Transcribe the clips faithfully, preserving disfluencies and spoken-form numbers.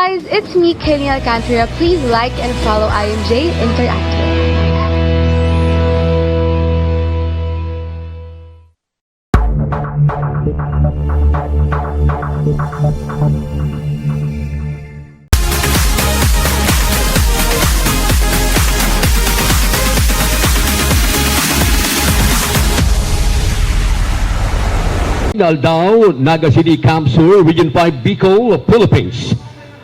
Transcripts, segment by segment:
Guys, it's me, Kenny Alcantara. Please like and follow I M J Interactive. Aldaw, Naga City, Camp Sur, Region five, Bicol, Philippines.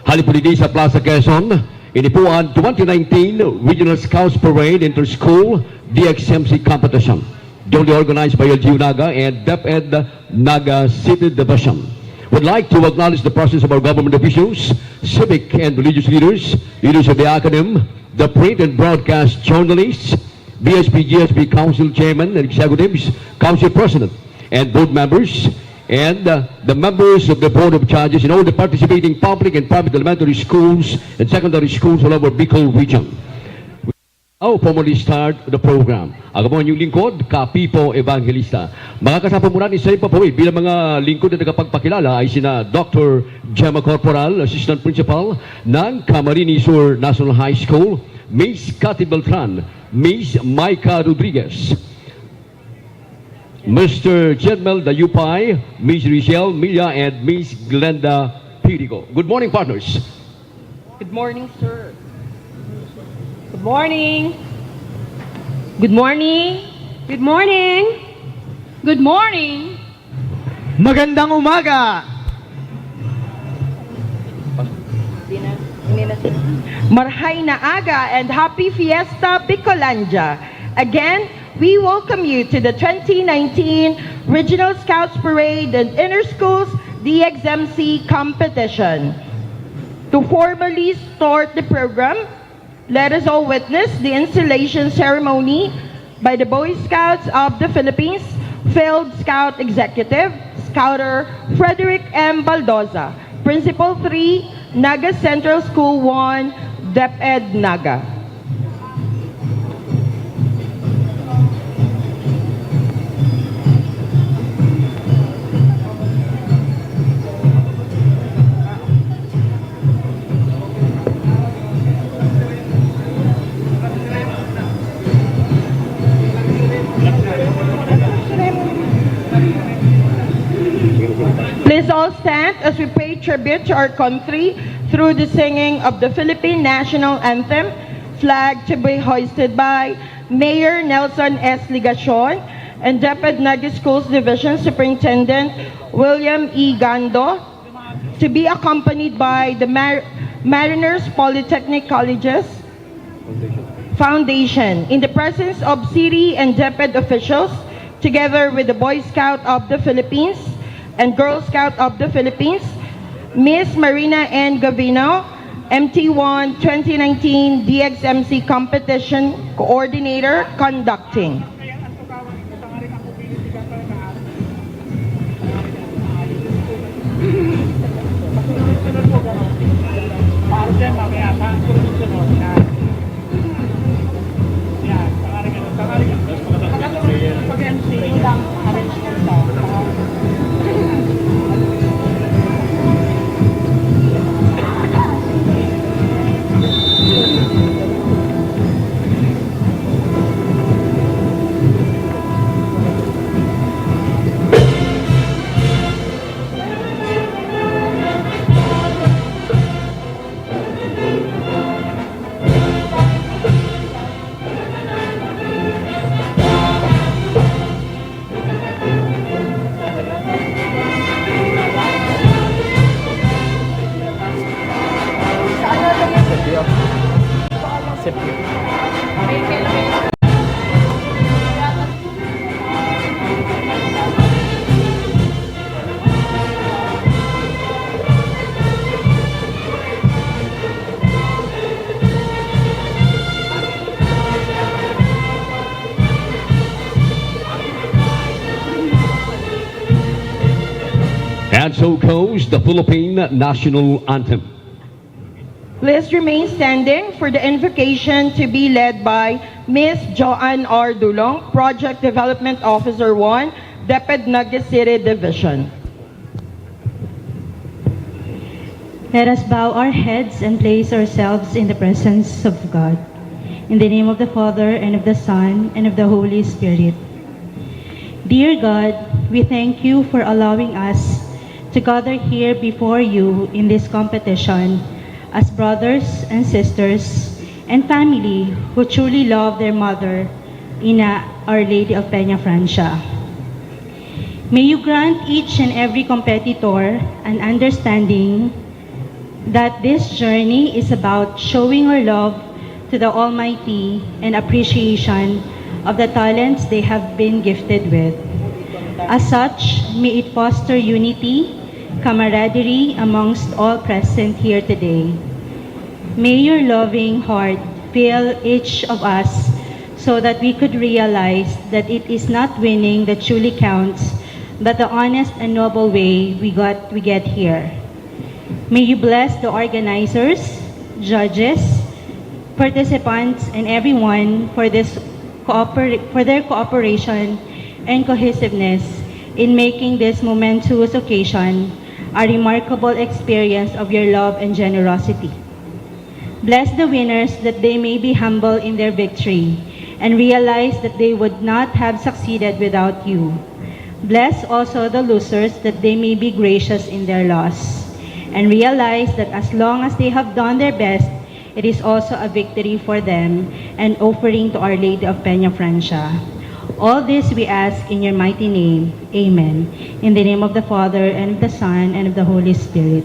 Halin po digdi sa Plaza Quezon, ini po an twenty nineteen Regional Scouts Parade Inter-School D X M C Competition, jointly organized by L G U Naga and DepEd Naga City Division. Would like to acknowledge the presence of our government officials, civic and religious leaders, leaders of the academe, the print and broadcast journalists, B S P G S P Council Chairman and Executives, Council President, and board members, and, uh, the members of the Board of Judges in all the participating public and private elementary schools and secondary schools all over Bicol Region. Now, formally start the program. Ako po ang inyong lingkod, Kapipo Evangelista. Makakasama po muna ni sa ipapawid bilang mga lingkod na nakapagpakilala ay sina Doctor Gemma Corporal, Assistant Principal ng Camarines Sur National High School, Miss Cathy Beltran, Miss Micah Rodriguez, Mister Jedmel Dayupay, Miss Richelle Milla, and Miss Glenda Pirigo. Good morning, partners. Good morning, sir. Good morning. Good morning. Good morning. Good morning. Magandang umaga. Marhay na aga and happy Fiesta Bicolandia. Again, we welcome you to the twenty nineteen Regional Scouts Parade and Inter-Schools D X M C Competition. To formally start the program, let us all witness the installation ceremony by the Boy Scouts of the Philippines Field Scout Executive, Scouter Frederick M. Baldoza, Principal three, Naga Central School one, DepEd Naga. Please all stand as we pay tribute to our country through the singing of the Philippine National Anthem, flag to be hoisted by Mayor Nelson S. Legacion and DepEd Naga Schools Division Superintendent William E. Gando, to be accompanied by the Mar-, Mariners Polytechnic College's Foundation, in the presence of city and DepEd officials, together with the Boy Scout of the Philippines and Girl Scout of the Philippines, Miss Marina N. Gavino, M T one twenty nineteen D X M C Competition Coordinator, conducting. And so goes the Philippine National Anthem. Please remain standing for the invocation to be led by Miss Joanne R. Dulong, Project Development Officer one, DepEd Naga City Division. Let us bow our heads and place ourselves in the presence of God. In the name of the Father, and of the Son, and of the Holy Spirit. Dear God, we thank you for allowing us to gather here before you in this competition as brothers and sisters and family who truly love their mother, Ina, Our Lady of Peña Francia. May you grant each and every competitor an understanding that this journey is about showing our love to the Almighty and appreciation of the talents they have been gifted with. As such, may it foster unity, camaraderie amongst all present here today. May your loving heart fill each of us so that we could realize that it is not winning that truly counts, but the honest and noble way we got we get here. May you bless the organizers, judges, participants, and everyone for this cooper- for their cooperation and cohesiveness in making this momentous occasion a remarkable experience of your love and generosity. Bless the winners that they may be humble in their victory and realize that they would not have succeeded without you. Bless also the losers that they may be gracious in their loss and realize that as long as they have done their best, it is also a victory for them and offering to Our Lady of Peña Francia. All this we ask in your mighty name. Amen. In the name of the Father, and of the Son, and of the Holy Spirit.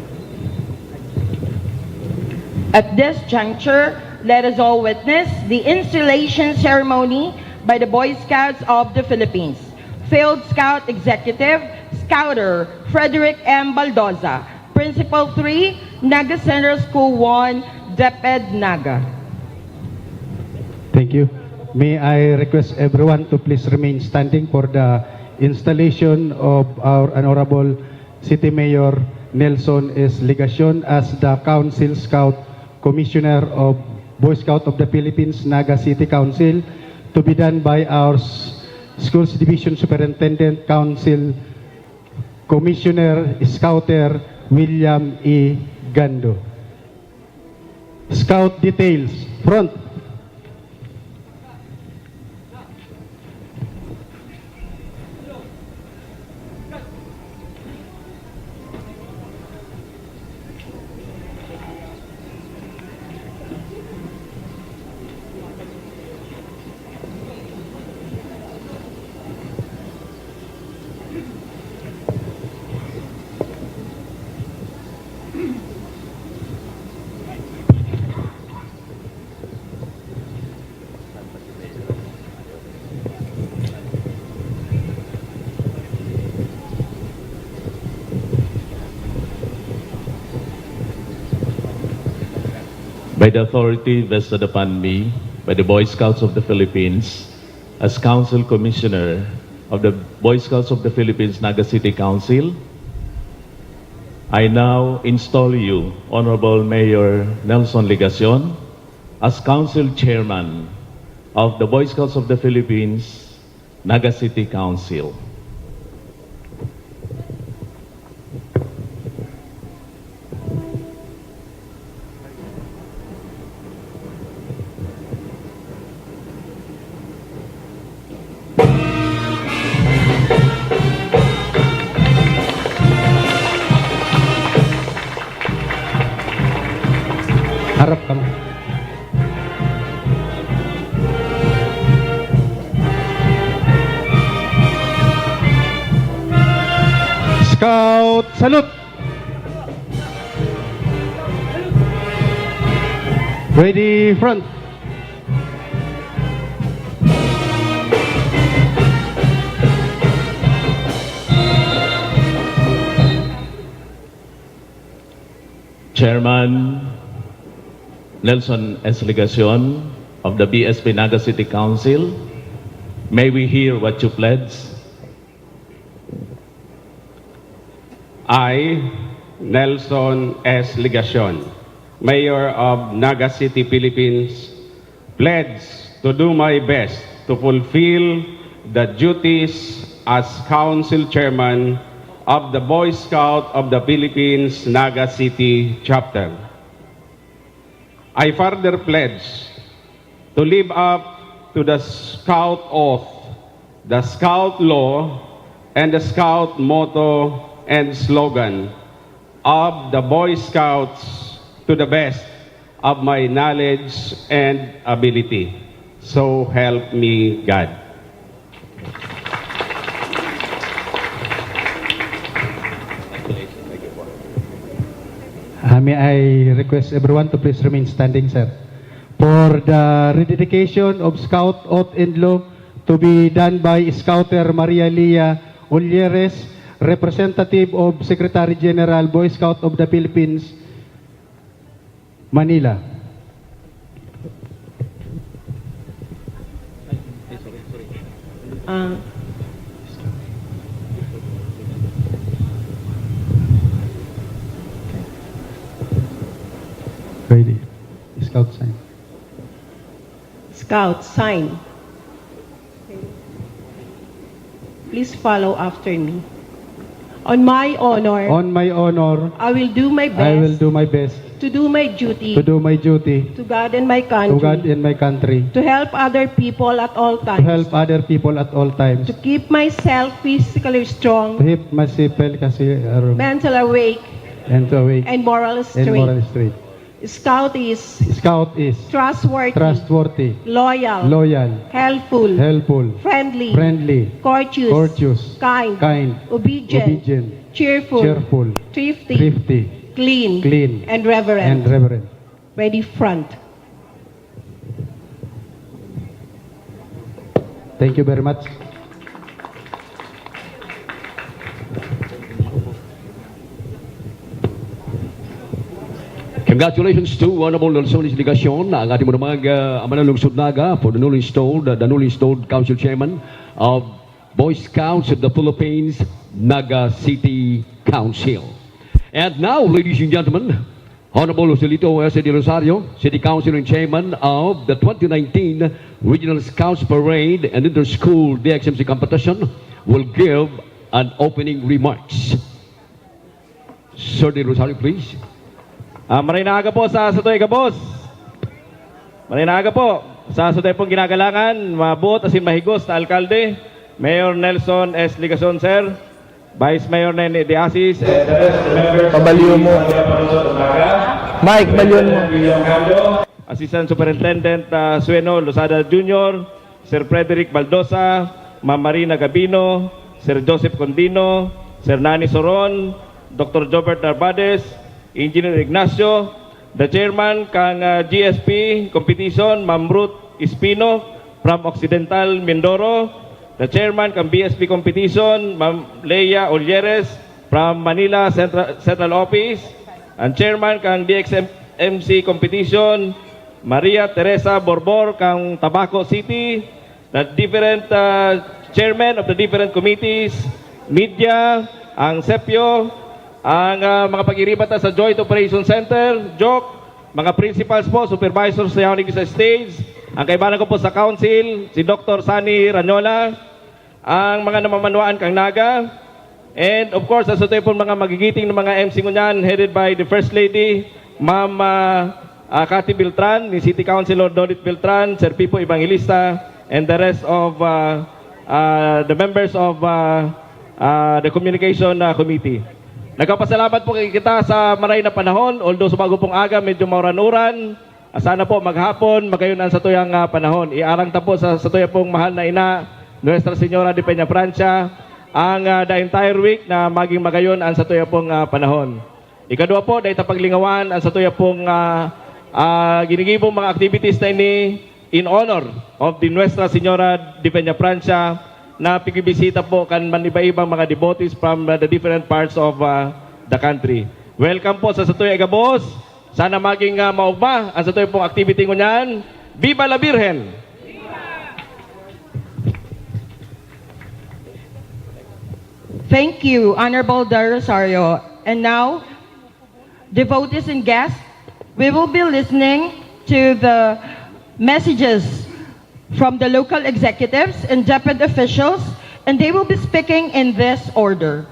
At this juncture, let us all witness the installation ceremony by the Boy Scouts of the Philippines. Field Scout Executive, Scouter Frederick M. Baldoza, Principal three, Naga Central School one, DepEd Naga. Thank you. May I request everyone to please remain standing for the installation of our Honorable City Mayor Nelson S. Legacion as the Council Scout Commissioner of Boy Scout of the Philippines, Naga City Council, to be done by our s- Schools Division Superintendent, Council Commissioner Scouter William E. Gando. Scout details, front. By the authority vested upon me by the Boy Scouts of the Philippines, as Council Commissioner of the Boy Scouts of the Philippines Naga City Council, I now install you, Honorable Mayor Nelson Legacion, as Council Chairman of the Boy Scouts of the Philippines Naga City Council. Harap kamo. Scout salute! Ready, front! Chairman Nelson S. Legacion of the B S P Naga City Council, may we hear what you pledge? I, Nelson S. Legacion, Mayor of Naga City, Philippines, pledge to do my best to fulfill the duties as Council Chairman of the Boy Scout of the Philippines Naga City Chapter. I further pledge to live up to the Scout Oath, the Scout Law, and the Scout Motto and Slogan of the Boy Scouts to the best of my knowledge and ability. So help me God. Uh, may I request everyone to please remain standing, sir, for the rededication of Scout Oath and Law to be done by Scouter Maria Lia Olleres, representative of Secretary General, Boy Scout of the Philippines, Manila. Ah, Ready. Scout sign. Scout, sign. Please follow after me. On my honor, On my honor, I will do my best I will do my best to do my duty to do my duty to God and my to country, God and my country, to help other people at all to times, help other people at all times, to keep myself physically to strong, keep myself healthy, uh, mentally awake, and awake and morally and straight. Morally straight. Scout is Scout is trustworthy, trustworthy, loyal, loyal, helpful, helpful, friendly, friendly, courteous, courteous, kind, kind, obedient, obedient, cheerful, cheerful, thrifty, thrifty, clean, clean, and reverent. And reverent. Ready, front. Thank you very much. Congratulations to Honorable Nelson Legacion, ang ating mga uh, ama ng lungsod Naga for the newly installed, uh, the newly installed council chairman of Boy Scouts of the Philippines, Naga City Council. And now, ladies and gentlemen, Honorable Joselito Jose de Rosario, City Council and Chairman of the twenty nineteen Regional Scouts Parade and Inter-School D X M C Competition, will give an opening remarks. Sir De Rosario, please. Ah, maray na aga po sa satoy gabos. Maray na aga po sa satoy pong ginagalangan, mabuot asin mahigos na alkalde, Mayor Nelson S. Legacion, sir, Vice Mayor Nene de Asis, and the rest of the members of Pabalyo the mo. Assembly of Province of Naga, Mike, balyon mo. President William Cando, Assistant Superintendent ah, Sueno Lozada Junior, Sir Frederick Baldosa, Ma'am Marina Gabino, Sir Joseph Condino, Sir Nani Soron, Doctor Jobert Narvades, Engineer Ignacio, the chairman kan ah, G S P competition, Ma'am Ruth Espino from Occidental Mindoro, the chairman kan B S P competition, Ma'am Leia Olleres from Manila Central, Central Office, ang chairman kan D X M C competition, Maria Teresa Borbor kan Tabaco City, the different ah, chairman of the different committees, media, ang sepyo, ang ah, mga pag-iriba ta sa Joint Operation Center, joke, mga principals po, supervisors sa yaon sa stage, ang kaibanan ko po sa council, si Doctor Sunny Ranyola, ang mga namamanwaan kang Naga, and of course, ang satoy pong mga magigiting na mga M C ngunyan, headed by the First Lady, Ma'am ah, ah, Cathy Beltran, ni City Councilor Dodit Beltran, Sir Pipo Evangelista, and the rest of ah, ah, the members of ah, ah, the communication ah, committee. Nagpapasalamat po kita sa maray na panahon, although sa bago pong aga, medyo mauran-uran. Ah, sana po maghapon, magayon ang satuyang ah, panahon. Iarang ta po sa satuya pong mahal na ina, Nuestra Señora de Peña Francia, ang ah, the entire week na maging magayon ang satuya pong ah, panahon. Ikadwa po, dahil ta paglingawan ang satuya pong ah, ah, ginigibong mga activities na ini in honor of the Nuestra Señora de Peña Francia na pigibisita po kan man iba-ibang mga devotees from ah, the different parts of ah, the country. Welcome po sa satuya gabos. Sana maging ah, maugma ang satuya pong activity ngunyan. Viva la Virgen! Thank you, Honorable De Rosario. And now, devotees and guests, we will be listening to the messages from the local executives and deputy officials, and they will be speaking in this order.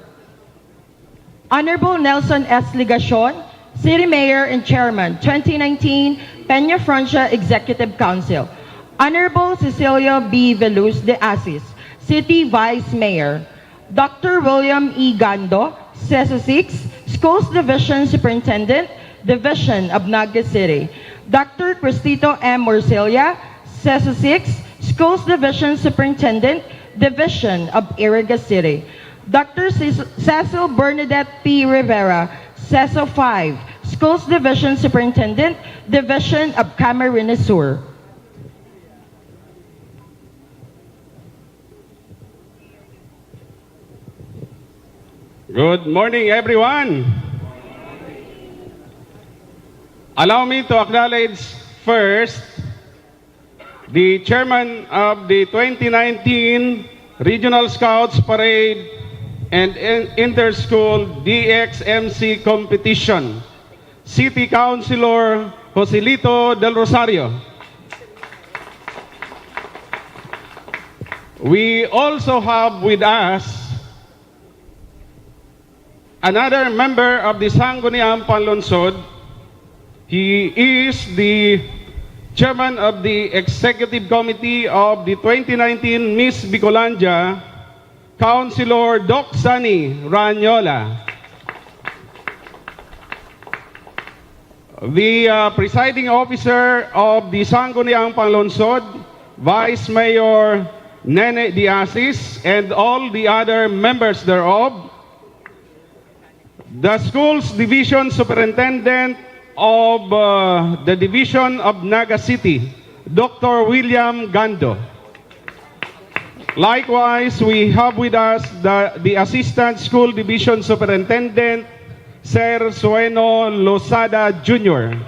Honorable Nelson S. Legacion, City Mayor and Chairman, twenty nineteen Peña Francia Executive Council. Honorable Cecilia B. Veluz de Asis, City Vice Mayor. Doctor William E. Gando, CESO six, Schools Division Superintendent, Division of Naga City. Doctor Cristito M. Morcilla, CESO six, Schools Division Superintendent, Division of Iriga City. Doctor Ces-, Cecil Bernadette P. Rivera, CESO five, Schools Division Superintendent, Division of Camarines Sur. Good morning, everyone. Allow me to acknowledge first the chairman of the twenty nineteen Regional Scouts Parade and In-, Interschool D X M C Competition, City Councilor Joselito Del Rosario. We also have with us another member of the Sangguniang Panlungsod. He is the chairman of the executive committee of the twenty nineteen Miss Bicolandia, Councilor Doc Sonny Ranyola. The, uh, presiding officer of the Sangguniang Panlungsod, Vice Mayor Nene de Asis, and all the other members thereof, the school's division superintendent of, uh, the Division of Naga City, Doctor William Gando. Likewise, we have with us the, the Assistant School Division Superintendent, Sir Sueno Losada Junior.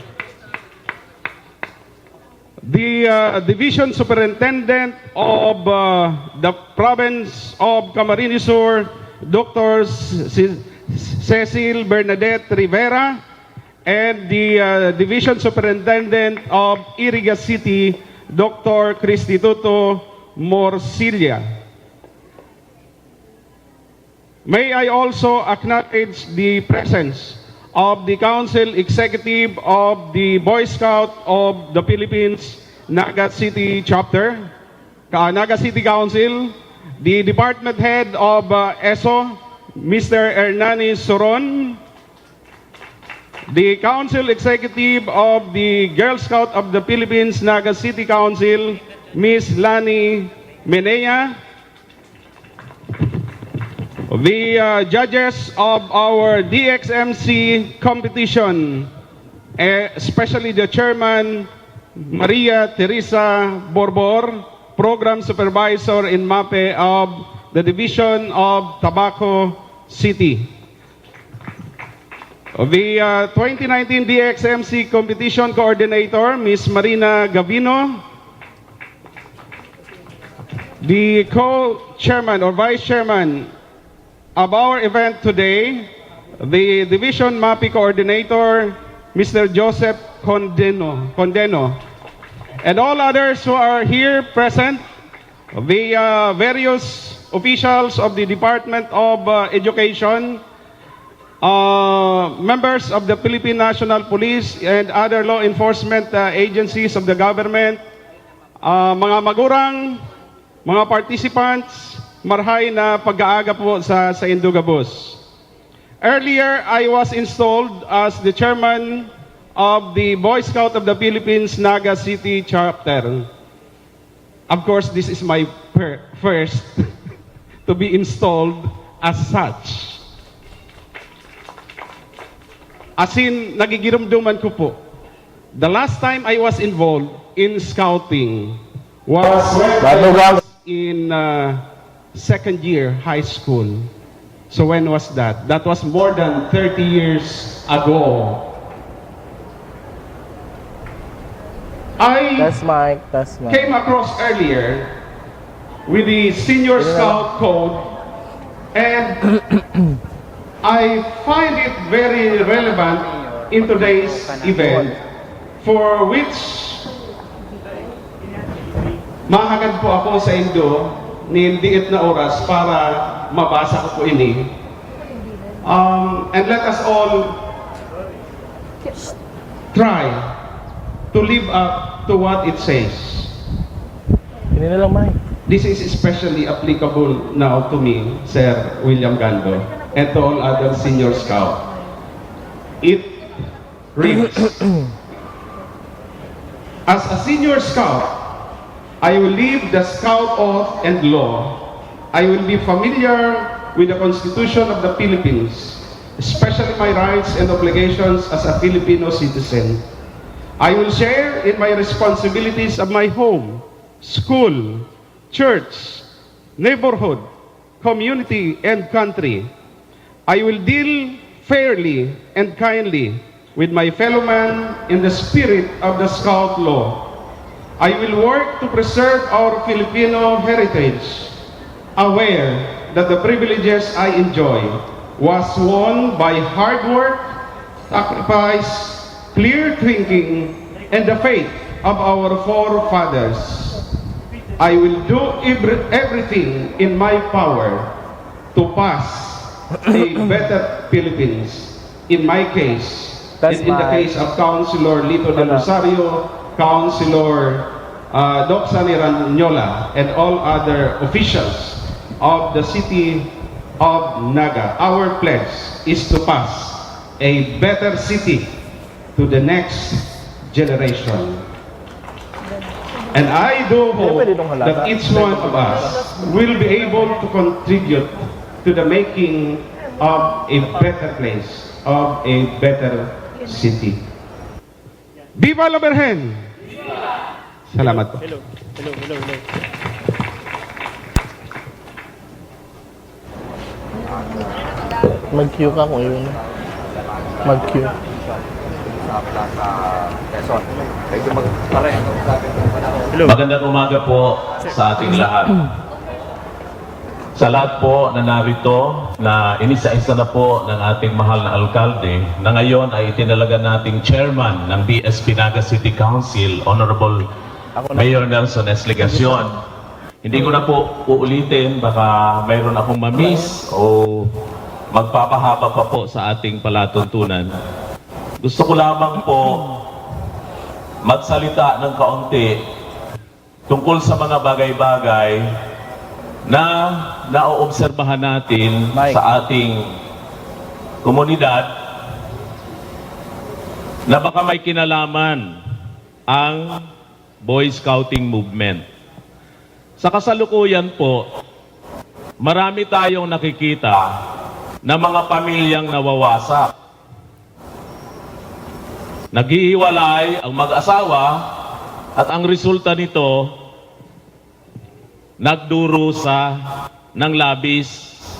The, uh, Division Superintendent of, uh, the Province of Camarines Sur, Doctor Ce-, Cecil Bernadette Rivera, and the, uh, Division Superintendent of Iriga City, Doctor Cristituto Morcilla. May I also acknowledge the presence of the Council Executive of the Boy Scout of the Philippines, Naga City Chapter, Ka-, Naga City Council, the Department Head of, uh, ESO, Mister Hernani Soron, the Council Executive of the Girl Scout of the Philippines Naga City Council, Miss Lani Menea, the, uh, judges of our D X M C competition, eh, especially the chairman, Maria Teresa Borbor, program supervisor in MAPEH of the Division of Tabaco City. The, uh, twenty nineteen D X M C Competition Coordinator, Miss Marina Gavino. The co-chairman or vice chairman of our event today, the Division MAPEH Coordinator, Mister Joseph Condeno, Condeno. And all others who are here present, the, uh, various officials of the Department of, uh, Education, uh, members of the Philippine National Police and other law enforcement, uh, agencies of the government, uh, mga magurang, mga participants, marhay na pag-aaga po sa saindo gabos. Earlier, I was installed as the chairman of the Boy Scout of the Philippines Naga City Chapter. Of course, this is my per-, first to be installed as such. As in, nagigirumduman ko po. The last time I was involved in scouting was when I was in, uh, second year high school. So when was that? That was more than thirty years ago. I Test mic, test mic. came across earlier with the Senior Scout Code, and I find it very relevant in today's event, for which mahagad po ako sa indo nin diit na oras para mabasa ko po ini. Um, and let us all try to live up to what it says. Hindi na lang, May. This is especially applicable now to me, Sir William Gando, and to all other senior scout. It reads, as a senior scout, I will live the scout oath and law. I will be familiar with the Constitution of the Philippines, especially my rights and obligations as a Filipino citizen. I will share in my responsibilities of my home, school, church, neighborhood, community, and country. I will deal fairly and kindly with my fellow man in the spirit of the Scout Law. I will work to preserve our Filipino heritage, aware that the privileges I enjoy was won by hard work, sacrifice, clear thinking, and the faith of our forefathers. I will do every, everything in my power to pass a better Philippines. In my case, That's and in the my- case of Councilor Lito Del Wala. Rosario, Councilor uh, Doc Sunny Ranyola, and all other officials of the city of Naga, our pledge is to pass a better city to the next generation. And I do hope Pwede itong halata. that each one of us will be able to contribute to the making of a better place, of a better city. Viva la Virgen! Salamat po. Hello, hello, hello, hello. Mag-cue ka kung yun. Mag-cue. Hello. Magandang umaga po sa ating lahat. Sa lahat po na narito, na inisa-isa na po ng ating mahal na alkalde, na ngayon ay itinalaga nating chairman ng B S P Naga City Council, Honorable Mayor Nelson S. Legacion. Hindi ko na po uulitin, baka mayroon akong ma-miss o magpapahaba pa po sa ating palatuntunan. Gusto ko lamang po magsalita ng kaunti tungkol sa mga bagay-bagay na naoobserbahan natin Mike. Sa ating komunidad na baka may kinalaman ang Boy Scouting Movement. Sa kasalukuyan po, marami tayong nakikita na mga pamilyang nawawasak. Naghihiwalay ang mag-asawa at ang resulta nito, nagdurusa ng labis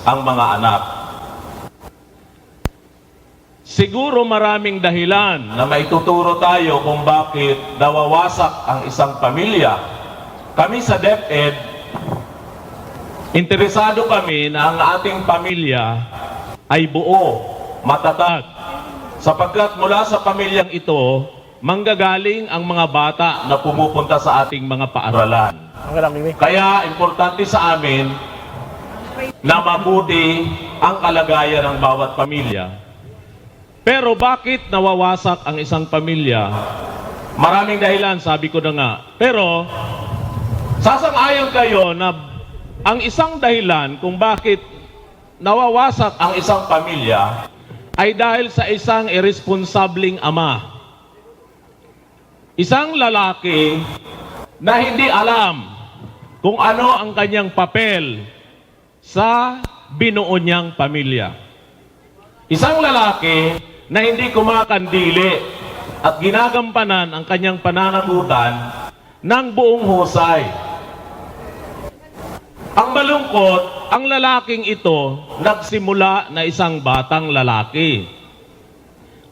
ang mga anak. Siguro maraming dahilan na maituturo tayo kung bakit nawawasak ang isang pamilya. Kami sa DepEd, interesado kami na ang ating pamilya ay buo, matatag. Sapagkat mula sa pamilyang ito, manggagaling ang mga bata na pumupunta sa ating mga paaralan. Ang alam ni Kaya importante sa amin na mabuti ang kalagayan ng bawat pamilya. Pero bakit nawawasak ang isang pamilya? Maraming dahilan, sabi ko na nga. Pero sasang-ayon kayo na ang isang dahilan kung bakit nawawasak ang isang pamilya ay dahil sa isang iresponsabling ama. Isang lalaki na hindi alam kung ano ang kanyang papel sa binuo niyang pamilya. Isang lalaki na hindi kumakandili at ginagampanan ang kanyang pananagutan ng buong husay. Ang malungkot, ang lalaking ito nagsimula na isang batang lalaki.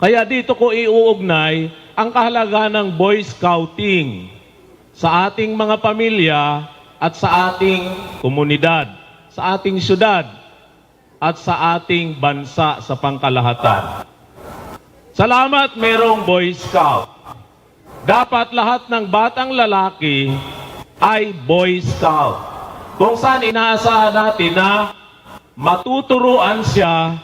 Kaya dito ko iuugnay ang kahalagahan ng Boy Scouting sa ating mga pamilya at sa ating komunidad, sa ating syudad, at sa ating bansa sa pangkalahatan. Salamat, merong Boy Scout. Dapat lahat ng batang lalaki ay Boy Scout. Kung saan inaasahan natin na matuturuan siya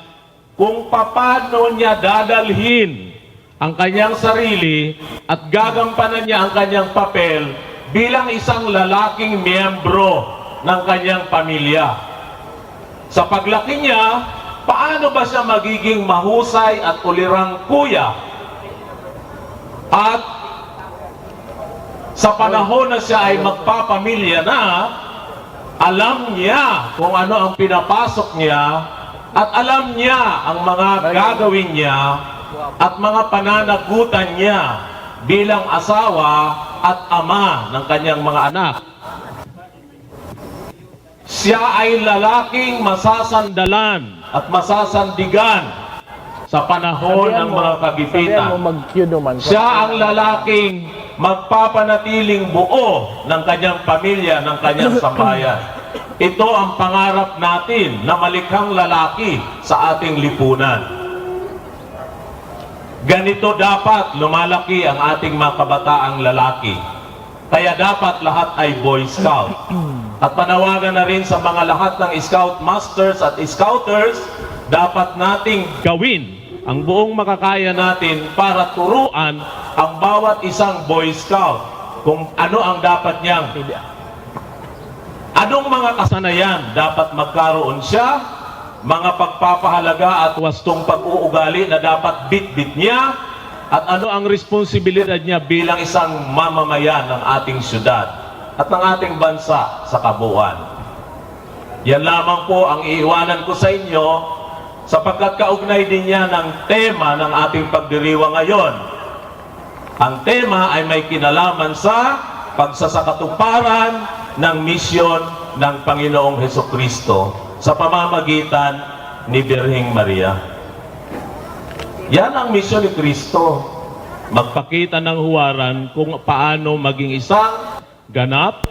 kung paano niya dadalhin ang kanyang sarili at gagampanan niya ang kanyang papel bilang isang lalaking miyembro ng kanyang pamilya. Sa paglaki niya, paano ba siya magiging mahusay at ulirang kuya? At sa panahon na siya ay magpapamilya na, alam niya kung ano ang pinapasok niya at alam niya ang mga gagawin niya at mga pananagutan niya bilang asawa at ama ng kanyang mga anak. Siya ay lalaking masasandalan at masasandigan sa panahon ng mga kagipitan. Siya ang lalaking magpapanatiling buo ng kanyang pamilya, ng kanyang sambahayan. Ito ang pangarap natin na malikhang lalaki sa ating lipunan. Ganito dapat lumalaki ang ating mga kabataang lalaki. Kaya dapat lahat ay Boy Scout. At panawagan na rin sa mga lahat ng Scout Masters at Scouters, dapat nating gawin ang buong makakaya natin para turuan ang bawat isang Boy Scout kung ano ang dapat niyang, anong mga kasanayan dapat magkaroon siya, mga pagpapahalaga at wastong pag-uugali na dapat bitbit niya, at ano ang responsibilidad niya bilang isang mamamayan ng ating syudad at ng ating bansa sa kabuuan. Yan lamang po ang iiwanan ko sa inyo, sapagkat kaugnay din yan ng tema ng ating pagdiriwang ngayon. Ang tema ay may kinalaman sa pagsasakatuparan ng misyon ng Panginoong Hesukristo sa pamamagitan ni Birheng Maria. Yan ang misyon ni Kristo. Magpakita ng huwaran kung paano maging isang ganap,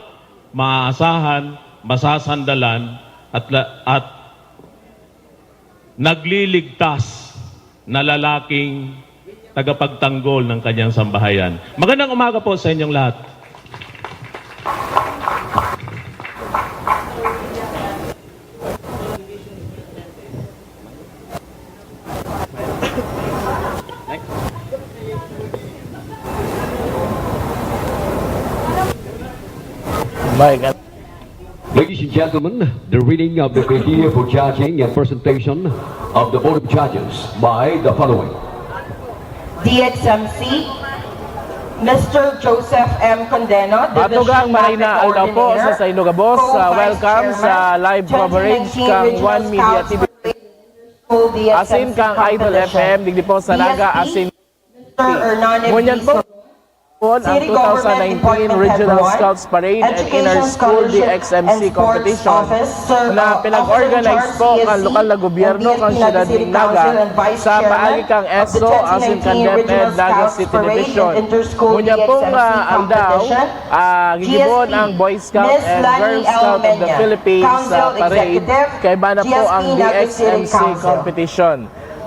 maaasahan, masasandalan, at la-, at nagliligtas na lalaking tagapagtanggol ng kanyang sambahayan. Magandang umaga po sa inyong lahat. My God. Ladies and gentlemen, the reading of the criteria for judging and presentation of the Board of Judges by the following. D X M C, Mister Joseph M. Condeno, Matugang Division Maray na Mapping aldaw po Coordinator, sa saindo gabos, ah, co-vice welcome chairman, sa live coverage twenty nineteen kang Regional One Media Scouts T V. Parade School D X M C Asin kang Idol Competition. F M, digdi po sa Naga, D S P, asin Mister Hernan Ngunyan po, Epizo, po ang City Government two thousand nineteen Department Head Regional one, Scouts Parade and Education Inner School Scholarship D X M C and Sports Competition Office, Sir, na uh, pinag-organize Officer in charge po kan C S C, lokal na gobyerno and kang D N P Naga siyudad City nin Naga Council and Vice sa Chairman paagi kang of the ESO asin twenty nineteen kang Regional DepEd Naga Scouts City Parade and Division. Interschool Ngunyan pong, D X M C ah, aldaw, competition, ah, gigibohon G S P, ang Boy Scout Miss and Lani Girl L. Scout of the Mena, Philippines Council sa parade, Executive, kaiba na po G S P ang Naga City D X M C Council. Competition.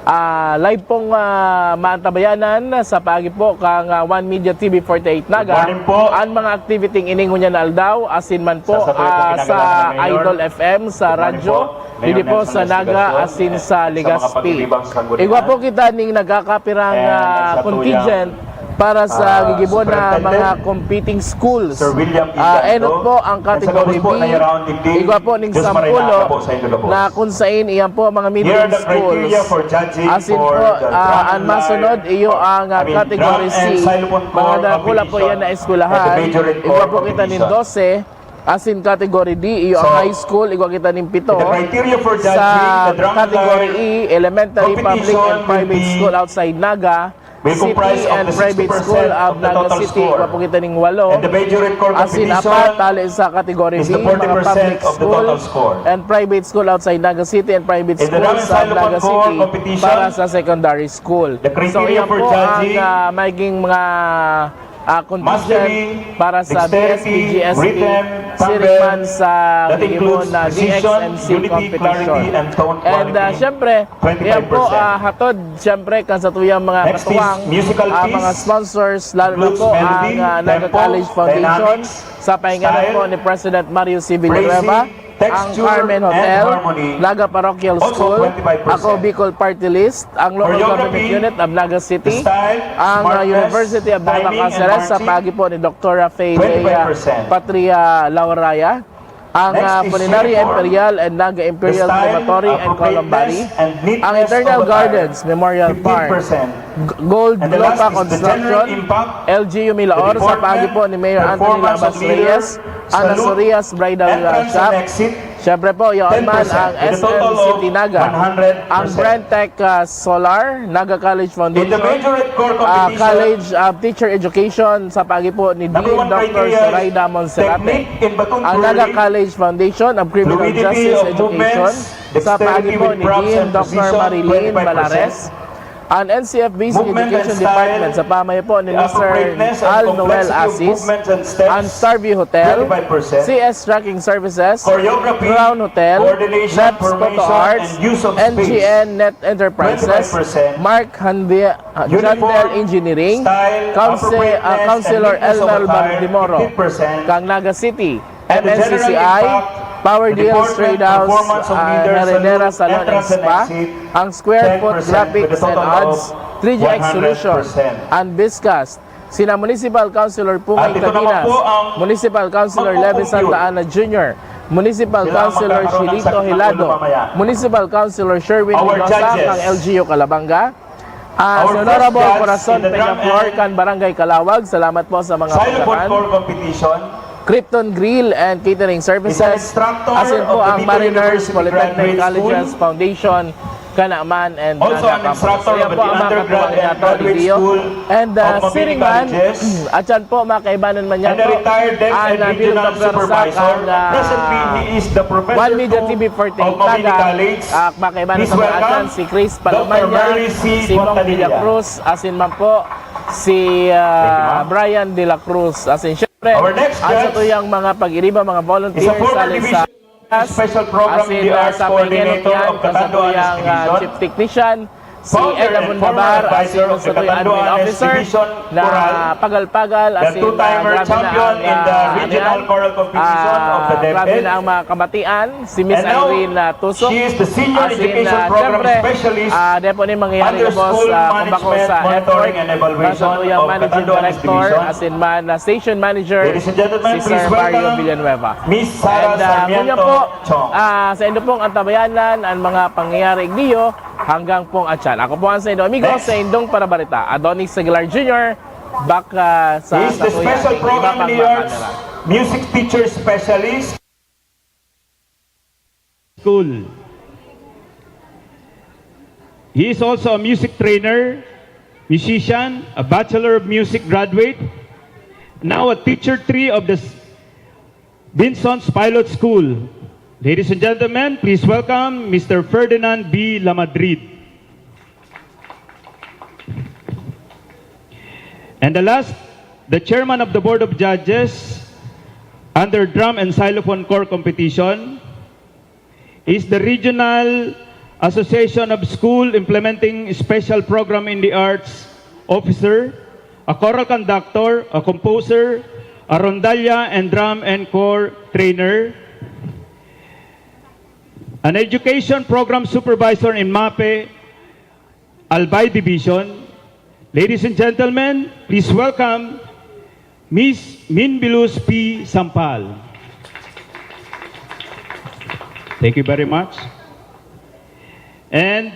Ah, live pong, ah, maantabayanan sa paagi po kang, ah, One Media T V forty-eight Naga. Good morning po. Ang mga activity ini ngunyan na aldaw, asin man po, Sa satuya pong ah, sa kinaganahan na mayor. Idol F M, sa Good morning radyo, po. Mayor dili po Nelson sa Naga, Esteban, asin eh, sa sa mga Legazpi. Pagdiriwang sa Sanggunian. Igwa po kita ning nagkakapirang, And ah, sa tuyang contingent para sa ah, gigibo na Superintendent, mga competing schools. Sir William E. Ah, Ganto. Enot po ang And sa category gabos po B. Na yaon digdi, igwa po ning Diyos sampulo marinaga po sa inyo gabos. Na kung sain iyan po mga middle schools. Here are the criteria for judging Asin for po, the ah, drum ang masunod, line, iyo or, ang, ah, I mean, category drum and C. Xylophone Mga corps dakula po competition iyan na eskwelahan. And the major core Igwa po kita ning competition. Dose. Asin category D, iyo ang So, high school, igwa kita ning pito. The criteria for judging the drum line competition will be Sa category E, elementary, public, and private school outside Naga, City and private school of Naga City, igwa po kita ning walo. Asin apat, tali sa category B, mga public school and private school outside Naga City and private schools of Naga City para sa secondary school. So, iyan po ang, ah, magiging mga ah, contingent para sa B S P G S P, siring man sa gigibo na D X M C competition. And, ah, syempre, iyan po, ah, hatod, syempre, kan satuyang mga katuwang, ah, mga sponsors, lalo na po ang, ah, Naga College Foundation, sa pahinganan po ni President Mario C. Villanueva. Texture Ang Carmen and Hotel, harmony, Naga Parochial also School, twenty-five percent. Ako Bicol Party List, ang Local Choreography, Government Unit of Naga City, style, ang, uh, smartness, University of Northern timing, and Caceres sa marching, pagi po ni Doktora Faye Lea twenty-five percent. Patria Lauraya, ang, Next uh, is Funerary uniform, Imperial and Naga Imperial the style, Crematory and Columbary, appropriateness, and neatness ang Eternal of attire, Gardens Memorial Park, fifteen percent. G-, Gold And the Glopa last is the general Construction, impact, L G U Milaor, the sa pagi deportment, po ni Mayor Anthony performance of Labas leader, Reyes, Ana salute, Sorias Bridal, uh, entrance and Shop. Exit, Siyempre po, yaon man ten percent, ang with a total S M City of Naga, one hundred percent. Ang Brentech, uh, Solar, Naga College Foundation, In the major core uh, competition, College of Teacher Education sa pagi po ni Number Dean one Doctor criteria is Zoraida Monserrate, technique in baton ang Naga twirling, College Foundation of Criminal fluidity Justice of Education movements, sa pagi dexterity po with ni props Dean and Doctor precision, Marilyn twenty-five percent. Malares, Ang N C F Basic Movement and Education style, Department sa pamayo po ni the Mister appropriateness and Al Noel complexity of Asis, movements and steps, ang Starview Hotel, twenty-five percent. C S Trucking Services, Choreography, Crown Hotel, coordination, Neps Photo formation, Arts, and use of space, N G N Net Enterprises, twenty-five percent. Mark Handi-, uh, Uniform, Jandel Engineering, style, Counsel-, uh, appropriateness, and Councilor neatness of Elmer attire, Baldimoro, fifteen percent. Kang Naga City. And the general M N C C I, impact, Power the Deals deportment, Trade House, performance of ah, leaders, Heredera salute, Salon and entrance and Spa, exit, ang Square Foot ten percent, Graphics with a and total of Odds, three G X Solution, one hundred percent. And Biscast, sina Municipal Councilor Pungay At ito naman Cabinas, po ang Municipal Councilor Levi magkukumpyut. Santa Ana Junior, Municipal Sila ang Councilor magkakaroon ng Chilito sakit ng Hilado, ulo mamaya. Municipal Councilor Sherwin Our Mendoza, judges. Kang L G U Calabanga, Ah, Our si Honorable first judge Corazon in the drum Peñaflor, and kan Barangay Kalawag, salamat po sa mga xylophone pagkakan. Call competition. Krypton Grill and Catering Services. Is an instructor Asin po of the ang Bicol Mariners University Polytechnic Graduate Colleges School. Foundation, Kanaman and Also an Naga instructor Campus. Ayan of po the ang mga undergraduate katuwang and niya, Tony graduate Dio. School And, ah, of Mabini siring man, Colleges. At yan po, mga kaibanan man niya And a po, retired Dex ah, and nabilog Regional na pwersa Supervisor. kan, ah, Presently, he is the Professor One Media two T V fourteen of Mabini Naga. College. Ah, mga kaibanan Please sa mga welcome, atyan, si Chris Doctor Palomanya, Merly C. Simon Fontanilla. Villacruz, asin man po si, ah, Thank you, ma'am. Brian de la Cruz. Asin, syempre, Our next ang guest satuyang mga pag-iriba, mga volunteers, is a former alin sa division special program in asin, the ah, arts sa pagkikita coordinator niyan, of ang Catanduanes satuyang, ah, Division, chief technician, si founder Ed and former Abundabar, advisor asin of the satuyang admin Catanduanes officer Division na Chorale, pagal-pagal, the asin, ah, two-timer grabe na champion ang, in the ah, ano regional yan, choral competition of the ah, grabe DepEd. na ang mga kabatian. Si Miss And now, Irene, ah, Tusok. she is the Senior Asin, Education ah, Program syempre, Specialist ah, dahil po na yung mangyayari under gabos, School ah, kumbako Management sa Monitoring effort, and Evaluation basta po yung of Managing Catanduanes Director, Division. Asin man, ah, Station Manager, Ladies and gentlemen, si please Sir Mario welcome Villanueva. Miss Sarah And, ah, Sarmiento ngunyan po, Chong. ah, sa indo pong antabayanan, ang mga pangyayari igdiyo, hanggang pong atyan. Ako po ang sa indo, amigo, Next. sa indong parabarita, Adonis Aguilar Junior, back, ah, sa He is the satuyang special iba program pang in the mga arts, kamera. Music teacher specialist. School. He is also a music trainer, musician, a Bachelor of Music graduate, now a teacher three of the S-, Vinson's Pilot School. Ladies and gentlemen, please welcome Mister Ferdinand B. Lamadrid. And the last, the chairman of the Board of Judges under Drum and Xylophone Corps Competition is the Regional Association of School Implementing Special Program in the Arts officer, a choral conductor, a composer, a rondalla and drum and corps trainer, an education program supervisor in MAPEH, Albay Division. Ladies and gentlemen, please welcome Miss Minbilus P. Sampal. Thank you very much. And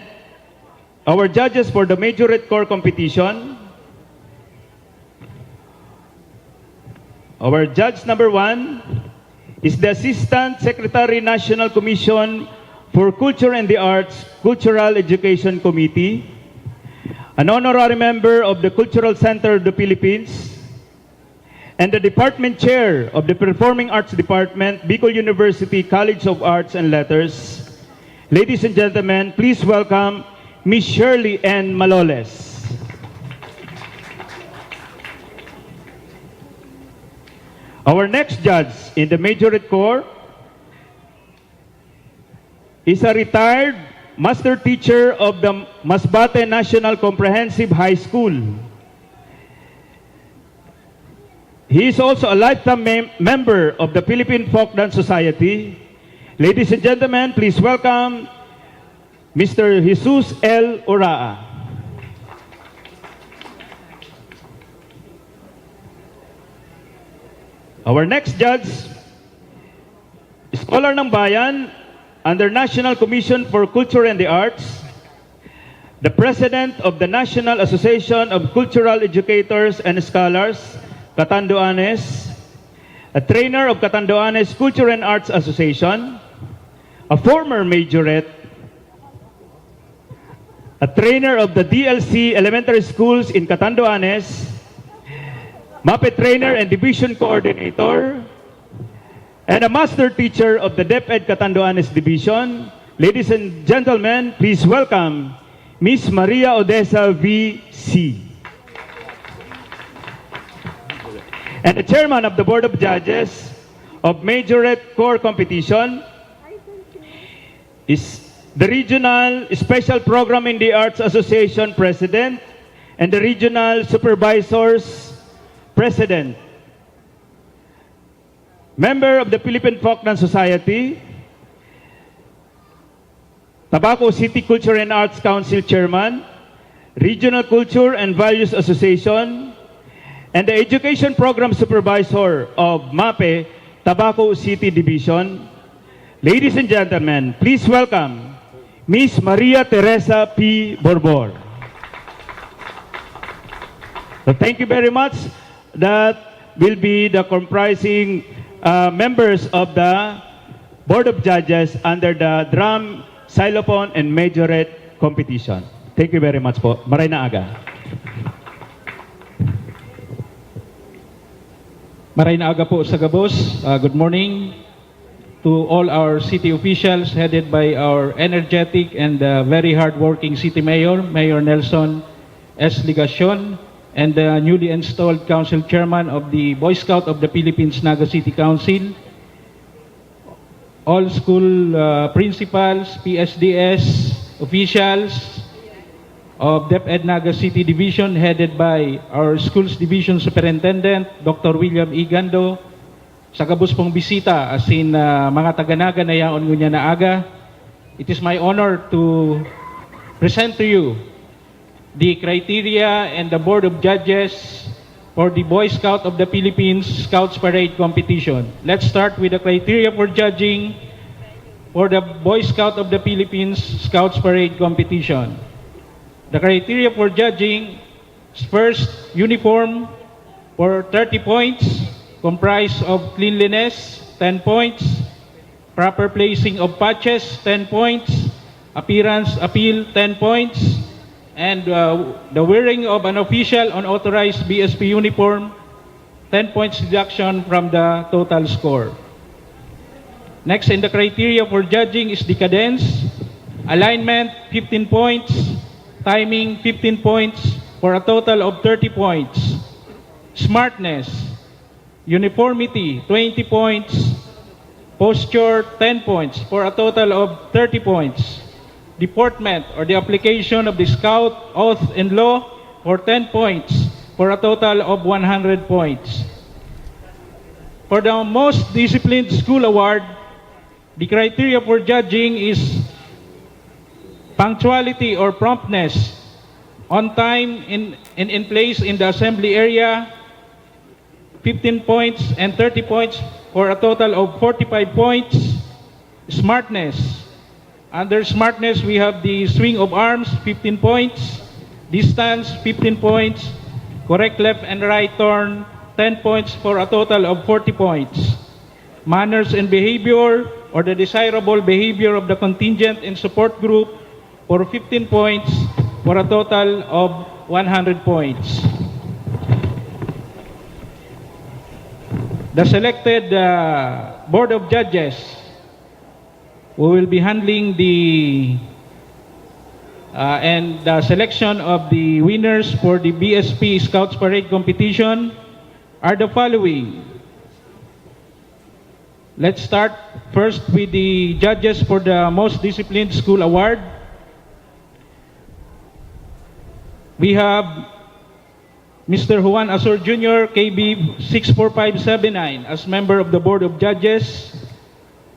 our judges for the Majorette Corps competition. Our judge number one is the Assistant Secretary, National Commission for Culture and the Arts, Cultural Education Committee, an honorary member of the Cultural Center of the Philippines, and the Department Chair of the Performing Arts Department, Bicol University College of Arts and Letters. Ladies and gentlemen, please welcome Miss Shirley N. Maloles. Our next judge in the Majorette Corps is a retired master teacher of the Masbate National Comprehensive High School. He is also a lifetime mem-, member of the Philippine Folk Dance Society Ladies and gentlemen, please welcome Mister Jesus L. Uraa. Our next judge, Scholar ng Bayan under National Commission for Culture and the Arts, the President of the National Association of Cultural Educators and Scholars, Catanduanes, a trainer of Catanduanes Culture and Arts Association, a former majorette, a trainer of the D L C elementary schools in Catanduanes, MAPEH trainer and division coordinator, and a master teacher of the DepEd Catanduanes Division. Ladies and gentlemen, please welcome Miss Maria Odessa V C. And the chairman of the Board of Judges of Majorette Corps Competition is the Regional Special Program in the Arts Association President and the Regional Supervisors President. Member of the Philippine Faulkner Society, Tabaco City Culture and Arts Council Chairman, Regional Culture and Values Association, and the Education Program Supervisor of MAPEH, Tabaco City Division. Ladies and gentlemen, please welcome Miss Maria Teresa P. Borbor. So thank you very much. That will be the comprising, uh, members of the Board of Judges under the drum, xylophone, and majorette competition. Thank you very much po. Maray na aga. Maray na aga po sa gabos. Ah, good morning to all our city officials headed by our energetic and, uh, very hardworking city mayor, Mayor Nelson S. Legacion, and the newly installed council chairman of the Boy Scout of the Philippines Naga City Council, all school, uh, principals, P S D S officials of DepEd Naga City Division headed by our Schools Division Superintendent, Doctor William E. Gando, sa gabos pong bisita, asin, ah, mga taga-Naga na yaon ngunyan na aga, it is my honor to present to you the criteria and the Board of Judges for the Boy Scout of the Philippines Scouts Parade Competition. Let's start with the criteria for judging for the Boy Scout of the Philippines Scouts Parade Competition. The criteria for judging: first, uniform for thirty points, comprised of cleanliness, ten points, proper placing of patches, ten points, appearance appeal, ten points, and, uh, the wearing of an official unauthorized B S P uniform, ten points deduction from the total score. Next in the criteria for judging is the cadence. Alignment, fifteen points. Timing, fifteen points, for a total of thirty points. Smartness, uniformity, twenty points. Posture, ten points, for a total of thirty points. Deportment or the application of the scout oath and law for ten points, for a total of one hundred points. For the most disciplined school award, the criteria for judging is punctuality or promptness, on time in, and in place in the assembly area, fifteen points, and thirty points, for a total of forty-five points. Smartness. Under smartness, we have the swing of arms, fifteen points, distance, fifteen points, correct left and right turn, ten points, for a total of forty points. Manners and behavior, or the desirable behavior of the contingent and support group, for fifteen points, for a total of one hundred points. The selected, uh, Board of Judges who will be handling the, uh, and the selection of the winners for the B S P Scouts Parade Competition are the following. Let's start first with the judges for the most disciplined school award. We have Mister Juan Asor Junior, K B six four five seven nine, as member of the Board of Judges.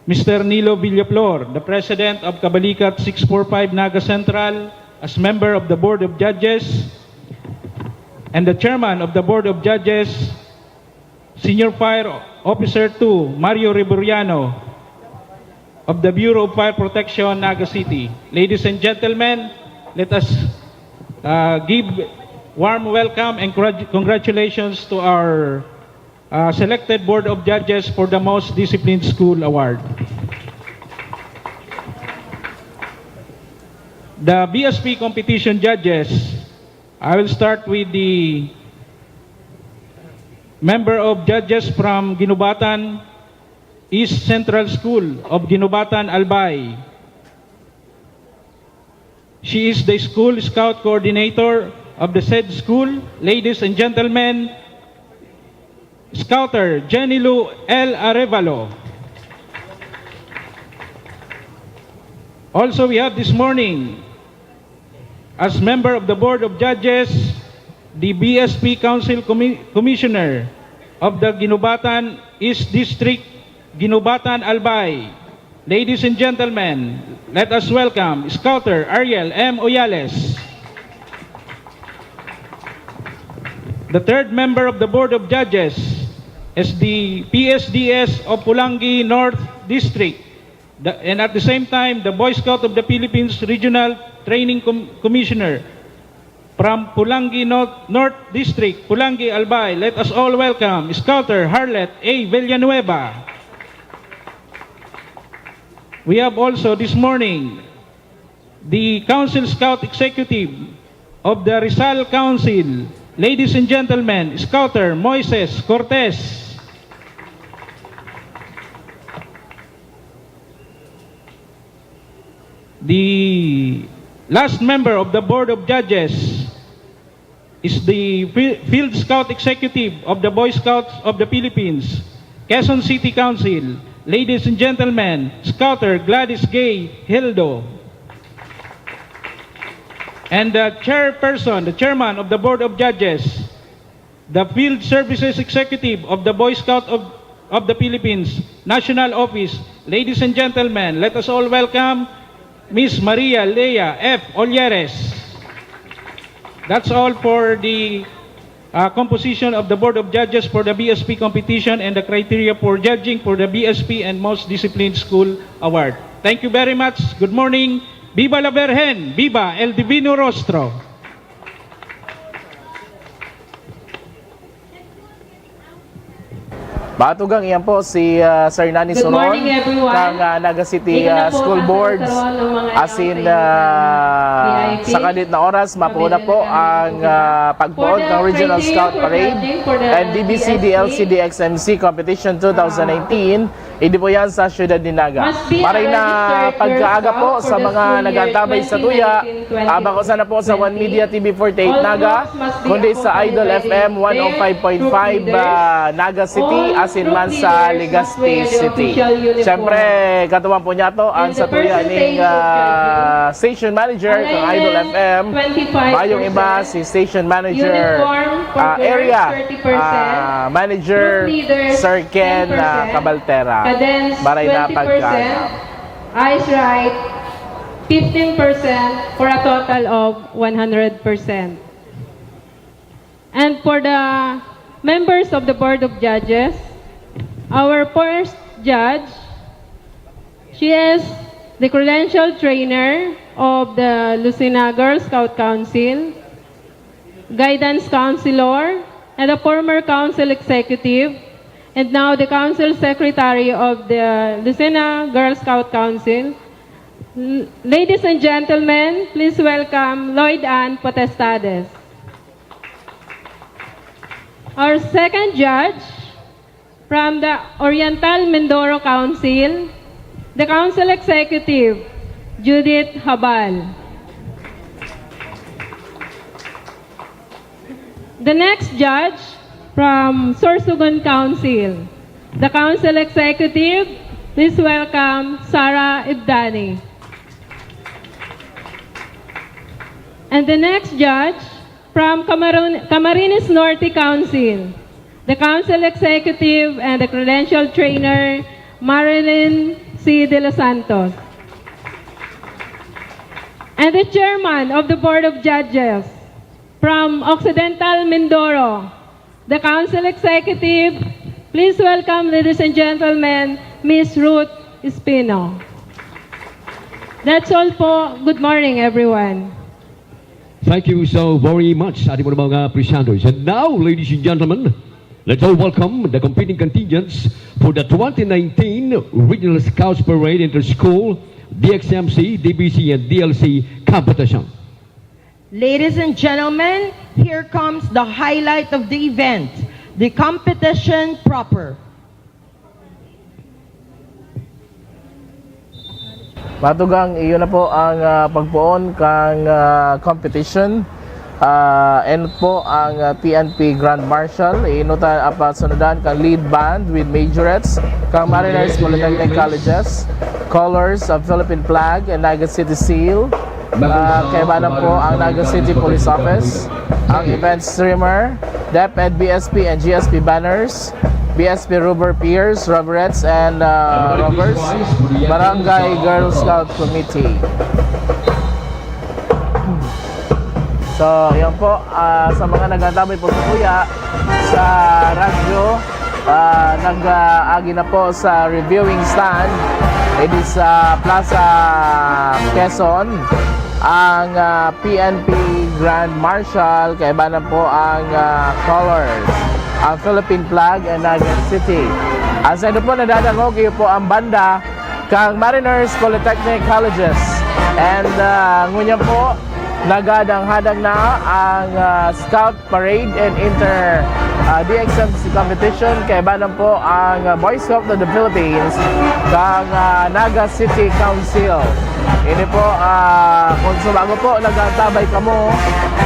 Mister Nilo Villaflor, the President of Kabalikat six four five Naga Central, as member of the Board of Judges and the Chairman of the Board of Judges, Senior Fire Officer two, Mario Reburiano, of the Bureau of Fire Protection, Naga City. Ladies and gentlemen, let us, uh, give warm welcome and congrat-, congratulations to our, uh, selected Board of Judges for the Most Disciplined School Award. The B S P competition judges, I will start with the member of judges from Guinobatan East Central School of Guinobatan, Albay. She is the school scout coordinator of the said school. Ladies and gentlemen, Scouter Jenny Lou L Arevalo. Also, we have this morning, as member of the Board of Judges, the B S P Council Commi-, Commissioner of the Guinobatan East District, Guinobatan, Albay. Ladies and gentlemen, let us welcome Scouter Ariel M Oyales. The third member of the Board of Judges is the P S D S of Pulangi North District, the, and at the same time, the Boy Scout of the Philippines Regional Training Com-, Commissioner from Pulangi North, North District, Pulangi, Albay. Let us all welcome Scouter Harlet A Villanueva. We have also this morning the Council Scout Executive of the Rizal Council, ladies and gentlemen, Scouter Moises Cortez. The last member of the Board of Judges is the Fi-, Field Scout Executive of the Boy Scouts of the Philippines, Quezon City Council, ladies and gentlemen, Scouter Gladys Gay Hildo. And the chairperson, the chairman of the Board of Judges, the Field Services Executive of the Boy Scout of, of the Philippines National Office, ladies and gentlemen, let us all welcome Miss Maria Lea F Olleres. That's all for the, uh, composition of the Board of Judges for the B S P competition and the criteria for judging for the B S P and Most Disciplined School Award. Thank you very much. Good morning. Viva la Virgen! Viva el Divino Rostro! Maatugang iyan po si, ah, Sir Nani Good Suron morning, everyone. Kang, ah, Naga City, Dito na ah, po School Board. Sasaroon ng mga As in, announcing, ah, V I P. Sa kalit na oras, mapuno na Pabili po na lang ang, po. Ah, pagbuod For the ng Regional thirtieth, Scout we're Parade pledging for the and D B C D L C D X M C Competition two thousand nineteen. Hindi po yan sa siyudad ni Naga. Must be a Maray na registered pagkaaga Girl po Scout sa for the mga school year nag-aantabay sa tuya. twenty nineteen twenty. Ah, bako sana po sa One Media T V forty-eight All Naga, groups must be kundi sa accompanied Idol by F M the, one oh five point five, their troop leaders. Ah, Naga City, All asin troop man sa leaders Legazpi must wear the City. Official uniform. Siyempre, katuwang po niya to, ang And the sa tuya ning, percentage of ah, judging, station manager kang Idol alignment, F M. Mayong iba, twenty-five percent. Si station manager, Uniform for ah, girls, area, thirty percent. Ah, manager, Troop leaders, Sir Ken, ah, ten percent. Cabaltera. Cadets, Maray na twenty percent. Pagkaaga. Eyes right, fifteen percent, for a total of one hundred percent. And for the members of the Board of Judges, our first judge, she is the credential trainer of the Lucena Girl Scout Council, guidance counselor, and a former council executive, and now the council secretary of the Lucena Girl Scout Council. L-, ladies and gentlemen, please welcome Lloyd Ann Potestades. Our second judge, from the Oriental Mindoro Council, the Council Executive, Judith Habal. The next judge from Sorsogon Council, the Council Executive, please welcome Sarah Ibdani. And the next judge from Camarun-, Camarines Norte Council, the Council Executive and the Credential Trainer, Marilyn C. De Los Santos. And the chairman of the Board of Judges from Occidental Mindoro, the Council Executive, please welcome, ladies and gentlemen, Miss Ruth Espino. That's all po. Good morning, everyone. Thank you so very much sa ating mga apresyado. And now, ladies and gentlemen, let's all welcome the competing contingents for the twenty nineteen Regional Scouts Parade Inter-School D X M C, D B C, and D L C competition. Ladies and gentlemen, here comes the highlight of the event, the competition proper. Matugang, iyo na po ang ah, pagpoon kang ah, competition. Ah, and po ang ah, P N P Grand Marshal, inutan apat sunudan kang lead band with majorettes, kang Mariners Polytechnic Colleges, colors of Philippine flag and Naga City Seal. Ah, kaibanan po ang Naga City Police Office, ang event streamer, DepEd B S P and G S P banners, B S P Rover Peers, Roverettes, and uh, Rovers, Barangay Girl Scout Committee. So, yan po, ah, sa mga nagtatabay po sa kuya, sa radyo, ah, nag-aagi na po sa reviewing stand, it is sa Plaza Quezon, ang ah, P N P Grand Marshal, kaibanan po ang ah, colors, ang Philippine flag and Naga City. Aside po, nadadangog iyo po ang banda kang Mariners Polytechnic Colleges. And ah, ngunyan po, nagadang-hadang na ang ah, Scout Parade and Inter ah, D X M C Competition, kaibanan po ang ah, Boy Scout of the Philippines, kang ah, Naga City Council. Ini po, ah, kung sumago po, nagtatabay kamo,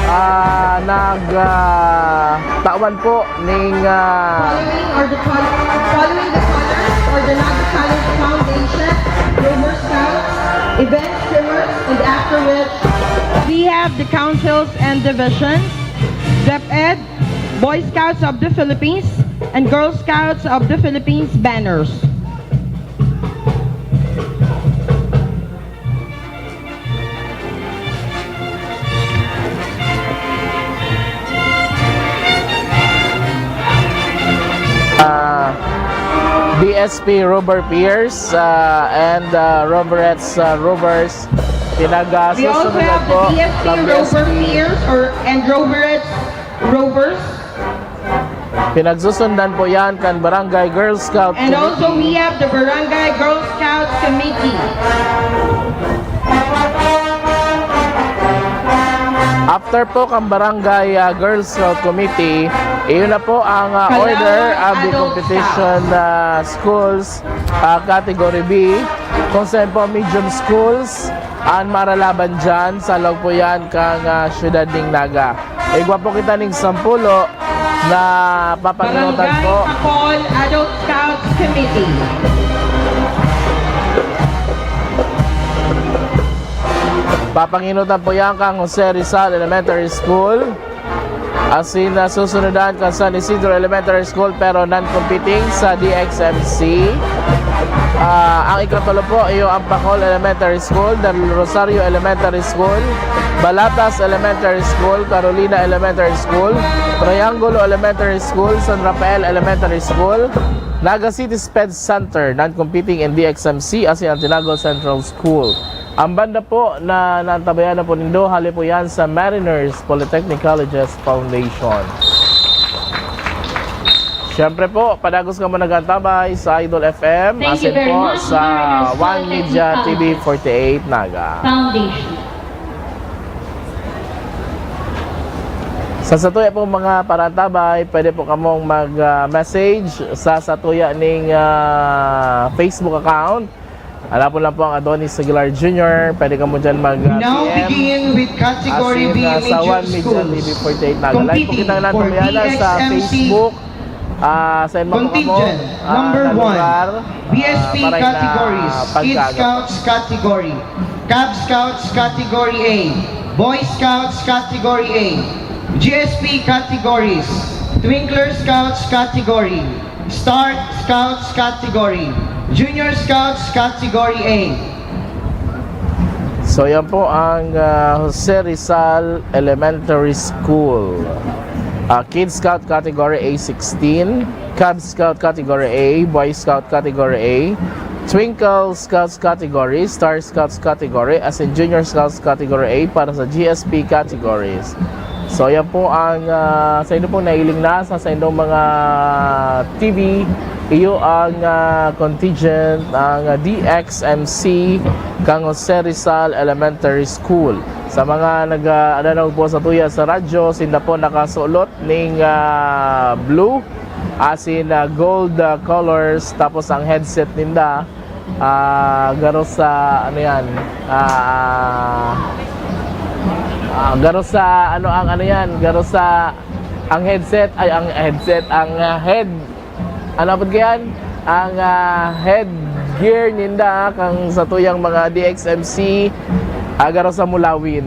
ah, nag ah, tawan po ning ah, Following are the col- following the colors are the Naga College Foundation, Rover Scouts, event streamers, and after which we have the councils and divisions, DepEd, Boy Scouts of the Philippines, and Girl Scouts of the Philippines banners. ah, B S P Rover Peers ah, and ah, Roverettes ah, Rovers. We also Pinagsusunod have po the B S P ng Rover B S P. Peers or and Roverettes Rovers. Pinagsusundan po yan kan Barangay Girl Scout And also Committee. We have the Barangay Girl Scouts Committee. After po kang Barangay ah, Girl Scout Committee, iyon na po ang ah, Calao order of the Adult competition ah, schools ah, category B. Kung saan po medium schools, ang maralaban dyan, sa loob po yan kang ah, syudad ning Naga. Igwa po kita ning sampulo na papanginutan Barangay po. Pacol Adult Scouts Committee. Papanginutan po yan kang Jose Rizal Elementary School. Asin na susunudan kan San Isidro Elementary School pero non-competing sa D X M C. Ah, ang ikatulo po, iyo ang Pacol Elementary School, Del Rosario Elementary School, Balatas Elementary School, Carolina Elementary School, Triangulo Elementary School, San Rafael Elementary School, Naga City Sped Center, non-competing in D X M C, asin ang Tinago Central School. Ang banda po na naantabayan na po nindo, hali po yan sa Mariners Polytechnic Colleges Foundation. Siyempre po, padagos kamo nag-antabay sa Idol F M, Thank you asin very po much, sa Mariners One Media Polytechnic T V forty-eight Naga. Foundation. Sa satuya pong mga parantabay, pwede po kamong mag-message sa satuya ning ah, Facebook account. Hanapon lang po ang Adonis Aguilar Junior. Pwede kamo dyan mag ah, Now P M. begin with category As in, B ah, sa major One Media schools. T V forty-eight Naga. Live po Competing kita for natin yan sa D X M C. Facebook. Ah, sa inyo mga Contingent ah, number na one, lugar, B S P ah, maray na categories, Kid pagkaga. Scouts category, Cub Scouts category A, Boy Scouts category A, G S P categories, Twinkler Scouts category, Star Scouts category, Junior Scouts Category A. So, yan po ang, ah, Jose Rizal Elementary School. Ah, Kid Scout Category A sixteen, Cub Scout Category A, Boy Scout Category A, Twinkle Scouts Category, Star Scouts Category, as in Junior Scouts Category A para sa G S P categories. So, yan po ang, ah, sa inyo pong nailing na sa, sa inyong mga T V, iyo ang, ah, contingent, ang, ah, D X M C kang Jose Rizal Elementary School. Sa mga nag, ah, adanaw po sa tuya sa radyo, sinda po nakasulot ning, ah, blue, as in, ah, gold, ah, colors, tapos ang headset ninda, ah, garo sa, ano yan, ah, ah, garo sa, ano, ang, ano yan, garo sa, ang headset, ay, ang headset, ang, ah, head, ano po yan? Ang, ah, headgear ninda, ah, kang sa tuyang mga D X M C, ah, garo sa mulawin.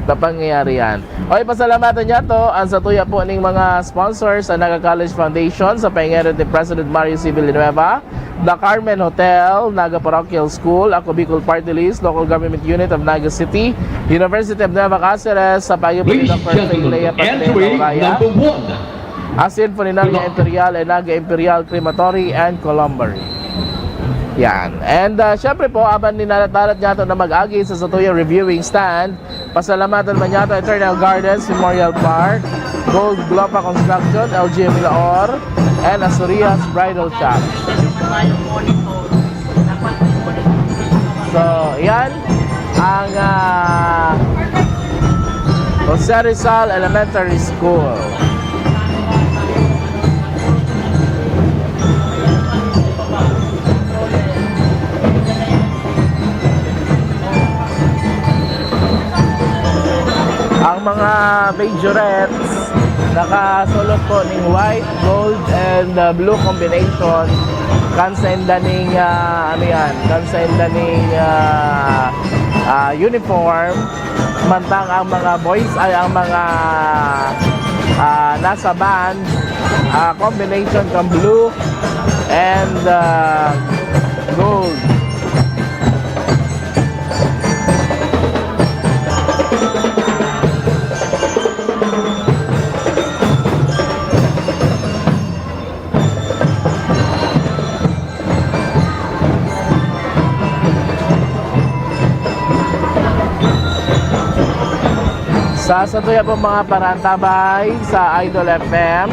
Na pangyayari yan. Okay, pasalamatan niya to, ang sa tuya po ning mga sponsors, ang Naga College Foundation, sa pangyayari ni President Mario C. Villanueva, The Carmen Hotel, Naga Parochial School, Ako Bicol Party List, Local Government Unit of Naga City, University of Nueva Cáceres, sa pag-ibig ni Please, Doctor gentlemen, Lea Patnero entry Raya, number one. Asin Funeraria Imperial and Naga Imperial Crematory and Columbary. Yan. And, ah, syempre po, aban ni nalat-nalat niya to na mag-agi sa Satuya Reviewing Stand, pasalamatan man niya to Eternal Gardens Memorial Park, Gold Glopa Construction, L G M Laor, and Asturias Bridal Shop. So, yan ang, ah, Jose Rizal Elementary School. Ang mga majorettes, nakasulot po ning white, gold, and, uh, blue combination. Kan sa inda ning, uh, ano yan, kan sa inda ning, uh, uh, uniform. Mantang ang mga boys ay ang mga, uh, nasa band, uh, combination kan blue and, uh, gold. Sa satuya po mga parantabay sa Idol F M,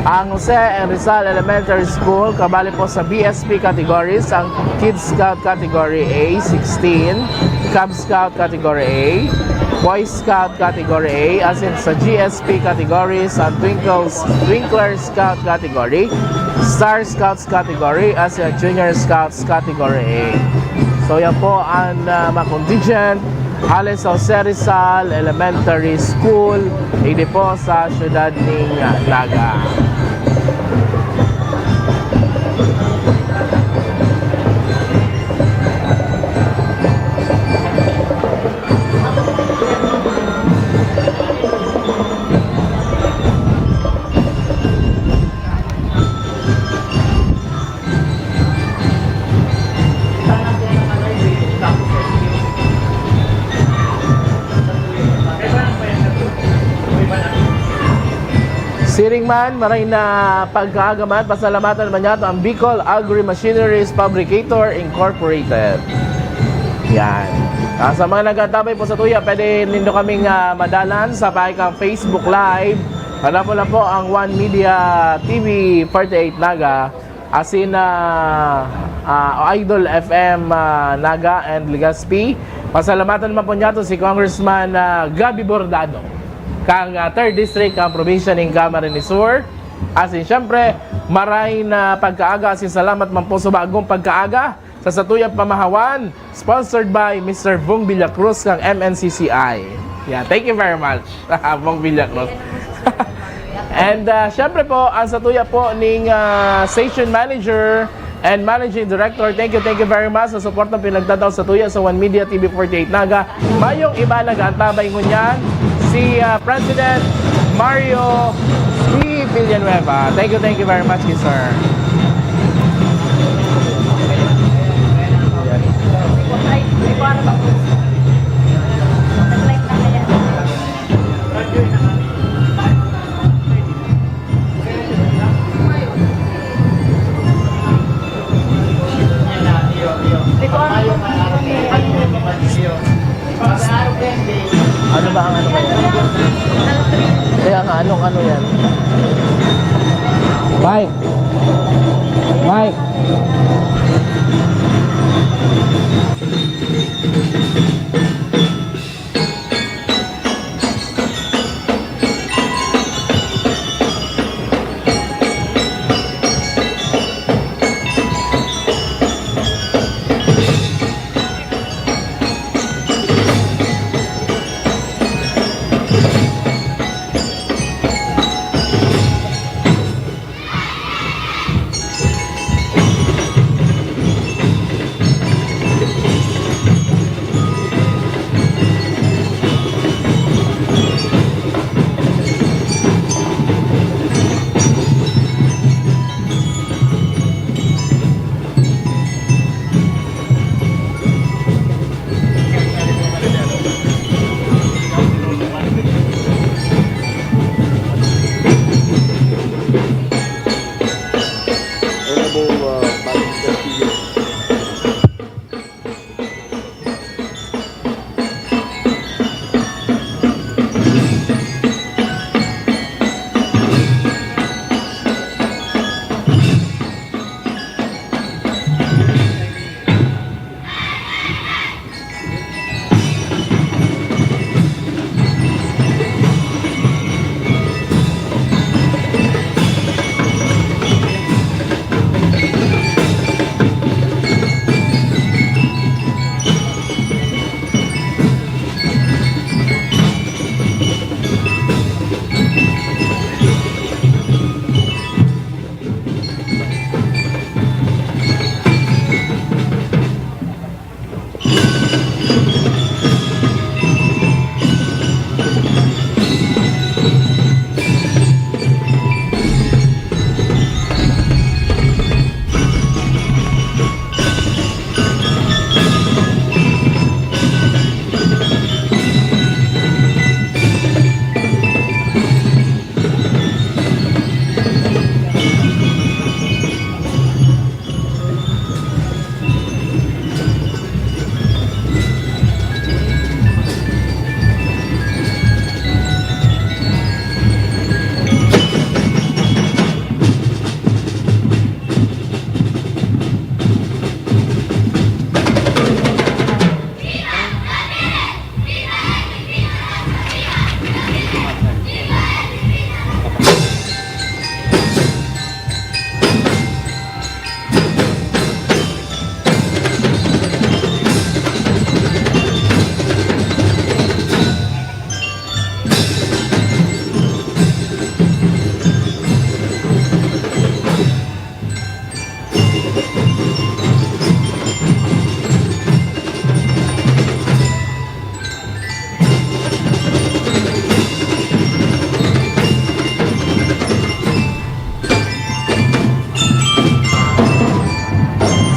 ang Jose and Rizal Elementary School, kabali po sa B S P categories, ang Kids Scout Category A, sixteen, Cub Scout Category A, Boy Scout Category A, as in sa G S P categories, ang Twinkles, Twinkler Scout Category, Star Scouts Category, as in Junior Scouts Category A. So, yan po ang, ah, mga contingent hale sa Jose Rizal Elementary School, ini po sa siyudad ning Naga. Siring man, maray na pagkaaga man, pasalamatan man niyato ang Bicol Agri-Machineries Fabricator Incorporated. Yan. Ah, sa mga nagtatabay po sa tuya, pwede nindo kaming, ah, madalan sa pahay kang Facebook Live. Hanap mo lang po ang One Media T V forty-eight Naga. Asin, ah, ah, Idol F M, ah, Naga and Legazpi. Pasalamatan naman po niyato si Congressman, ah, Gabby Bordado, kang, ah, Third District, kang probinsya ning Camarines Sur. Asin, siyempre, maray na pagkaaga, asin salamat man po sa bagong pagkaaga sa satuyang pamahawan. Sponsored by Mister Bong Villacruz kang M N C C I. Yeah, thank you very much, Bong Villacruz. And, ah, syempre po, ang satuya po ning, ah, station manager and managing director, thank you, thank you very much sa support na pinagdadaw satuya sa One Media T V forty-eight Naga. Mayong iba nag-aantabay ngunyan, si, ah, President Mario C. Villanueva. Thank you, thank you very much, sir. Ano ba ang ano ba yan? Kaya nga, anong ano yan? Mike! Mike!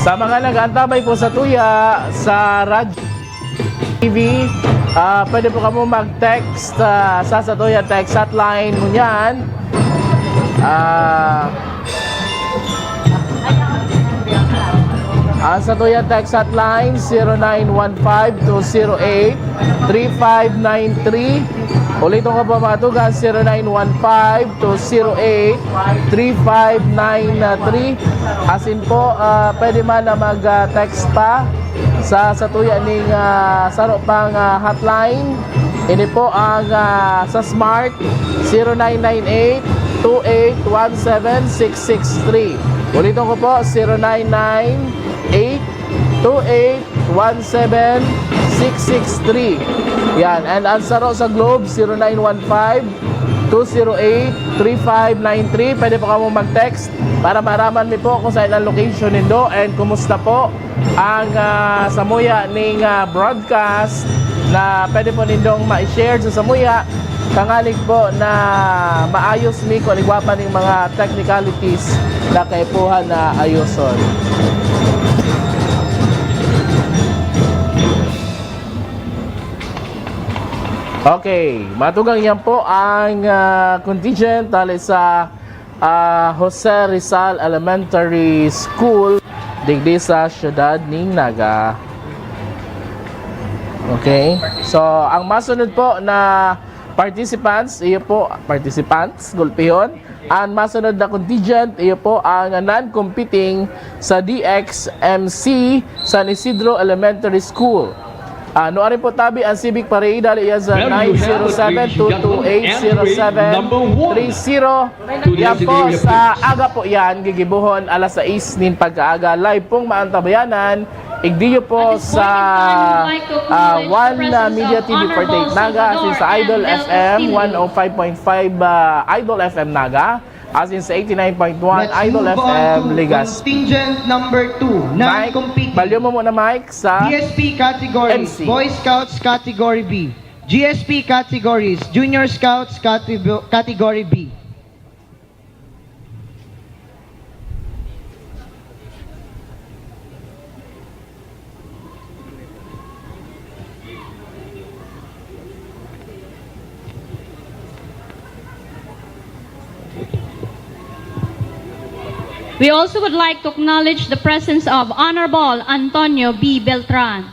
Sa mga nag-aantabay po satuya sa Radyo T V, ah, pwede po kamo mag-text, ah, sa satuya text hotline ngunyan. Ah, Ang satuya text hotline, zero nine one five two zero eight three five nine three. Uliton ko po, mga tugang, zero nine one five two zero eight three five nine three. Asin po, ah, pwede man na mag, ah, text pa sa satuya ning, ah, saro pang, ah, hotline. Ini po ang, ah, sa Smart, zero nine nine eight two eight one seven six six three. Ulitin ko po, zero nine nine eight two eight one seven six six three. Yan. And ang saro sa Globe, zero nine one five two zero eight three five nine three. Pwede po kamo mag-text para maaraman mi po kung saan ang location nindo and kumusta po ang, ah, samuya ning, ah, broadcast na pwede po nindong ma-share sa samuya, tangalig po na maayos mi kun igwa pa ning mga technicalities na kaipuhan na ayoson. Okay, matugang yan po ang, ah, contingent hali sa, ah, Jose Rizal Elementary School digdi sa siyudad ning Naga. Okay, so ang masunod po na participants, iyo po, participants, gulpihon, ang masunod na contingent, iyo po ang non-competing sa D X M C San Isidro Elementary School. Ah, nuarin po tabi ang civic parade, hali yan sa nine zero seven two two eight zero seven three zero. Yan po, sa aga po yan, gigibohon alas sais nin pagkaaga. Live pong maantabayanan, igdiyo po sa, ah, One, ah, Media T V forty-eight Naga, asin sa Idol F M one oh five point five, ah, Idol F M Naga. Asin sa eighty-nine point one Idol F M Legazpi. Contingent number two, Mike, non-competing. Balyo mo muna, Mike, sa D S P category, M C. Boy Scouts category B, G S P categories, Junior Scouts catego-, category B. We also would like to acknowledge the presence of Honorable Antonio B. Beltran.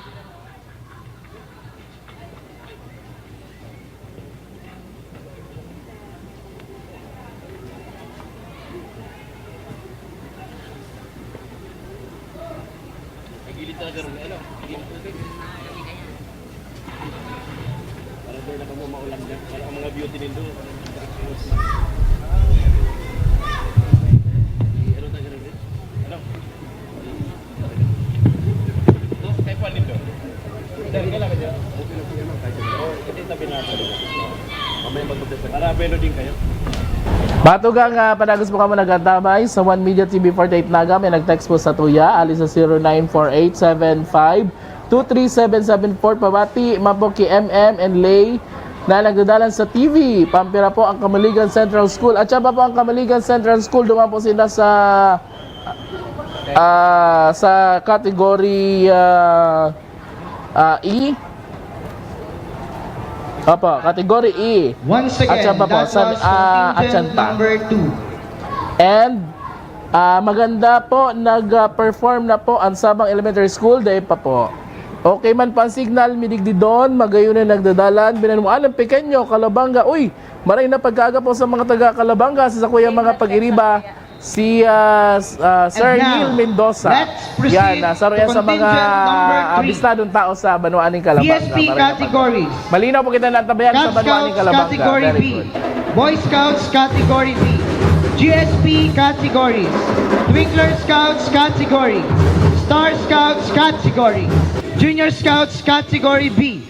Gilid talaga ron, ano? Gilid talaga. Para daw na kamo maulan dyan. Para ang mga beauty nindo. Ano talaga ron? Ano? Matugang, ah, padagos po kamo nag-antabay sa One Media T V forty-eight Naga. May nag-text po sa tuya, ali sa zero nine four eight seven five two three seven seven four. Pabati man po ki M M and Lay na nagdadalan sa T V. Pampira po ang Kamaligan Central School. At siya pa po ang Kamaligan Central School. Duman po sila sa, ah, sa category, ah, Ah, E? Opo, category E. Once again, At siya pa po, that San, was ah, contingent Achanta. Number two. And, ah, maganda po, nag-perform na po ang Sabang Elementary School, dai pa po. Okay man po ang signal, midigdi doon, magayon na nagdadalan, binanuan ng Pequeño, Calabanga. Uy, maray na pagkaaga po sa mga taga Calabanga, sa sakuyang mga pag-iriba. Si, ah, s-, ah, Sir And now, Neil Mendoza. Let's proceed Yan, ah, saro to yan sa mga, contingent number ah, three. Abistadong tao sa banwaan ning Calabanga. D S P Maray na pag-, categories. Malinaw po kita na tabayan sa Cub banwaan ning Scouts Calabanga. Category Very B. Good. Boy Scouts category B. G S P categories. Twinkler Scouts category. Star Scouts category. Junior Scouts category B.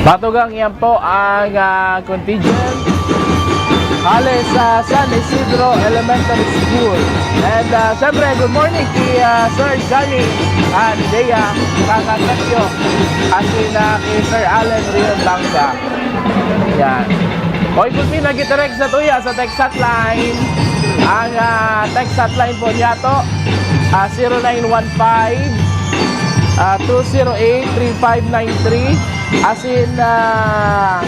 Patugang, yan po ang, ah, contingent hale sa San Isidro Elementary School. And, ah, syempre, good morning kay, ah, Sir Johnny and Bea Cacasetio, asin na kay Sir Allen Rion Bangga. Yan. Oy, gud mi, nagitext sa tuya sa text hotline. Ang, ah, text hotline po niya to, ah, zero nine one five, ah, two zero eight, three five nine three. Asin, ah,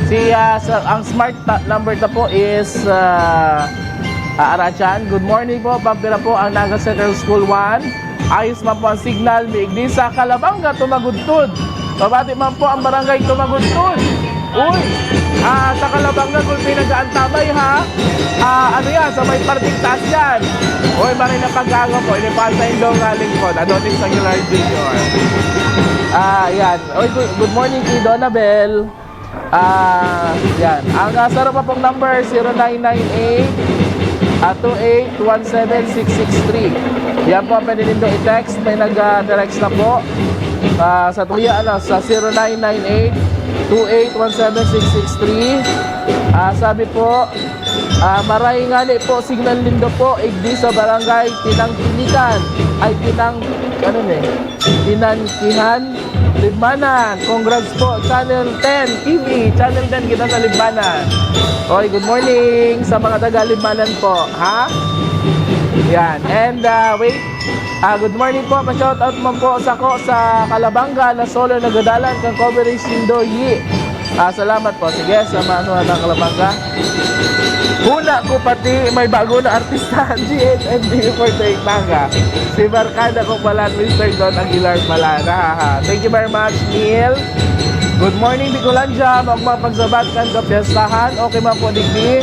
si, ah, sa, ang smart ta-, number ta po is, ah, ah, Arachan. Good morning po. Pampira po ang Naga Central School one. Ayos man po ang signal. Miigdi sa Calabanga, Tumagudtod. Mabati man po ang barangay Tumagudtod. Uy, ah, sa Calabanga, gulpi nag-aantabay, ha? Ah, ano yan? Sa may parting taas yan. Uy, maray na pag-aga po. Inipan sa Indo, galing po. Adonis Aguilar Junior. Ah, yan. Oy, good, good morning kay Donabel. Ah, yan. Ang, ah, saro pa pong number, zero nine nine eight, ah, two eight one seven six six three. Yan po ang pwede nindo i-text. May nag, ah, text na po. Ah, sa tuya, ano, sa zero nine nine eight, two eight one seven six six three. Ah, sabi po, ah, maray ngani po, signal nindo po, igdi sa barangay Tinangkilikan. Ay, Tinang-, ano ni? Tinangkihan, Libmanan. Congrats po, Channel ten T V. Channel ten kita sa Libmanan. Oy, good morning sa mga taga Libmanan po, ha? Yan. And, ah, wait. Ah, good morning po. Pa-shoutout man po sako sa Calabanga na solo nagadalan kan coverage nindo, yi. Ah, salamat po. Sige, sa mga ano, ng Calabanga. Huna ko pati may bago na artista, G H M D forty-eight Naga. Si barkada ko pala, Mister Don Aguilar pala. Nahaha. Thank you very much, Neil. Good morning, Bicolandia. Magmapagsabat kan kapyastahan. Okay man po, digdi.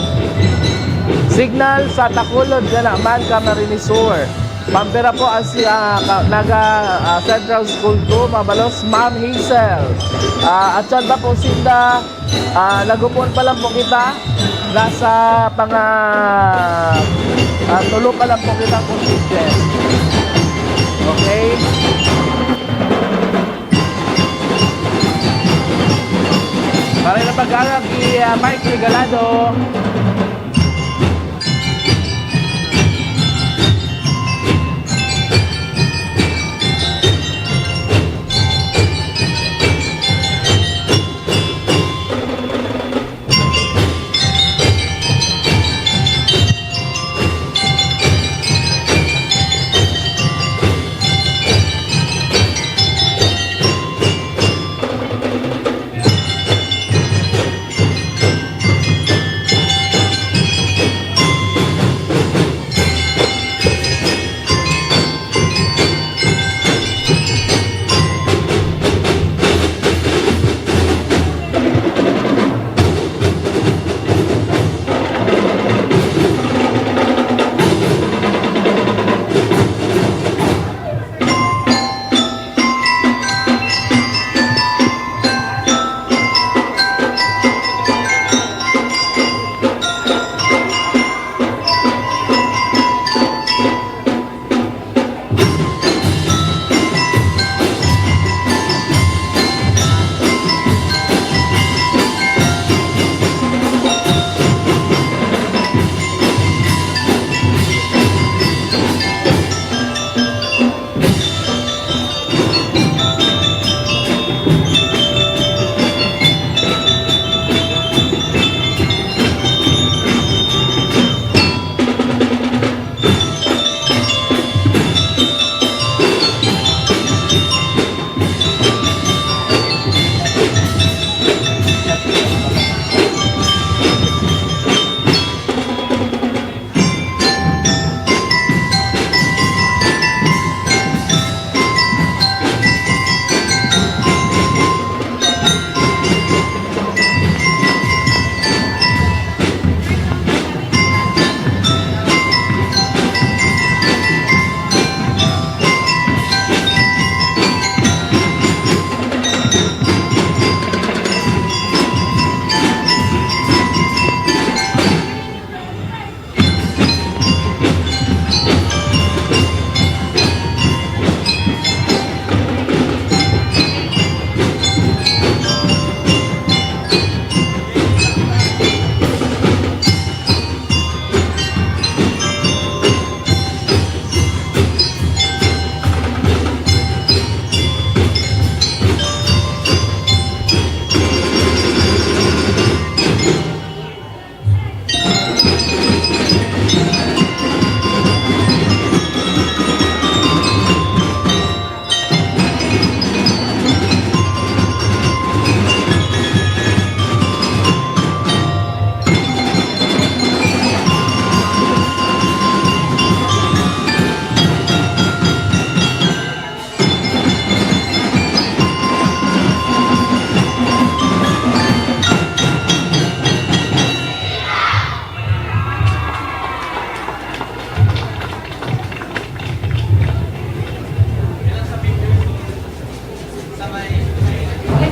Signal sa Takulod, Ganaman, Camarines Sur. Pampira po ang si, ah, ka-, Naga, ah, Central School two, mabalos, Ma'am Hazel. Ah, at siya ba po sinda, ah, nagupon pa lang po kita, nasa panga, ah, tulo pa lang po kita kung teacher. Okay? Para na pag-alag, i, ah, Mike Regalado.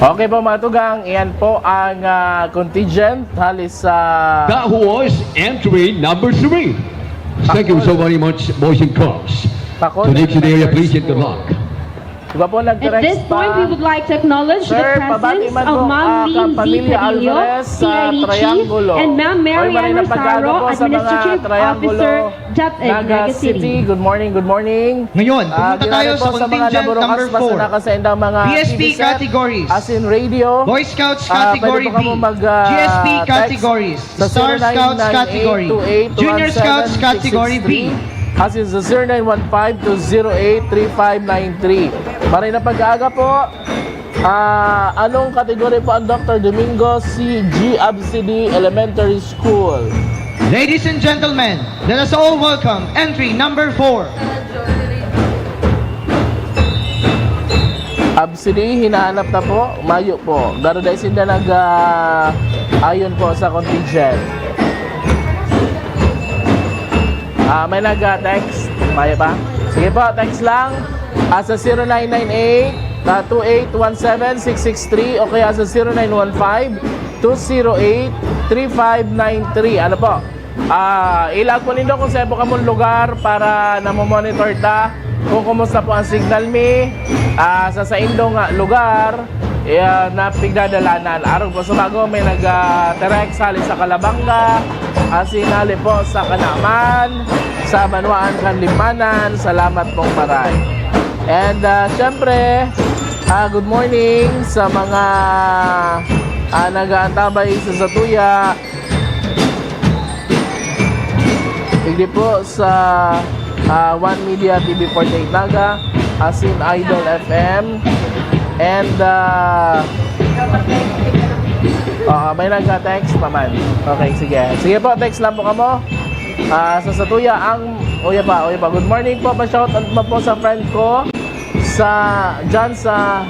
Okay po, mga tugang, iyan po ang, ah, contingent hali sa That was entry number three. Thank you so very much, boys and girls. Pakol Today, today, Elementary please and good School. Luck. Iba po, At nag-text this point, pa. We would like to acknowledge the Sir, pabati presence man of po, Ma'am ah, Lindsay Kapamilya Padillo, Alvarez sa T I E Chief, Triangulo. And Ma'am Oy, Mariana maray na pag-aga Rosaro, po sa mga Administrative Triangulo, Officer, DepEd, Naga Naga City. City. Good morning, good morning. Ngayon, Ah, pumunta tayo grabe sa po sa mga contingent naburukas, number basta four. Nakasaindang mga B S P T V set, categories. As in radio. Boy Scouts Ah, pwede category po kamo B. mag, ah, G S P text categories. Sa Star Scouts category. zero nine nine eight two eight one seven six six three. Junior Scouts category B. As in sa zero nine one five two zero eight three five nine three. Maray na pag-aga po. Ah, anong category po ang Doctor Domingo C G Absidi Elementary School? Ladies and gentlemen, let us all welcome entry number four. Absidi, hinahanap na po. Mayo po. Garo dai sinda nag, ah, ayon po sa contingent. Ah, may nag, ah, text. Mayo pa? Sige po, text lang. Ah, sa zero nine nine eight, ah, two eight one seven six six three o kaya sa zero nine one five two zero eight three five nine three. Ano po? Ah, ilaag po nindo kung saan po kamong lugar para namomonitor ta kung kumusta po ang signal mi, ah, sa saindong, ah, lugar, eh, ah, na pigdadalanan. Arog po sa bago, may nag, ah, text hali sa Calabanga, asin hali po sa Canaman, sa Banwaan kan Libmanan. Salamat pong maray. And, ah, syempre, ah, good morning sa mga, ah, nag-aantabay sa satuya. Digdi po sa, ah, One Media T V forty-eight Naga, asin Idol F M, and, ah, ah, may nagka-text pa man. Okay, sige. Sige po, text lang po kamo. Ah, sa satuya ang, uya pa, uya pa. Good morning po, pa-shoutout mo po sa friend ko. Sa, dyan sa,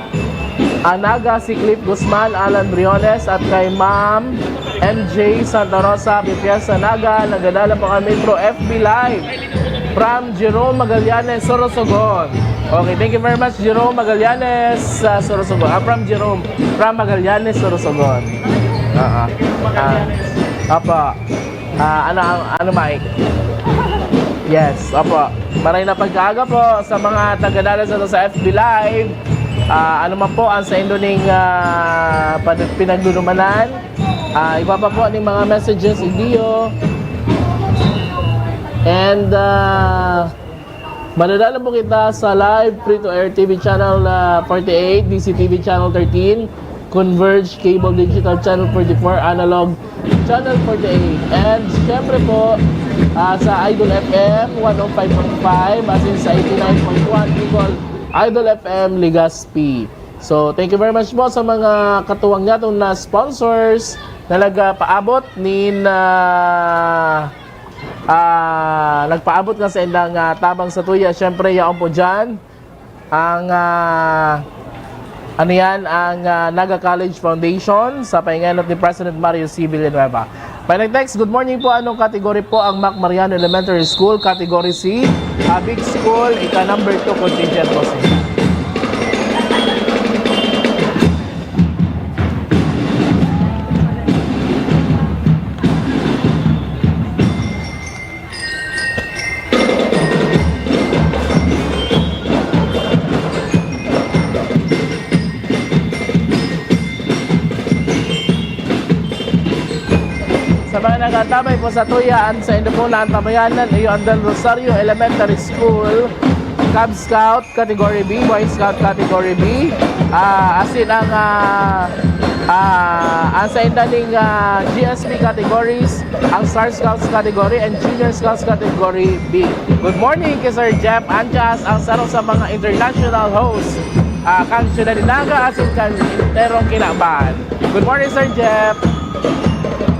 ah, Naga, si Cliff Guzman, Alan Briones, at kay Ma'am M J Santa Rosa, Happy Fiesta Naga, nagdadala po kami through F B Live from Jerome Magallanes, Sorsogon. Okay, thank you very much, Jerome Magallanes, sa Sorsogon. Ah, from Jerome, from Magallanes, Sorsogon. Oo. Ah, apa. Ah, ano, ano, ano, Mike? Yes, opo. Maray na pagkaaga po sa mga tagadala sa, sa F B Live. Ah, ano man po ang saindo ning, ah, pag-, pinagdudumanan, ah, ibaba po ning mga messages idiyo. And, ah, madadala po kita sa live free-to-air T V channel, ah, forty-eight, D C T V channel thirteen, Converge Cable Digital Channel forty-four, Analog Channel forty-eight. And syempre po, ah, sa Idol F M one oh five point five, as in sa eighty-nine point one Bicol Idol F M Legazpi. So, thank you very much po sa mga katuwang niya itong na sponsors na nagpaabot nin, ah, ah, nagpaabot nga sa indang, ah, tabang sa tuya. Syempre, yaon po dyan. Ang, ah, ano yan? Ang, ah, Naga College Foundation sa painganot ni President Mario C. Villanueva. May nag-text, "Good morning po, anong category po ang Mac Mariano Elementary School?" Category C, ah, big school, ika number two contingent po sila. Sa mga nag-antabay po sa tuya, an saindo po na antabayanan, iyo ang Del Rosario Elementary School, Cub Scout, Category B, Boy Scout Category B. Ah, asin ang, ah, ah, ang sainda ning, ah, G S B categories, ang Star Scouts category, and Junior Scouts category B. Good morning kay Sir Jeff Anchas, ang saro sa mga international host, ah, kan Ciudad de Naga, asin kan enterong kinaban. Good morning, Sir Jeff.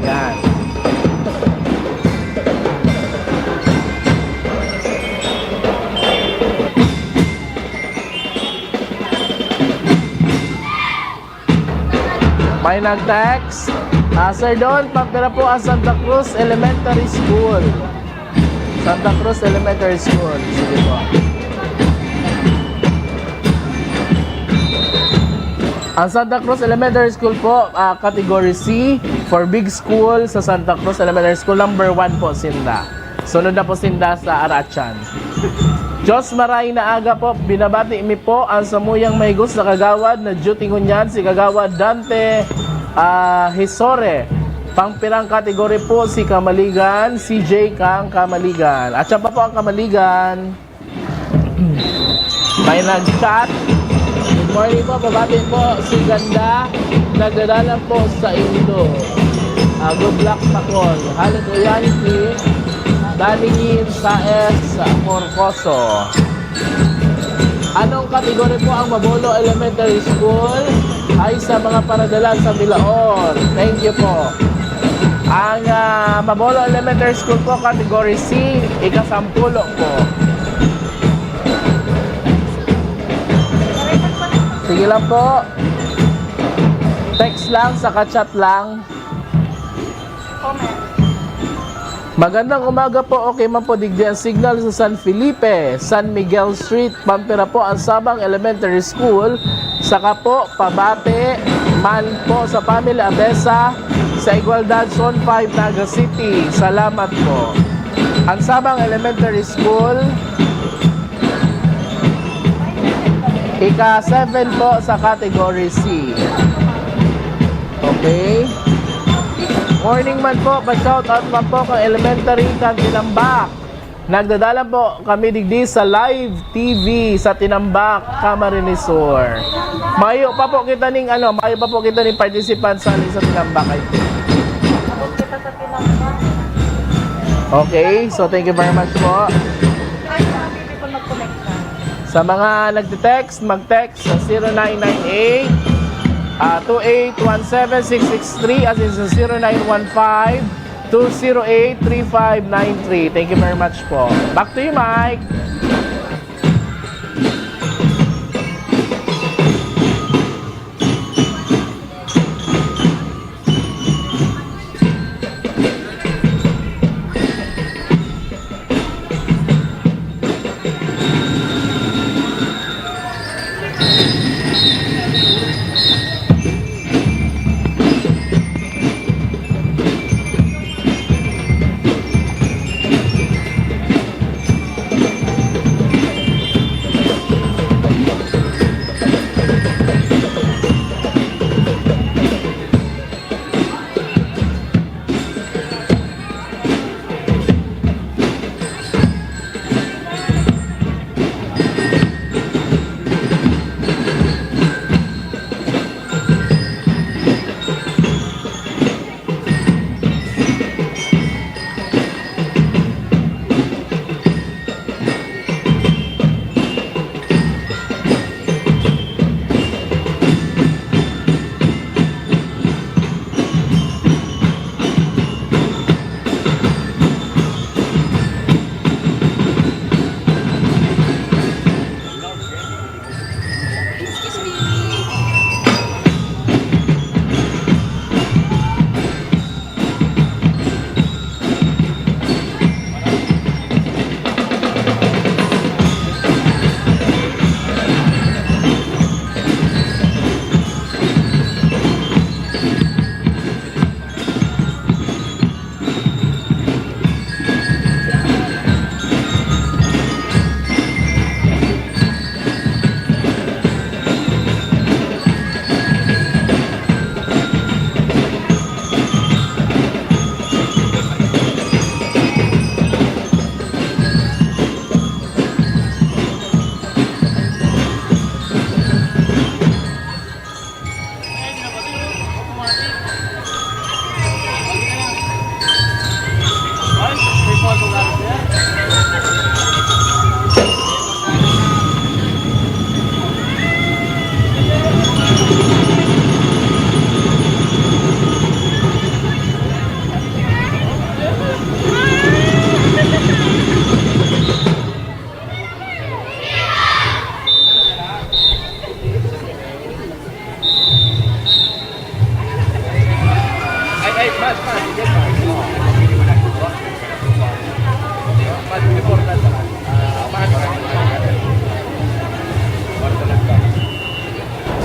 Yan. May nag-text. Ah, Sir Don, papira po ang Santa Cruz Elementary School. Santa Cruz Elementary School. Sige po. Ang Santa Cruz Elementary School po, ah, category C for big school sa Santa Cruz Elementary School, number one po sinda. Sunod na po sinda sa Arachan. Diyos maray na aga po, binabati mi po ang samuyang mahigos na kagawad na duty ngunyan, si Kagawad Dante, ah, Hisore. Pangpirang category po si Kamaligan, C J kang Kamaligan. At siya pa po ang Kamaligan. May nag-chat. Good morning po, pabati po si Ganda. Nagdadalan po sa Indo. Ah, good luck sa call. Halo po yan si Danny Saez Corcoso. Anong category po ang Mabolo Elementary School? Ay, sa mga paradalan sa Milaor. Thank you po. Ang, ah, Mabolo Elementary School po, category C, ikasampulo po. Sige lang po. Text lang, saka chat lang. Magandang umaga po. Okay man po, digdi ang signal sa San Felipe, San Miguel Street, pampira po ang Sabang Elementary School, saka po pabati man po sa Family Abesa sa Igualdad Zone five, Naga City. Salamat po. Ang Sabang Elementary School, ika seven po sa category C. Okay. Morning man po, pa-shoutout man po kang elementary kan Tinambak. Nagdadalan po kami digdi sa live T V sa Tinambak, Camarines Sur. Mayo pa po kita ning ano, mayo pa po kita ning participant sa, sa Tinambak, I think. Okay, so thank you very much po. Sa mga nagte-text, mag-text sa zero nine nine eight, ah, two eight one seven six six three, as in sa zero nine one five, two zero eight, three five nine three. Thank you very much po. Back to you, Mike.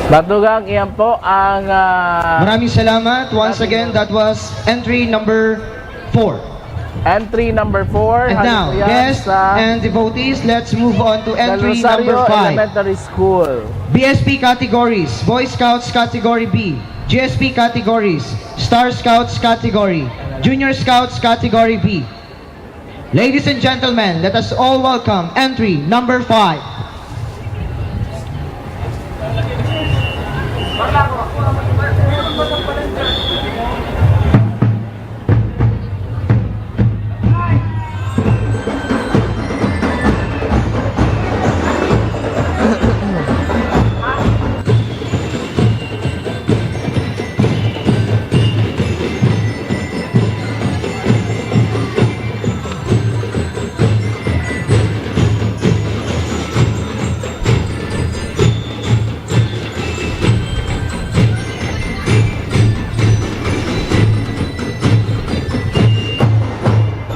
Batugang, iyan po ang, ah, Maraming salamat. Once again, that was entry number four. Entry number four. And now, guests and devotees, let's move on to entry number five. Elementary School. B S P categories, Boy Scouts category B, G S P categories, Star Scouts category, Junior Scouts category B. Ladies and gentlemen, let us all welcome entry number five.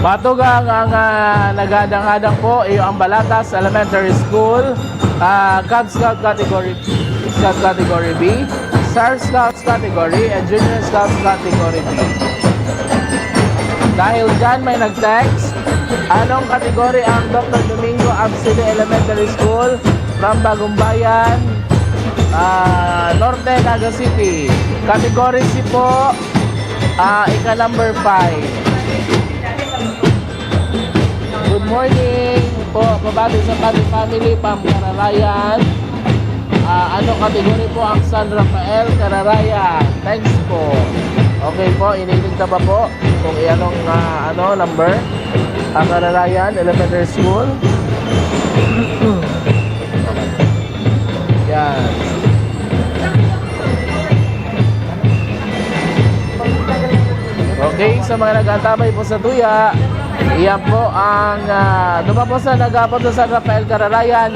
Batugang, ang, ah, naghadang-hadang po, iyo ang Balatas Elementary School, ah, Cub Scout Category, Scout Category B, Star Scout Scouts category and Junior Scouts category B. Dahil dyan, may nag-text, "Anong category ang Doctor Domingo Abside Elementary School from Bagumbayan, ah, Norte, Naga City?" Category C po, ah, ika number five. Good morning po, pabati sa Pati Family, Pam Kararayan. Ah, ano category po ang San Rafael Kararayan? Thanks po. Okay po, iniligta pa po kung ianong, ah, ano, number ang Kararayan Elementary School. Yan. Okay, sa mga nag-aantabay po sa tuya, iyan po ang, ah, duman po sa nag-aabot sa San Rafael Kararayan.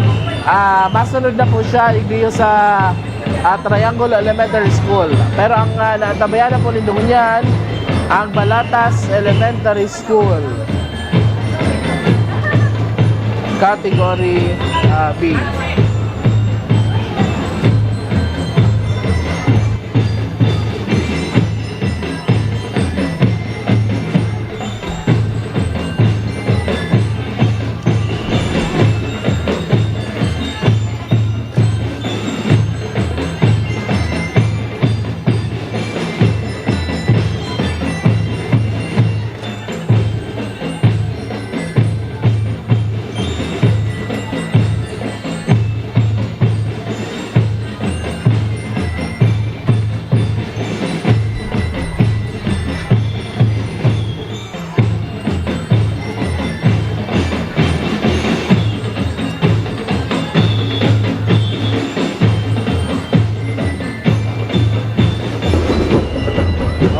Ah, masunod na po siya, igdiyo sa, ah, Triangulo Elementary School. Pero ang, ah, naantabayan na po nindo ngunyan, ang Balatas Elementary School. Category, ah, B.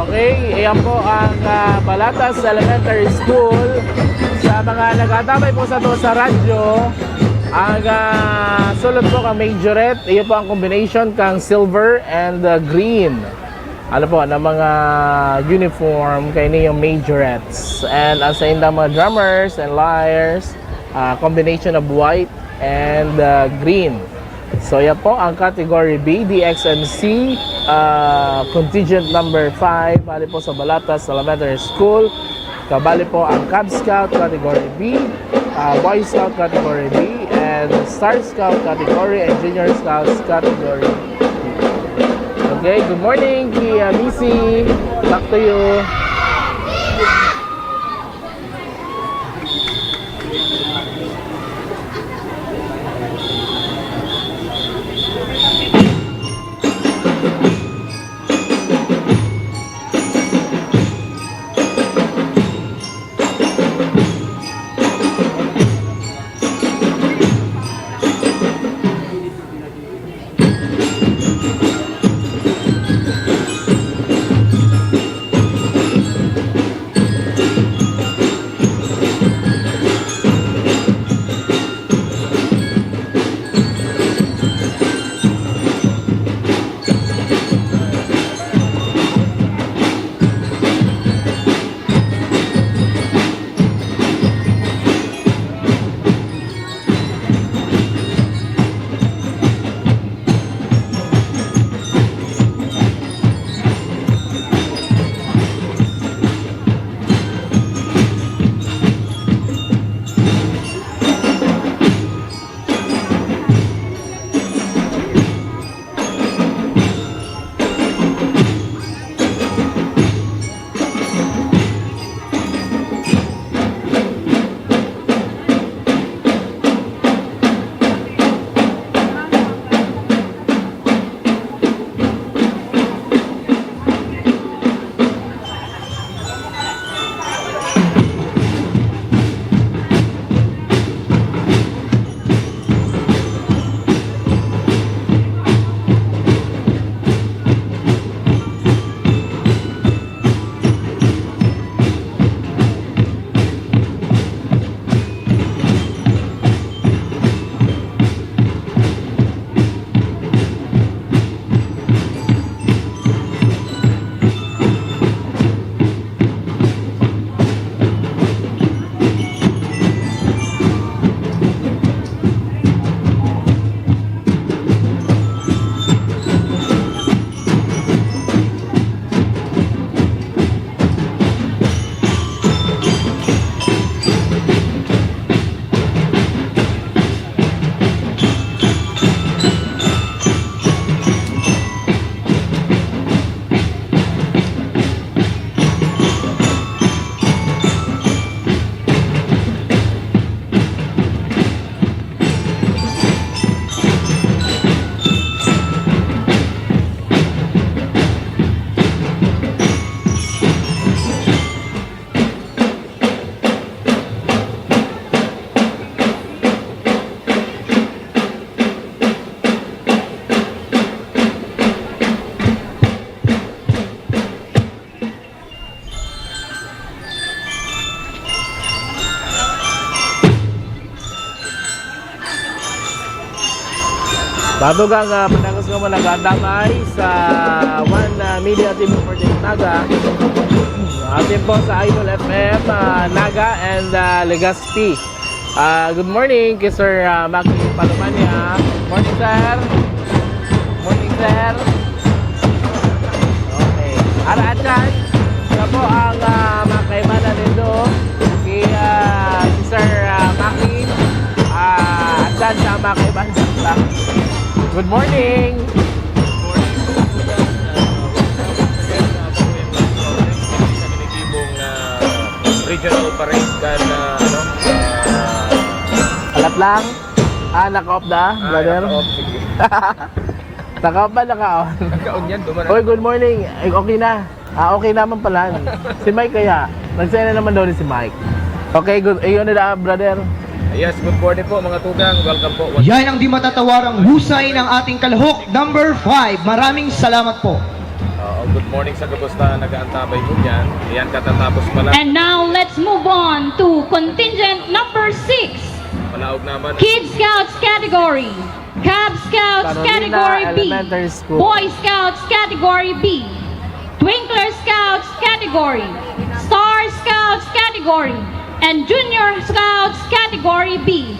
Okay, ayan po ang, ah, Balatas Elementary School. Sa mga nag-aantabay po sa to sa radyo, ang, ah, sulod po kan majorette, iyo po ang combination kan silver and, ah, green. Ano po, na mga uniform kay niyong majorettes. And ang sa indang mga drummers and lyres, ah, combination of white and, ah, green. So, yan po ang category B, D X M C, ah, contingent number five, bali po sa Balatas Elementary School. Kabali po ang Cub Scout category B, ah, Boy Scout category B, and Star Scout category, and Junior Scouts category. Okay, good morning, Kia Missy. Back to you. Atugang uh, padagos nga mga nag-atabay sa One uh, Media T V forty-eight Naga. Atin po sa Idol F M, uh, Naga and uh, Legazpi. Ah, good morning kay Sir uh, Maki Palomania. Morning, sir. Morning, sir. Okay. Ara atyan, siya po ang uh, mga kaibanan nito. Kay uh, si Sir uh, Maki. Ah, atyan sa mga kaibanan. Good morning. Regional Parade kan, ah, ano, ah, Alat lang. Ah, naka-off na, ah, brother? Naka-off, sige. Naka-off ba? Naka-on? Naka-on yan, duman na. Oy, good morning. Ay, okay na. Ah, okay naman pala. Si Mike kaya? Nagsaya na naman daw ni si Mike. Okay, good. Ayun na, brother. Yes, good morning po, mga tugang. Welcome po. Yan ang di matatawarang husay ng ating kalahok, number five. Maraming salamat po. Oo, good morning sa gabos na nag-aantabay mo dyan. Ayan, katatapos pa lang. And now, let's move on to contingent number six. Palaog naman. Kid Scouts category. Cub Scouts Carolina category B. Elementary School. Boy Scouts category B. Twinkler Scouts category. Star Scouts category. And Junior Scouts category B.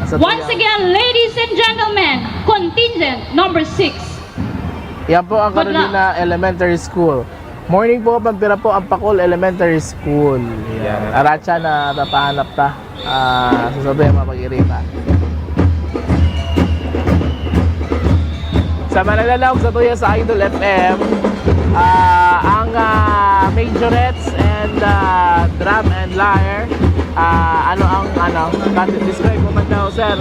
Sa Once tuya. Again, ladies and gentlemen, contingent number six. Yan po ang Good luck. Carolina Elementary School. Morning po, pampira po ang Pakol Elementary School. Yan. Yan. Aratsa na napahanap ta. Ah, sa sabi ang mga pag-irita. Sa mananalaog sa tuya sa Idol F M, ah, ang ah, majorettes and ah, drum and lyre, ah, ano ang ano, describe mo man daw, sir?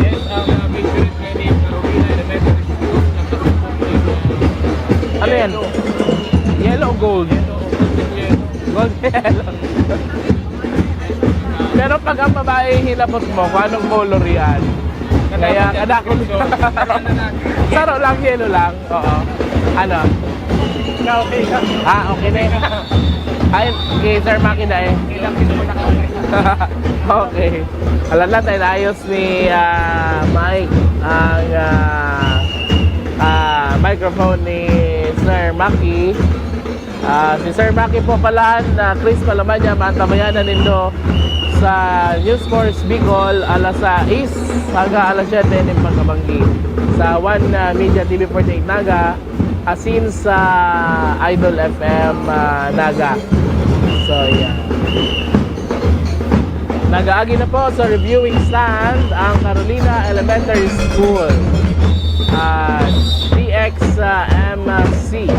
Yes, ang ah, majorette kaya ni Carolina Elementary School, nagkasumpong din. Ano yan? Yellow. Yellow o golden yellow? Golden yellow. Gold yellow. Pero pag ang babae hinapot mo kung anong color yan, kaya kadakol. Saro lang, yellow lang. Oo. Ano? Ikaw, okay ka? Ah, okay na yun. Ay, kay Sir Maki na eh. Okay lang, gusto mo na kape. Okay. Alam na tayo, naayos ni ah, Mike ang ah, ah, microphone ni Sir Maki. Ah, si Sir Maki po pala na Chris Palamanya, maantabayanan nindo sa News Force Bicol, alas sais hanggang alas siyete nin pagkabanggi sa One ah, Media T V forty-eight Naga, asin sa Idol F M ah, Naga. So, yeah. Nag-aagi na po sa reviewing stand ang Carolina Elementary School, ah, D X M C.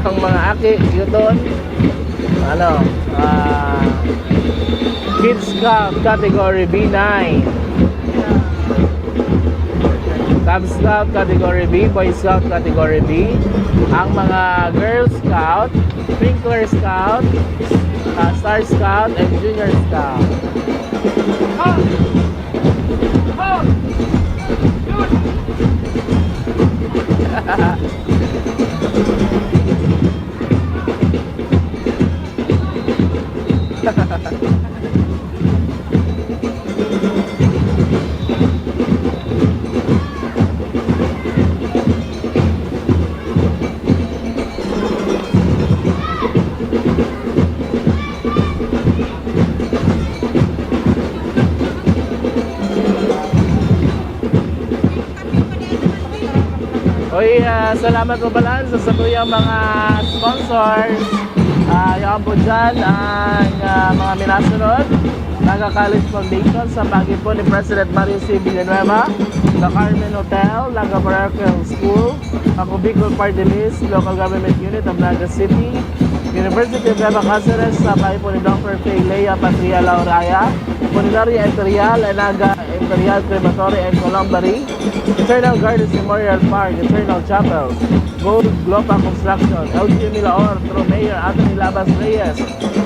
Ang mga aki, yuton, ano, ah, Kids Club Category B nine, Cub Scout Category B, Boy Scout Category B, ang mga Girl Scout, Twinkler Scout, ah, Star Scout, and Junior Scout. Oy, ah, salamat po pala sa satuyang mga sponsors. Ah, yaon po dyan ang ah, mga minasunod. Naga College Foundation sa pagi po ni President Mario C. Villanueva, The Carmen Hotel, Naga Parochial School, Ako Bicol Party List, Local Government Unit of Naga City, University of Nueva Cáceres, sa bahay po ni Doctor Faye Lea Patria Lauraya, Funeraria Imperial, Naga Imperial Crematory and Columbary, Eternal Gardens Memorial Park, Eternal Chapel, Gold Glopa Construction, L G Milaor, through Mayor Anthony Labas Reyes,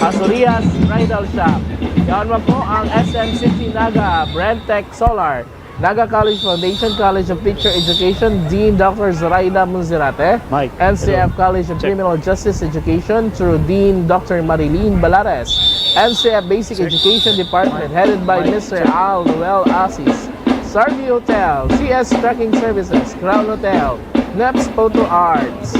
Asurias Bridal Shop. Yaon man po ang S M City Naga, Brentech Solar, Naga College Foundation, College of Teacher Education, Dean Doctor Zoraida Monserrate, Mike, N C F hello. College of Check. Criminal Justice Education through Dean Doctor Marilyn Balares, N C F Basic Check. Education Department, Mike, headed by Mike, Mister Check. Al Noel Asis, Sarview Hotel, C S Trucking Services, Crown Hotel, Neps Photo Arts,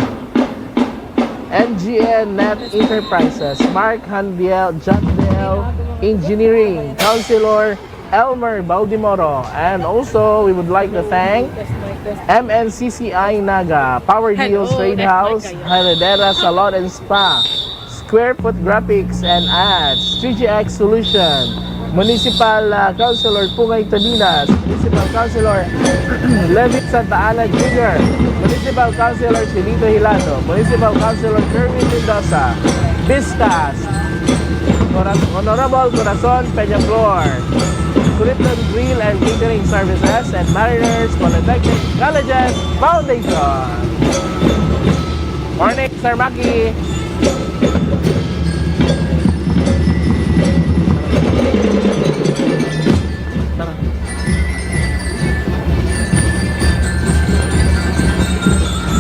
M G N Net Enterprises, Mark Handiel, Jandel Engineering, Councilor Elmer Baldimoro, and also we would like to thank M N C C I Naga, Power Deals Trade House, Heredera Salon and Spa, Square Foot Graphics and Ads, three G X Solution, Municipal, ah, Councilor Pungay Toninas, Municipal Councilor Levin Santa Ana Junior, Municipal Councilor Chinito Hilano, Municipal Councilor Jerwin Mendoza, Vistas, Cora-, Honorable Corazon Peñaflor, Sulitlon Grill and Catering Services, and Mariners Polytechnic Colleges Foundation. Morning, Sir Maki.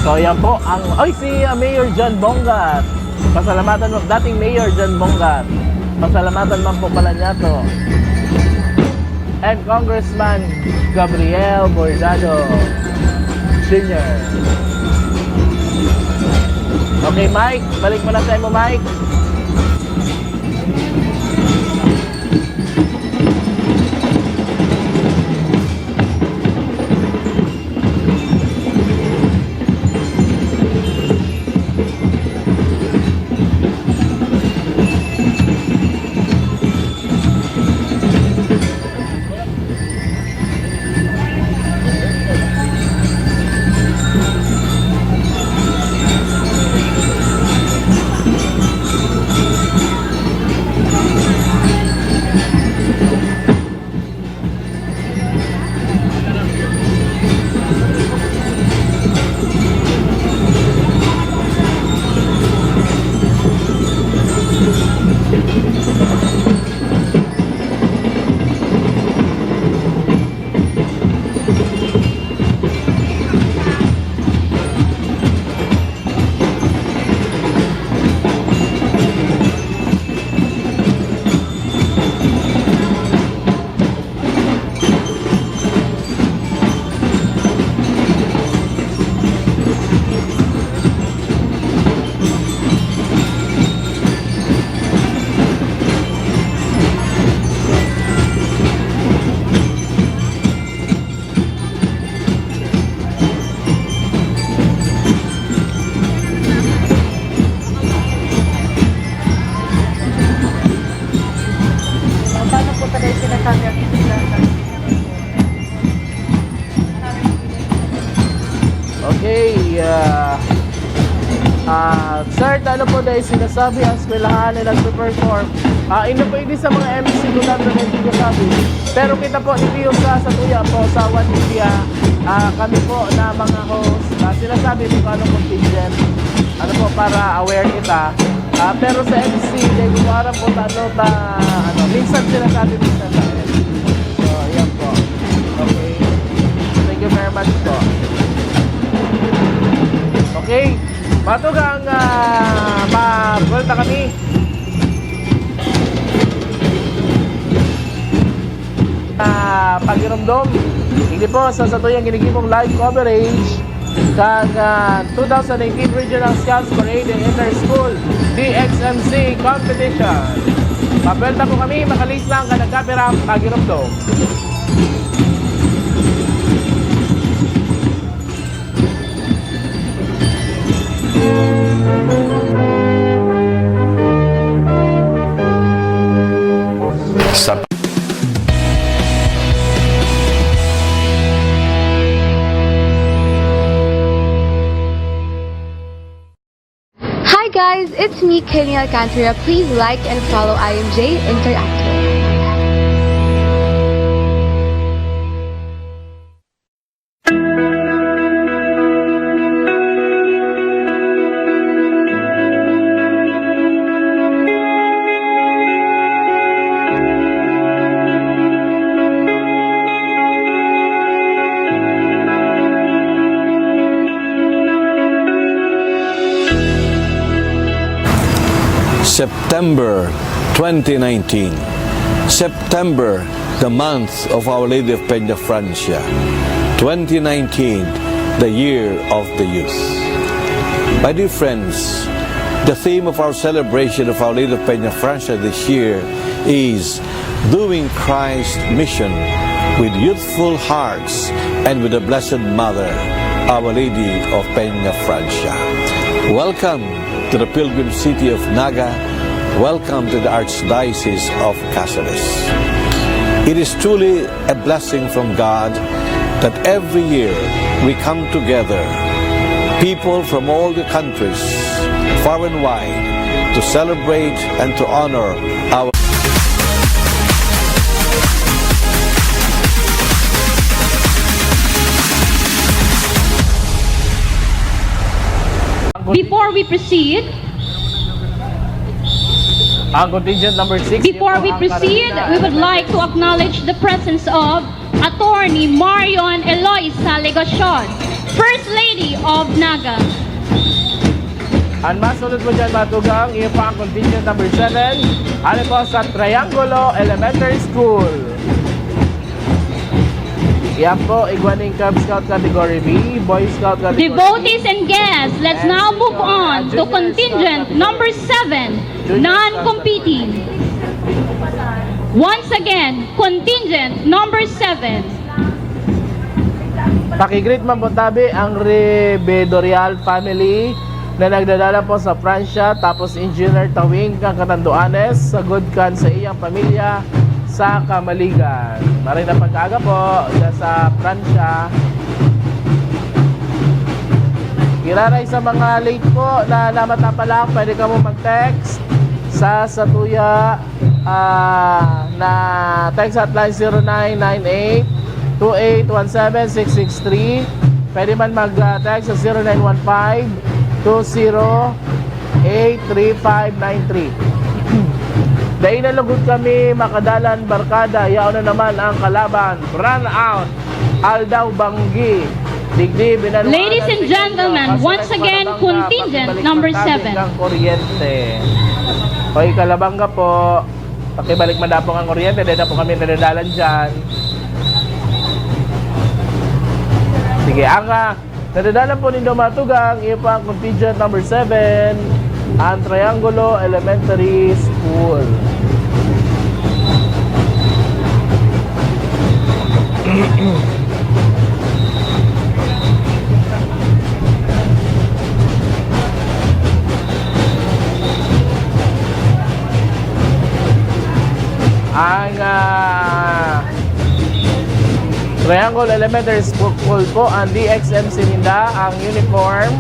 So, yan po ang, ay, si, ah, Mayor John Bongat. Pasalamatan mo, dating Mayor John Bongat. Pasalamatan man po pala niya to. And Congressman Gabriel Bordado Junior. Okay, Mike. Balik mo na sa imo, Mike. Paano po pala yung sinasabi ang Okay, ah, ah, sir, ano po dahil sinasabi ang eskwelahan na nagpe-perform? Ah, ino po ini sa mga M C ko na hindi ko sabi. Pero kita po, dito sa, sa tuya po, sa One Media, ah, kami po na mga host, ah, sinasabi po kung anong contingent. Ano po, para aware kita. Ah, pero sa M C, hindi ko aram kung ano ba, ano, minsan sinasabi, minsan na. So, yan po. Okay. Thank you very much po. Okay. Matugang, ah, mabuelta kami. Ah, pagiromdom. Ini po sa satuyang ginigibong live coverage kang, ah, two thousand eighteen Regional Scouts Parade and Inter-School D X M C Competition. Pabuelta po kami, makalis lang ka nagkapirang pagiromdom. Sa Hi guys! It's me, Kenny Alcantara. Please like and follow I M J Interactive. September twenty nineteen. September, the month of Our Lady of Peña Francia. Twenty nineteen, the year of the youth. My dear friends, the theme of our celebration of Our Lady of Peña Francia this year is doing Christ's mission with youthful hearts and with the Blessed Mother, Our Lady of Peña Francia. Welcome to the pilgrim city of Naga. Welcome to the Archdiocese of Caceres. It is truly a blessing from God that every year we come together, people from all the countries, far and wide, to celebrate and to honor our Before we proceed, Ang contingent number six. Before we proceed, we would like to acknowledge the presence of Attorney Marion Eloisa Legacion, First Lady of Naga. Ang masunod po dyan, mga tugang, iyo pa ang contingent number seven. Ano po sa Triangulo Elementary School. Yan po, igwa ning Cub Scout Category B, Boy Scout Category B. Devotees and guests, let's now move on to contingent number seven, non-competing. Once again, contingent number seven. Pakigreet man po tabi ang Rebedorial family na nagdadala po sa Pransya, tapos Engineer Tawing kan Catanduanes, sagod kan sa iyang pamilya sa Camaligan. Maray na pagkaaga po dyan sa Pransya. Giraray sa mga late po na namatapalak, pwede kamo mag-text sa satuya ah, na text hotline zero nine nine eight two eight one seven six six three. Pwede man mag-text sa zero nine one five two zero eight three five nine three. Dai na lugod kami makadalan barkada, yaon na naman ang kalaban. Brownout, Aldaw Banggi, digdi, Binaluan. Ladies and gentlemen, once again, contingent number seven. Kuryente. Hoy, Kalabanga po. Pakibalik man daw po ang kuryente, dahil na po kami nadadalan dyan. Sige, ang ah, nadadalan po nindo mga tugang, iyo pa ang contingent number seven, ang Triangulo Elementary School. Ang ah, Triangle Elementary School po, ang D X M C ninda, ang uniform,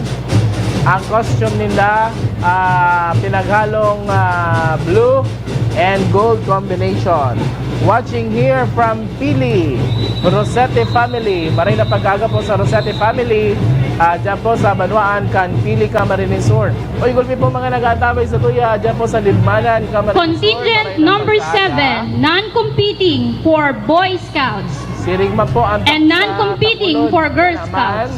ang costume ninda, ah, pinaghalong ah, blue and gold combination. Watching here from Pili, Rosete family. Maray na pagkaaga po sa Rosete family. Ah, dyan po sa Banwaan kan Pili, Camarines Sur. Uy, gulpi po mga nag-aantabay sa tuya. Dyan po sa Libmanan, Camarines Sur. Contingent number seven, non-competing for Boy Scouts. Siring man po ang And non-competing for Girl Scouts.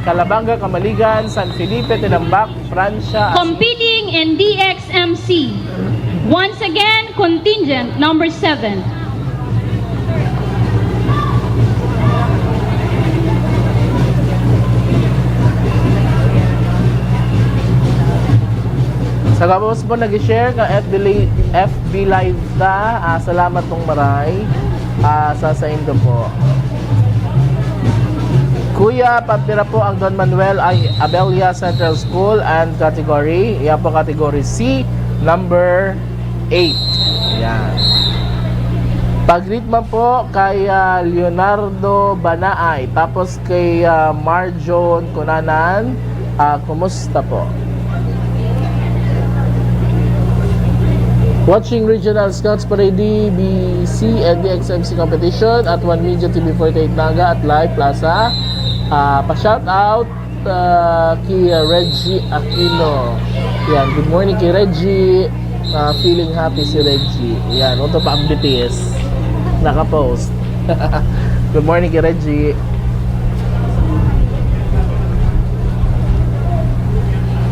Calabanga, Camaligan, San Felipe, Tinambac, Pransya. Competing in D X M C. Once again, contingent number seven. Sa gabos po nag-share ka F B, li- F B Live ta. Ah, salamat pong maray. Ah, sa saindo po. Kuya, pampira po ang Don Manuel ay Abella Central School and category. Yan po category C, number eight. Yan. Pag-greet man po kay ah, Leonardo Banaay, tapos kay ah, Marjon Cunanan, ah, kumusta po? Watching Regional Scouts Parade, D B C and D X M C competition at One Media T V forty-eight Naga at Live Plaza. Ah, pa-shout out, ah, kay, ah, Reggie Aquino. Yan, good morning kay Reggie. Ah, feeling happy si Reggie. Yan, unto pa ang B T S. Naka-post. Good morning kay Reggie.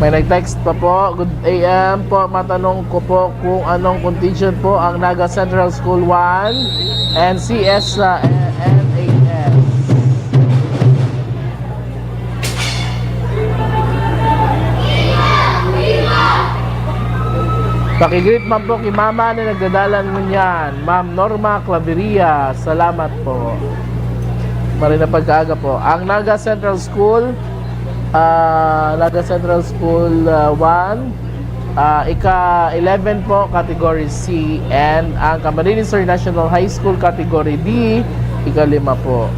May nag-text pa po. Good A M po. Matanong ko po kung anong contingent po ang Naga Central School one and C S sa N A S. Pakigreet man po kay Mama na nagdadalan ngunyan, Ma'am Norma Claveria. Salamat po. Maray na pagkaaga po. Ang Naga Central School, ah, Naga Central School, ah, one, ah, ika-eleven po, category C, and ang Camarines International High School, category D, ika-lima po.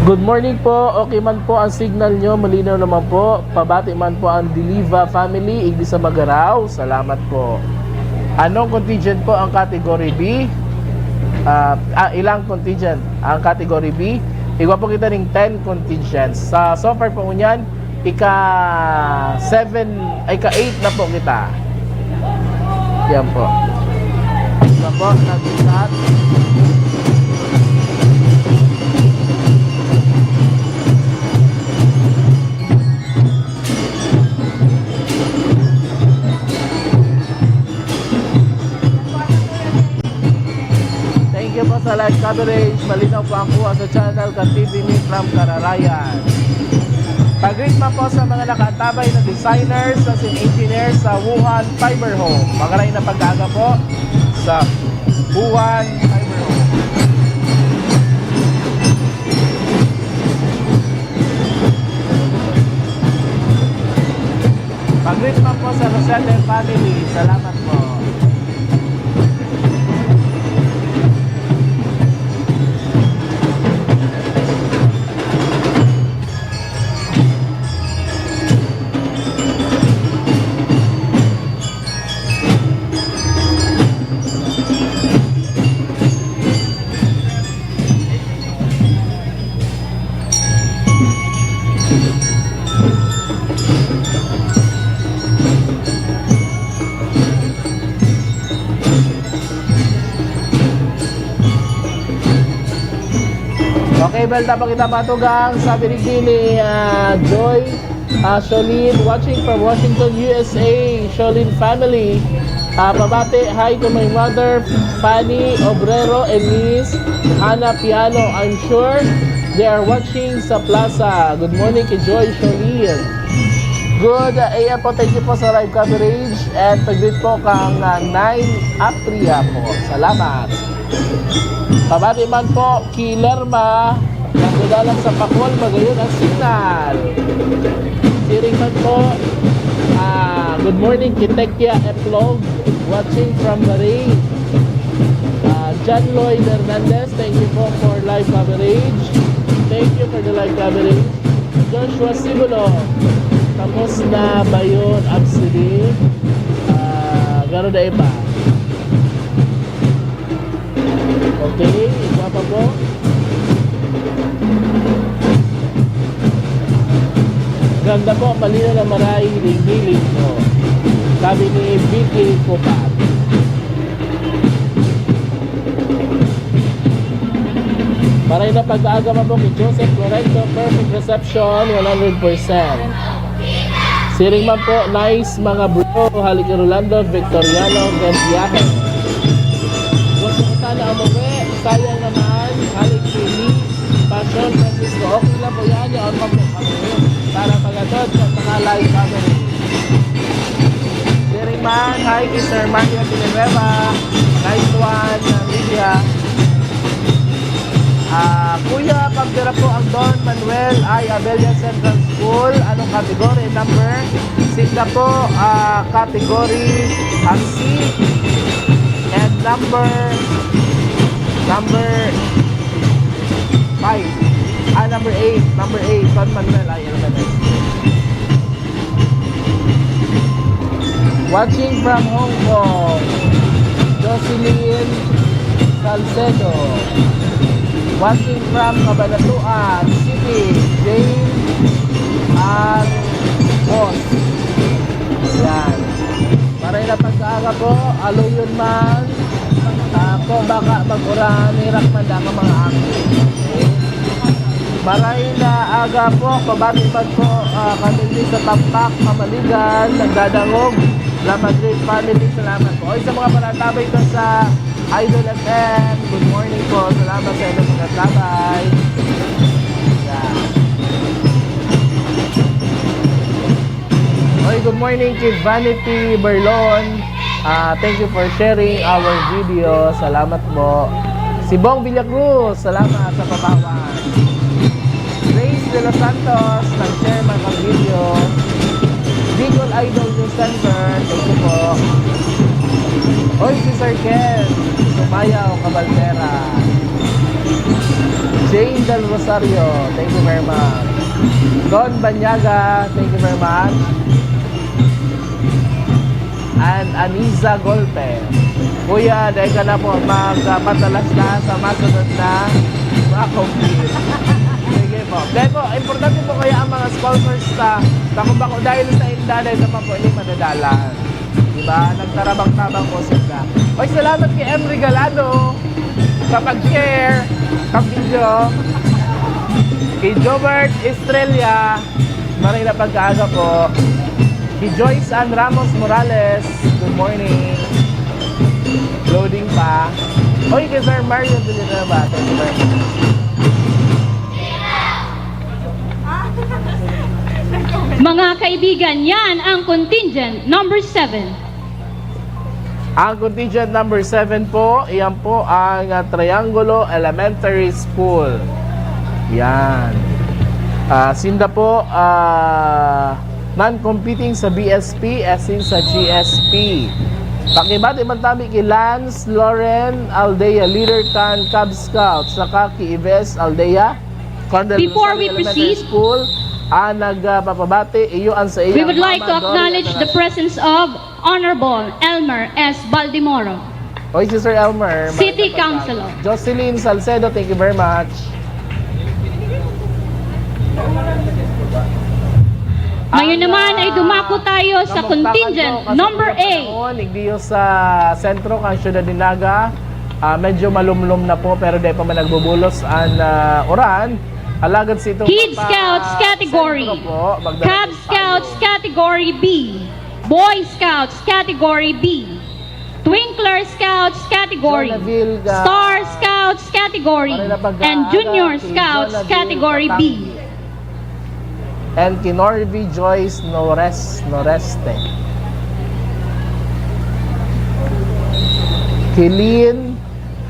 Good morning po. Okay man po ang signal nyo, malinaw naman po. Pabati man po ang Diliva family, igdi sa Magarao. Salamat po. Anong contingent po ang category B? Ah, ah, ilang contingent ang category B? Igwa po kita ning ten contingents. Sa so far po ngunyan, ika seven, ay, ika eight na po kita. Yan po. Yan po, nag-start. Thank you po sa live coverage. Malinaw po ang kuha sa channel ka T V News from Kararayan. Pag-greet man po sa mga nakaantabay na designers at engineers sa Wuhan Fiber Home. Magaray na pag-aga po sa Wuhan Fiber Home. Pag-greet man po sa Rosete family. Salamat po. Okay, bel, tapos kita matugang sa binigay ni, ah, Joy. Ah, Sholin, watching from Washington, U S A. Sholin family. Ah, pabati, hi to my mother, Fanny Obrero, and niece, Ana Piano. I'm sure they are watching sa plaza. Good morning kay Joy Sholin. Good, ah, A M po. Thank you po sa live coverage. And pag-greet po kang, ah, Nine Apria po. Salamat. Pabati man po ki Lerma, nagdadalan sa Pacol, magayon ang signal. Siring man po, ah, good morning ki Tekia Eplog, watching from Marie. Ah, John Lloyd Hernandez, thank you po for live coverage. Thank you for the live coverage. Joshua Sibulo, tapos na ba yun, Absidi? Ah, garo na iba. Okay, iba pa po. Ganda po, malinaw na maray, hiling-hiling po. Sabi ni Vicky Copat. Maray na pag-aaga man po kay Joseph Lorenzo, perfect reception, one hundred percent. Siring man po, nice mga bro, hali ki Rolando Victoriano, good biyahe. Gusto ko sana umuwi, sayang naman, hali ki Lee Passion Francisco, okay lang po yan, yaon pa po kami para magatod sa mga live coverage. Siring man, hi ki Sir Mario Villanueva, nice one, Lydia. Ah, Kuya, pagpira po ang Don Manuel ay Abella Central School? Anong category? Number? Sinda po, ah, category ang C. And number, number five. Ah, number eight. Number eight, Don Manuel ay elementary school. Watching from Hong Kong, Jocelyn Salcedo. Watching from Cabanatuan City, Jane Arbos. Yan. Maray na pagkaaga po, aluyon man. Ah, kung baka mag-uran, hirak man lang ang mga aki. Okay? Maray na aga po, pabati man po, ah, kami din sa Tampak, Kamaligan, nagdadangog. Salamat, great family, salamat po. Oy, sa mga panatabay ko sa Idol F M, good morning po. Salamat sa inyong pagkatabay. Yeah. Oy, good morning kay Vanity Berlon. Ah, thank you for sharing our video. Salamat po. Si Bong Villacruz, salamat sa papawan. Grace de los Santos, nag-share man ang video. Bicol Idol News Center, thank you po. Oy, si Sir Ken, Sumayaw Cabaltera. Jane Del Rosario, thank you very much. Don Banyaga, thank you very much. And Anisa Golpe. Kuya, dahil ka na po magpadalas na sa masunod na mga complete. Sige po. Dahil po, importante po kaya ang mga sponsors ta. Sa kung bako dahil sa inda, dahil sa po, hindi madadalan. Diba? Nagtarabang-tabang po sila. Oy, salamat kay M Regalado sa pag-share ng video. Kay Jobert Estrella, maray na pagkaaga po. Kay Joyce Ann Ramos Morales, good morning. Loading pa. Oy, kay Sir Mario Villanueva, thank you very much. Mga kaibigan, yan ang contingent number seven. Ang contingent number seven po, iyan po ang ah, Triangulo Elementary School. Yan. Ah, sinda po ah, non-competing sa B S P as in sa G S P. Pakibati man tabi kay Lance Loren Aldea, leader kan Cub Scout, saka kay Ives Aldea, Candel Before we Rosario Elementary proceed, School, ang nagpapabati, iyo ang sa iyo. We would like to acknowledge the presence of Honorable Elmer S. Baldemoro. Oy, si Sir Elmer. City Magandang Councilor. Jocelyn Salcedo, thank you very much. Ngayon naman ay dumako tayo sa Kamuktakan contingent po, kasi number yung eight. Panahon, igdiyo sa sentro kan Ciudad de Naga, ah, medyo malumlom na po pero di pa man nagbubulos ang ah, uran. Alagad si itong Kid pa- Scouts category. sentro po, magdala Cub ng Scouts payo. category B. Boy Scouts category B. Twinkler Scouts category. Jonaville, ah, Star Scouts category. Marila Pagkaaga, And Junior si Scouts Jonaville category B. Patanggi. And kay Norby Joyce Nores, Noreste. Kilin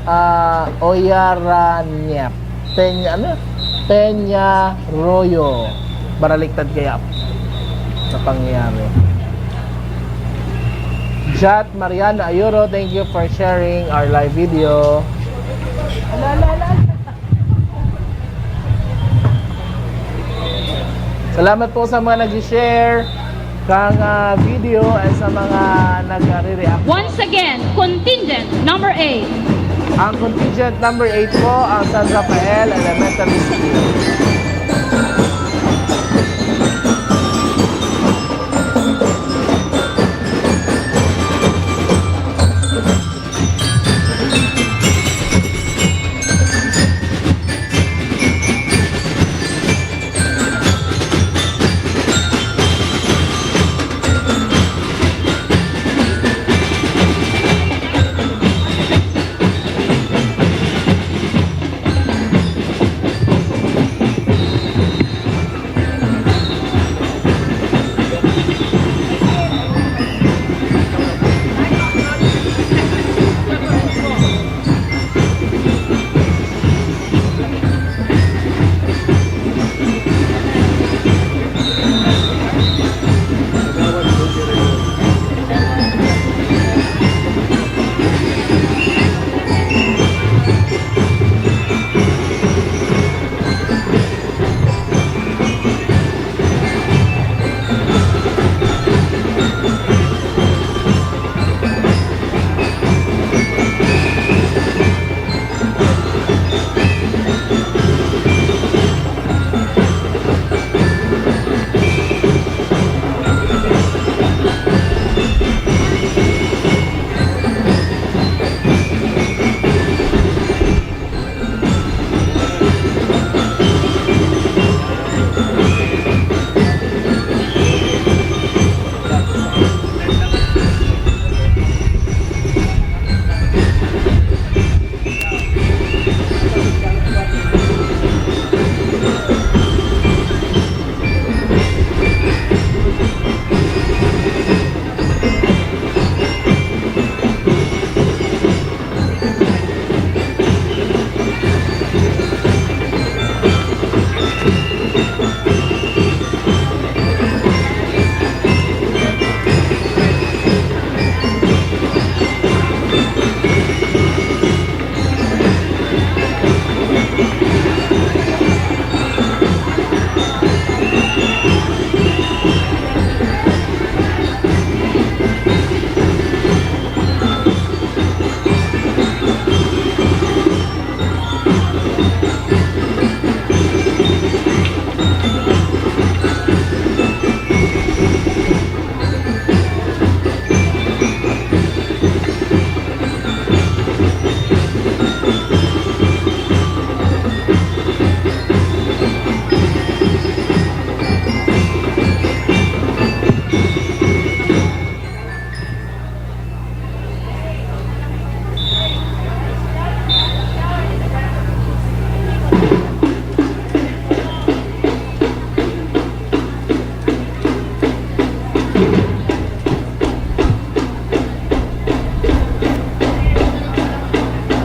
ah, Oyaranyep. Peña, ano? Peña Royo. Baraliktad kaya sa pangyayari. Jat Mariana Ayuro, thank you for sharing our live video. Salamat po sa mga nag-share kang ah, video at sa mga nagre-react. Once again, contingent number eight. Ang contingent number eight po ang San Rafael Elementary School.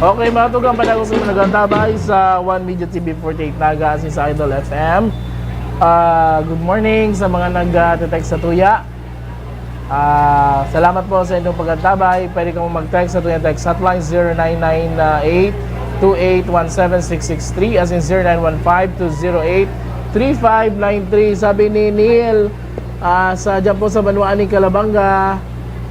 Okay, mga tugang, padagos sa mga nagtatabay sa One Media T V forty-eight Naga, asin sa Idol F M. Ah, good morning sa mga nag-text sa tuya. Ah, salamat po sa inyong pagtatabay. Pwede kamo mag-text sa tuya text hotline, zero nine nine eight two eight one seven six six three, asin zero nine one five two zero eight three five nine three. Sabi ni Neil, ah, sa, dyan po sa banwaan ni Calabanga,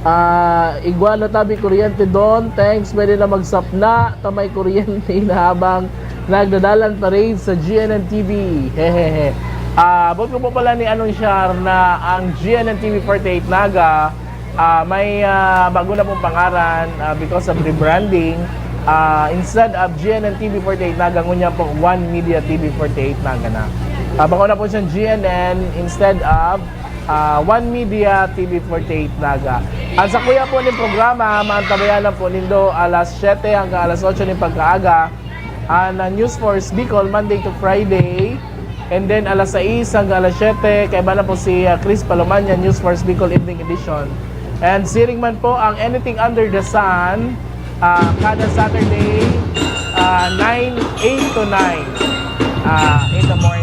ah, igwa na tabi kuryente doon. Thanks, pwede na magsapna ta may kuryente na habang nagdadalan pa rin sa G N N T V. Hehehe. Ah, abot ko po pala ni anunsyar na ang G N N T V forty-eight Naga, ah, may, ah, bago na pong pangaran, ah, because of rebranding. Ah, instead of G N N T V forty-eight Naga, ngunyan po One Media T V forty-eight Naga na. Ah, bako na po siyang G N N instead of, ah, One Media T V forty-eight Naga. Ang sakuya po ning programa, maantabayanan po nindo alas siyete hanggang alas otso ning pagkaaga. Ah, na News Force Bicol, Monday to Friday. And then, alas sais hanggang alas siyete, kaiba na po si, ah, Chris Palomanya, News Force Bicol Evening Edition. And siring man po ang Anything Under the Sun, ah, kada Saturday, ah, nine, eight to nine, ah, in the morning.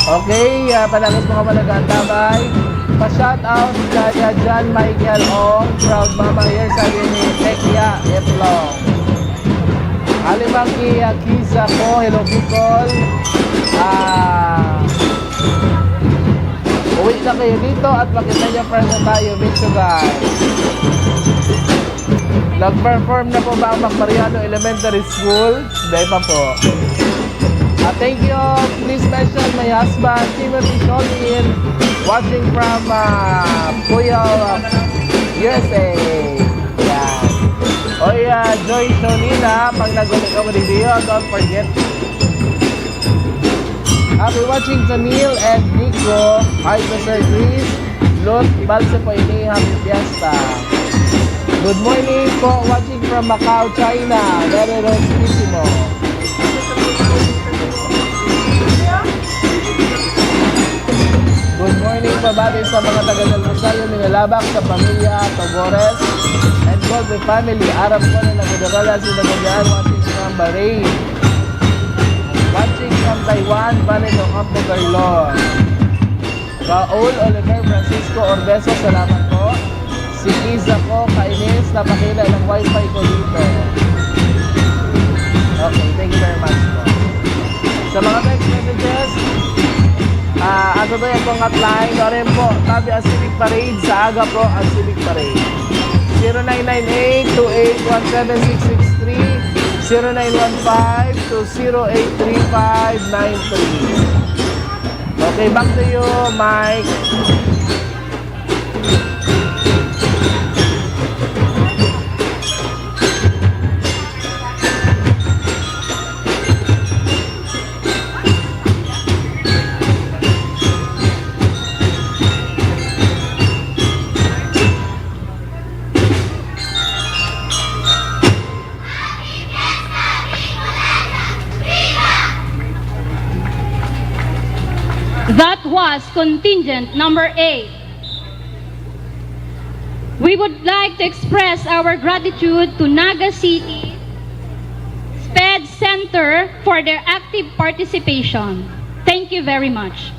Okay, ah, padagos mga malagang tabay. Pa-shoutout kay, ah, John Michael Ong, proud mama here, sabi ni Tekya Etlong. Alimang ki, ah, Kiza ko, hello, Bicol. Ah, uwi na kayo dito at makita niyo, friends na tayo. Miss you, guys. Nag-perform na po ba ang Magmariano Elementary School? Hindi pa po. Ah, thank you. Please mention my husband, Timothy Sholin, watching from, ah, Puyao, ah, U S A. Yan. Oy, ah, Joy Sholin, ah, pag nag-ulit ako ng video, don't forget. Happy watching to Neil and Nico. Hi to Sir Chris. Lot, balse po ini, happy fiesta. Good morning po, watching from Macau, China. Very Rosisimo. Good morning, pabati sa mga taga Del Rosario, Minalabac, sa pamilya Togores and Colby family. Aram ko na nagdadala sila ganyan, watching from Bahrain. Watching from Taiwan, Valley do Campo Garlon. Raul Oliver Francisco Orbeso, salamat po. Si Kiza ko, kainis, napakila ng wifi ko dito. Okay, thank you very much po. Sa mga text message, Ito ang hotline, o rin po, tabi ang Civic Parade, sa aga po ang Civic Parade. Zero nine nine eight two eight one seven six six three, zero nine one five two zero eight three five nine three. Okay, back to you, Mike. That was contingent number eight. We would like to express our gratitude to Naga City SPED Center for their active participation. Thank you very much.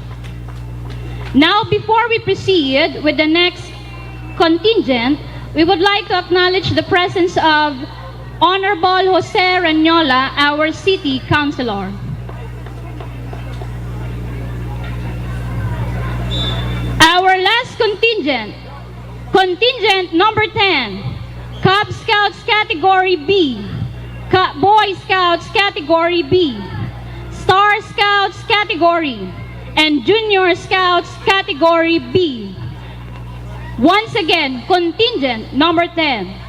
Now, before we proceed with the next contingent, we would like to acknowledge the presence of Honorable Jose Ranyola, our city councilor. Our last contingent, contingent number ten, Cub Scouts Category B, Ka-, Boy Scouts Category B, Star Scouts Category, and Junior Scouts Category B. Once again, contingent number ten.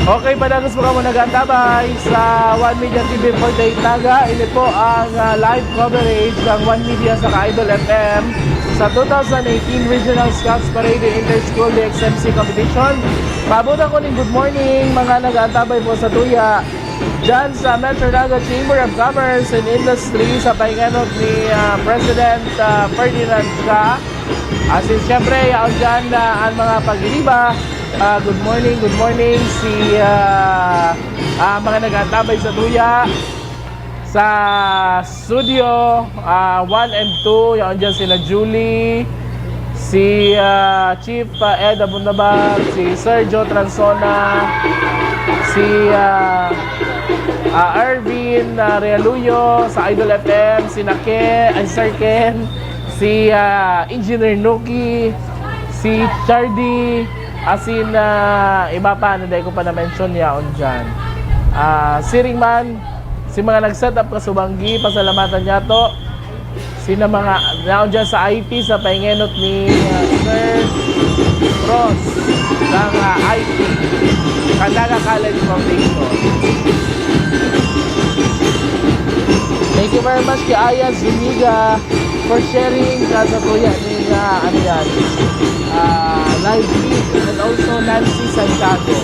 Okay, padagos po kamo nag-aantabay sa One Media T V forty-eight Naga. Ini po ang, ah, live coverage ng One Media sa Idol F M sa two thousand eighteen Regional Scouts Parade and Inter-School D X M C Competition. Paabotan ko ning good morning, mga nag-aantabay po sa tuya. Diyan sa Metro Naga Chamber of Commerce and Industry, sa painganot ni, ah, President, ah, Ferdinand Cha. Asin, siyempre, yaon diyan na ang mga pag-iriba. Ah, good morning, good morning. Si, ah, ah, mga nag-aantabay sa tuya. Sa studio, ah, one and two, yaon diyan sila Julie, si, ah, Chief, ah, Ed Abundabal, si Sergio Transona, si, ah, ah, Ervin, ah, Realuyo, sa Idol F M, si Nake, ay, Sir Ken, si, ah, Engineer Nuki, si Chardy, asin, ah, iba pa na dai ko pa na-mention yaon diyan. Ah, siring man, si mga nag-set up kasubanggi, pasalamatan niyato. Sina mga, yaon diyan sa I T, sa paingenot ni, ah, Sir Ross ng, ah, I T, Candanga College Foundation. Thank you very much kay Aya Zuniga for sharing sa, sa tuya ni, ah, ano yan, ah, live feed, and also Nancy Santiago.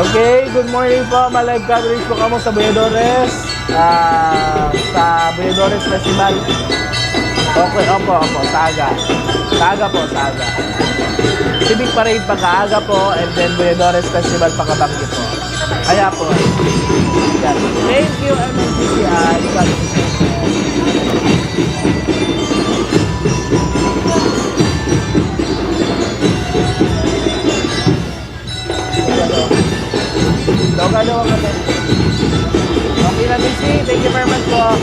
Okay, good morning po. May live coverage po kamo sa Boyadores. Ah, sa Boyadores Festival. Okay, opo, opo, sa aga. Sa aga po, sa aga. Civic Parade pagkaaga po, and then Boyadores Festival pagkabanggi po. Kaya po. Yan. Thank you, M N C C I. Loga, loga, loga. Okay na, B C. Thank you very much po.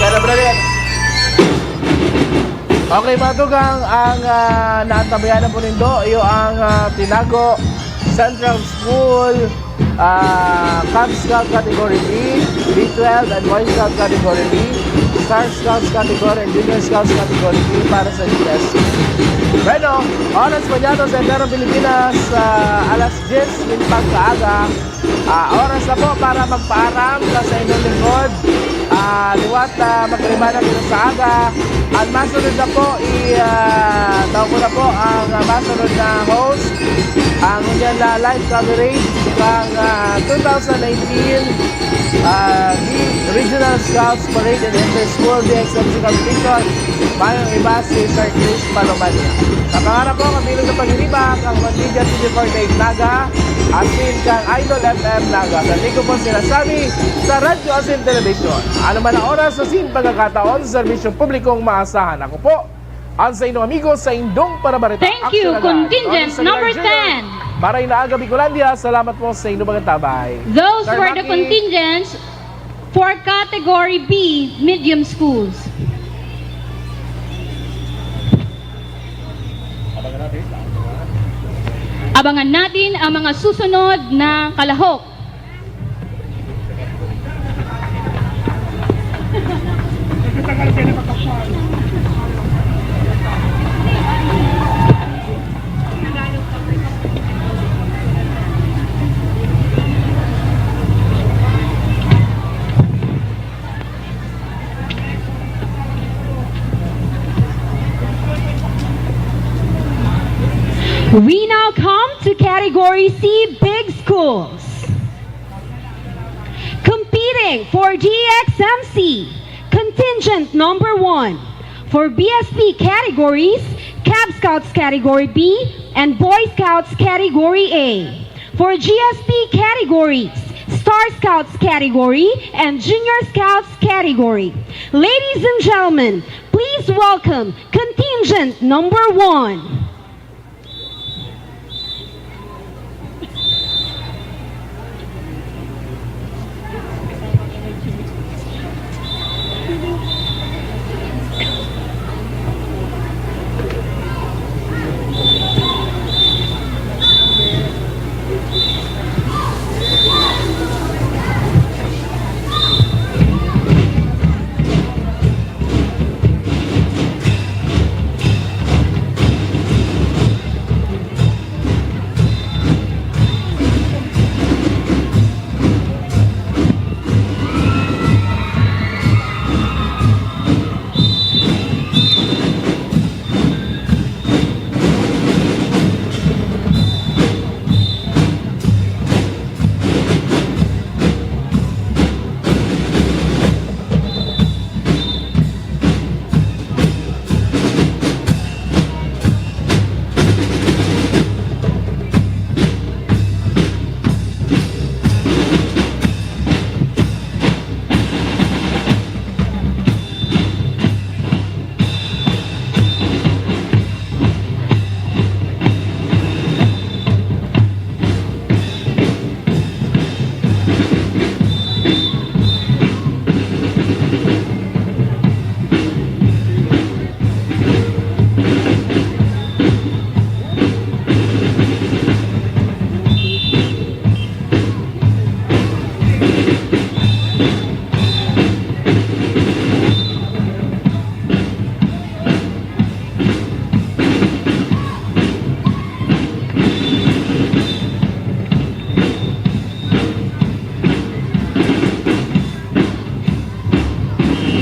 Pero, brother. Okay, mga tugang, ang, ah, naantabayanan po nindo, iyo ang, ah, Tinago Central School, ah, Cub Scout Category B, B twelve, and Boy Scout Category B, Star Scouts Category, and Junior Scouts Category B para sa D S. Bueno, oras po dyan sa Entero Pilipinas, ah, alas diyes nin pagkaaga. Ah, oras na po para magpaaram sa, sa inyong lingkod. Ah, liwat na magkaiba na dito sa aga. Ang masunod na po, i, ah, tawag ko na po ang, ah, masunod na host. Ang unyan na live coverage kang, ah, two thousand nineteen, ah, the Regional Scouts Parade and Inter-School D X M C Competition. Mayong iba si Sir Chris Palomania. Sa pangarap po, mabilog na pag-iba, ang One Media T V forty-eight Naga, asin kang Idol F M Naga. Sa tingin ko po sinasabi sa Radyo Asin Television. Ano man ang oras sa sin pagkakataon sa serbisyong publikong maasahan. Ako po, ang sa inyong amigo, sa indong parabarita. Thank you, Action Agad. Contingent Tony Saguilar number Junior, ten. Para Inaaga Bicolandia, salamat po sa inyong mga tabay. Those Sir were the Maki. Contingents for Category B medium schools. Abangan natin ang mga susunod na kalahok. Come to Category C Big Schools. Competing for G X M C, contingent number one. For B S P categories, Cub Scouts Category B and Boy Scouts Category A. For G S P categories, Star Scouts Category and Junior Scouts Category. Ladies and gentlemen, please welcome contingent number one.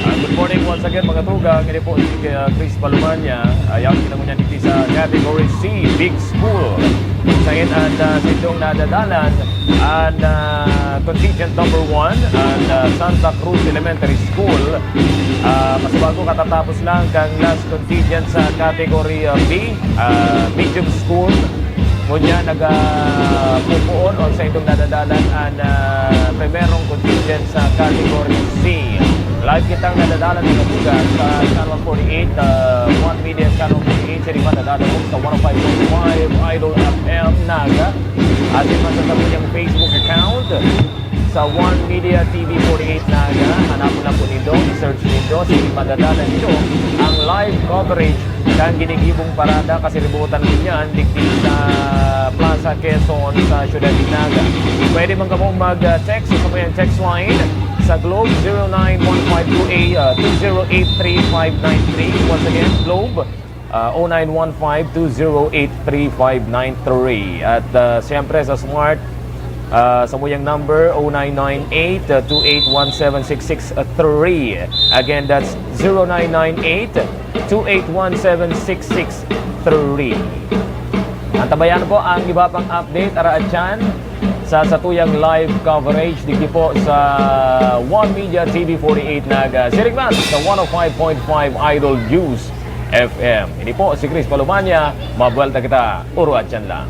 Ah, good morning once again, mga tugang. Ini po si, ah, Chris Palumanya. Ayaw kinangunyan digdi sa Category C, Big School. Sain an, ah, sa inyong nadadalan, an, ah, contingent number one, an, ah, Santa Cruz Elementary School. Ah, pasibago, katatapos lang kan last contingent sa Category, ah, B, ah, Medium School. Ngunyan, naga, ah, pupuon o sa itong nadadalan an, ah, primerong contingent sa Category C. Live kitang nadadalan, mga tugang, sa Channel forty-eight, ah, One Media Channel forty-eight, sa iba nadadangog sa one oh five point five Idol F M Naga. Asin man sa samuyang Facebook account, sa One Media T V forty-eight Naga. Hanapon lang po nindo, i-search nindo, sige, madadala nindo ang live coverage kan ginigibong parada kasiributan ngunyan digdi sa Plaza Quezon sa siyudad nin Naga. Pwede man kamo mag-text sa samuyang text line sa Globe, zero nine one five two eight, ah, two zero eight three five nine three. Once again, Globe, ah, oh nine one five two zero eight three five nine three. At, ah, siyempre sa Smart, ah, samuyang number, oh nine nine eight two eight one seven six six three. Again, that's zero nine nine eight two eight one seven six six three. Antabayan po ang iba pang update, ara atyan, sa satuyang live coverage digdi po sa One Media T V forty-eight Naga. Siring man sa one oh five point five Idol News F M. Ini po si Chris Palumanya. Mabwelta kita. Uro atyan lang.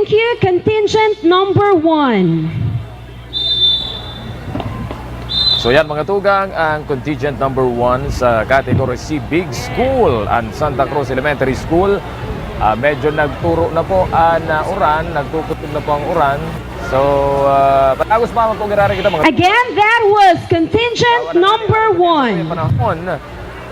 Thank you, contingent number one. So yan mga tugang, ang contingent number one sa category C, big school, ang Santa Cruz Elementary School. Ah, medyo nagturo na po ang ah, uran, nagtutunog na po ang uran. So, uh, patagos pa po giraray kita mga Again, that was contingent number one. Panahon.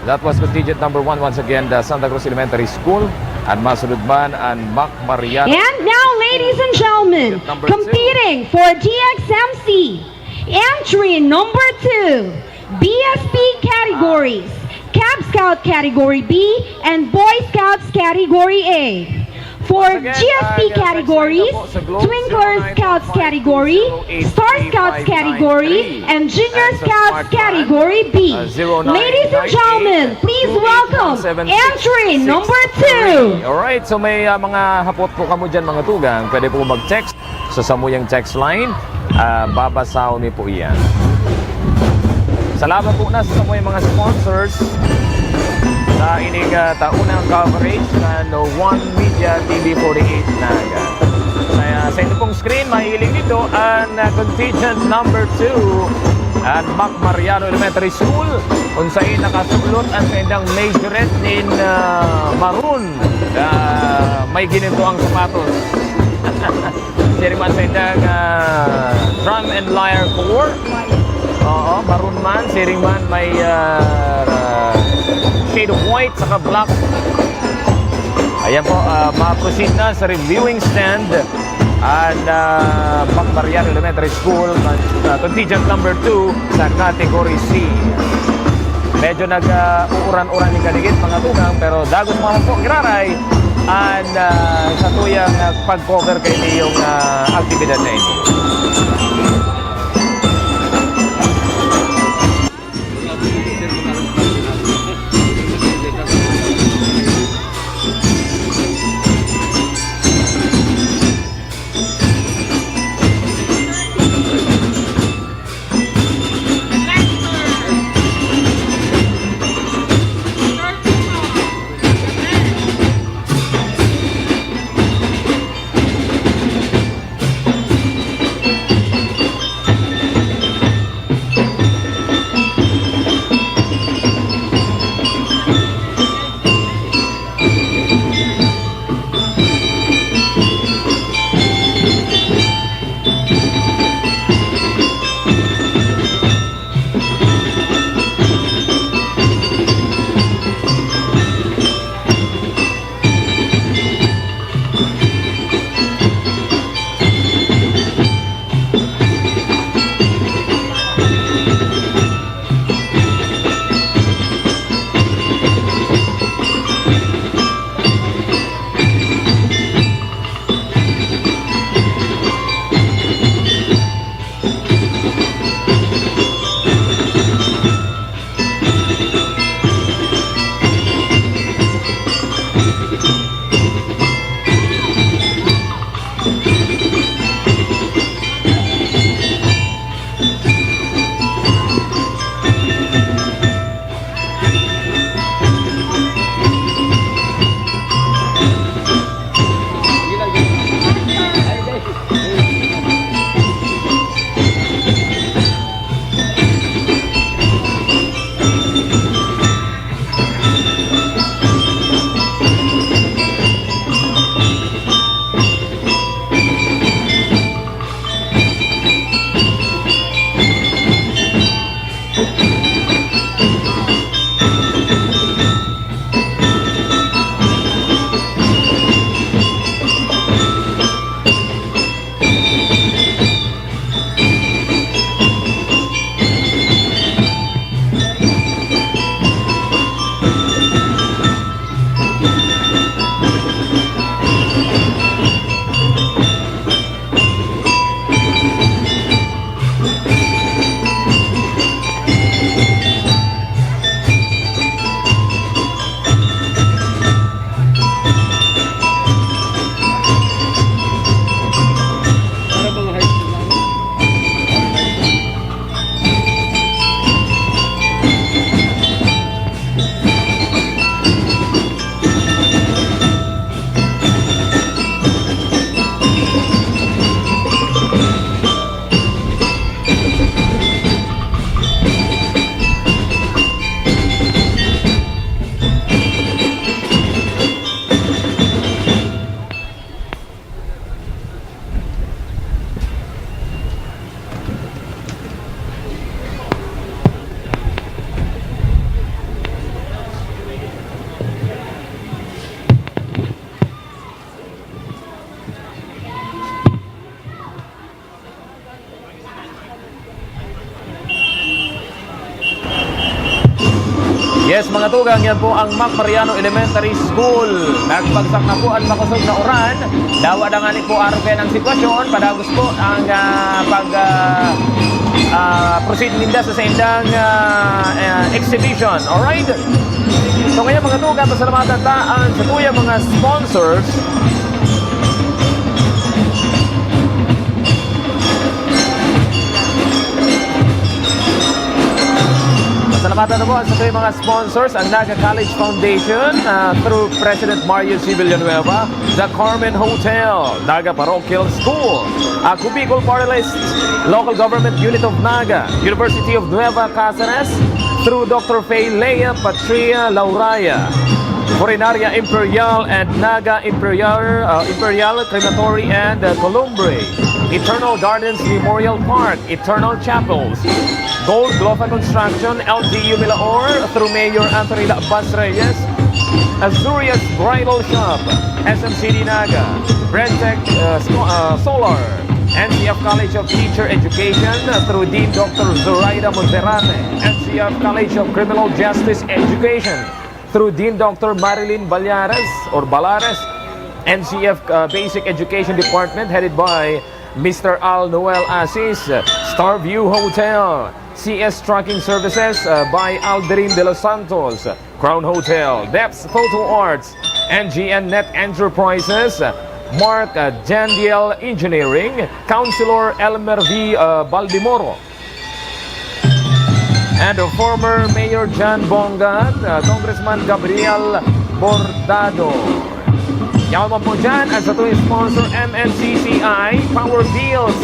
That was contingent number one once again, the Santa Cruz Elementary School. And masunod man ang Mac Mariano. And now, ladies and gentlemen, competing for D X M C, entry number two, B S P categories, Cub Scout category B, and Boy Scouts category A. For G S P categories, Twinkler Scouts category, Star Scouts category, and Junior Scouts category B. Ladies and gentlemen, please welcome entry number two. Alright, so may ah, mga hapot po kamo dyan mga tugang. Pwede po mag-text sa samuyang text line. Ah, babasahon mi po iyan. Salamat po na sa samuyang mga sponsors sa ining ah, taunang coverage ng One Media T V forty-eight Naga. Kaya sa inyo pong screen, mahiling nito ang ah, contingent number two, ang Mac Mariano Elementary School, kung saan nakasulot ang saindang majorette nin ah, maroon, ah, may gininto ang sapatos. Siring man sa indang ah, drum and lyre corps. Oo, maroon man, siring man may ah, shade of white saka black. Ayan po, ah, ma-proceed na sa reviewing stand ang ah, Mac Mariano Elementary School, ah, contingent number two sa Category C. Medyo nag-uuran-uran nin kadikit, mga tugang, pero dagos pa man po giraray ang ah, satuyang ah, pag-cover kaini ning ah, aktibidad na ini. Yes, mga tugang, yan po ang Mac Mariano Elementary School. Nagbagsak na po ang makosog na uran. Dawa na nga ni po, araw kaya ng sitwasyon. Padagos po ang ah, pag ah, ah, proceed ninda sa saindang ah, ah, exhibition. Alright? So ngayon, mga tugang, pasalamatan ta ang sa tuyang mga sponsors. Pasalamatan na po ang sa tuyang mga sponsors, ang Naga College Foundation, ah, through President Mario C. Villanueva, the Carmen Hotel, Naga Parochial School, ah, Cubicol Party List, Local Government Unit of Naga, University of Nueva Caceres, through Doctor Fay Lea Patria Lauraya, Funeraria Imperial and Naga Imperial, ah, Imperial Crematory and ah, Columbre, Eternal Gardens Memorial Park, Eternal Chapels, Gold Glofa Construction, L G U Milaor, through Mayor Anthony Labas Reyes, Azurias Bridal Shop, S M C D Naga, Brentech uh, Sco- uh, Solar, N C F College of Teacher Education, uh, through Dean Doctor Zoraida Monserrate, N C F College of Criminal Justice Education, through Dean Doctor Marilyn Ballares or Balares, N C F uh, Basic Education Department headed by Mister Al Noel Asis, Star View Hotel, C S Trucking Services uh, by Aldrin De Los Santos, Crown Hotel, Depths Photo Arts, N G N Net Enterprises, Mark uh, Jandiel Engineering, Councilor Elmer V. Uh, Baldemoro, and former Mayor John Bongat, uh, Congressman Gabriel Bordado. Yaman po dyan, ang sa tuyang sponsor, M N C C I, Power Deals.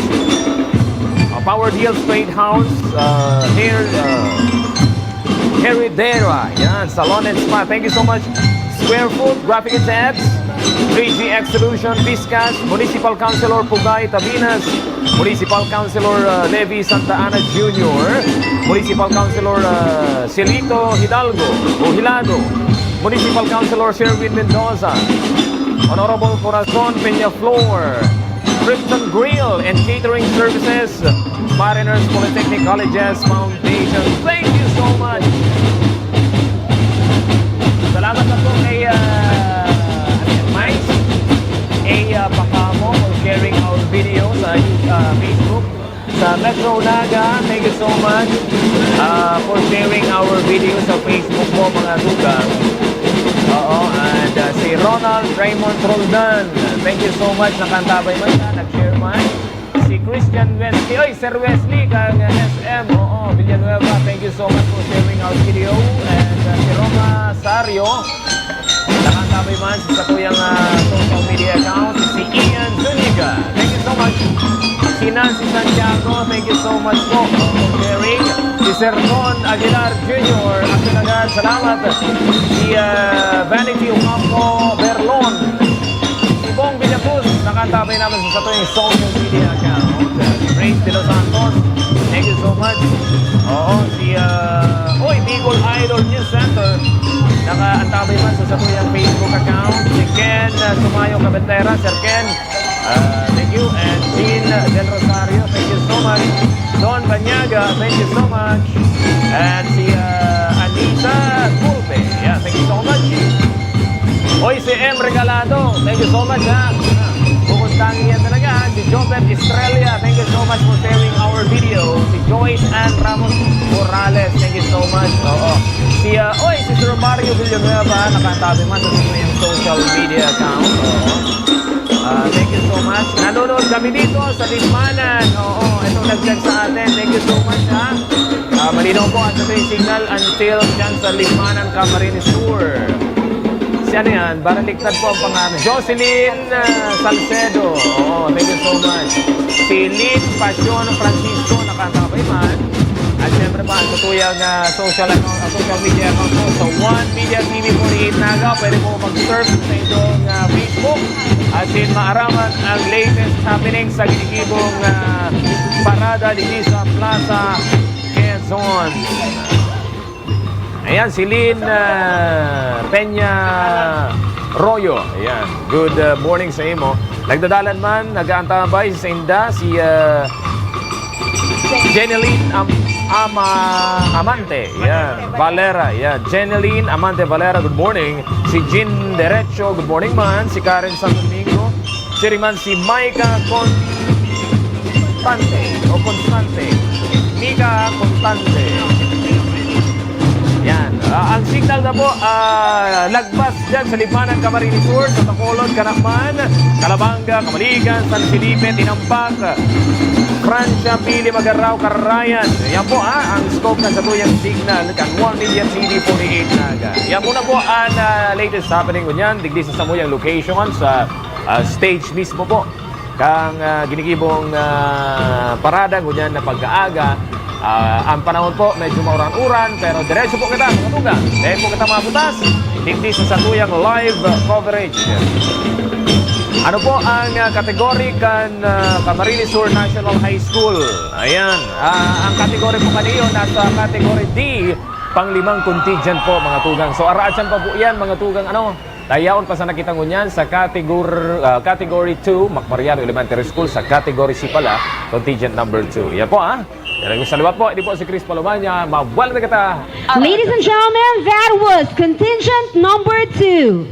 Uh, Power Deals Trade House, uh, Hair, uh, Heredera. Yan, Salon and Spa. Thank you so much. Square Foot, Graphic and Tabs, three G X Solution, Viscas, Municipal Councilor Pugay Tabinas, Municipal Councilor uh, Levi Santa Ana Junior, Municipal Councilor uh, Silito Hidalgo o Hilado, Municipal Councilor Sherwin Mendoza, Honorable Corazon Peñaflor, Crimson Grill and Catering Services, Mariners Polytechnic Colleges Foundation. Thank you so much! Salamat na po kay uh, Miles A. Uh, Pacamo for sharing our video sa uh, Facebook. Sa Metro Naga, thank you so much uh, for sharing our video sa Facebook mo, mga tugang. Oo, and uh, si Ronald Raymond Roldan, thank you so much. Nakantabay man siya, nag-share man. Si Christian Wesley, oy, Sir Wesley, kang uh, S M, oo, Villanueva, thank you so much for sharing our video. And uh, si Roma Sario, nakantabay man sa satuyang uh, social media account, si Ian Zuniga. Thank you so much. Si Nancy Santiago, thank you so much po for sharing. Si Sir Ron Aguilar Junior, Aguilar, salamat. Si uh, Vanity Ocampo Berlon. Si Bong Villacruz, nakantabay naman sa satuyang social media account. Si Prince De Los Santos, thank you so much. Oo, si, uh, oy, Bicol Idol News Center, nakaantabay man sa satuyang Facebook account. Si Ken uh, Sumayo Cabetera, Sir Ken, uh, thank you. And Dean Del Rosario, thank you so much. Don Banyaga, thank you so much. And si uh, Anisa Culpe, yeah, thank you so much. Oy, si M Regalado, thank you so much, ha. Bukod tangi yan talaga, ha. Si Jopet Estrella, thank you so much for sharing our video. Si Joyce Ann Ramos Morales, thank you so much. Oo. Si, uh, oy, si Sir Mario Villanueva, ha, nakantabi man sa kanyang social media account. Oo. Uh, thank you so much. Nanonood kami dito sa Libmanan. Oo, itong nag-text sa atin. Thank you so much, ha. Uh, malinaw po ang ating signal until dyan sa Libmanan, Camarines Sur. Si ano yan? Baraliktad po ang pangalan. Jocelyn uh, Salcedo. Oo, thank you so much. Si Lynn Passion Francisco, nakatabay man. At syempre pa, ang tutuyang uh, social, account, uh, social media account po sa One Media T V forty-eight Naga. Pwede po mag-search sa inyong uh, Facebook. Asin maaraman ang latest happening sa ginigibong uh, parada dito sa Plaza Quezon. Ayan, si Lynn uh, Peña Royo. Ayan. Good uh, morning sa imo. Nagdadalan man, nag-aantabay sa inda, si uh, Jeneline Am- Ama, Amante, yan. Valera, yan. Jeneline Amante Valera, good morning. Si Jean Derecho, good morning man. Si Karen San Domingo. Siring man si Micah Constante o Constante. Micah Constante. Yan. Ah, ang signal na po, ah, lagbas dyan sa Libmanan, Camarines Sur, sa Bacolod, Canacman, Calabanga, Camaligan, San Felipe, Tinampak, Francia, Pili, Magarao, Carayan. Yan po, ah, ang scope ng satuyang signal kan One Media T V forty-eight Naga. Yan po na po ang, ah, latest happening ngunyan digdi sa samuyang location sa, ah, stage mismo po kang, ah, ginigibong, ah, parada ngunyan na pagkaaga. Ah, ang panahon po, medyo mauran-uran, pero diretso po kita, mga tugang. Dahil po kita mabutas, digdi sa satuyang live coverage. Ano po ang, ah, kategory kan, ah, Camarines Sur National High School? Ayan, ah, ang kategory po kaniyo nasa category D, panglimang contingent po, mga tugang. So, araachan pa po yan, mga tugang, ano? Tayaon pa sana kita ngunyan sa categor-, ah, category two, Mac Mariano Elementary School, sa category C pala, contingent number two. Yan po, ah. Yan ang sa liwat po, hindi po si Chris Palomanya. Mabuhay na kita. Ladies and gentlemen, that was contingent number two.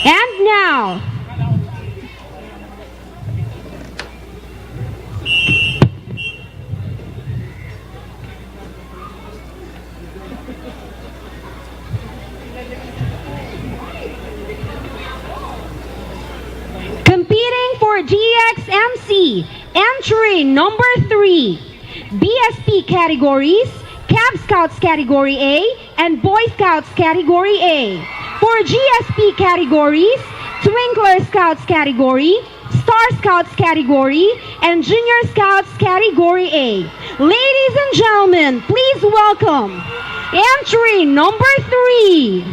And now, competing for G X M C, entry number three, B S P categories, Cub Scouts Category A, and Boy Scouts Category A. For G S P categories, Twinkler Scouts Category, Star Scouts Category, and Junior Scouts Category A. Ladies and gentlemen, please welcome entry number three.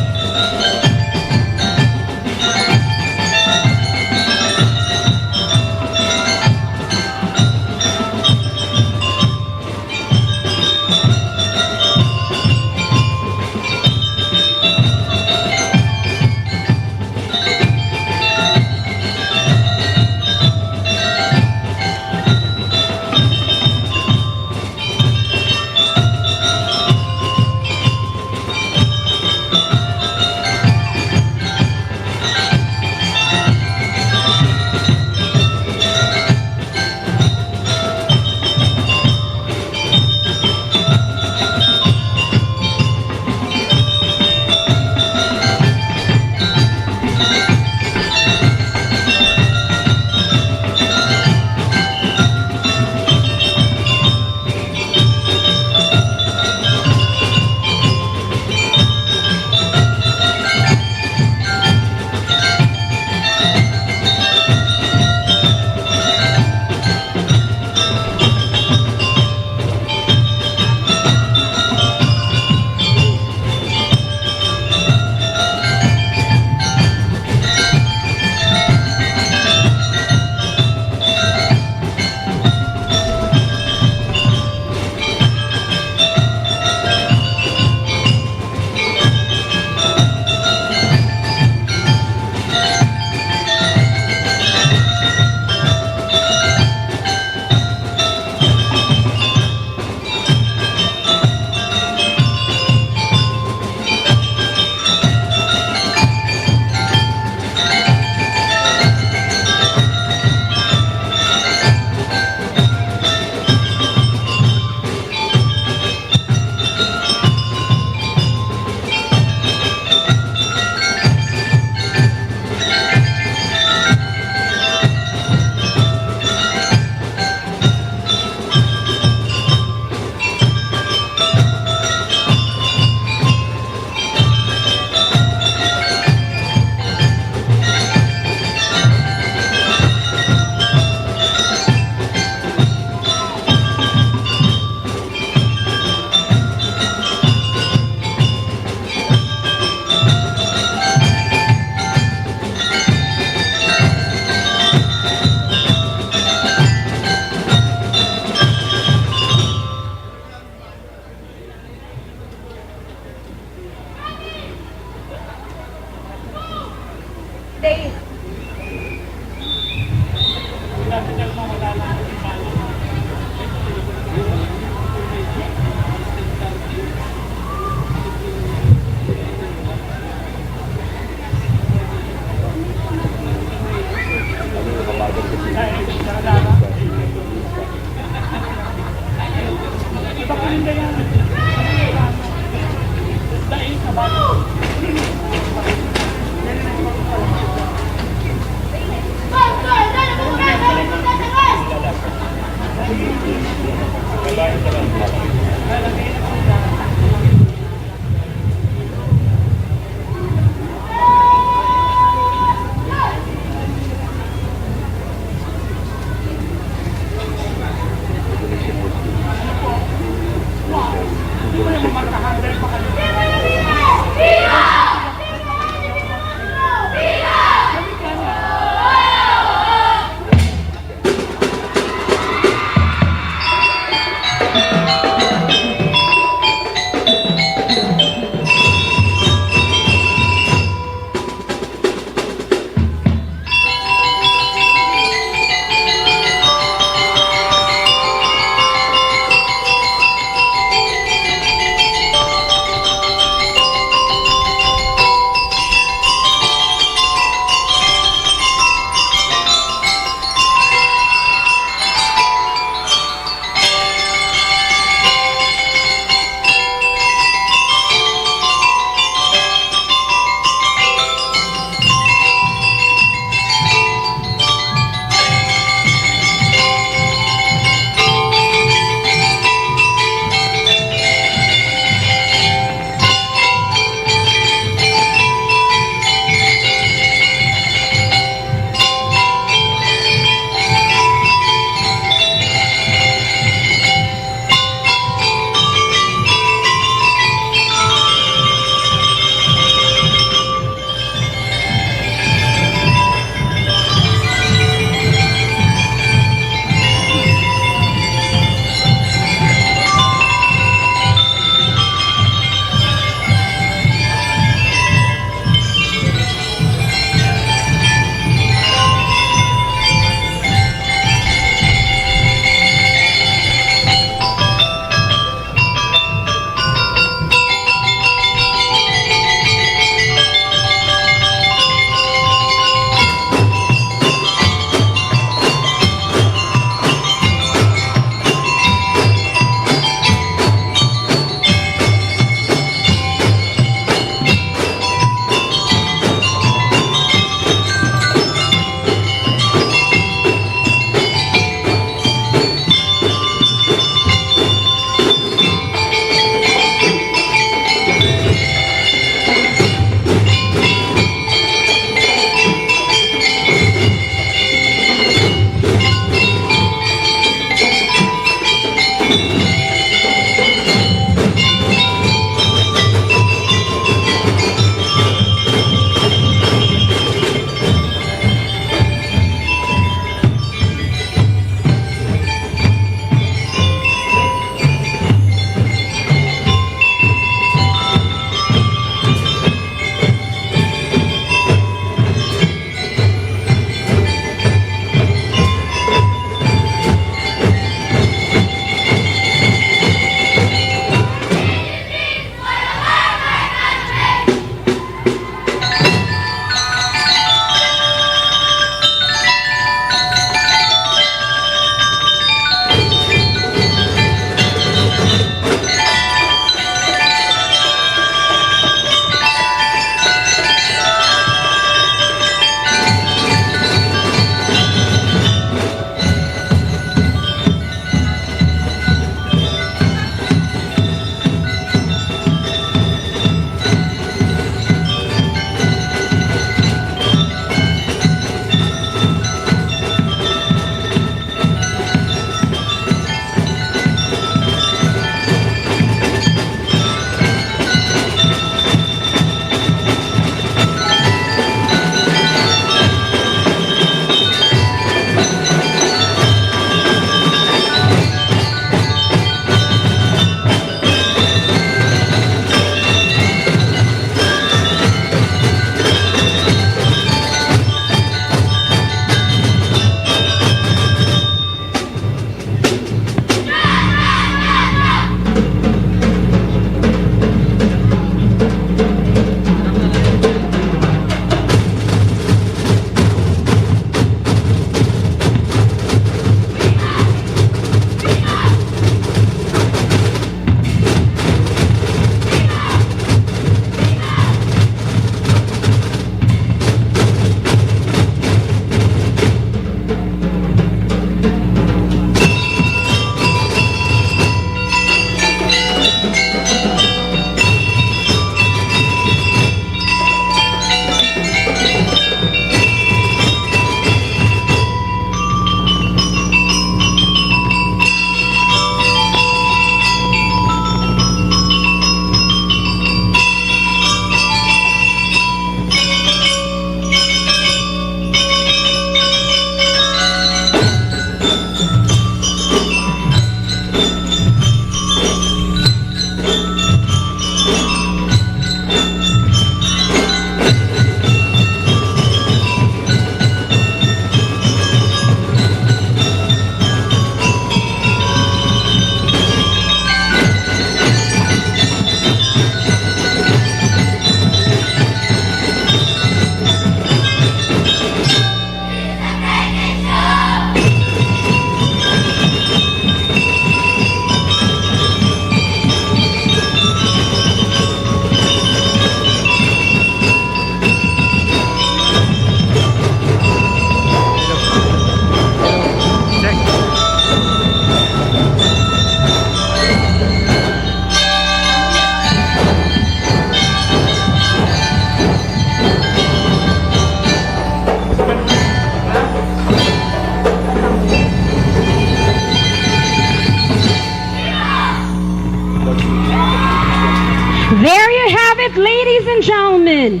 Gentlemen,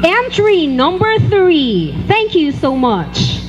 entry number three. Thank you so much.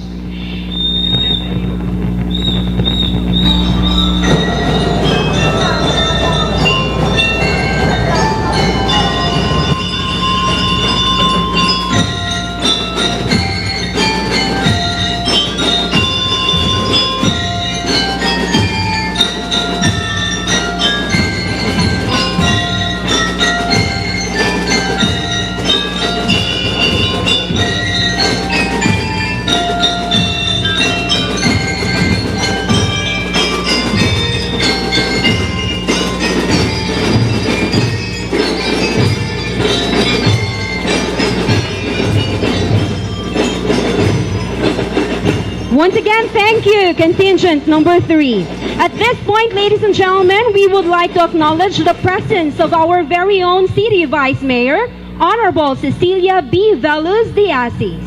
Once again, thank you, contingent number three. At this point, ladies and gentlemen, we would like to acknowledge the presence of our very own City Vice Mayor, Honorable Cecilia B. Veluz de Asis.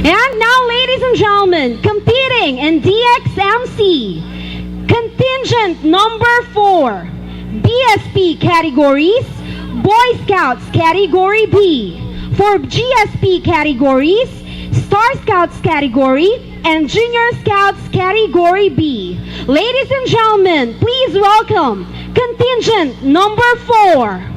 And now, ladies and gentlemen, competing in D X M C, contingent number four, B S P categories, Boy Scouts category B. For G S P categories, Star Scouts category, and Junior Scouts category B. Ladies and gentlemen, please welcome contingent number four.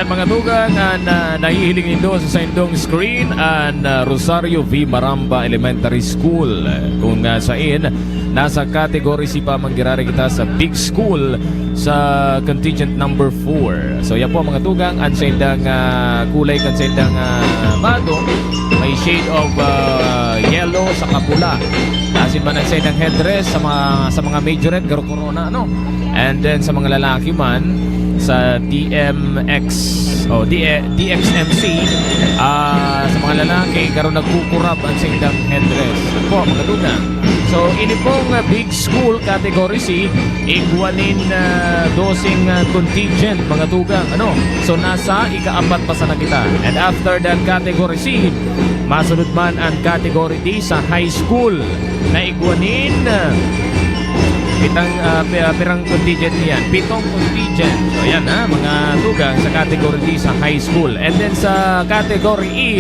Mga tugang, an, ah, nahihiling nindo sa saindong screen, an, ah, Rosario V. Maramba Elementary School, kung, ah, sain nasa category C pa man giraray kita sa big school sa contingent number four. So, yan po, mga tugang, an saindang, ah, kulay kan saindang, ah, bato, may shade of, ah, yellow saka pula. Asin man an saindang headdress sa mga, sa mga majorette, garo korona, ano? And then sa mga lalaki man, sa D M X, o D-, D X M C, ah, sa mga lalaki, garo nagkukurab an saindang headdress. Po, mga tugang. So, ini pong, ah, big school category C, igwa nin, ah, doseng, ah, contingent, mga tugang. Ano? So, nasa ikaapat pa sana kita. And after that category C, masunod man an category D sa high school na igwa nin, ah, pitang, ah, pi-, ah, pirang contingent niyan? Pitong contingent. So, yan, ha, mga tugang sa category D sa high school. And then sa category E,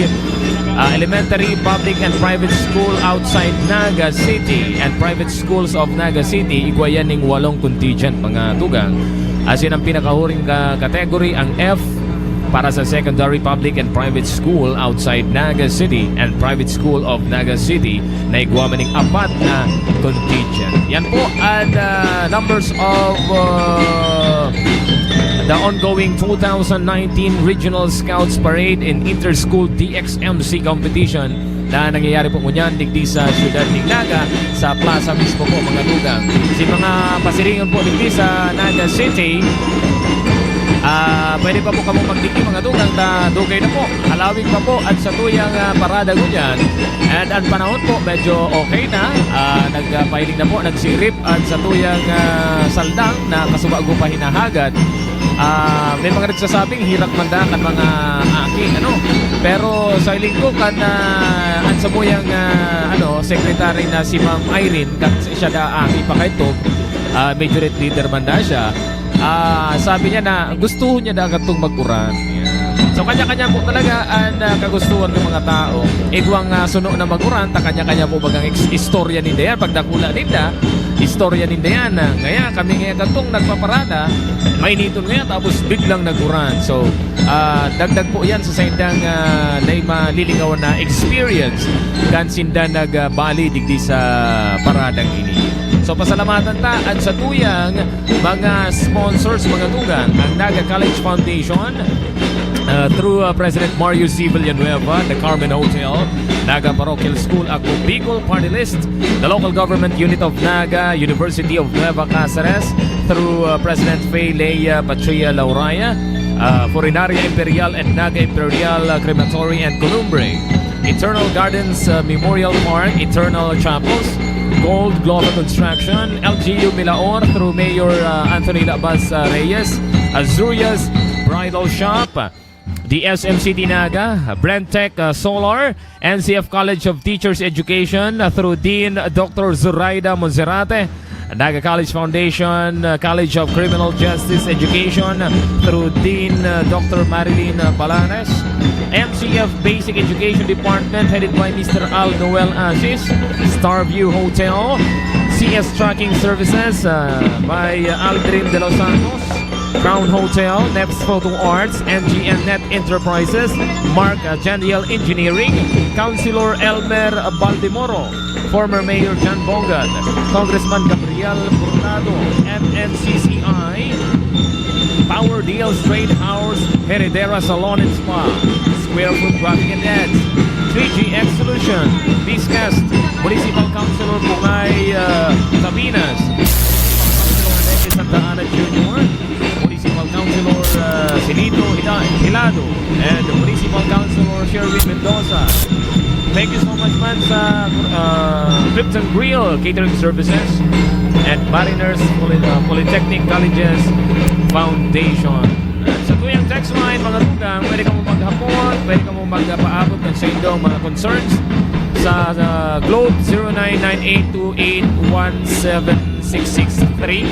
ah, elementary, public, and private school outside Naga City and private schools of Naga City, igwa yan ning walong contingent, mga tugang. Asin ang pinakahuring ka-, category, ang F, para sa secondary, public, and private school outside Naga City and private school of Naga City na igwa man ning apat na contingent. Yan po ang, ah, numbers of, ah, the ongoing two thousand nineteen Regional Scouts Parade and Inter-School D X M C Competition na nangyayari po ngunyan digdi sa siyudad nin Naga, sa plaza mismo po, mga tugang. Sa mga pasiringon po digdi sa Naga City, ah, pwede pa po kamo magdigdi, mga tugang, ta dugay na po. Halawig pa po an satuyang, ah, parada ngunyan. And ang panahon po, medyo okay na. Ah, nagpahiling na po, nagsirip an satuyang, ah, saldang na kasubago pa hinahagad. Ah, may mga nagsasabing hirak man daa kan mga aki, ano? Pero sa hiling ko kan, ah, an samuyang, ah, ano, secretary na si Ma'am Irene, kan siya daa aki pa kaidto, ah, majorette leader man daa siya. Ah, sabi niya na gusto niya daa kadtong mag-uran. So, kanya-kanya po talaga an, ah, kagustuhan ng mga tao. Igwang, ah, suno na mag-uran, ta kanya-kanya po bagang ex-, istorya ninda yan. Pagdakula ninda, istorya ninda yan. Ah, ngaya, kami ngaya kadtong nagpaparada, mainiton ngaya, tapos biglang nag-uran. So, ah, dagdag po yan sa saindang, ah, dai malilingawan na experience kan sinda nag, ah, bali digdi sa paradang ini. So, pasalamatan ta an satuyang mga sponsors, mga tugang, ang Naga College Foundation, uh, through, uh, President Mario C. Villanueva, the Carmen Hotel, Naga Parochial School, Ako Bicol Party List, the Local Government Unit of Naga, University of Nueva Caceres, through, uh, President Fay Lea Patria Lauraya, uh, Funeraria Imperial and Naga Imperial, uh, Crematory and Columbre. Eternal Gardens, uh, Memorial Park, Eternal Chapels, Gold Global Construction, L G U Milaor through Mayor, uh, Anthony Labas, uh, Reyes, Azuria's Bridal Shop, the S M C Naga, Brentech, uh, Solar, N C F College of Teachers Education, uh, through Dean Doctor Zoraida Monserrate, Naga College Foundation, uh, College of Criminal Justice Education, uh, through Dean, uh, Doctor Marilyn, uh, Balanes, M C F Basic Education Department headed by Mister Al Noel Asis, Starview Hotel, C S Trucking Services, uh, by, uh, Aldrin De Los Santos, Crown Hotel, Neps Photo Arts, M G N Net Enterprises, Mark, uh, Jandiel Engineering, Councilor Elmer Baldemoro, former Mayor John Bongad, Congressman Gabriel Hurtado, M N C C I, Power Deals Trade House, Heredera Salon and Spa, Square Foot Graphic and Ads, three G X Solution, Biscast, Municipal Councilor Bungay, uh, Sabinas, Santa Ana Junior, Municipal Councilor, uh, Silito Hila-, Hilado, and Municipal Councilor Sherwin Mendoza. Thank you so much man sa, uh, Clifton Grill Catering Services and Mariners Poly-, uh, Polytechnic Colleges Foundation. Sa tuyang text line, mga tugang, pwede kamo maghapon, pwede kamo magpaabot ng sa inyong mga concerns sa, sa Globe, zero nine nine eight two eight one seven six six three.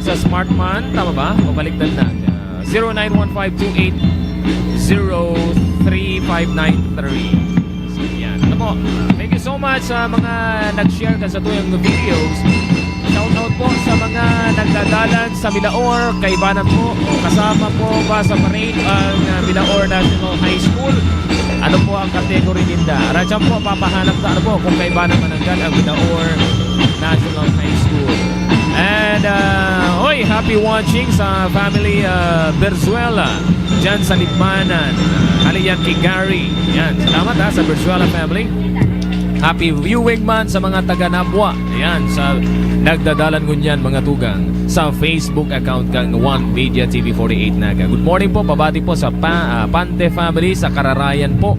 Sa Smart man, tama ba? O baliktad na? Ah, zero nine one five two eight zero three five nine three. So, yan. Ano po? Thank you so much sa mga nag-share kan sa tuyang videos. Shout out po sa mga nagdadalan sa Milaor, kaibanan po, kasama po ba sa parade ang, ah, Milaor National High School? Ano po ang category ninda? Radyan po, papahanap na ano po kung kaibanan mananggad ang Milaor National High School. And, ah, oy, happy watching sa family, ah, Berzuela, dyan sa Libmanan. Hali yan kay Gary. Yan, salamat ha, sa Berzuela family. Happy viewing man sa mga taga Nabua. Ayan, sa nagdadalan ngunyan, mga tugang, sa Facebook account kan One Media T V forty-eight Naga. Good morning po, pabati po sa pa, ah, Pante family sa Kararayan po.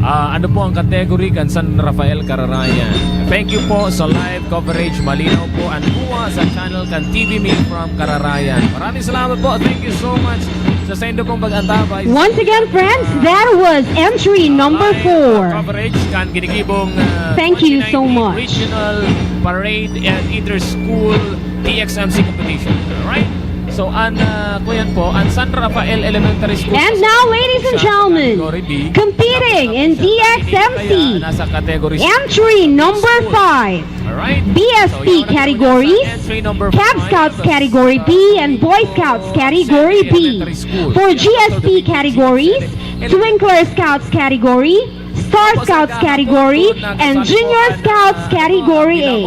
Ah, ano po ang category kan San Rafael Kararayan? Thank you po sa live coverage. Malinaw po ang kuha sa channel kan T V Me from Kararayan. Maraming salamat po. Thank you so much sa saindo pong pag-antabay. Once again, friends, that was entry number Live, uh, four. Coverage kan ginigibong, uh, Thank you so twenty-ninth much. Regional Parade and Inter-School D X M C Competition. Alright? So, an, uh, kuyan po, ang San Rafael Elementary School And sa now, ladies and siya sa gentlemen, category B. Competing Tapos in sa D X M C, kaya nasa category entry number five. Alright. So, B S P categories, Cab Scouts category B, and Boy Scouts category B. For G S P categories, Twinkler Scouts category, Star Scouts category, and Junior Scouts category A.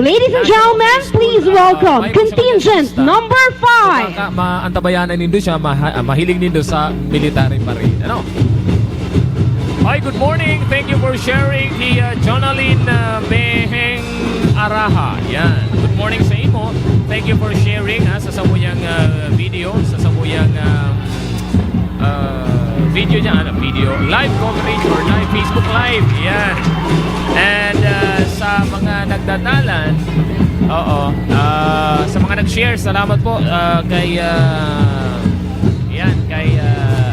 Ladies and gentlemen, please welcome contingent number five. Maantabayanan nindo siya, maha-, mahiling nindo sa military parade. Ano? Hi, good morning. Thank you for sharing ni, uh, Jonalyn, uh, Meheng Araha. Yan. Good morning sa imo. Thank you for sharing, ha, sa samuyang, uh, video, sa samuyang, uh, uh, video niya, ano, video, live coverage or live Facebook Live. Yan. And, uh, sa mga nagdadalan, oo, uh, sa mga nag-share, salamat po, uh, kay, uh, Ayan, kay, ah,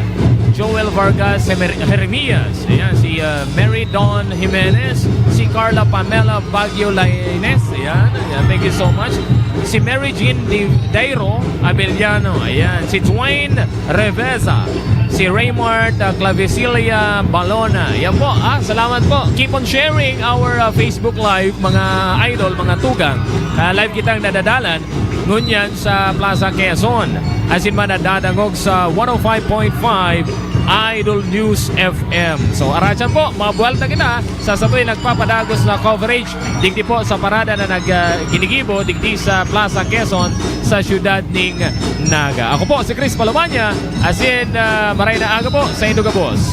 Joel Vargas Hemer-, Jeremias. Ayan, si, ah, Mary Dawn Jimenez, si Carla Pamela Baguio Lainez. Ayan, ayan, thank you so much. Si Mary Jean Di-, Dairo Abellano. Ayan, si Dwayne Reveza, si Raymart, ah, Clavicilia Balona. Ayan po, ah, salamat po. Keep on sharing our, ah, Facebook Live, mga idol, mga tugang. Ah, live kitang nadadalan ngunyan sa Plaza Quezon, asin man nadadangog sa one oh five point five Idol News F M. So, aratyan po, mabuwalta kita sa satoy nagpapadagos na coverage digdi po sa parada na nag, ah, ginigibo digdi sa Plaza Quezon sa siyudad ning Naga. Ako po si Chris Palomania, asin, ah, maray na aga po sa indo gabos.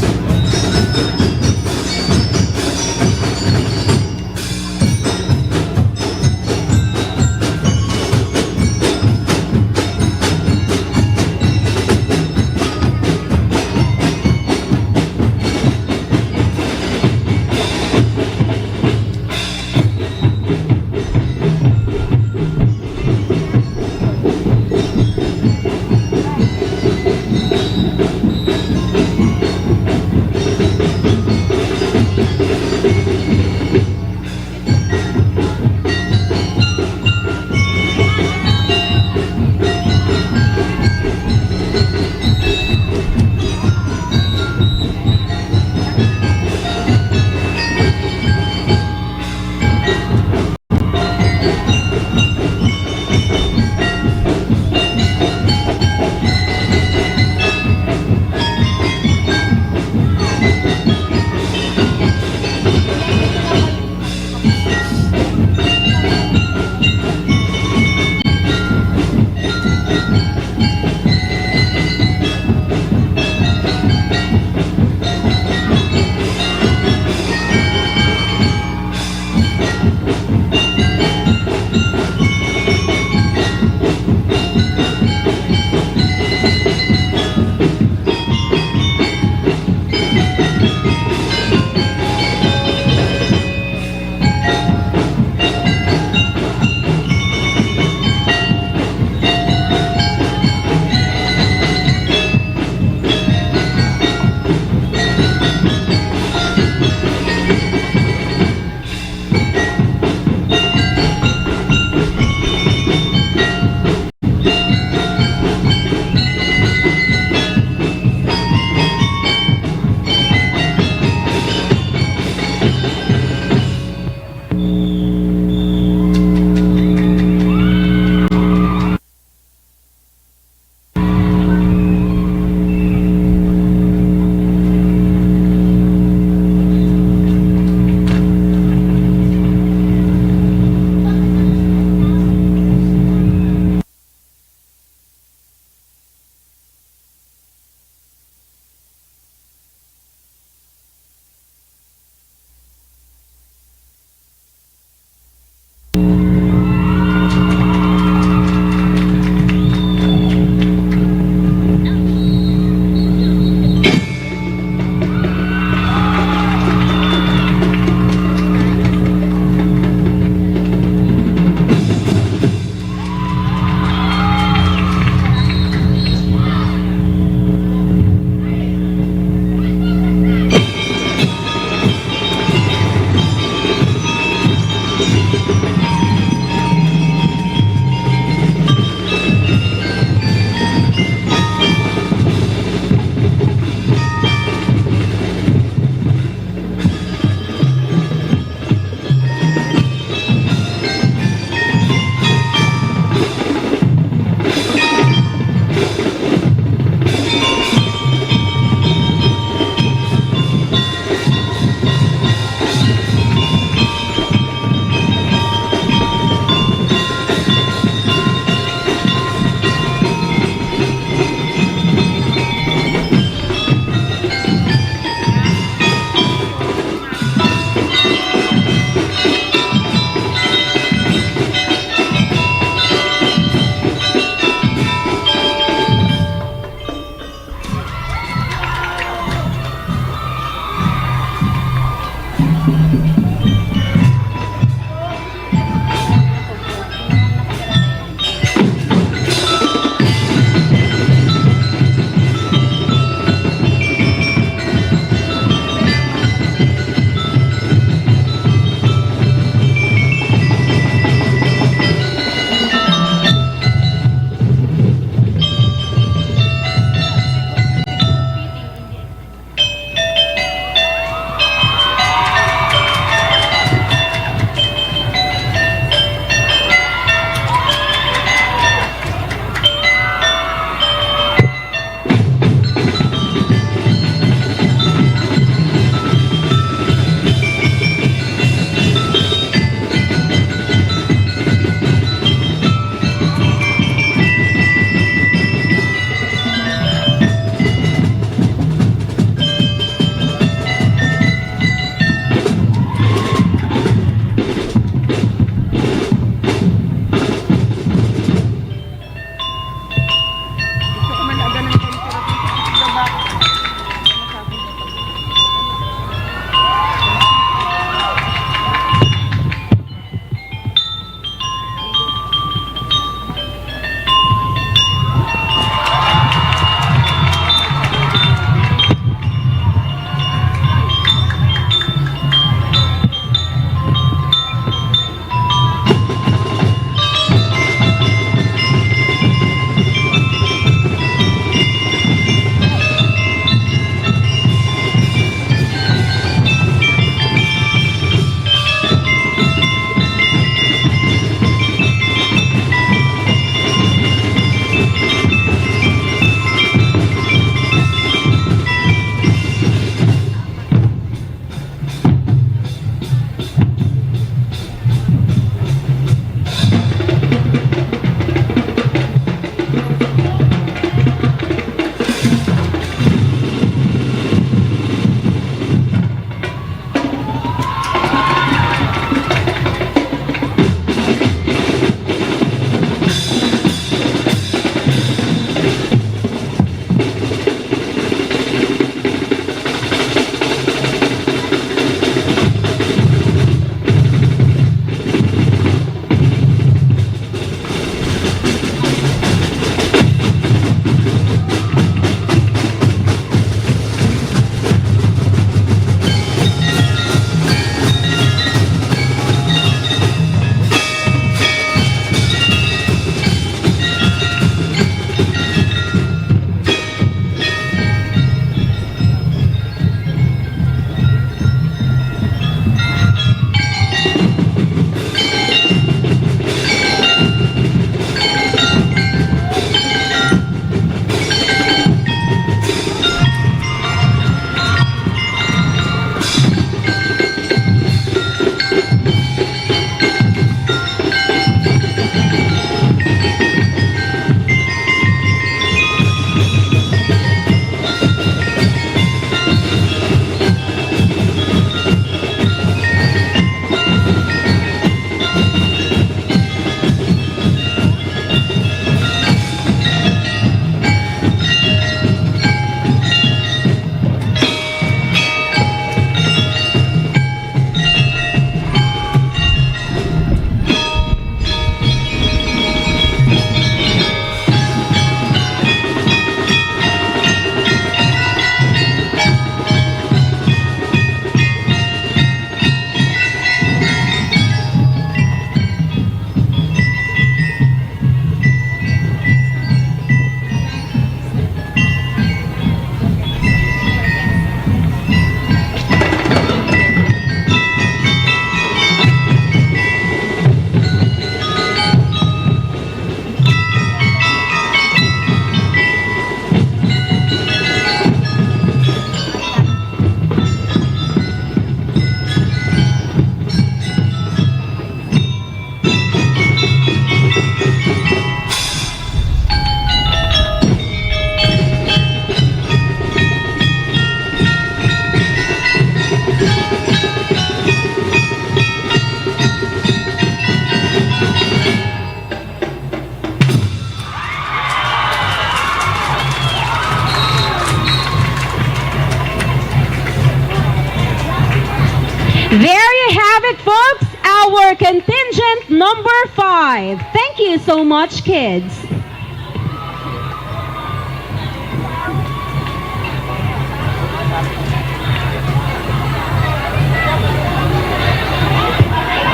There you have it, folks. Our contingent number five. Thank you so much, kids.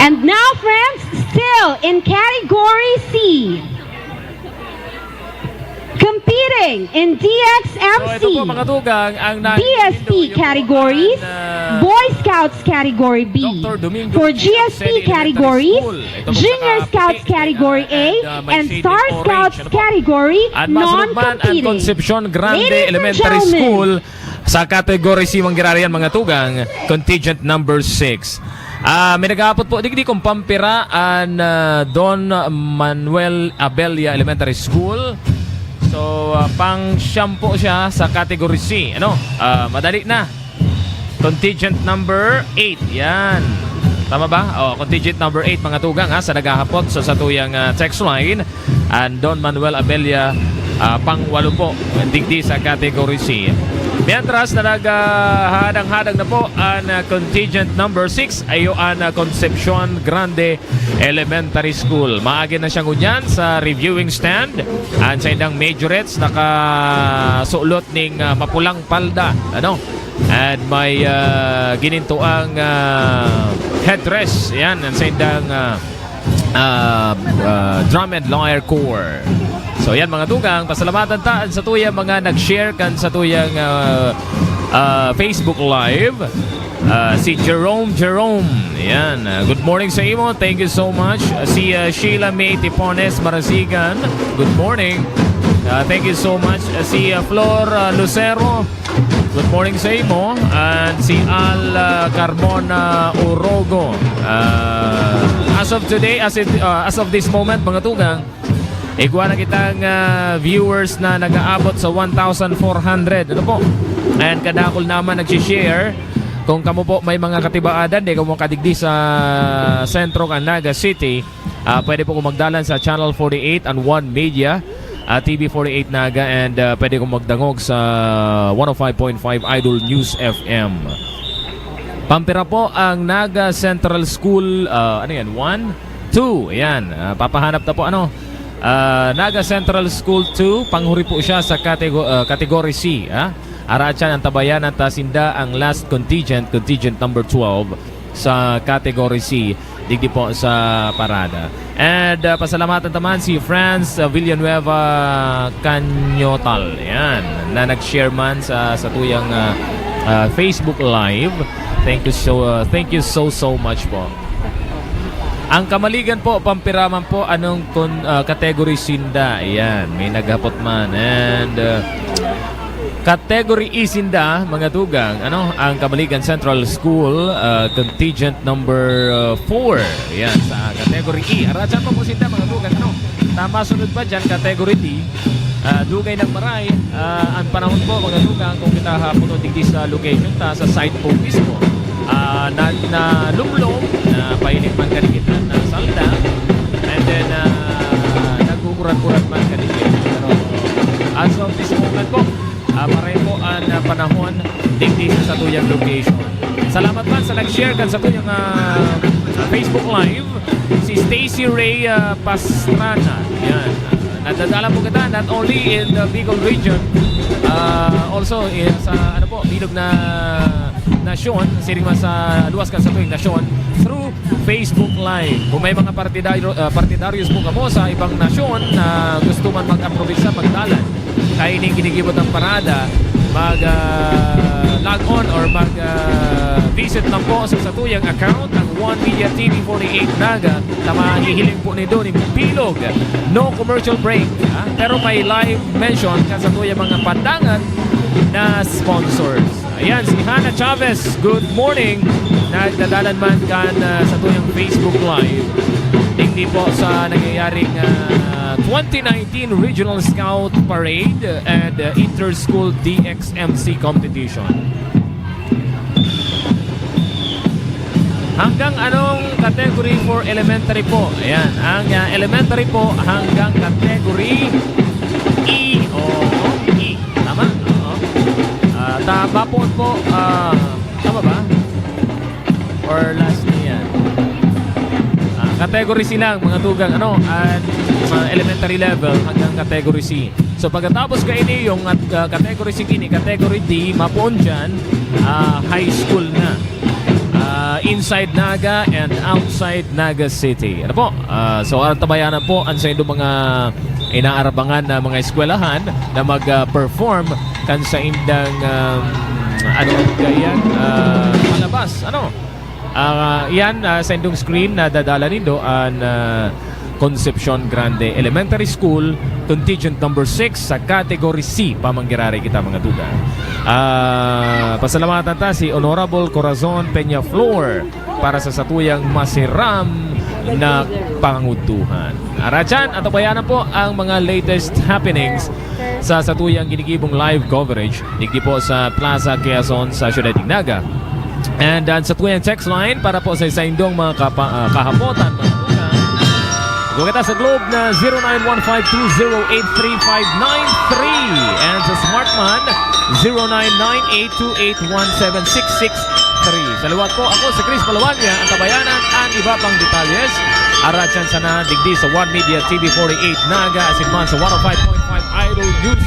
And now, friends, still in category C. Competing in D X M C, So, ito po, mga tugang, ang nahihilo B S P yung categories, mga, ah, Boy Scouts category B. Doctor Domingo For G S P Abseni Elementary categories, School. Ito po, Junior nakaputi, Scouts category ah, A, and, ah, may and shading Star orange. Scouts Ano po? category At masunod man ang non-competing. Concepcion Grande Ladies and Elementary gentlemen. School sa category C, manggiraray yan, mga tugang, contingent number six. Ah, may nag-aapot po, digdi kung pampira an, ah, Don Manuel Abella Elementary School. So, ah, pang-siyam po siya sa category C. Ano? Ah, madali na. Contingent number eight. Yan. Tama ba? Oh, contingent number eight, mga tugang, ha, sa naghahapot sa satuyang, ah, text line. An Don Manuel Abella, ah, pang-walo po, digdi sa category C. Mientras na naghahadang-hadang na po an, ah, contingent number six, ayo an, ah, Concepcion Grande Elementary School. Maagi na siya ngunyan sa reviewing stand. An saindang majorettes nakasulot ning, ah, mapulang palda, ano? And may, ah, ginintoang, ah, headdress. Yan, an saindang, ah, ah, ah, Drum and Lyre Corps. So, yan, mga tugang, pasalamatan ta an satuyang mga nag-share kan satuyang, ah, ah, Facebook Live. Ah, si Jerome Jerome. Yan. Ah, good morning sa imo. Thank you so much. Ah, si, ah, Sheila May Tipones Marasigan. Good morning. Ah, thank you so much. Ah, si, ah, Flor, ah, Lucero. Good morning sa imo. And si Al, ah, Carmona Orogo. Ah, as of today, as it, ah, as of this moment, mga tugang, igwa na kitang, ah, viewers na nag-aabot sa one thousand four hundred. Ano po? And kadakul naman nag-share. Kung kamo po may mga katibaadan, di kamo kadigdi sa sentro kan Naga City, ah, pwede po kong magdalan sa Channel forty-eight and One Media, ah, T V forty-eight Naga, and, ah, pwede kong magdangog sa one oh five point five Idol News F M. Pampira po ang Naga Central School, ah, ano yan? One? Two. Ayan. Ah, papahanap na po, ano? Ah, Naga Central School two, panghuri po siya sa katego-, ah, category C, ha? Aratyan ang tabayan at, ah, sinda ang last contingent, contingent number twelve sa category C, digdi po sa parada. And, ah, pasalamatan naman si Franz, ah, Villanueva Canyotal, yan, na nag-share man sa, sa tuyang, ah, ah, Facebook Live. Thank you so, ah, thank you so, so much po. Ang kamaligan po, pampiraman po, anong kon-, ah, category sinda? Ayan, may naghapot man. And, ah, category E sinda, mga tugang, ano, ang Kamaligan Central School, ah, contingent number, ah, four. Ayan, sa category E. Aratsan pa po sinda, mga tugang, ano? Tama, sunod pa dyan, category D. Ah, dugay nang maray, ah, ang panahon po, mga tugang, kung kita hapunon digdi sa location ta, sa site po mismo. Ah, na, na lumlom, na painit man kadikit na, na salda, and then, ah, nag-uuran-uran man kadikit. Pero as of this moment po, ah, maray po ang, ah, panahon digdi sa satuyang location. Salamat man sa nag-share kan satuyang, ah, Facebook Live, si Stacy Ray, ah, Pastrana. Yan. Nadadala po kita not only in the Bicol region, ah, also, eh, sa, ano po, bilog na nasyon, siring man sa luwas kan satuyang nasyon, through Facebook Live. Kung may mga partidaryo, ah, partidaryos po kamo sa ibang nasyon na gusto man mag-aprobitsa, magdalan, kaining ginigibo tang parada, mag, ah, log on or mag, ah, visit lang po sa satuyang account, ang One Media T V forty-eight Naga, ta mahihiling po nindo ning bilog, no commercial break, ha? Pero may live mention kan satuyang mga pandangat na sponsors. Ayan, si Hannah Chavez, good morning. Nagdadalan man kan, ah, satuyang Facebook Live. Digdi po sa nangyayaring, ah, twenty nineteen Regional Scout Parade and, ah, Inter-School D X M C Competition. Hanggang anong category for elementary po? Ayan, ang, ah, elementary po hanggang category E. Oo, E. Tama? Oo. Ah, tama po po. Ah, tama ba? or last na yan? Ah, category C lang, mga tugang, ano, at, ah, elementary level hanggang category C. So, pagkatapos kaini, yung at, ah, category C kini, category D, mapoon dyan, ah, high school na. Ah, inside Naga and outside Naga City. Ano po? Ah, so, antabayanan po ang sa inyong mga inaarabangan na mga eskwelahan na mag, ah, perform kan sa indang, um, ano kaya, ah, palabas. Ano? Ah, yan, ah, sa indong screen na dadala nindo an, ah, Concepcion Grande Elementary School, contingent number six sa category C. Pamanggiraray kita, mga tugang. Ah, pasalamatan ta si Honorable Corazon Peñaflor para sa satuyang masiram na pangudtuhan. Aratyan, antabayanan po ang mga latest happenings sa satuyang ginigibong live coverage digdi po sa Plaza Quezon sa Siyudad nin Naga. And, uh, sa tuyang text line para po sa saindong mga kapa-, ah, kahapotan, mga tugang. Kung kita sa Globe na zero nine one five two zero eight three five nine three and sa Smartman, zero nine nine eight two eight one seven six six three. Sa liwat po, ako si Chris Malawanya, ang tabayanan, ang iba pang detalyes. Aratyan sana digdi sa One Media T V forty-eight Naga, asin man sa one oh five point five Idol News.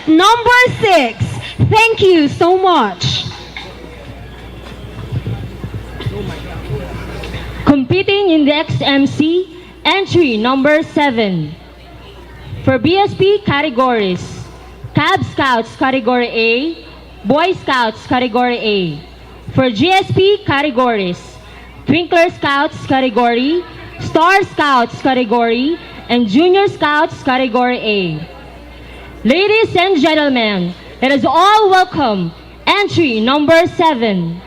Number six. Thank you so much. Competing in the X M C, entry number seven. For B S P categories, Cub Scouts Category A, Boy Scouts Category A. For G S P categories, Twinkler Scouts Category, Star Scouts Category, and Junior Scouts Category A. Ladies and gentlemen, let us all welcome entry number seven.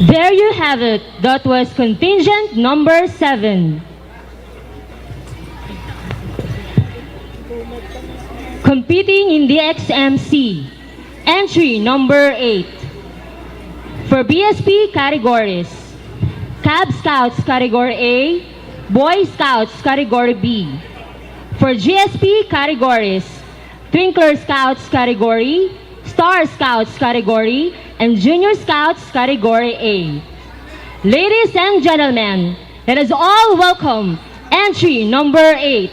There you have it. That was contingent number seven. Competing in the X M C, entry number eight. For B S P categories, Cub Scouts Category A, Boy Scouts Category B. For G S P categories, Twinkler Scouts Category, Star Scouts Category, and Junior Scouts Category A. Ladies and gentlemen, let us all welcome entry number eight.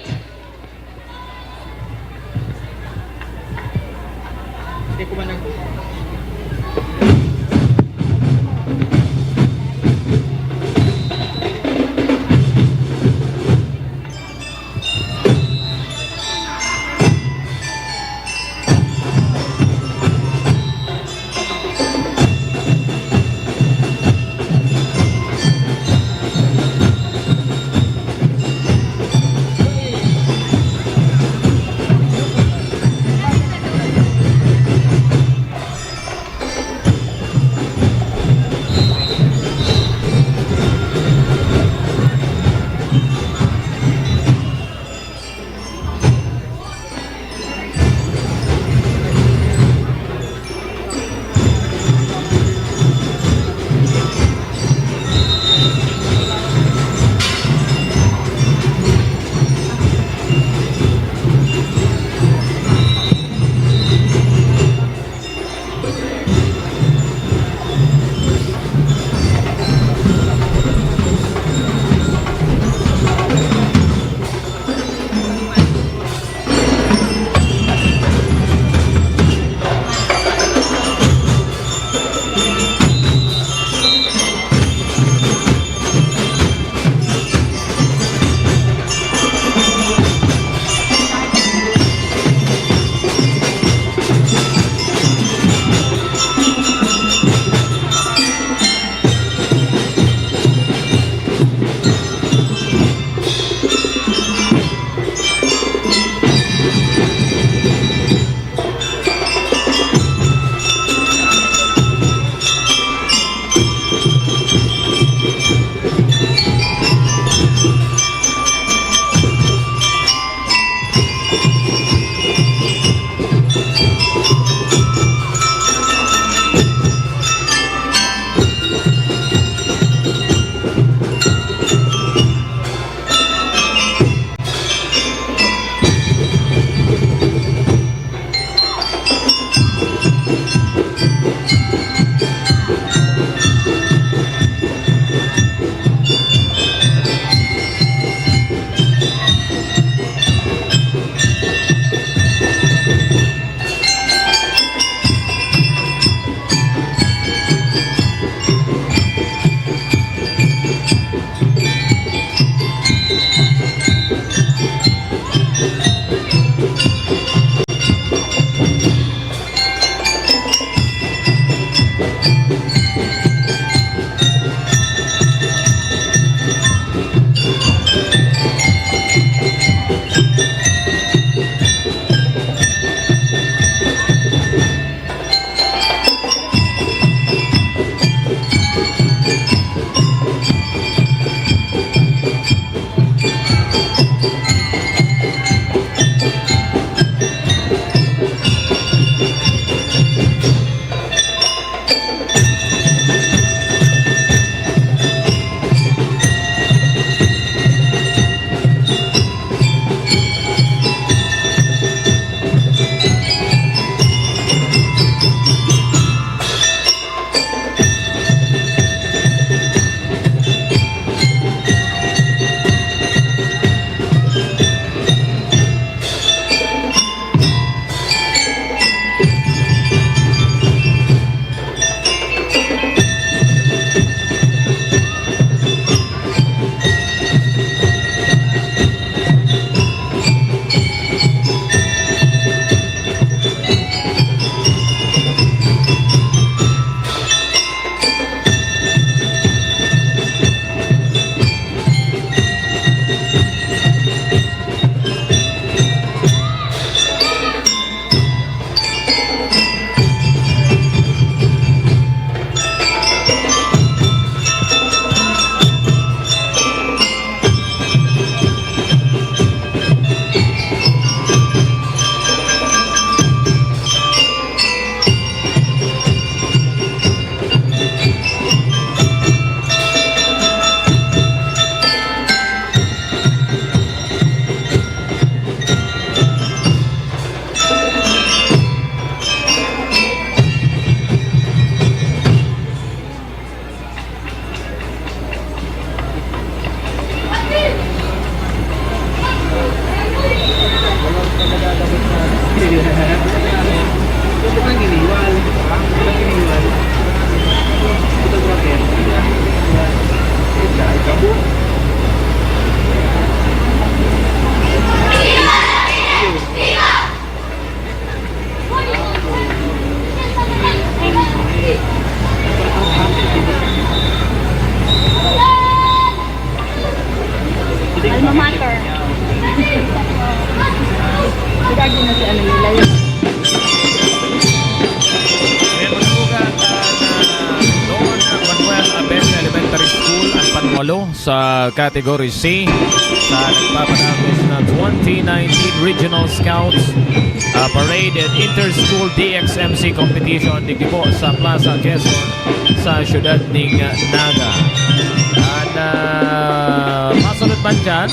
Alma mater. Lagi na si ano nila yun. Ayan, magsugat ang, ah, Don Manuel Abella Elementary School, ang panwalo sa Category C sa nagpapadagos na twenty nineteen Regional Scouts, ah, Parade and Inter-School D X M C Competition digdi po sa Plaza Quezon sa siyudad ning, ah, Naga. At, ah, masunod man dyan,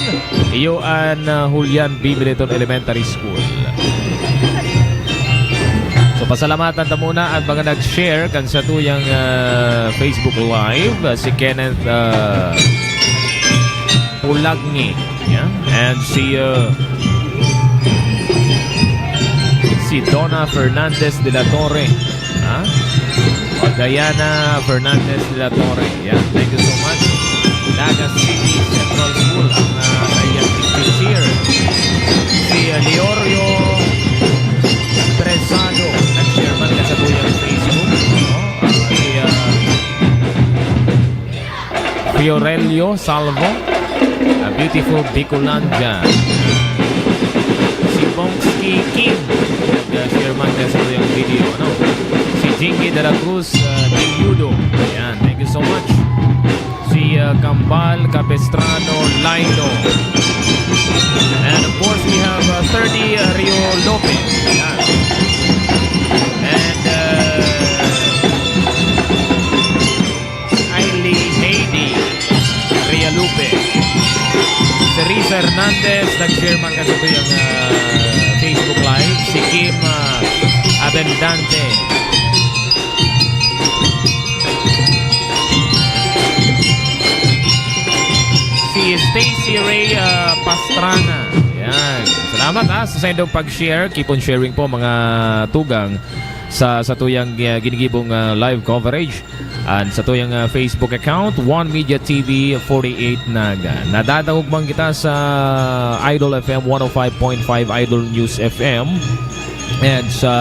iyo an, ah, Julian B. Militon Elementary School. So, pasalamatan ta muna an mga nag-share kan satuyang, ah, Facebook Live, ah, si Kenneth, ah, Pulagni, yeah? And si, ah, si Donna Fernandez de la Torre, ha? O Diana Fernandez de la Torre, yeah? Thank you so much. Naga City Central School ang, ah, sa iyang picture here. Si, ah, Leorio Tresado, nag-share man ka sa tuyang Facebook, no? Ah, si, ah, Fiorello Salvo, a beautiful Bicolandia. Si Bongski Kim, nag-share man ka sa tuyang video, ano? Si Jinky de la Cruz, ah, Teyudo. Ayan, thank you so much. Si, ah, Kambal Capistrano Laino. And of course, we have, ah, thirty, ah, Rio Lopez. Ayan. And, ah, Kylie Heidi Rialupe. Si Risa Hernandez, nag-share man kasi ito yung, ah, Facebook Live. Si Kim, ah, Abendante. Si Stacy Ray, ah, Pastrana. Yan. Salamat, ha, sa saindong pag-share. Keep on sharing po, mga tugang, sa, sa tuyang, ah, ginigibong, ah, live coverage. And sa tuyang, ah, Facebook account, One Media T V forty-eight Naga. Nadadangog man kita sa Idol F M one oh five point five Idol News F M and sa,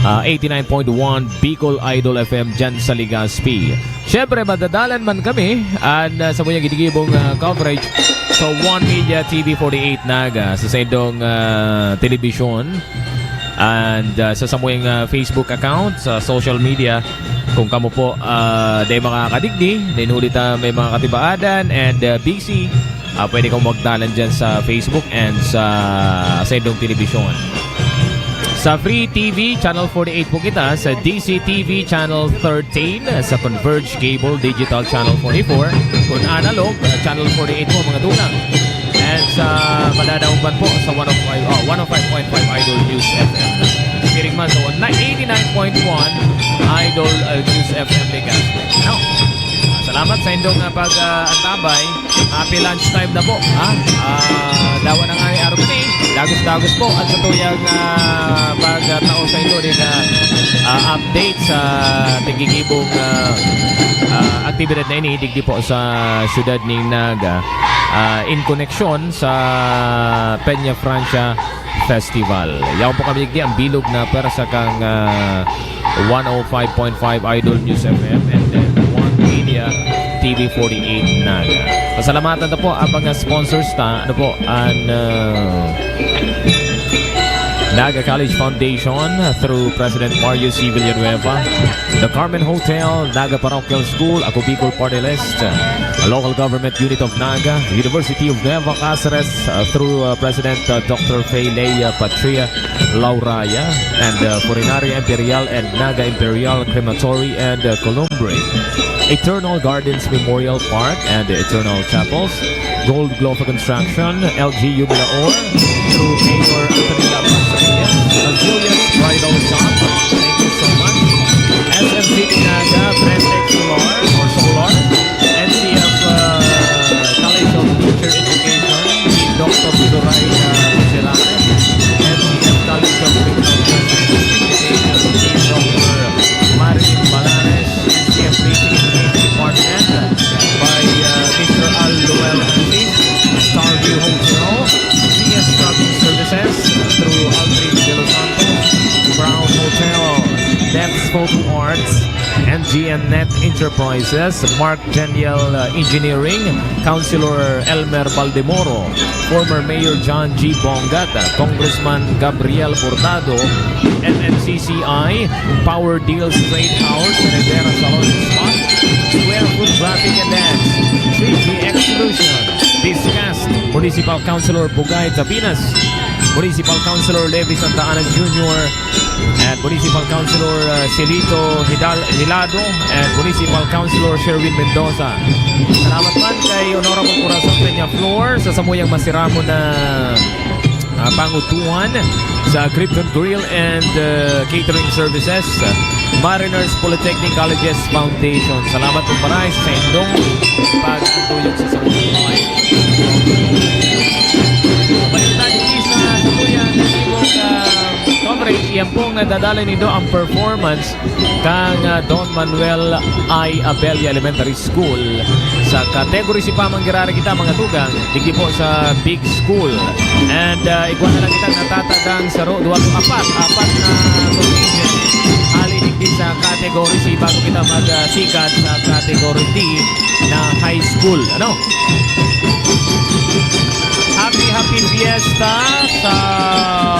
ah, eighty-nine point one Bicol Idol F M dyan sa Legazpi. Siyempre, madadalan man kami an, ah, sa muyang ginigibong, ah, coverage sa One Media T V forty-eight Naga, sa saindong, ah, telebisyon. And, ah, sa samuyang, ah, Facebook account, sa social media, kung kamo po, ah, dai makakadigdi, nin huli ta may mga katibaadan and, ah, busy, ah, pwede kamo magdalan dyan sa Facebook and sa, sa indong telebisyon. Sa Free T V, Channel forty-eight po kita, sa D C T V, Channel thirteen, sa Converge Cable, Digital Channel forty-four, kung analog, ah, Channel forty-eight po, mga tugang. And sa madadaog man po sa one oh five, oh, one oh five point five Idol News F M. Siring man sa one, eighty-nine point one Idol, uh, News F M Legazpi. Ano? Salamat sa indong, uh, pag, uh, antabay. Happy lunch time na po, ha? Ah, dawa na nga ni Armani. Dagos-dagos po at sa tuyang, uh, pagtao sa ito din, uh, uh, update sa tigigibong, uh, uh, aktibidad na ini digdi po sa siyudad ning Naga, ah, in koneksyon sa Peña Francia Festival. Yaon po kami digdi, ang bilog na pwersa kan, ah, one oh five point five Idol News F M and then One Media T V forty-eight Naga. Pasalamatan ta po ang mga sponsors ta. Ano po, ang, ah, Naga College Foundation through President Mario C. Villanueva, the Carmen Hotel, Naga Parochial School, Ako Bicol Party List, a local government unit of Naga, University of Nueva Cáceres, uh, through, uh, President, uh, Doctor Fay Lea Patria Lauraya, and, uh, Funeraria Imperial and Naga Imperial Crematory and, uh, Columbary, Eternal Gardens Memorial Park and Eternal Chapels, Gold Globe Construction, L G U Milaor, through Mayor Antonio Labas Reyes, Azilia's Bridal Shop, thank you so much. S M C Naga, Brentec Solar, or Solar, N C F, uh, College of Teacher Education, si Doctor Suray, uh, Gutierrez, N C F College of Technology, Education, si Doctor Marilyn Balares, N C F Basic English Department by, uh, Mister Al Luel Ansis, Starview Hotel, C S Trucking Services through Aldrin De Los Santos, Brown Hotel, Debs Photo Arts, M G N Net Enterprises, Mark Daniel, uh, Engineering, Councilor Elmer Baldemoro, former Mayor John G. Bongat, uh, Congressman Gabriel Hurtado, M M C C I, Power Deals Trade House, Rivera Salon and Spa, Square Food Traffic and Dance, three G Exclusion, Discast, Municipal Councilor Bugay Tapinas, Municipal Councilor Levi Santa Ana Junior, and Municipal Councilor, uh, Silito Hidal-, Hilado, and Municipal Councilor Sherwin Mendoza. Salamat man kay Honorable Corazon Peñaflor sa samuyang masiramon na, uh, pangutuhan sa Krypton Grill and, uh, Catering Services, uh, Mariners Polytechnic Colleges Foundation. Salamat po, maray, sa indong pagtuyok sa samuyang mga. Balik na dito sa samuyang, uh, coverage. Yan pong nadadala nindo ang performance kan, ah, Don Manuel I. Abella Elementary School. Sa category C pa man giraray kita, mga tugang, digdi po sa big school. And, ah, igwa na lang kita natatadang saro, duwa, apat, apat na contingent. Hali digdi sa category C bago kita magsikat sa category D na high school. Ano? Happy, happy fiesta sa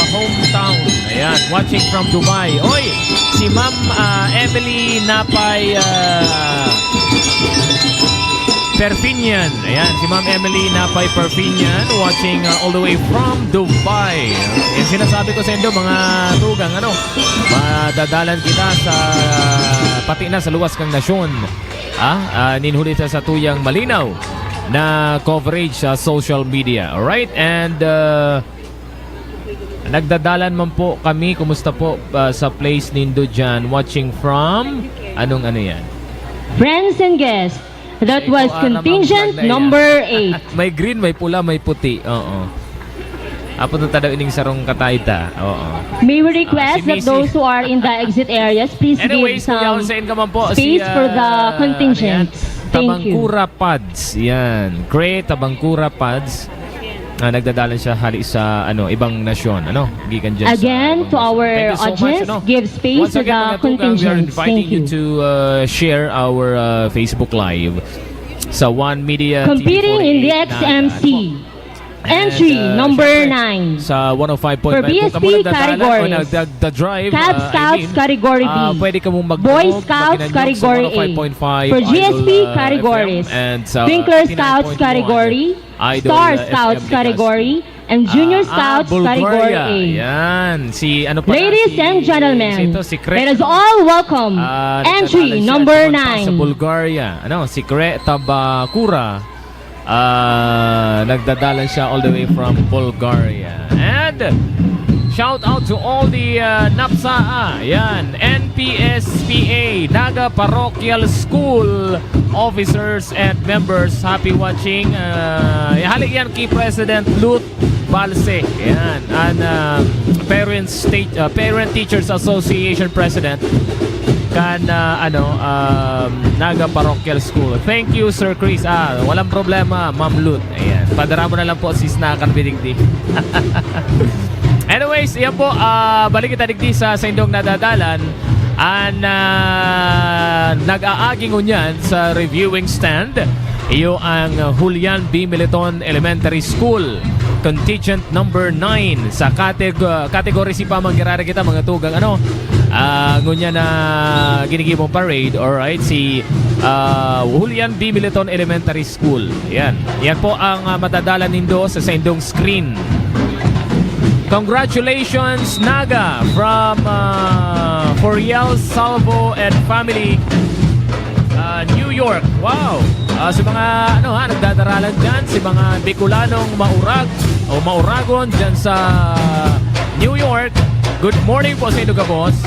hometown. Ayan, watching from Dubai. Oy, si Ma'am, ah, Emily Napay, ah, Perpignan. Ayan, si Ma'am Emily Napay Perpignan watching, ah, all the way from Dubai. Yan sinasabi ko sa inyo, mga tugang, ano, madadalan kita sa, pati na sa luwas kang nasyon. Ah, ah, nin huli sa satuyang malinaw na coverage sa social media. Alright? And, ah, nagdadalan man po kami. Kumusta po, ah, sa place nindo dyan? Watching from, anong ano yan? Friends and guests, that Ikaw, was ah, Ramang contingent Flag na yan. Number eight. May green, may pula, may puti. Oo. Apo na tadaw ining sarong katayta. Oo. May we request Ah, si that Missy. Those who are in the exit areas, please Anyways, give some kuyaon sa in ka man po, space si, for the ah, contingent. ano yan? Thank you. Tabangkura Pads. Yan. Cre Tabangkura Pads. Ah, nagdadalan siya hali sa, ano, ibang nasyon, ano? Gikan dyan sa Again, ibang to nasyon. our Thank you so much, audience, ano? give space Once to again, the mga tugang, we are contingent. inviting Thank you you. to, uh, share our, uh, Facebook Live sa One Media Competing in the T V forty-eight Naga. X M C. And, Entry uh, number syempre, nine. Sa one oh five point five For B S P kung ka muna nagdadala categories, o nagdag-, the drive, Cub uh, I Scouts mean, category B, ah, pwede ka mong Boy magdamog, Scouts makinanyog sa category A. one oh five point five For G S P Idol, uh, categories, F M and sa Twinkler eighty-nine Scouts point one category, Idol, Star uh, Scouts F M Legazpi. category, and Junior Ah, ah, Scouts category Bulgaria. A. Yan. Si ano pala, Ladies si, and gentlemen, si ito, si Cre-, let us no? All welcome Ah, entry nagdadalan siya number pumunta sa nine. Bulgaria. Ano, si Cre Tabakura. Ah, nagdadalan siya all the way from Bulgaria. And shout out to all the, uh, NAPSAA, yan, N P S P A, Naga Parochial School officers and members. Happy watching. Uh, hali yan kay President Lut Balse. Yan, an, uh, Parents State, uh, Parent Teachers Association President kan, uh, ano, um, Naga Parochial School. Thank you, Sir Chris. Ah, walang problema, Ma'am Lut. Ayan. Padara mo na lang po si Snakan Bidigdi. Anyways, yan po, ah, balik kita digdi sa, sa indong nadadalan. An, ah, nag-aagi ngunyan sa reviewing stand, iyo ang Julian B. Militon Elementary School, contingent number nine. Sa categ-, ah, category C pa man giraray kita, mga tugang, ano, ah, ngunyan na ginigibong parade, alright, si, ah, Julian B. Militon Elementary School. Yan. Yan po ang, ah, madadalan nindo sa saindong screen. Congratulations, Naga, from, ah, Foriel Salvo and family, ah, New York. Wow! Ah, sa mga, ano ha, nagdadaralan dyan, si mga Bicolanong maurag o mauragon dyan sa New York, good morning po sa inyo, gabos.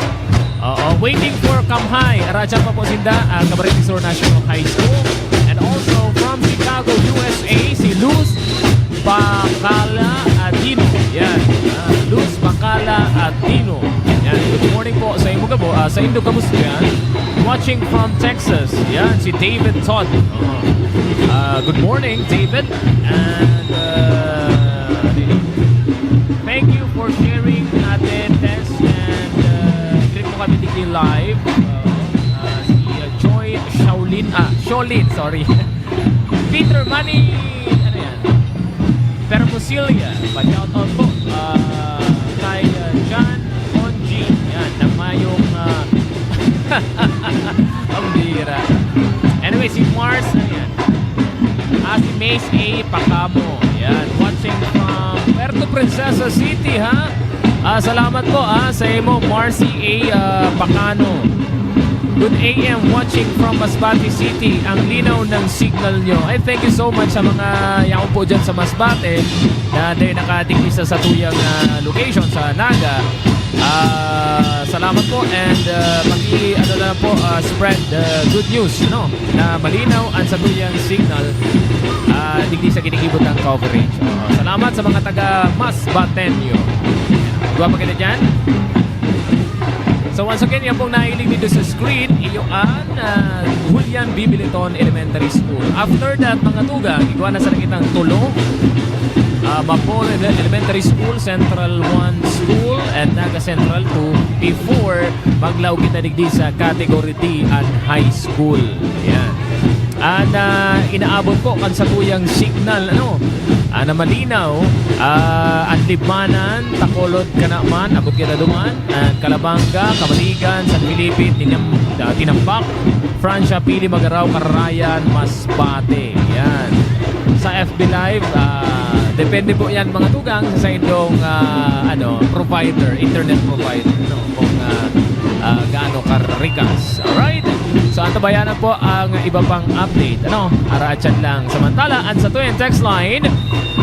Oo, waiting for Kamhay. Aratyan pa po sinda, ah, Camarines Sur National High School. And also from Chicago, U S A, si Luz Bacala Adino. Yan. Ah, Luz Bacala Adino. Yan. Good morning po sa inyo, gabo, ah, sa inyo, gabos yan. Watching from Texas. Yan, si David Todd. Oo. Ah, good morning, David. And, uh, thank you for sharing natin, Tess, and, uh, greet mo kami digdi live. Sholin, sorry. Peter Manny, ano yan? Permusilia, pa-shout out po. Ah, kay, ah, John Monji. Yan, na mayong, ah, ang bira. Anyway, si Mars, ano yan? Ah, si Mace A. Pacamo. Yan, watching from Puerto Princesa City, ha? Ah, salamat po, ah, sa imo, Marcy A., ah, Pacano. Good A M, watching from Masbate City. Ang linaw ng signal nyo. Ay, thank you so much sa mga yaon po dyan sa Masbate na dahil nakatigisa sa tuyang, ah, location sa Naga. Ah, salamat po and, ah, paki, ano lang po, ah, spread the good news, no? Na malinaw ang satuyang signal, ah, digdi sa ginigibo ng coverage. Oo, salamat sa mga taga Masbateño. Duwa pa kita dyan. So once again, yan pong nahiling dito sa screen, iyo an, ah, Julian Bibiliton Elementary School. After that, mga tugang, igwa na sa nakitang tulo, ah, Mapol Ele-, Elementary School, Central one School, and Naga Central two before maglaog kita digdi sa Category D an high school. Yan. An, ah, inaabot po kan satuyang signal, ano, ah, na malinaw, ah, an Libmanan, Tacolod, Canaman, abot kita duman, an Calabanga, Camaligan, San Felipe, Tinam-, ah, Tinampak, Francia, Pili, Magarao, Cararayan, Masbate. Yan. Sa F B Live, ah, depende po yan, mga tugang, sa indong, ah, ano, provider, internet provider, no? Kung, ah, ah, gaano karikas. Alright? So, antabayanan po ang iba pang update. Ano? Araatyan lang. Samantala, an satuyang text line,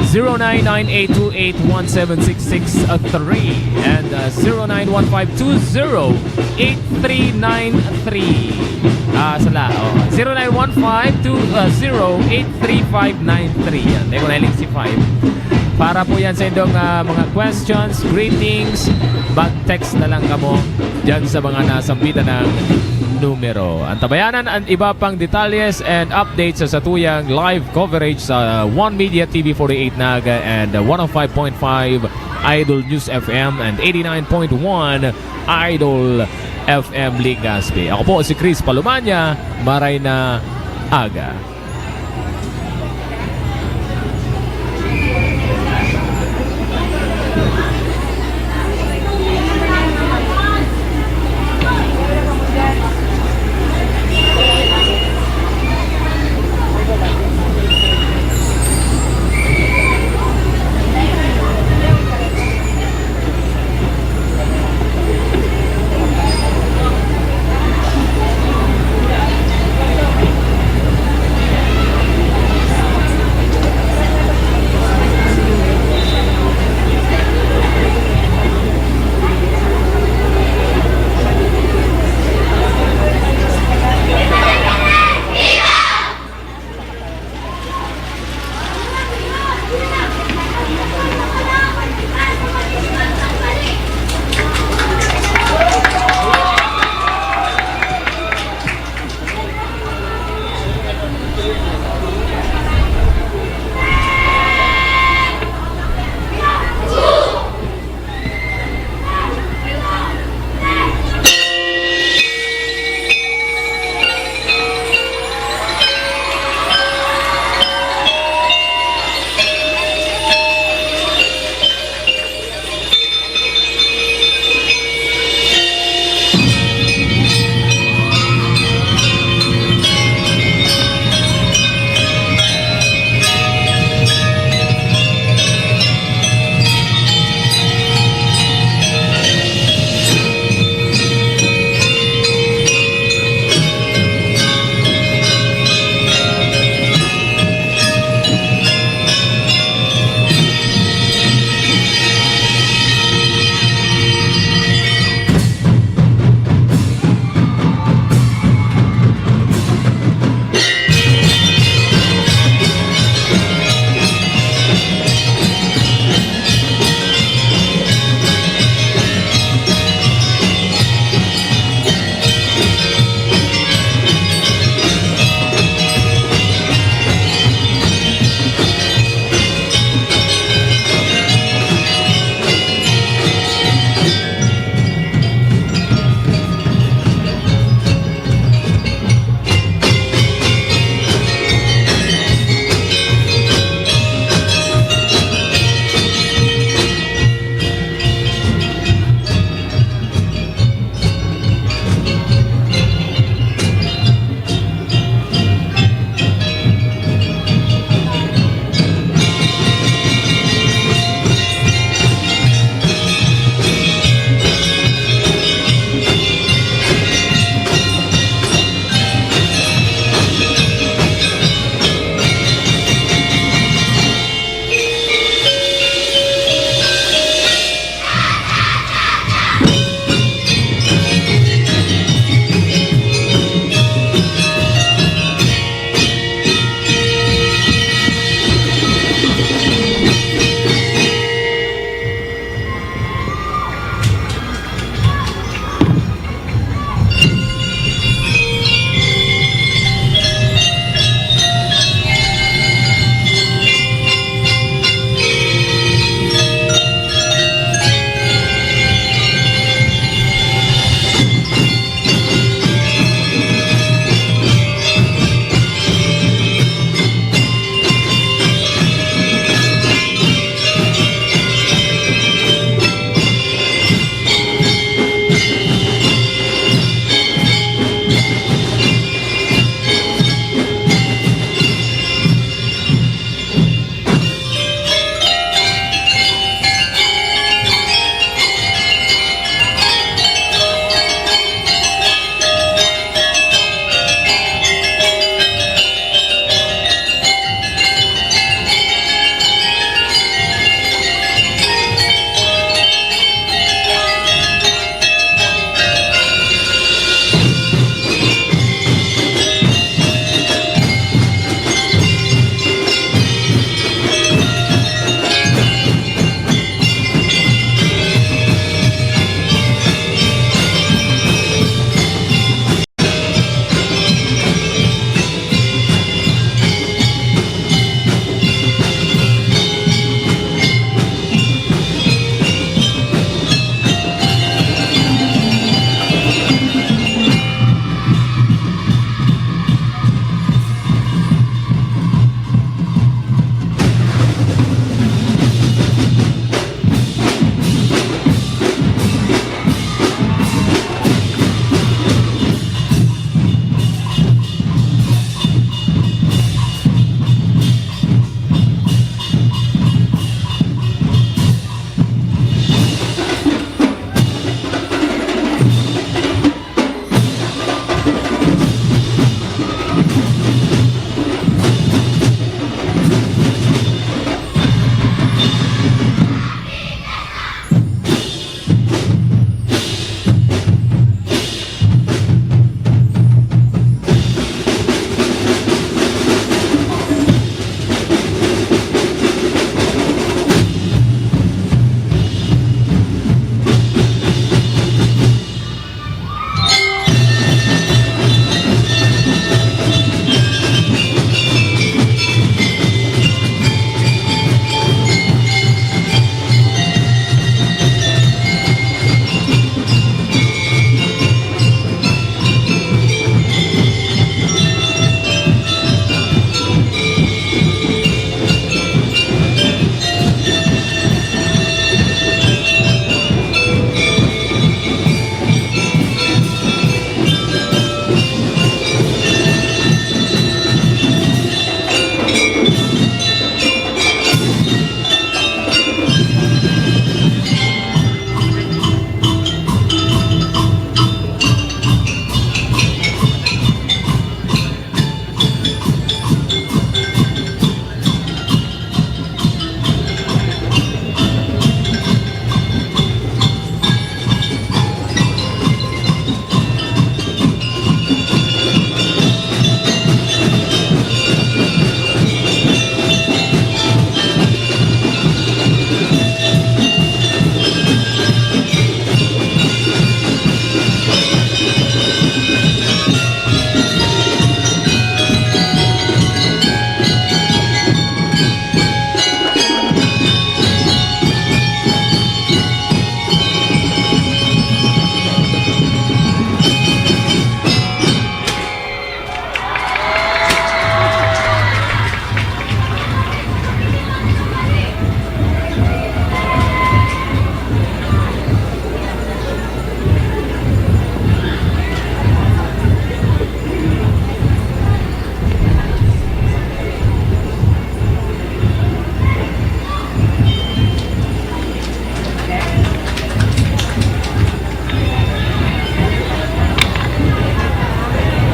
zero nine nine eight two eight one seven six six three and, ah, zero nine one five two zero eight three nine three. Ah, sala, oh. Zero nine one five two, ah, zero eight three five nine three. Yan. Dai ko nahiling si five. Para po yan sa indong, ah, mga questions, greetings, mag-text na lang kamo dyan sa mga nasambitan ng numero. Antabayanan an iba pang detalles and updates sa satuyang live coverage sa One Media T V forty-eight Naga and one oh five point five Idol News F M and eighty-nine point one Idol F M Legazpi. Ako po si Chris Palumanya. Maray na aga.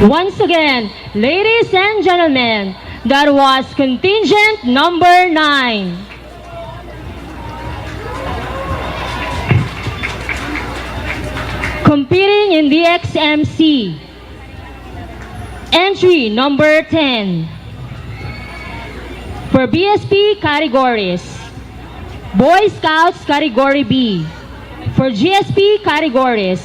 Once again, ladies and gentlemen, that was contingent number nine. Competing in the X M C. Entry number ten. For B S P categories, Boy Scouts Category B. For G S P categories,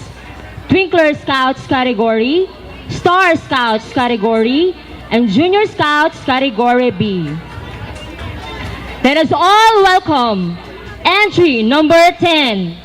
Twinkler Scouts Category, Star Scouts Category, and Junior Scouts Category B. Let us all welcome entry number ten.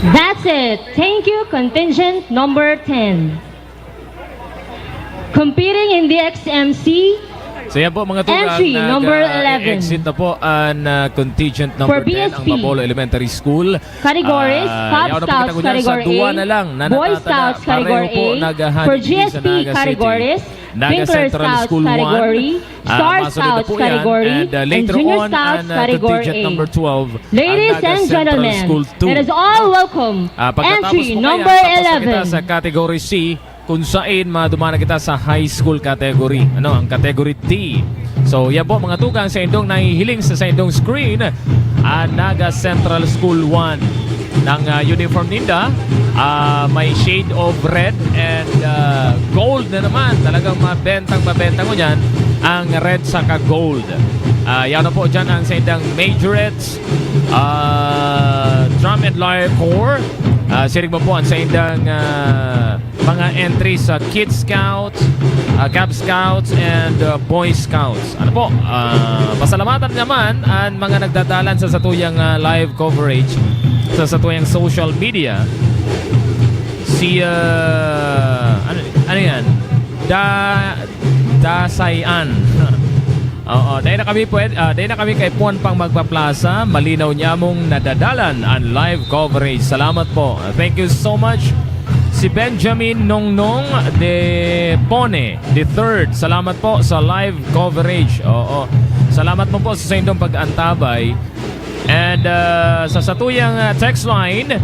That's it. Thank you, contingent number ten. Competing in the X M C, So yan po mga tugang, Entry number eleven. Nag-exit na po ang ah, contingent number For ten, ang B S P. Mabolo Elementary School. Categories, Ah, Cub yaon na po Scouts kita ngunyan sa Category duwa A, na lang na Boy natatana. Scouts Category Pareho po, A, Nagahan for Dili sa G S P Naga City. Categories, Naga Sprinkler Central Scouts School one, Category, ah, Star masunod na Scouts po yan. Category, And, ah, and later Junior on, Scouts ang, ah, Category contingent A. number twelve, ang Ladies Naga and Central gentlemen, School two. let us all welcome Ah, pagkatapos entry po kaya, number tapos na eleven. Kita sa category C, kung saan madumana kita sa high school category, ano, ang category D. So, yan po mga tugang, saindong nahihiling sa saindong screen, ang Naga Central School one. Ng ah, uniform ninda, ah, may shade of red and ah, gold na naman. Talagang mabentang mabenta mo dyan ang red saka gold. Ah, yan na po dyan ang saindang majorettes, ah, drum and lyre corps. Ah, siring mo po ang saindang ah, mga entry sa Kid Scouts, ah, Cub Scouts, and ah, Boy Scouts. Ano po? Ah, pasalamatan naman ang mga nagdadalan sa satuyang ah, live coverage sa satuyang social media. Si, ah, ano, ano yan? Da, Dasayan. Oo, dahil na kami pwede, ah, dahil na kami kay Puan pang magpaplasa, malinaw nyamong nadadalan ang live coverage. Salamat po. Thank you so much. Si Benjamin Nongnong de Pone the third. Salamat po sa live coverage. Oo. Salamat mo po sa saindong pag-antabay. And ah, sa satuyang ah, text line,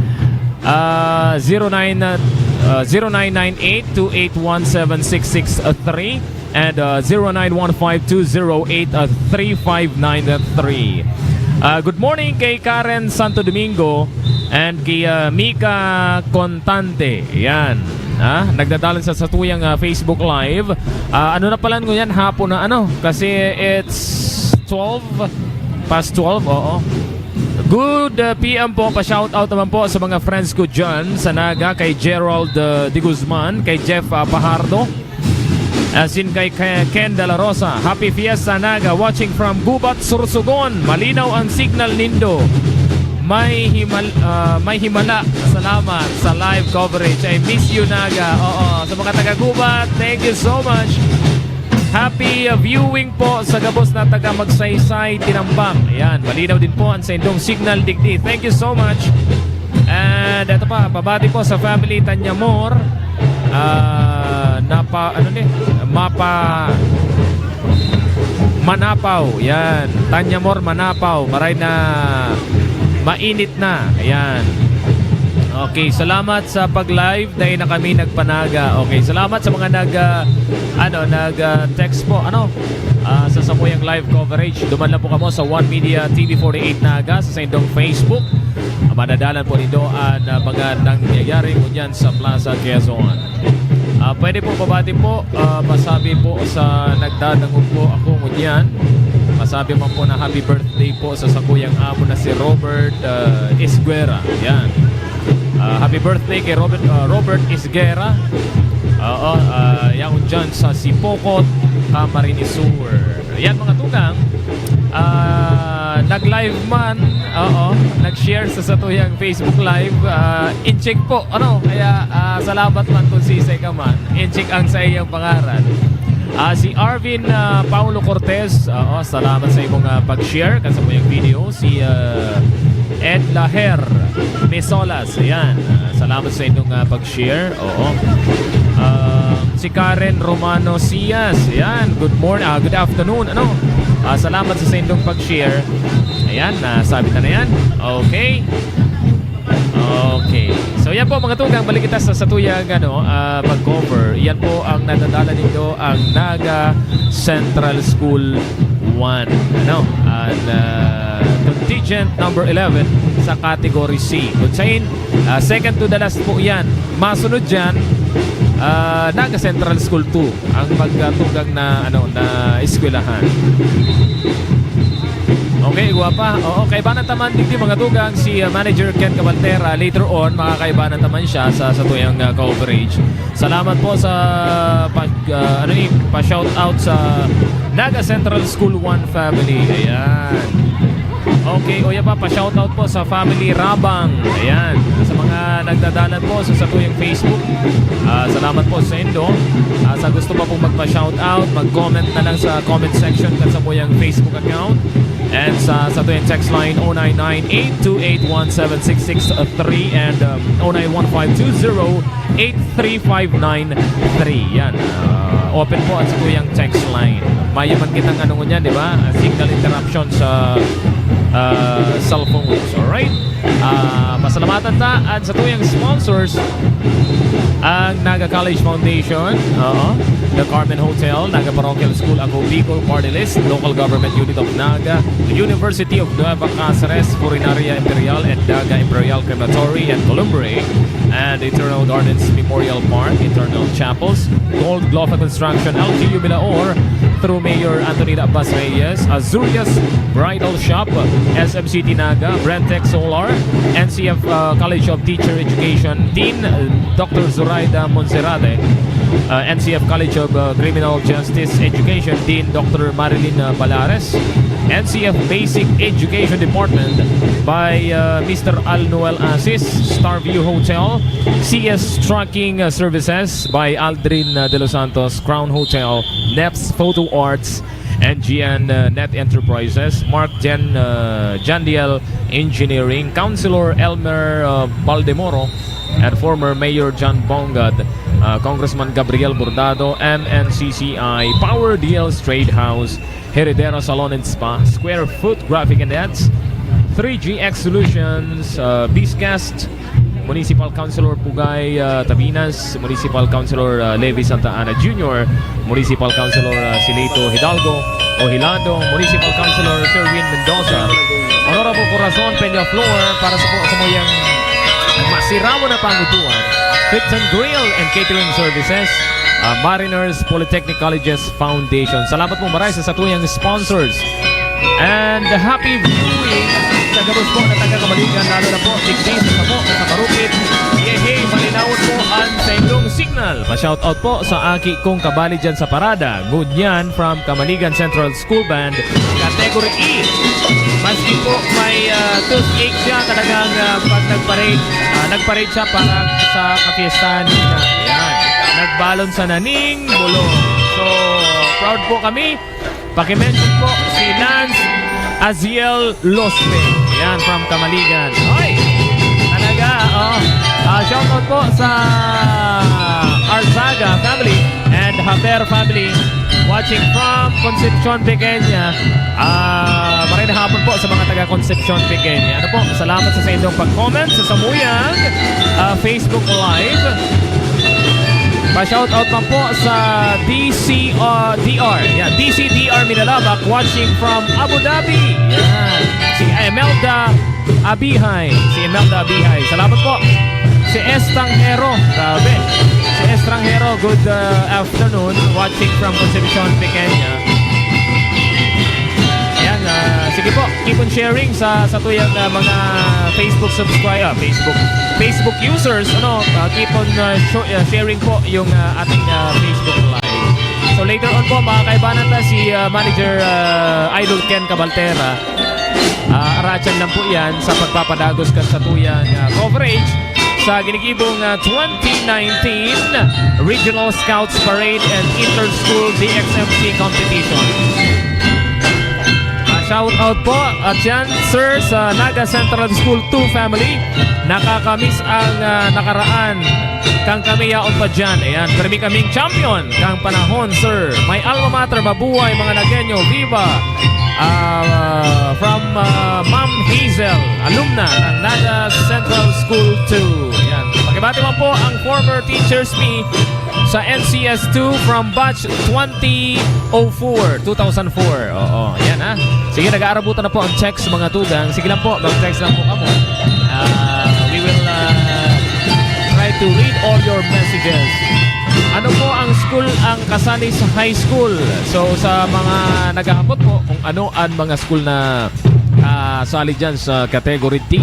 ah, zero nine, ah, zero nine nine eight two eight one seven six six three and ah, zero nine one five two zero eight three five nine three. Ah, good morning kay Karen Santo Domingo and kay ah, Mika Contante. Yan. Ah, nagdadalan sa satuyang ah, Facebook Live. Ah, ano na pala ngunyan, hapon na ano? Kasi it's twelve, past twelve, oo. Good ah, P M po, pa-shoutout naman po sa mga friends ko dyan sa Naga, kay Gerald ah, De Guzman, kay Jeff ah, Pajardo, asin kay Ke- Ken De La Rosa. Happy Fiesta Naga, watching from Gubat, Sorsogon. Malinaw ang signal nindo. May himal ah, may himala. Salamat sa live coverage. I miss you, Naga. Oo, sa mga taga Gubat, thank you so much. Happy ah, viewing po sa gabos na taga Magsaysay, Tinambang. Ayan, malinaw din po ang saindong signal digdi. Thank you so much. And ito pa, pabati po sa family Tanyamor. Ah, napa, ano ni? Mapa Manapaw, yan. Tanyamor Manapaw, maray na mainit na. Ayan. Okay, salamat sa pag-live. Dahil na kami nagpanaga. Okay, salamat sa mga nag ah, ano, nag ah, text po, ano, ah, sa samuyang live coverage. Duman lang po kamo sa One Media T V forty-eight Naga sa saindong Facebook. Ah, madadalan po nindo ang ah, mga nangyayari ngunyan sa Plaza Quezon. Ah, pwede po pabati po, ah, masabi po sa nagdadangog po ako ngunyan. Masabi man po na happy birthday po sa sakuyang amo na si Robert ah, Isguera. Yan. Ah, happy birthday kay Robert ah, Robert Isguera. Oo, ah, yaon dyan sa Sipocot, Camarines Sur. Yan mga tugang. Ah, nag-live man, oo, nag-share sa satuyang Facebook Live. Ah, in-check po, ano, kaya ah, salamat man kung sisay ka man. In-check ang sa iyang pangaran. Ah, si Arvin ah, Paulo Cortez, oo, salamat sa imong ah, pag-share kan samuyang video. Si ah, Ed Laher Mesolas, ayan. Ah, salamat sa inyong ah, pag-share. Oo. Ah, si Karen Romano Sias, ayan. Good morning, ah, good afternoon. Ano? Ah, salamat sa, sa inyong pag-share. Ayan, nasabi na na yan. Okay. Okay. So yan po mga tugang, balik kita sa satuyang ano, ah, pag-cover. Yan po ang nadadala ninyo, ang Naga Central School one. Ano? Ang ah, contingent number eleven sa category C. Kung saan, ah, second to the last po yan. Masunod dyan, ah, Naga Central School two ang magkatugang na, ano, na eskwelahan. Okay, guwapa. Oo, kaibanan ta man digdi, mga tugang, si, ah, Manager Ken Cabaltera. Later on, makakaibanan ta man siya sa, sa tuyang, ah, coverage. Salamat po sa pag, ah, ano ni, pa-shout out sa Naga Central School one family. Ayan. Okay, o yan pa, pa-shout out po sa family Rabang. Ayan. Sa mga nagdadalan po sa satuyang Facebook, ah, salamat po sa indo. Ah, sa gusto pa pong magpa-shout out, mag-comment na lang sa comment section kan satuyang Facebook account. And sa, sa satuyang text line, oh nine nine eight two eight one seven six six three and, um, oh nine one five two zero eight three five nine three. Yan. Ah, open po ang satuyang text line. Mayo man kitang ano ngunyan, di ba? Ah, signal interruption sa, ah, cellphones. Alright? Ah, pasalamatan ta ang satuyang sponsors, ang Naga College Foundation, oo, The Carmen Hotel, Naga Parochial School, Ako Bicol Party List, Local Government Unit of Naga, University of Nueva Cáceres, Funeraria Imperial and Naga Imperial Crematory and Columbrary, and Eternal Gardens Memorial Park, Eternal Chapels, Gold Glofa Construction, L G U Milaor, through Mayor Antonina Abbas Reyes, Azurias Bridal Shop, S M City Naga, Brentec Solar, N C F, uh, College of Teacher Education, Dean, uh, Doctor Zoraida Monserrate, uh, N C F College of, uh, Criminal Justice Education, Dean Doctor Marilyn, uh, Balares, N C F Basic Education Department by, uh, Mister Al Noel Asis, Starview Hotel, C S Trucking, uh, Services by Aldrin, uh, De Los Santos, Crown Hotel, Neps Photo Arts, N G N, uh, Net Enterprises, Mark Jen, uh, Jandiel Engineering, Councilor Elmer, uh, Baldemoro, and former Mayor John Bongad, uh, Congressman Gabriel Bordado, M N C C I, Power Deals Trade House, Heredera Salon and Spa, Square Foot Graphic and Ads, three G X Solutions, uh, Bizcast, Municipal Councilor Pugay, uh, Tabinas, Municipal Councilor, uh, Levi Santa Ana Junior, Municipal Councilor, uh, Silito Hidalgo, Ohilando, Municipal Councilor Sherwin Mendoza, Honorable Corazon Peñaflor, para sa po, sa muyang masiramo na pangutuan, Clifton Grill and Catering Services, uh, Mariners Polytechnic Colleges Foundation. Salamat po maray sa satuyang sponsors. And happy viewing sa gabos po na taga Kamaligan, lalo na po digdi sa Samo, sa Marupit. Yehey, malinawon po ang saindong signal. Pa-shout out po sa aki kong kabali dyan sa parada, Ngunyan from Kamaligan Central School Band, Category E. Maski po may, ah, toothache siya, talagang, ah, pag nag-parade, ah, nag-parade siya para sa kapiestahan niya. Ayan. Nagbalon sa naning bulong. So, proud po kami. Paki-mention po si Lance Aziel Lospe. Yan, from Kamaligan. Hoy! Talaga, oh. Ah, shoutout po sa Arzaga family and Haber family, watching from Concepcion Pequeña. Ah, maray na hapon po sa mga taga Concepcion Pequeña. Ano po, salamat sa, sa inyong pag-comment sa samuyang, ah, Facebook Live. Pa-shoutout man po sa D C, uh, D R. Yan, D C D R Minalabac, watching from Abu Dhabi. Yan. Si Imelda Abihay. Si Imelda Abihay. Salamat po. Si Estranghero. Grabe. Si Estranghero, good, uh, afternoon. Watching from Concepcion, Pequeña. Yan, ah, sige po. Keep on sharing sa, sa tuyang, ah, mga Facebook subscribe, ah, Facebook, Facebook users, ano, ah, keep on, ah, sho-, ah, sharing po yung, ah, ating, ah, Facebook Live. So, later on po, makakaibanan ta si, ah, Manager, ah, Idol Ken Cabaltera. Ah, aratsan lang po yan sa pagpapadagos kan satuyang, ah, coverage sa ginigibong, ah, twenty nineteen Regional Scouts Parade and Inter-School D X M C Competition. Ah, shout out po, at yan, sir, sa Naga Central School two family. Nakakamiss ang, ah, nakaraan. Kang kami yaon pa dyan. Ayan, permi kaming champion kang panahon, sir. My alma mater, mabuhay, mga Nagueño. Viva! Ah, from, ah, Ma'am Hazel, alumna ng Naga Central School two. Ayan. Pakibati man po ang former teachers me sa N C S two from batch twenty oh four, two thousand four. Oo, yan ha. Sige, nag-aarabutan na po ang text, mga tugang. Sige lang po, mag-text lang po kamo. Ah, we will, ah, try to read all your messages. Ano po ang school ang kasali sa high school? So, sa mga naghahapot po kung ano ang mga school na Ah, sali dyan sa Category D.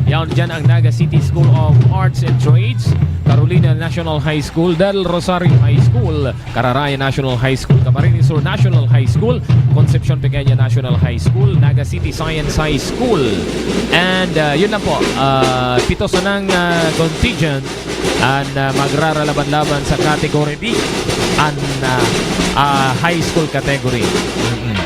Yaon dyan ang Naga City School of Arts and Trades, Carolina National High School, Del Rosario High School, Cararaya National High School, Camarines Sur National High School, Concepcion Pequeña National High School, Naga City Science High School. And, ah, yun lang po, ah, pito sanang, ah, contingent an, ah, magraralaban-laban sa Category D, an, ah, ah, high school category. Mm-mm.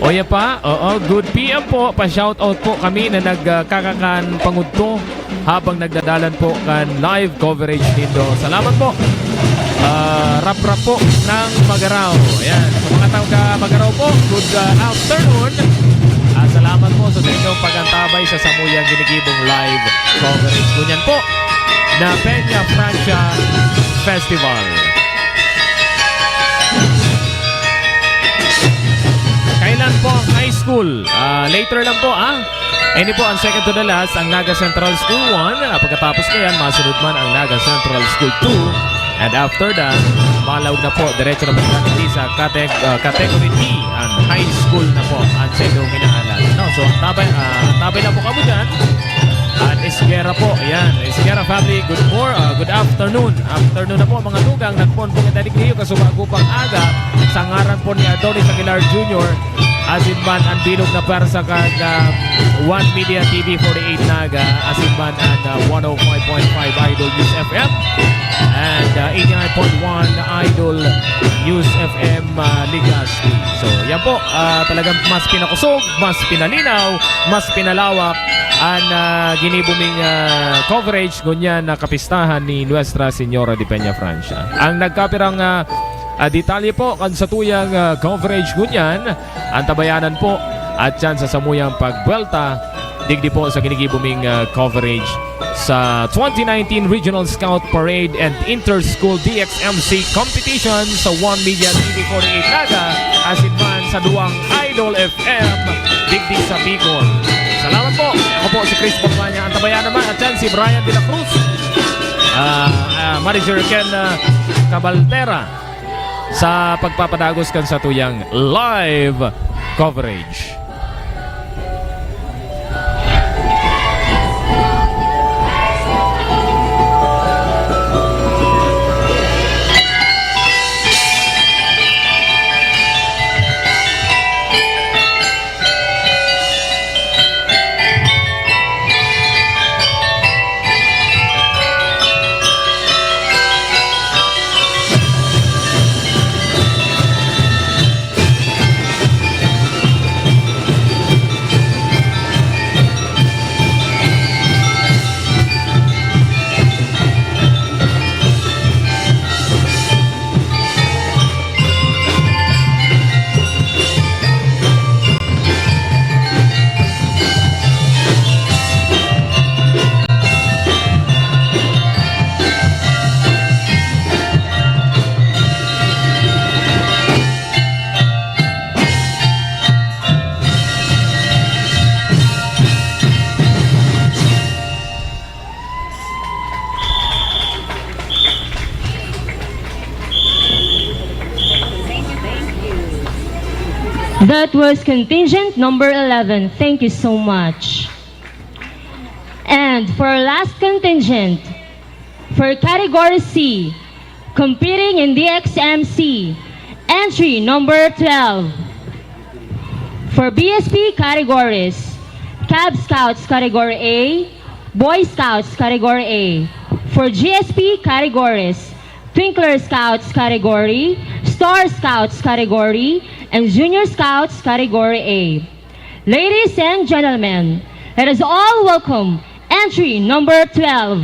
O, yan pa. Oo, good P M po. Pa-shoutout po kami na nag, ah, kakakan pangudto habang nagdadalan po kan live coverage nindo. Salamat po. Ah, rap-rap po ng Magaraw. Ayan. Sa mga taga Magaraw po, good, ah, afternoon. Ah, salamat po sa inyong pag-antabay sa samuyang ginigibong live coverage. Ngunyan po, na Peña Francia Festival. Kailan po ang high school? Ah, later lang po, ah. Ini po ang second to the last, ang Naga Central School one. Ah, pagkatapos ko yan, masunod man ang Naga Central School two. And after that, malaog na po, diretso na po natin sa cate-, ah, category D, ang high school na po, ang sa inyong inaalam. No? So, tabay, ah, tabay na po kamo dyan. At Esguerra po, ayan. Esguerra family, good mor-, ah, good afternoon. Afternoon na po, mga tugang. Nagpoon po kita digdi, kasubago pang aga, sa ngaran po ni Adonis Aguilar Junior, asin man ang bilog na pwersa kan, ah, One Media T V forty-eight Naga, asin man ang, ah, one oh five point five Idol News F M, and, ah, eighty-nine point one Idol News F M, ah, Legazpi. So, yan po, ah, talagang mas pinakusog, mas pinalinaw, mas pinalawak an, ah, ginibo ming, ah, coverage ngunyan na kapistahan ni Nuestra Señora de Peña Francia. Ang nagkapirang, ah, ah, detalye po kan satuyang, ah, coverage ngunyan, antabayanan po at yan sa samuyang pagbuwelta digdi po sa ginigibo ming, ah, coverage sa twenty nineteen Regional Scout Parade and Inter-School D X M C Competition sa One Media T V forty-eight Naga, asin man sa duwang Idol F M digdi sa Bicol. Salamat po. Ako po si Chris Bacmania, antabayanan naman at yan si Brian de la Cruz, ah, ah, Manager Ken, ah, Cabaltera, sa pagpapadagos kan satuyang live coverage. That was contingent number eleven. Thank you so much. And for our last contingent, for category C, competing in D X M C, entry number twelve. For B S P categories, Cub Scouts category A, Boy Scouts category A. For G S P categories, Twinkler Scouts category, Star Scouts category, and Junior Scouts category A. Ladies and gentlemen, let us all welcome entry number twelve.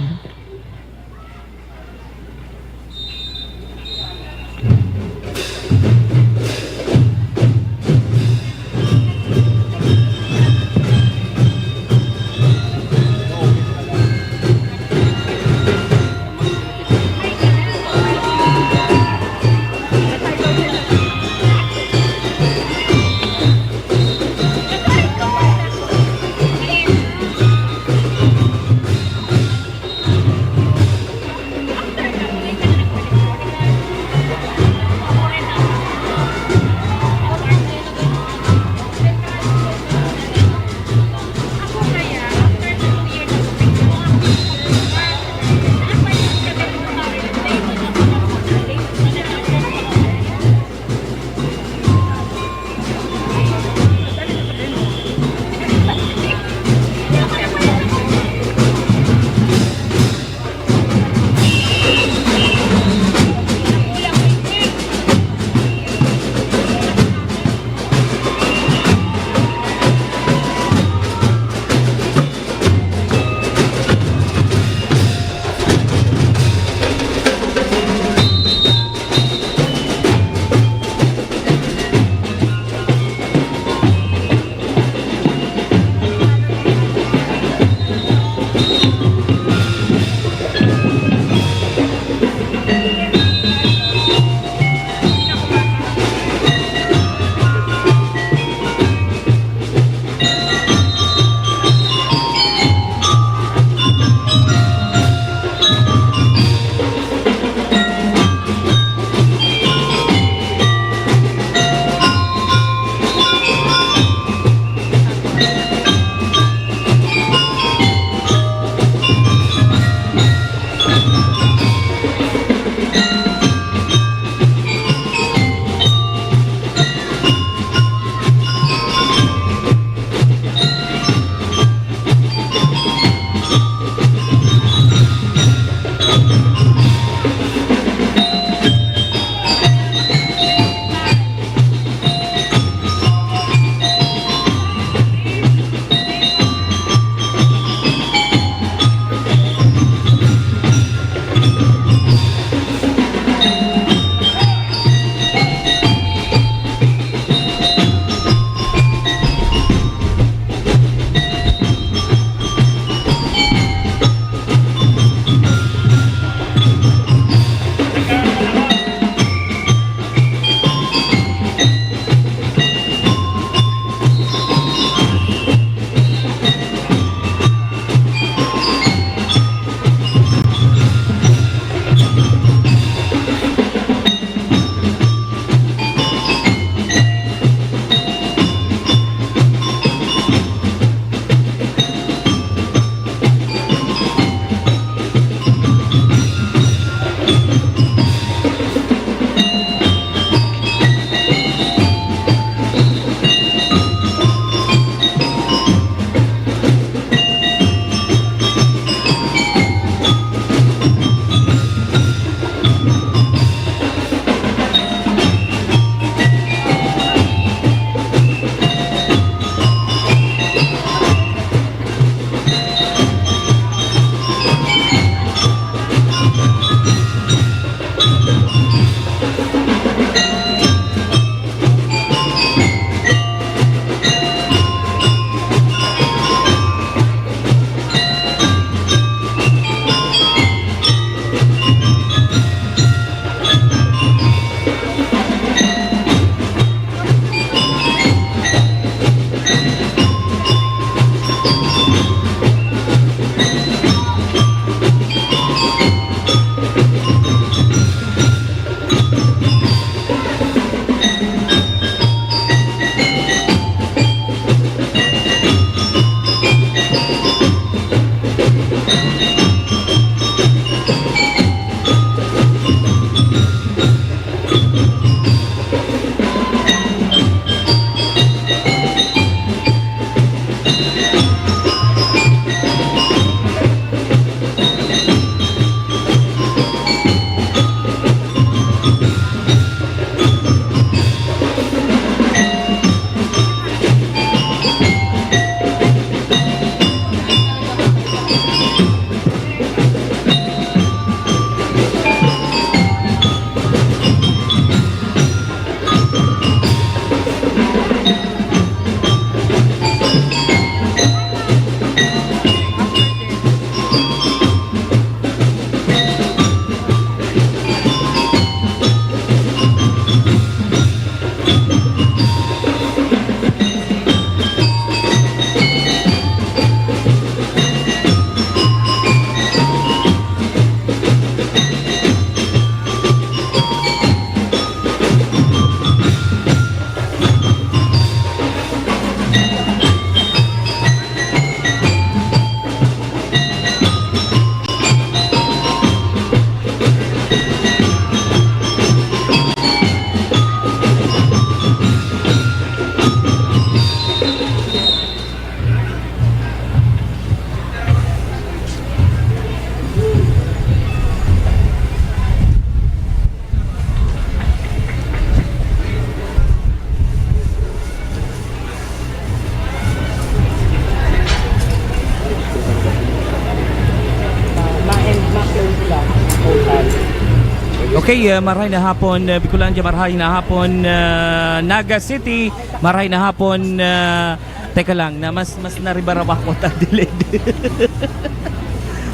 Okay, uh, marahay na hapon, uh, Bicolandia, marahay na hapon, uh, Naga City, marahay na hapon, uh, teka lang, na mas, mas naribaraw ako ta delayed.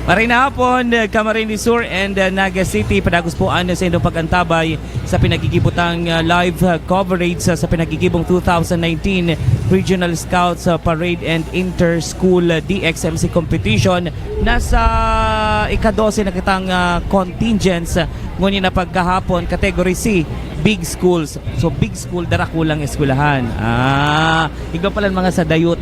Marahay na hapon, uh, Camarines Sur and, uh, Naga City, padagos po an sa inyong pag-antabay sa pinagigibutang, uh, live, uh, coverage sa, sa pinagigibong two thousand nineteen Regional Scouts, uh, Parade and Inter-School, uh, D X M C Competition. Nasa ika-dose na kitang, ah, contingents, ah, ngunyan na pagkahapon, category C, big schools. So, big school, darakulang eskwelahan. Ah, igba pala mga sa dayot.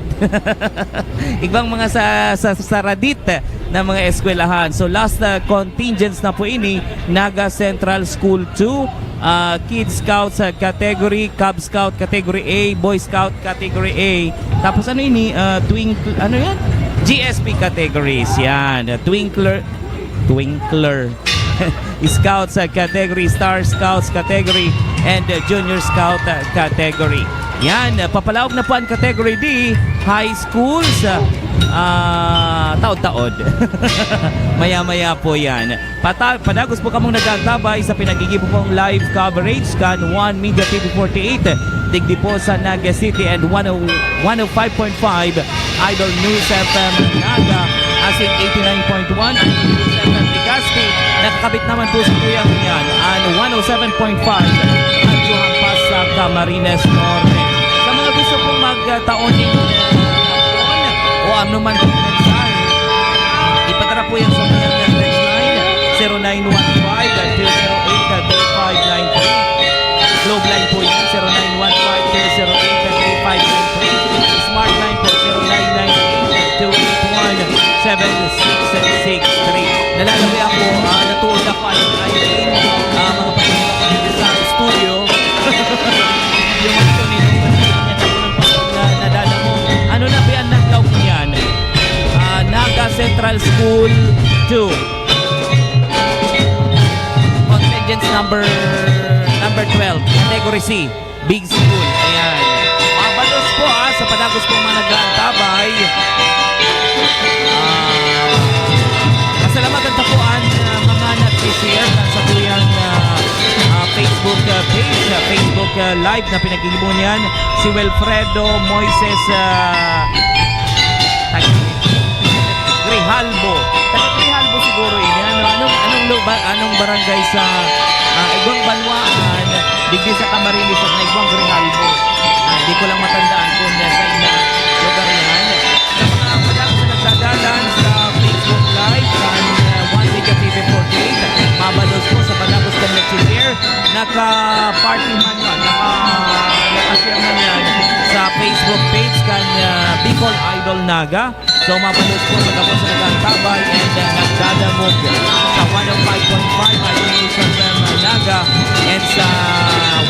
Igbang mga sa, sa, sa radit na mga eskwelahan. So, last, ah, contingents na po ini, Naga Central School two, ah, Kids Scouts, ah, category, Cub Scout category A, Boy Scout category A. Tapos ano ini? Ah, Twinkl-, ano yan? G S P categories, yan. Ah, Twinkler, Twinkler. Scout sa category, Star Scouts category, and, uh, Junior Scout, uh, category. Yan, uh, papalaog na po ang category D, high schools, uh, ah, taod-taod. Maya-maya po yan. Pata-, padagos po kamong nag-aantabay sa pinaggigibo pong live coverage kan One Media T V forty-eight, digdi po sa Naga City and one oh, one oh five point five Idol News F M Naga, asin eighty-nine point one Idol News F M Legazpi. Nakakabit naman po sa tuyang yan, an one oh seven point five Radyo Hampas sa Camarines Norte. Sa mga gusto pong magtaon nin, eh, o anuman pong mensahe, ipadara po yan sa mga text line, zero nine one five, two zero eight, two five nine three. Globe line po yan, zero nine one five, two zero eight, two five nine three. Smart line po, zero nine nine eight, two eight one, seven six six three. Nalalabi ako, ah, natuon ako, Idol Irene, ah, mga pagkakas sa studio. Yung mga ito, nito, na, nadadamo. Ano na ba yan, naglaw niyan? Ah, Naga Central School two. Contingents number, number twelve, category C, big school. Ayan. Mabalos po, ah, sa padagos pong mga nag-aantabay. Ah, pasalamatan ta po an, ah, mga nag-share kan satuyang, ah, ah, Facebook, ah, page, ah, Facebook, ah, Live na pinaggigibo niyan. Si Wilfredo Moises, ah, Tag-, Grijalbo. Taga Grijalbo siguro ini. Ano, anong, anong lu-, ba-, anong barangay sa, ah, Igwang Banwaan, digdi sa Camarines, na Igwang Grijalbo? Ah, di ko lang matandaan kung nasa ina lugar yan. Sa mga padagos na nagdadalan sa Facebook Live, sa, ah, One Media T V forty-eight, mabalos po sa padagos na nag-share, naka-party man yan, naka, naka-share man yan sa Facebook page kan, ah, Bicol Idol Naga. So, mabalos po sa gabos na nag-aantabay and, ah, nagdadamog sa one oh five point five Idol News F M Naga and sa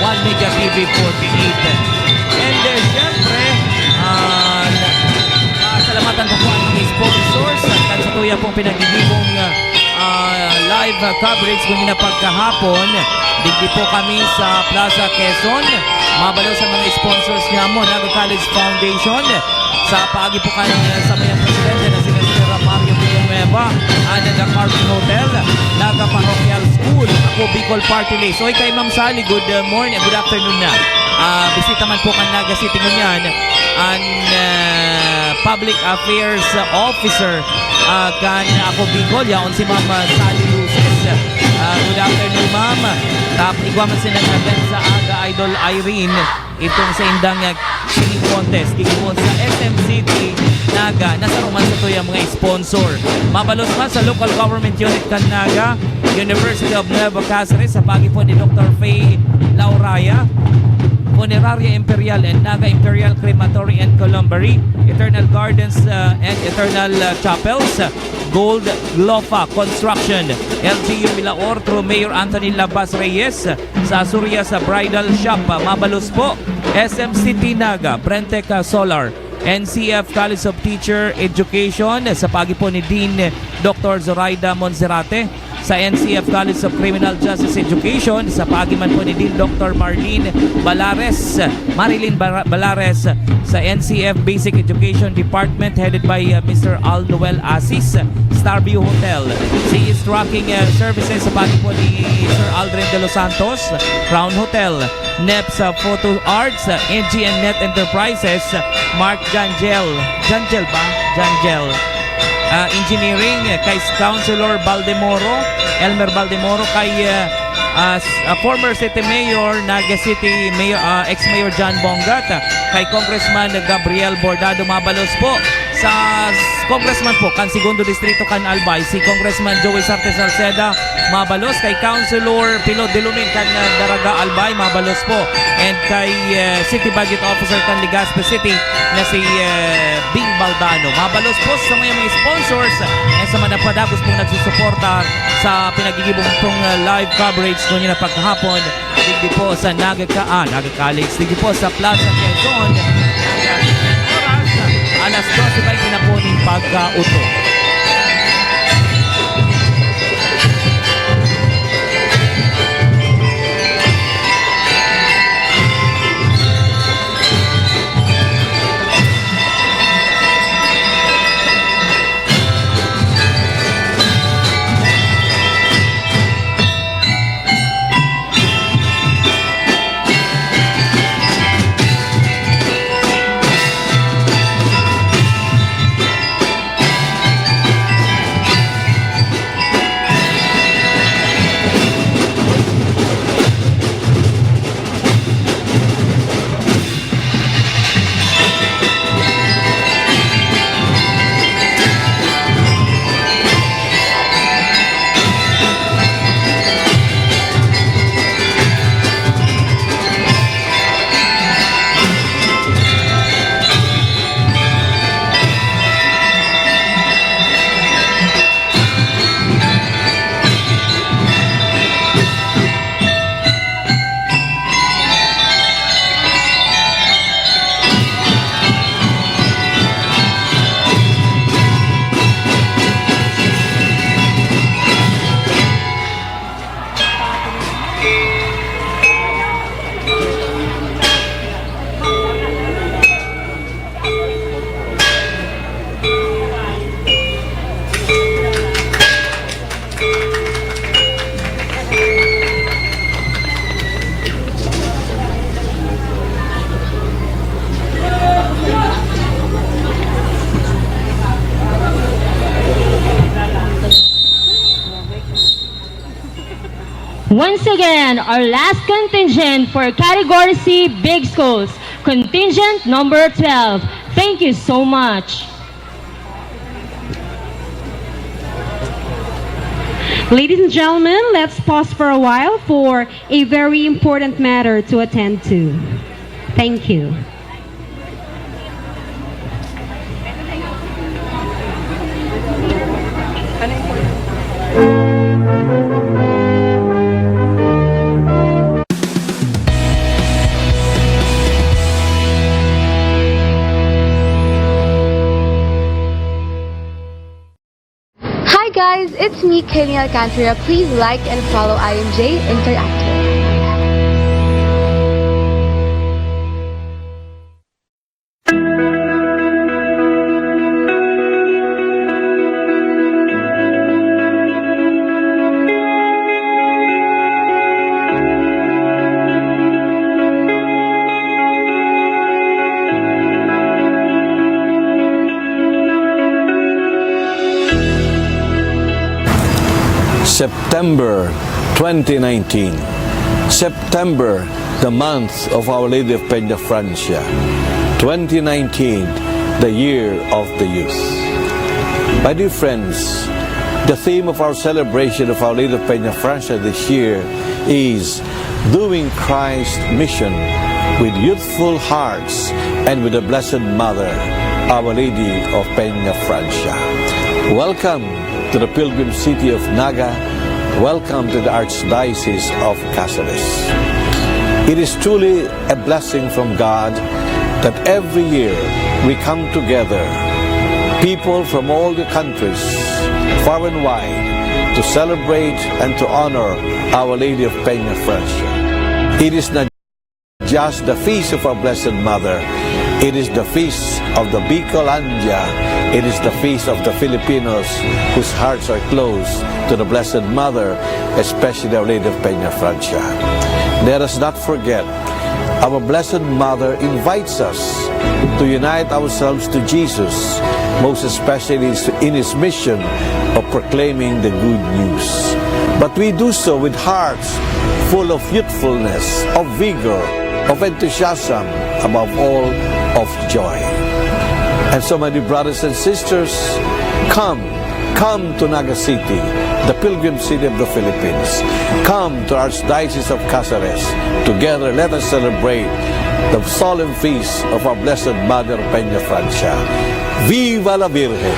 One Media T V forty-eight. And, ah, syempre, ah, na-, pasalamatan ko po ang mga sponsors at kan sa tuya pong pinagigibong, ah, ah, live, ah, coverage ngunyan na pagkahapon. Digdi po kami sa Plaza Quezon. Mabalos sa mga sponsors niya mo, Naga College Foundation. Sa paagi po kan, ah, sa mayang presidente na si Mister Mario Villanueva, ah, Naga Carmen Hotel, Naga Parochial School, Ako Bicol Party List. Oy, kay Ma'am Sally, good, ah, morning, good afternoon na. Ah, bisita man po kan Naga City ngunyan, an, ah, Public Affairs Officer, ah, kan Ako Bicol, yaon si Ma'am, ah, Sally Luces. Ah, good afternoon, ma'am. Tap, igwa man sila natin sa aga, Idol Irene. Itong sa indang, ah, singing contest, gigibohon sa S M City, Naga, nasa roman sa tuyang mga sponsor. Mabalos man sa local government unit kan Naga, University of Nueva Cáceres, sa paagi po ni Doctor Faye Lauraya, Funeraria Imperial and Naga Imperial Crematory and Columbary, Eternal Gardens, ah, and Eternal, ah, Chapels, Gold Glofa Construction, L G U Milaor through Mayor Anthony Labas Reyes, sa Azuria sa Bridal Shop, ah, mabalos po, S M City Naga, Brentec, ah, Solar, N C F College of Teacher Education, sa paagi po ni Dean Doctor Zoraida Monserrate, sa N C F College of Criminal Justice Education, sa paagi man po ni Dean Doctor Marlene Balares, Marilyn Bara-, Balares, sa N C F Basic Education Department headed by, uh, Mister Al Noel Asis, Starview Hotel. C S Trucking, uh, Services sa paagi po ni Sir Aldrin De Los Santos, Crown Hotel. Neps, ah, Photo Arts, ah, N G and Net Enterprises, ah, Mark Jangel. Jangel ba? Jangel. Ah, Engineering, ah, kay Councilor Baldemoro, Elmer Baldemoro, kay, ah, ah, s-, ah, former City Mayor, Naga City Mayor, ah, ex-Mayor John Bongat, ah, kay Congressman Gabriel Bordado. Mabalos po sa s-, Congressman po kan Segundo Distrito kan Albay, si Congressman Joey Sarte Salceda, mabalos kay Councilor Pilo Dilumin kan, ah, Daraga Albay, mabalos po, and kay, ah, City Budget Officer kan Legazpi City na si, ah, Bing Baldano. Mabalos po sa mga, mga sponsors, eh, sa mga padagos pong nagsusuporta sa pinagigibong pong, ah, live coverage ngunyan na paghapon. Digdi po sa Naga Ka-, ah, Naga College. Digdi po sa Plaza Quezon. Oras, alas dose baynte na po ning pagkauto. Once again, our last contingent for Category C Big Schools, contingent number twelve. Thank you so much. Ladies and gentlemen, let's pause for a while for a very important matter to attend to. Thank you. Hi guys, it's me, Kenny Alcantara. Please like and follow I M J Interactive. September twenty nineteen. September, the month of Our Lady of Peña Francia. Twenty nineteen, the year of the youth. My dear friends, the theme of our celebration of Our Lady of Peña Francia this year is doing Christ's mission with youthful hearts and with the Blessed Mother, Our Lady of Peña Francia. Welcome to the pilgrim city of Naga. Welcome to the Archdiocese of Caceres. It is truly a blessing from God that every year we come together, people from all the countries, far and wide, to celebrate and to honor Our Lady of Peña Francia. It is not just the feast of our Blessed Mother, it is the feast of the Bicolandia, it is the feast of the Filipinos whose hearts are close to the Blessed Mother, especially Our Lady of Peña Francia. Let us not forget, our Blessed Mother invites us to unite ourselves to Jesus, most especially in his mission of proclaiming the good news. But we do so with hearts full of youthfulness, of vigor, of enthusiasm, above all, of joy. And so, my dear brothers and sisters, come, come to Naga City, the pilgrim city of the Philippines. Come to Archdiocese of Caceres. Together, let us celebrate the solemn feast of our Blessed Mother, Peña Francia. Viva la Virgen!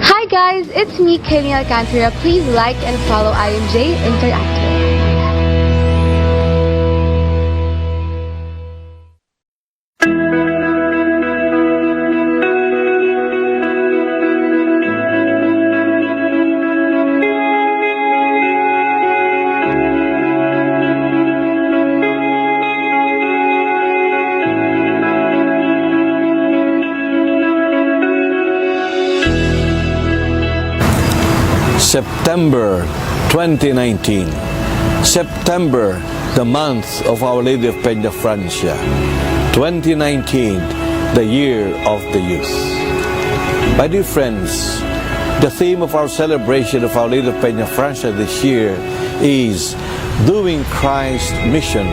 Hi guys, it's me, Kaylee Alcantara. Please like and follow I M J Interactive. September twenty nineteen. September, the month of Our Lady of Peña Francia. Twenty nineteen, the year of the youth. My dear friends, the theme of our celebration of Our Lady of Peña Francia this year is doing Christ's mission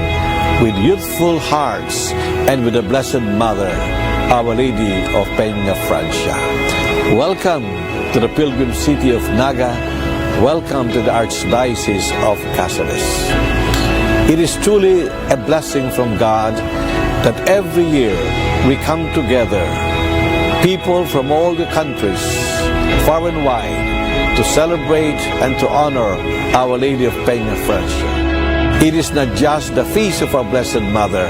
with youthful hearts and with the Blessed Mother, Our Lady of Peña Francia. Welcome to the pilgrim city of Naga. Welcome to the Archdiocese of Caceres. It is truly a blessing from God that every year we come together, people from all the countries, far and wide, to celebrate and to honor Our Lady of Peña Francia. It is not just the feast of our Blessed Mother,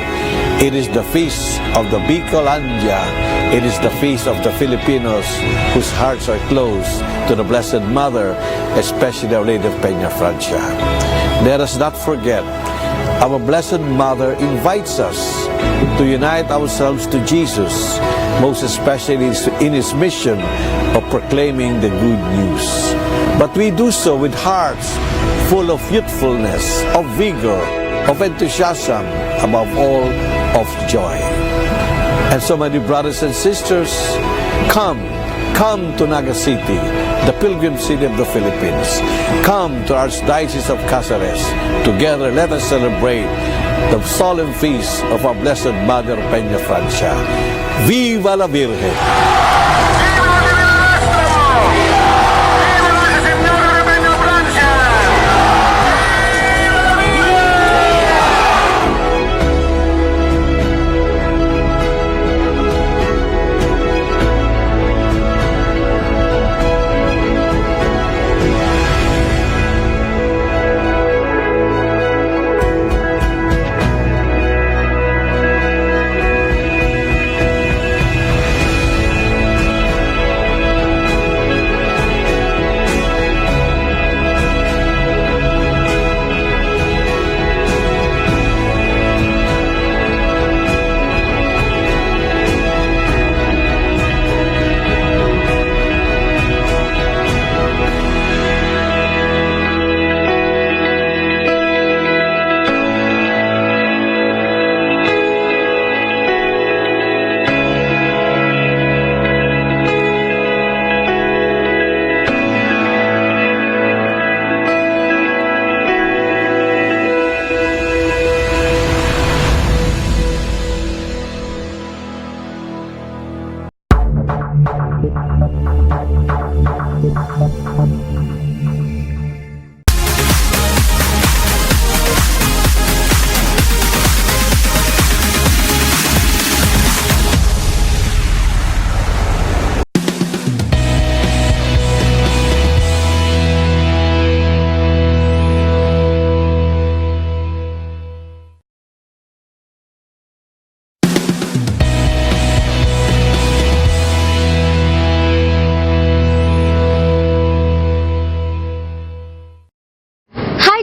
it is the feast of the Bicolandia, it is the feast of the Filipinos whose hearts are close to the Blessed Mother, especially Our Lady of Peña Francia. Let us not forget, our Blessed Mother invites us to unite ourselves to Jesus, most especially in his mission of proclaiming the good news. But we do so with hearts full of youthfulness, of vigor, of enthusiasm, above all, of joy. And so, my dear brothers and sisters, come, come to Naga City, the pilgrim city of the Philippines. Come to Archdiocese of Caceres. Together, let us celebrate the solemn feast of our Blessed Mother, Peña Francia. Viva la Virgen!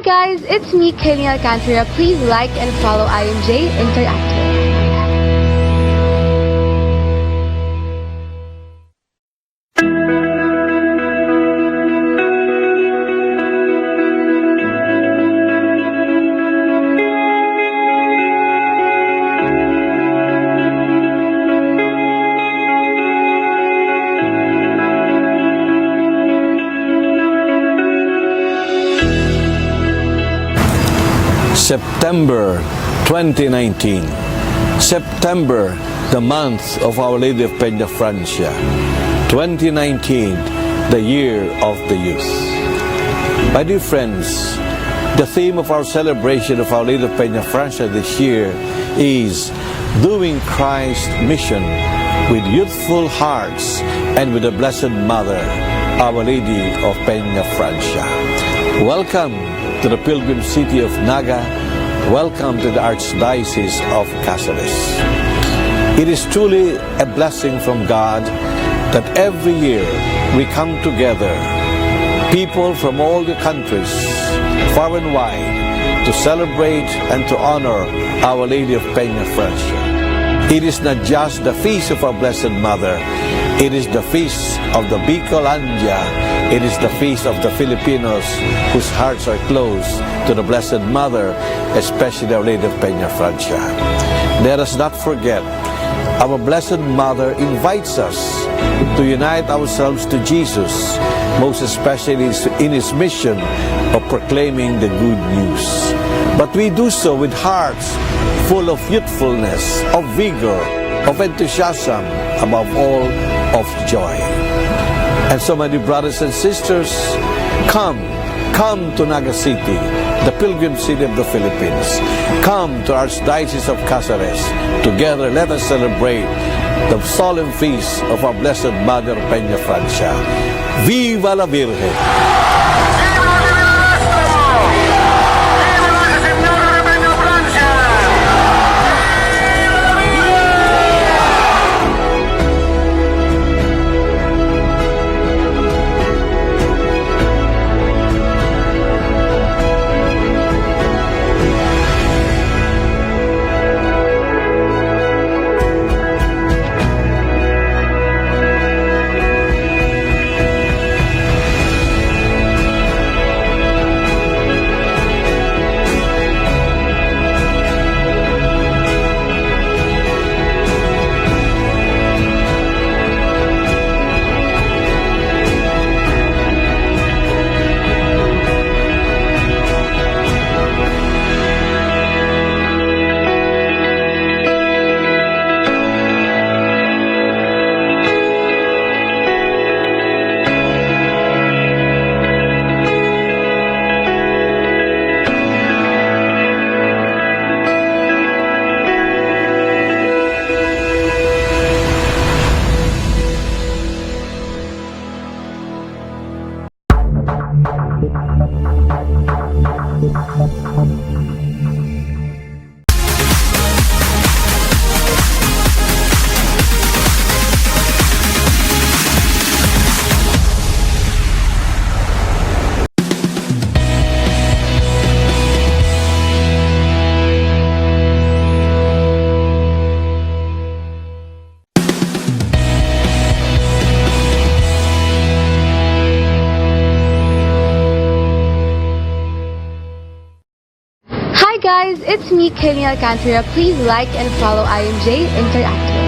Guys, it's me, Kaylee Alcantara. Please like and follow I M J Interactive. September twenty nineteen. September, the month of Our Lady of Peñafrancia. Twenty nineteen, the year of the youth. My dear friends, the theme of our celebration of Our Lady of Peñafrancia this year is doing Christ's mission with youthful hearts and with the Blessed Mother, Our Lady of Peñafrancia. Welcome to the pilgrim city of Naga. Welcome to the Archdiocese of Caceres. It is truly a blessing from God that every year we come together, people from all the countries, far and wide, to celebrate and to honor Our Lady of Peñafrancia. It is not just the feast of our Blessed Mother, it is the feast of the Bicolandia, it is the feast of the Filipinos whose hearts are close to the Blessed Mother, especially Our Lady of Peñafrancia. Let us not forget, our Blessed Mother invites us to unite ourselves to Jesus, most especially in his mission of proclaiming the good news. But we do so with hearts full of youthfulness, of vigor, of enthusiasm, above all, of joy. And so, my dear brothers and sisters, come, come to Naga City, the pilgrim city of the Philippines. Come to Archdiocese of Caceres. Together, let us celebrate the solemn feast of our Blessed Mother, Peñafrancia. Viva la Virgen! Hi guys, it's me, Kaylee Alcantara. Please like and follow I M J Interactive.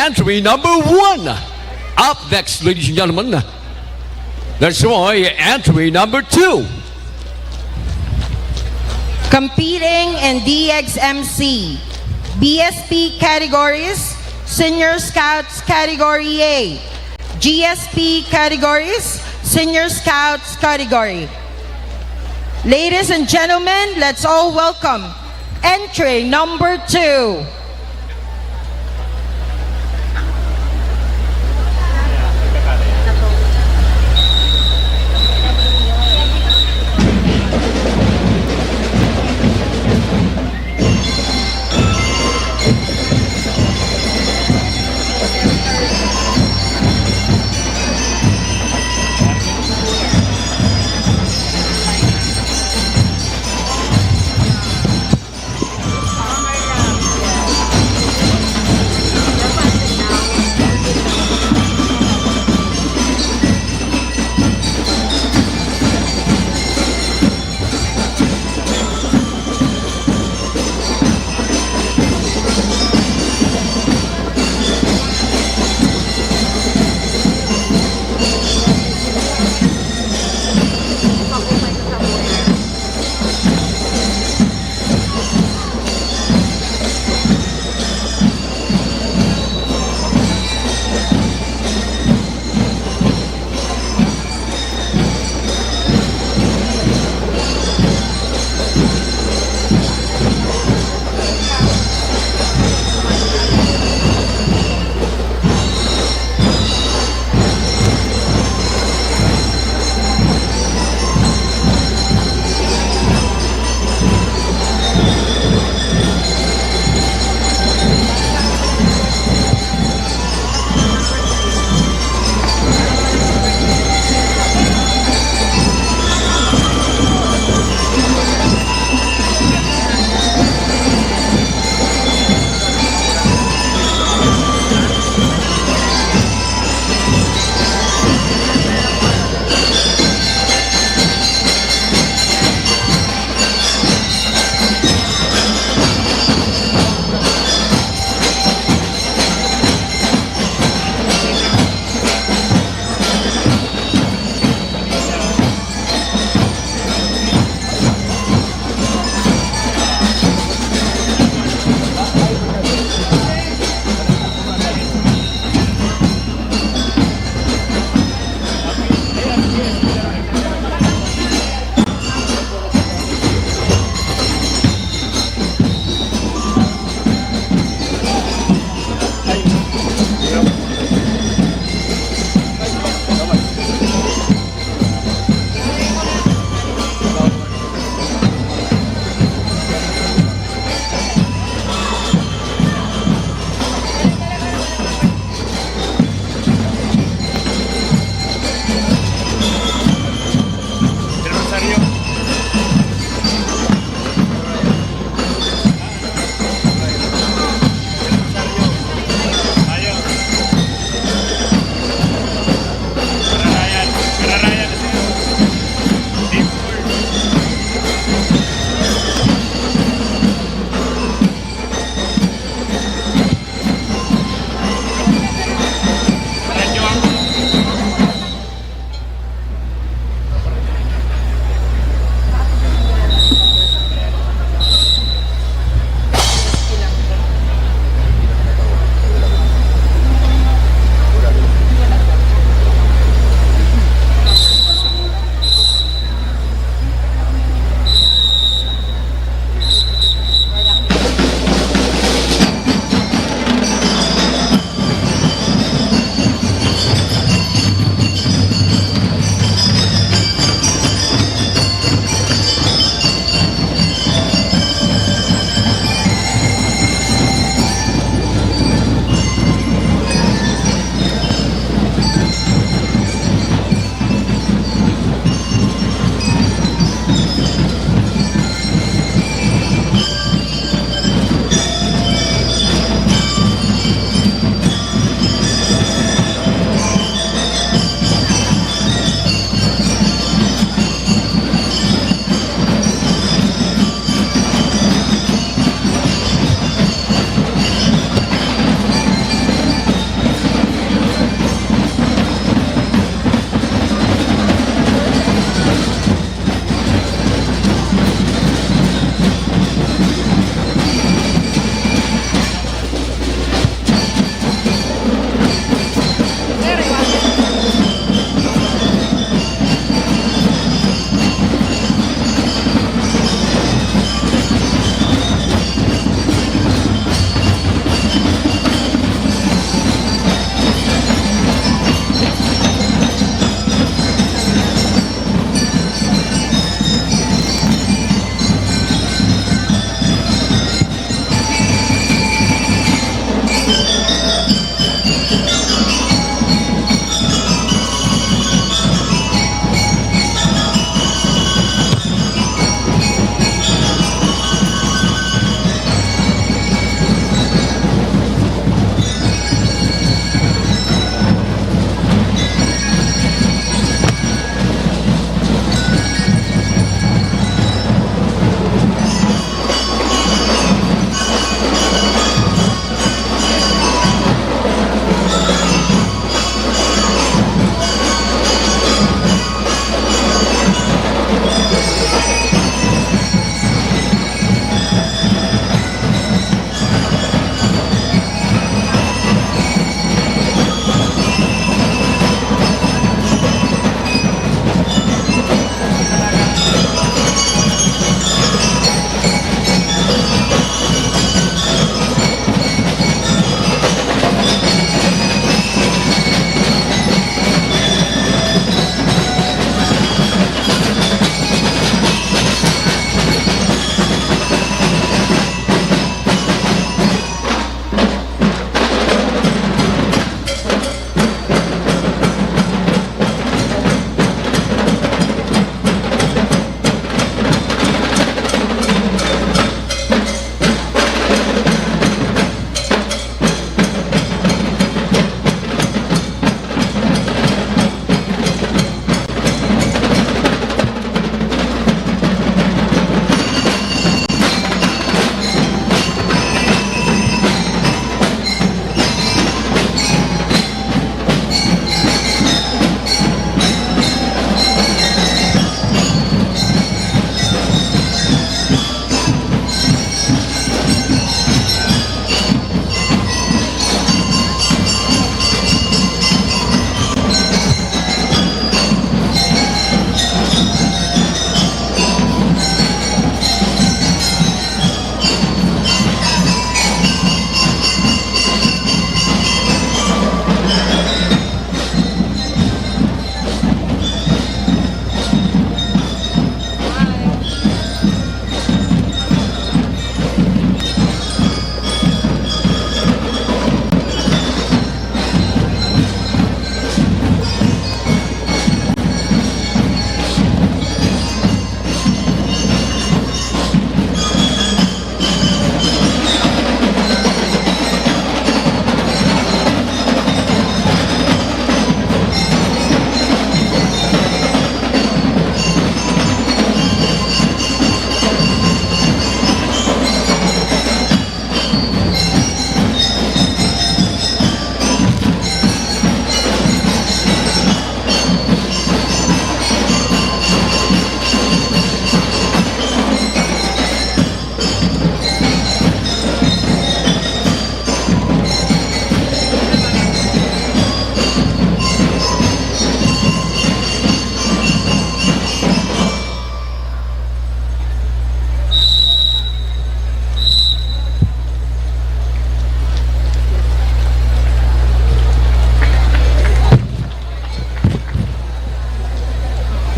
Entry number one. Up next, ladies and gentlemen, let's try entry number two. Competing in D X M C, B S P categories, Senior Scouts Category A, G S P categories, Senior Scouts Category. Ladies and gentlemen, let's all welcome entry number two.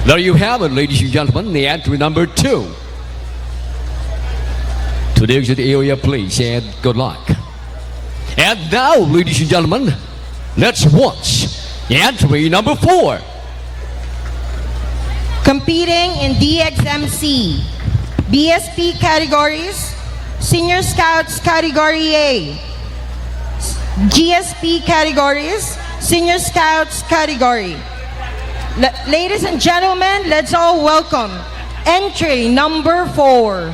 There you have it, ladies and gentlemen, the entry number two. To the exit area, please, and good luck. And now, ladies and gentlemen, let's watch entry number four. Competing in D X M C, B S P categories, Senior Scouts Category A, G S P categories, Senior Scouts category. La-, ladies and gentlemen, let's all welcome entry number four.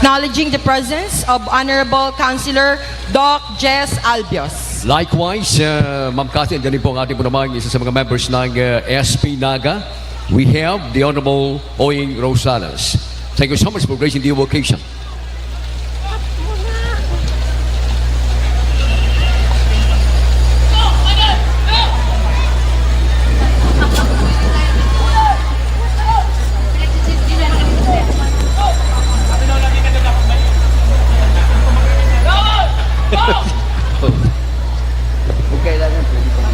Acknowledging the presence of Honorable Councilor Doc Jess Albios. Likewise, uh, Ma'am Cathy, andyan din po ang ating po namang isa sa mga members ng, uh, S P Naga. We have the Honorable Oying Rosales. Thank you so much for gracing the occasion. Kung kailangan, pwede pang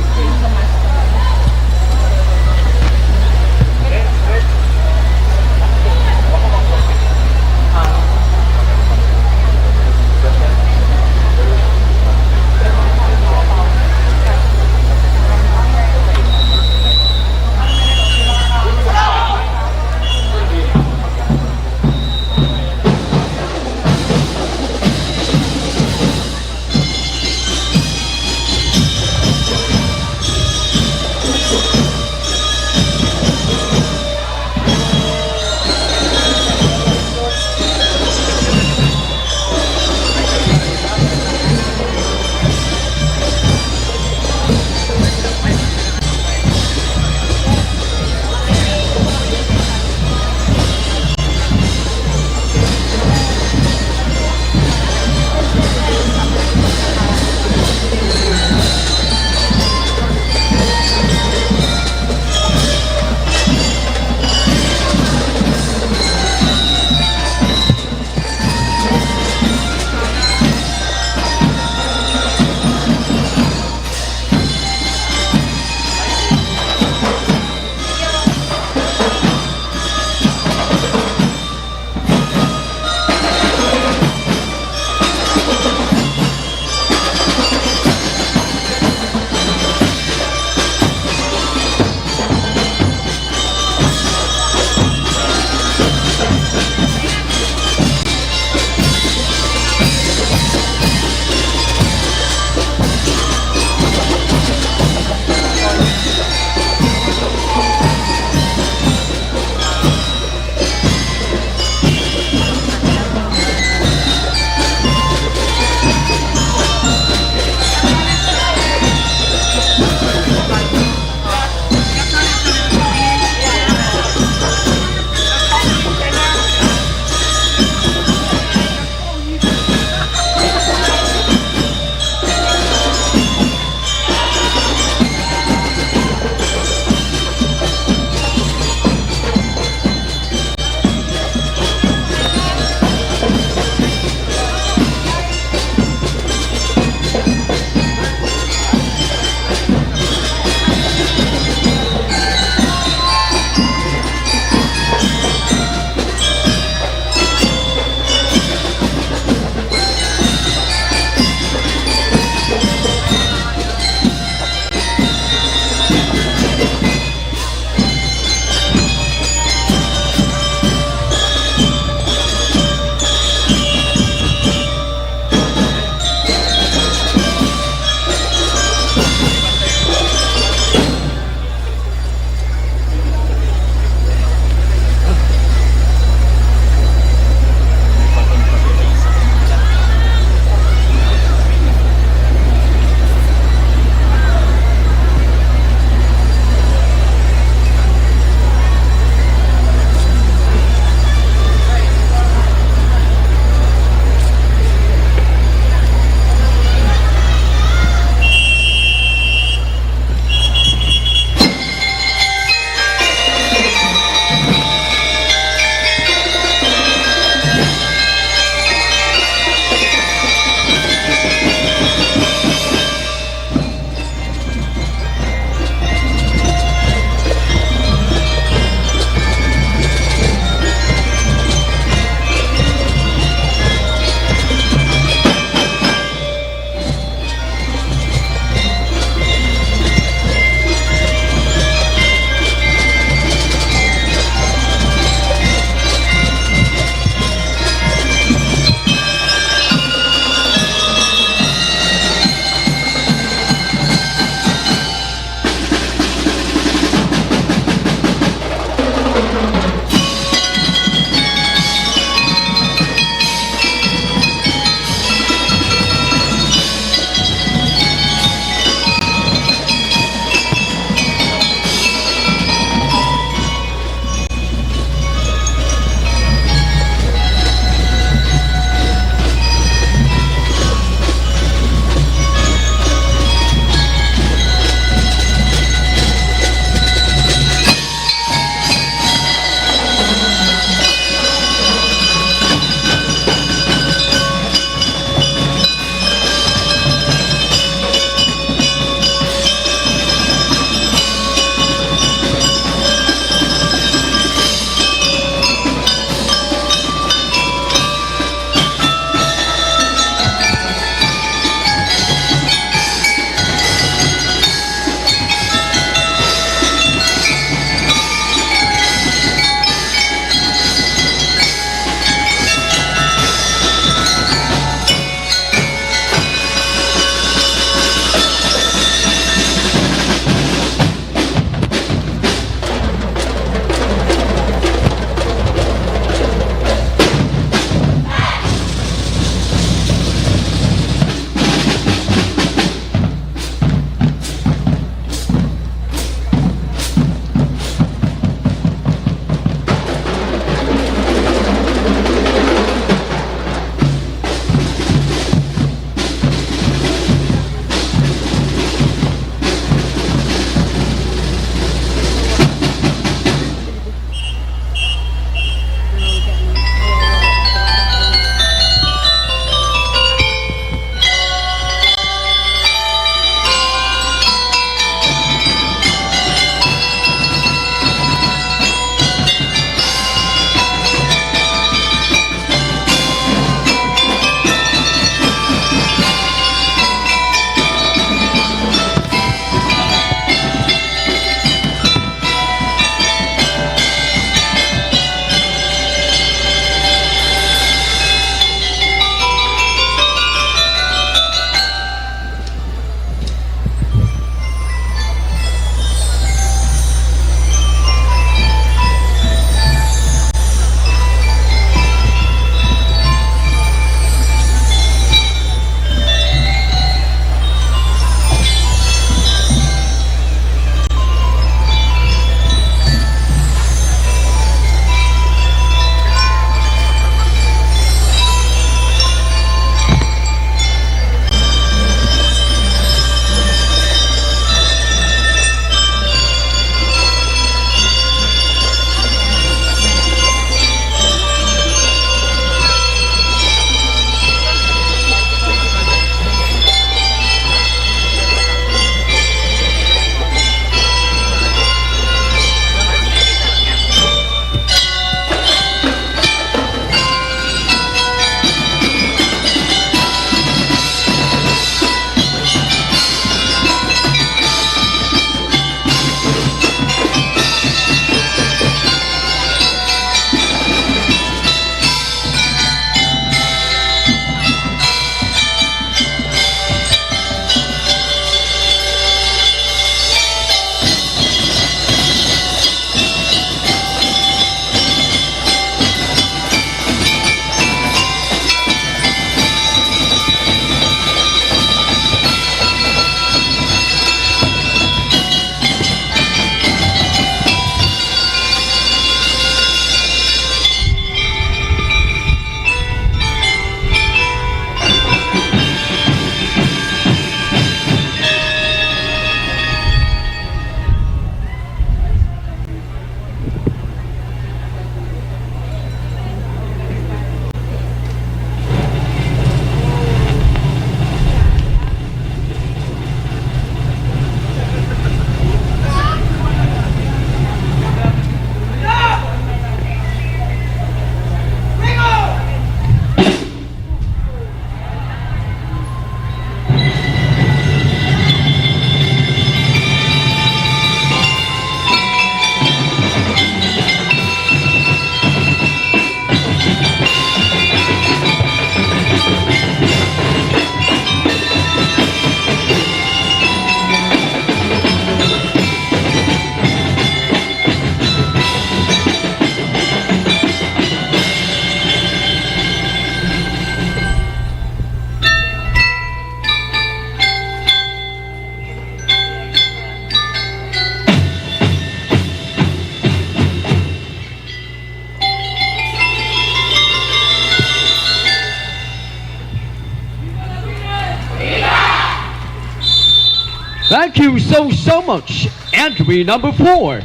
Thank you so, so much. Entry number four.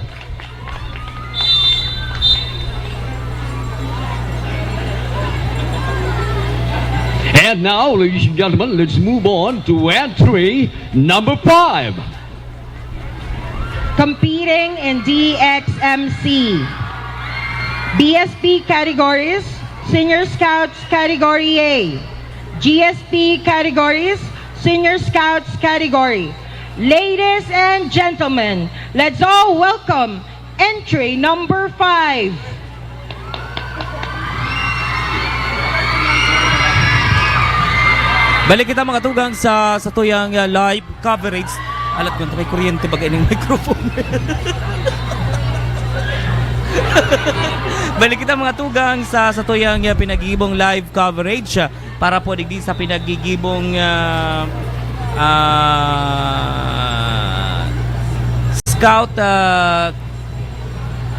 And now, ladies and gentlemen, let's move on to entry number five. Competing in D X M C. B S P categories, Senior Scouts Category A. G S P categories, Senior Scouts Category. Ladies and gentlemen, let's all welcome entry number five. Balik kita, mga tugang, sa, sa tuyang, ah, live coverage. Alat ko, may kuryente ba ining microphone? Balik kita, mga tugang, sa, sa tuyang, ah, pinagigibong live coverage, ah, para po digdi sa pinagigibong, ah, ah, Scout, ah,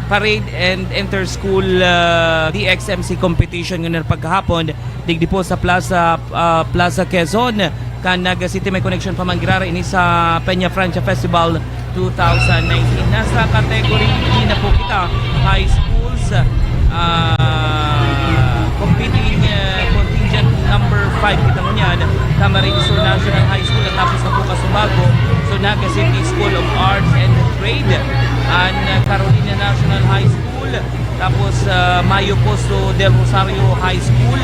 Parade and Inter-School, ah, D X M C competition ngunyan pagkahapon, digdi po sa Plaza, ah, Plaza Quezon, kan Naga City. May koneksyon pa man giraray ini sa Peña Francia Festival two thousand nineteen. Nasa category D na po kita, high schools, ah, competing, ah, contingent number five kita ngunyan, Camarines Sur National High School, at tapos na po Casubago, so Naga City School of Arts and Trade, an Carolina National High School, tapos, ah, Mayo Poso del Rosario High School,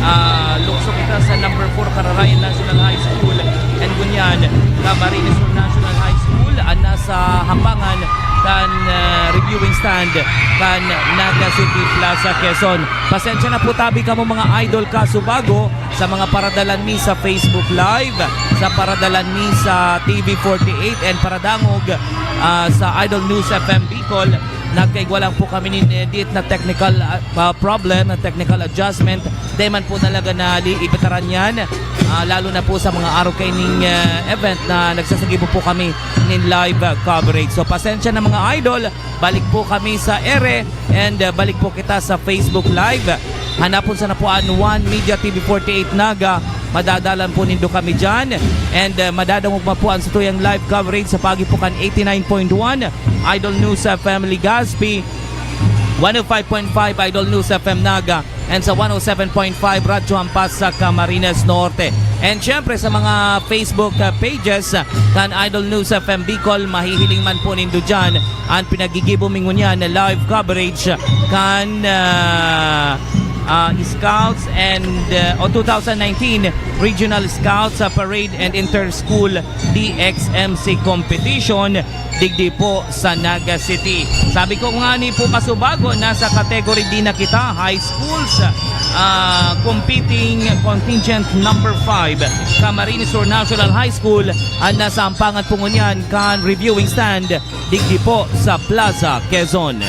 ah, lukso kita sa number four Cararayan National High School, and ngunyan, Camarines Sur National High School, an nasa hampangan kan, ah, reviewing stand kan Naga City Plaza, Quezon. Pasensya na po tabi kamo, mga idol, Casubago, sa mga paradalan mi sa Facebook Live, sa paradalan mi sa T V forty-eight, and paradangog, ah, sa Idol News F M Bicol. Nagkaigwa lang po kami nin, eh, diit na technical, ah, ah, problem, na technical adjustment. Di man po talaga naliibitaran yan, ah, lalo na po sa mga araw kaining, ah, event na nagsasagibo po kami nin live, ah, coverage. So, pasensya na, mga idol, balik po kami sa ere, and, ah, balik po kita sa Facebook Live. Hanapon sana po an One Media T V forty-eight Naga. Madadalan po nindo kami dyan. And, ah, madadangog man po an satuyang live coverage sa paagi po kan eighty-nine point one Idol News F M Legazpi, one oh five point five Idol News F M Naga, and sa one oh seven point five Radyo Hampas sa Camarines Norte. And syempre, sa mga Facebook, ah, pages, ah, kan Idol News F M Bicol, mahihiling man po nindo dyan an pinagigibo mi ngunyan na live coverage kan, ah, ah, Scouts and, ah, o two thousand nineteen Regional Scouts, ah, Parade and Inter-School D X M C Competition digdi po sa Naga City. Sabi ko nga ni po, Casubago, nasa category D na kita, high schools, ah, competing contingent number five, Camarines Sur National High School, an nasa hampangan po ngunyan kan reviewing stand digdi po sa Plaza Quezon.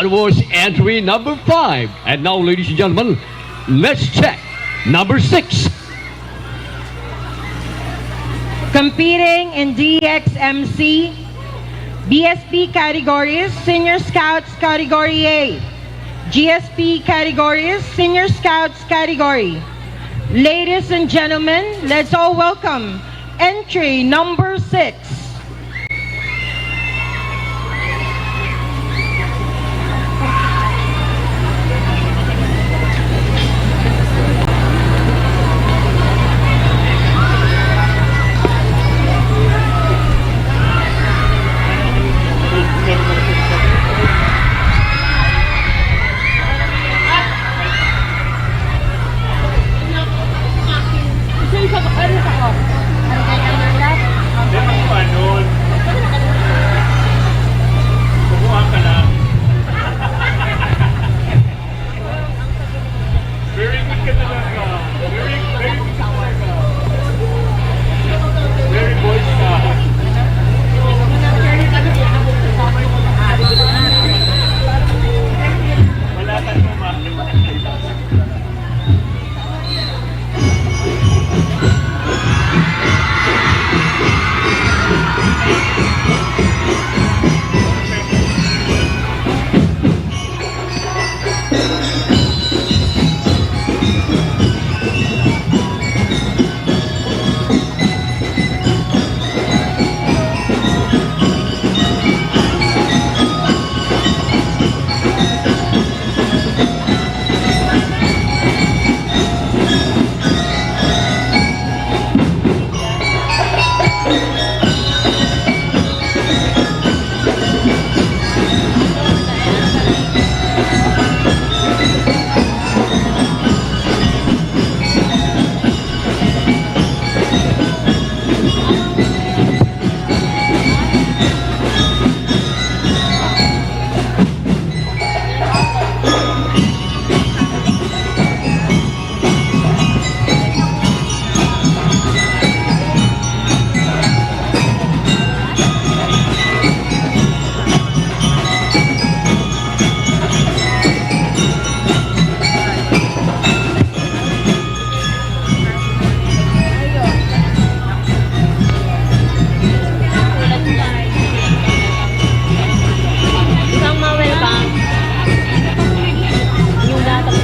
was entry number five. And now, ladies and gentlemen, let's check number six. Competing in D X M C, B S P categories, Senior Scouts Category A, G S P categories, Senior Scouts Category. Ladies and gentlemen, let's all welcome entry number six. Ano pa nun? Kumuha ka lang. Very good ka talaga. Very, very good ka talaga. Very bold ka. Wala ka naman. Isang ma-welcome. Yung gatang.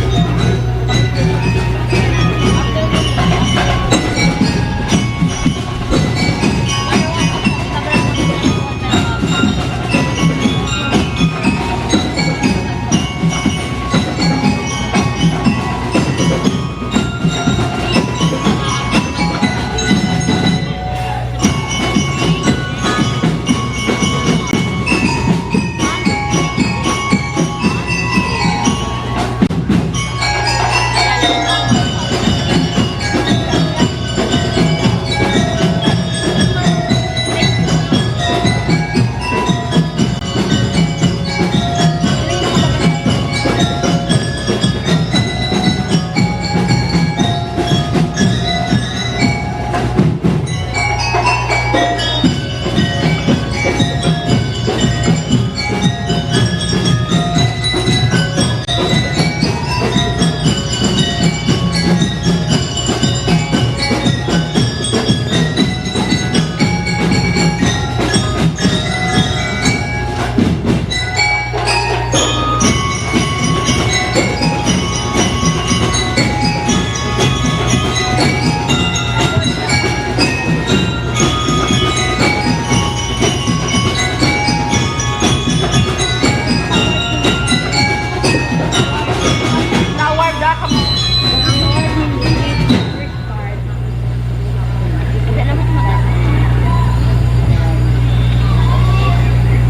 Kasi alam mo, mataas na yun.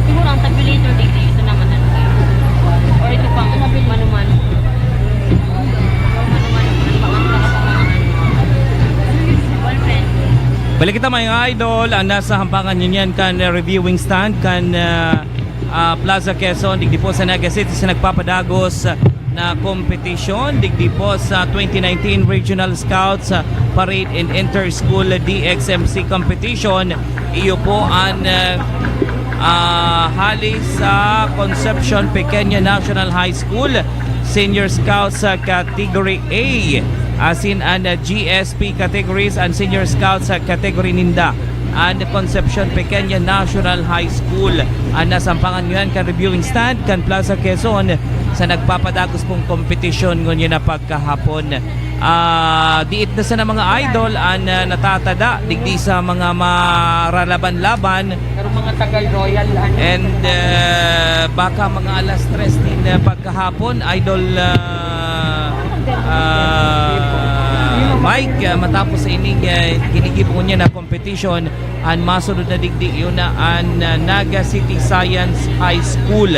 Siguro ang tabulator dito, ito naman, ano, or ito pang mano-mano. Mano-mano, pang-, pang-, pang-, pang-, ano. Balik kita, mga idol. Ang nasa hampangan nyo niyan kan, uh, reviewing stand, kan, uh, ah, Plaza Quezon, digdi po sa Naga City, sa nagpapadagos na kompetisyon, digdi po sa twenty nineteen Regional Scouts, ah, Parade and Inter-School D X M C Competition. Iyo po an, ah, Ah, hali sa Concepcion Pequeña National High School, Senior Scouts sa Category A, asin an, ah, G S P categories, an Senior Scouts sa category ninda. An Concepcion Pequeña National High School, an nasampangan ngayon kan reviewing stand kan Plaza Quezon sa nagpapadagos pong kompetisyon ngunyan na pagkahapon. Ah, diit na sana mga idol an, ah, natatada digdi sa mga maralaban-laban. Pero mga taga Royal, ano? And, ah, baka mga alas tres din, ah, pagkahapon, idol, ah, ah, Mike, ah, matapos sa ining, ah, ginigibo niya na competition, an masunod na digdi, yun na an, ah, Naga City Science High School.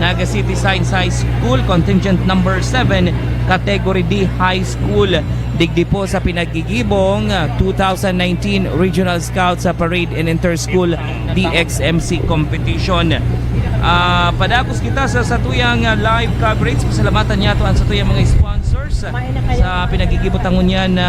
Naga City Science High School, contingent number seven, Category D High School. Digdi po sa pinaggigibong, ah, two thousand nineteen Regional Scouts sa Parade and Inter-School D X M C Competition. Ah, padagos kita sa satuyang, ah, live coverage. Pasalamatan niyato an satuyang mga sponsors sa pinaggigibot ta ngunyan na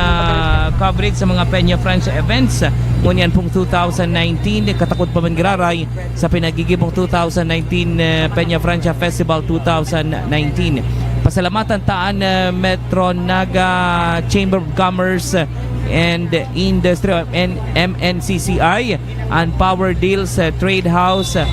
coverage sa mga Peña Francia events. Ngunyan pong two thousand nineteen, katakod pa man giraray sa pinagigibong two thousand nineteen, eh, Peña Francia Festival two thousand nineteen. Pasalamatan ta an, eh, Metro Naga Chamber of Commerce and Industry, N-, M N C C I, an Power Deals, eh, Trade House, eh,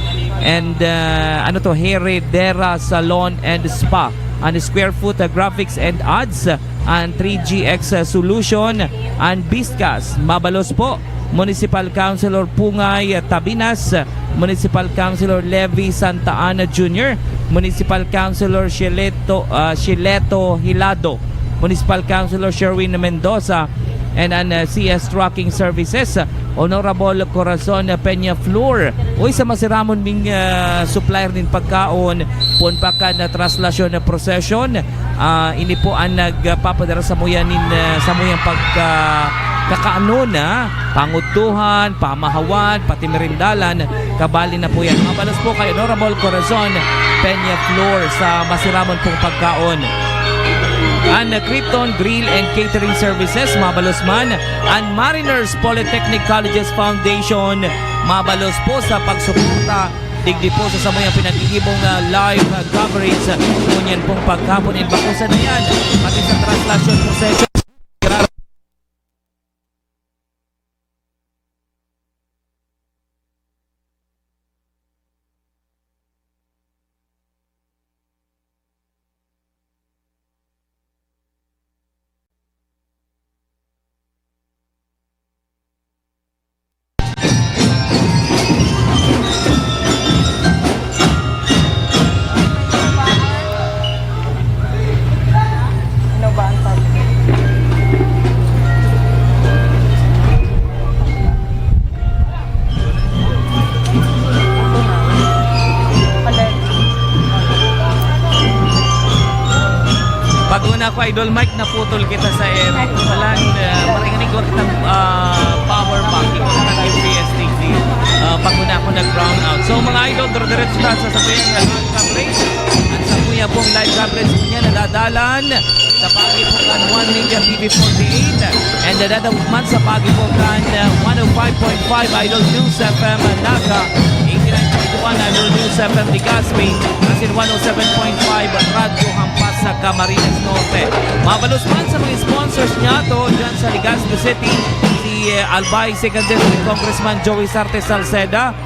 and, eh, ano to, Heredera Salon and Spa, an Square Foot, eh, Graphics and Ads, an three G X, eh, Solution, an Biscas. Mabalos po, Municipal Councilor Pungay Tabinas, Municipal Councilor Levi Santa Ana Junior, Municipal Councilor Sheleto, ah, Sheleto Hilado, Municipal Councilor Sherwin Mendoza, and an, ah, C S Trucking Services, Honorable Corazon Peña Flor. Uy, sa masiramon ming, ah, supplier nin pagkaon, poon pa kan, ah, traslasyon na prosesyon, ah, ini po an nagpapadara samuya nin, ah, samuyang pagka-, kakanon, ah, pangudtuhan, pamahawan, pati merindalan, kabali na po yan. Mabalos po kay Honorable Corazon Peña Flor sa masiramon pong pagkaon. An Krypton Grill and Catering Services, mabalos man. An Mariners Polytechnic Colleges Foundation, mabalos po sa pagsuporta digdi po sa samuyang pinagigibong, ah, live, ah, coverage, ah, ngunyan pong paghapon. And bako sa na yan, pati sa traslasyon procession. Ano ba ang tawag? Pag-una ko, Idol Mike, naputol kita sa air. Walang, ah, maringani ko kitang, ah, power bank. Ikaw kitang U P S T C. Ah, pag-una ko nag-brown out. So, mga idol, dire-diretso tayo sa sabayang na live coverage. Ang sabuya pong live coverage niya nadadalan sa paagi po kan One Media T V forty-eight. And nadadagman sa paagi po kan, ah, one oh five point five Idol News F M Naga, eighty-nine point one Idol News F M Legazpi, asin one oh seven point five Radyo Hampas sa Camarines Norte. Mabalos man sa mga sponsors niya to dyan sa Legazpi City, si, eh, Albay Second District Congressman Joey Sarte Salceda,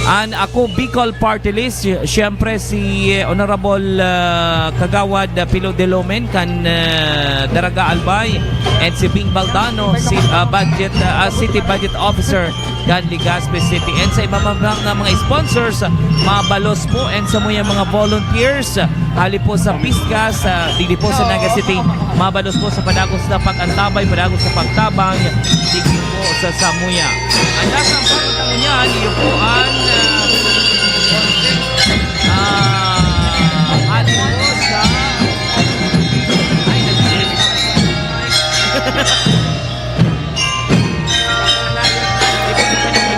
an Ako Bicol Party List, sy-, syempre si, eh, Honorable, ah, Kagawad, ah, Pilo Delomen kan, ah, Daraga Albay, and si Bing Baldano, si, ah, budget, ah, City Budget Officer kan Legazpi City. And sa iba pa nga mga sponsors, mabalos po, and sa mga, mga volunteers, hali po sa Piskas, sa, digdi po sa Naga City, mabalos po sa padagos na pag-antabay, padagos sa pagtabang, digdi po sa samuya. Ang lasang pagkatao niyan, iyo po ang, ah, ah, hali po sa, ay, nag-,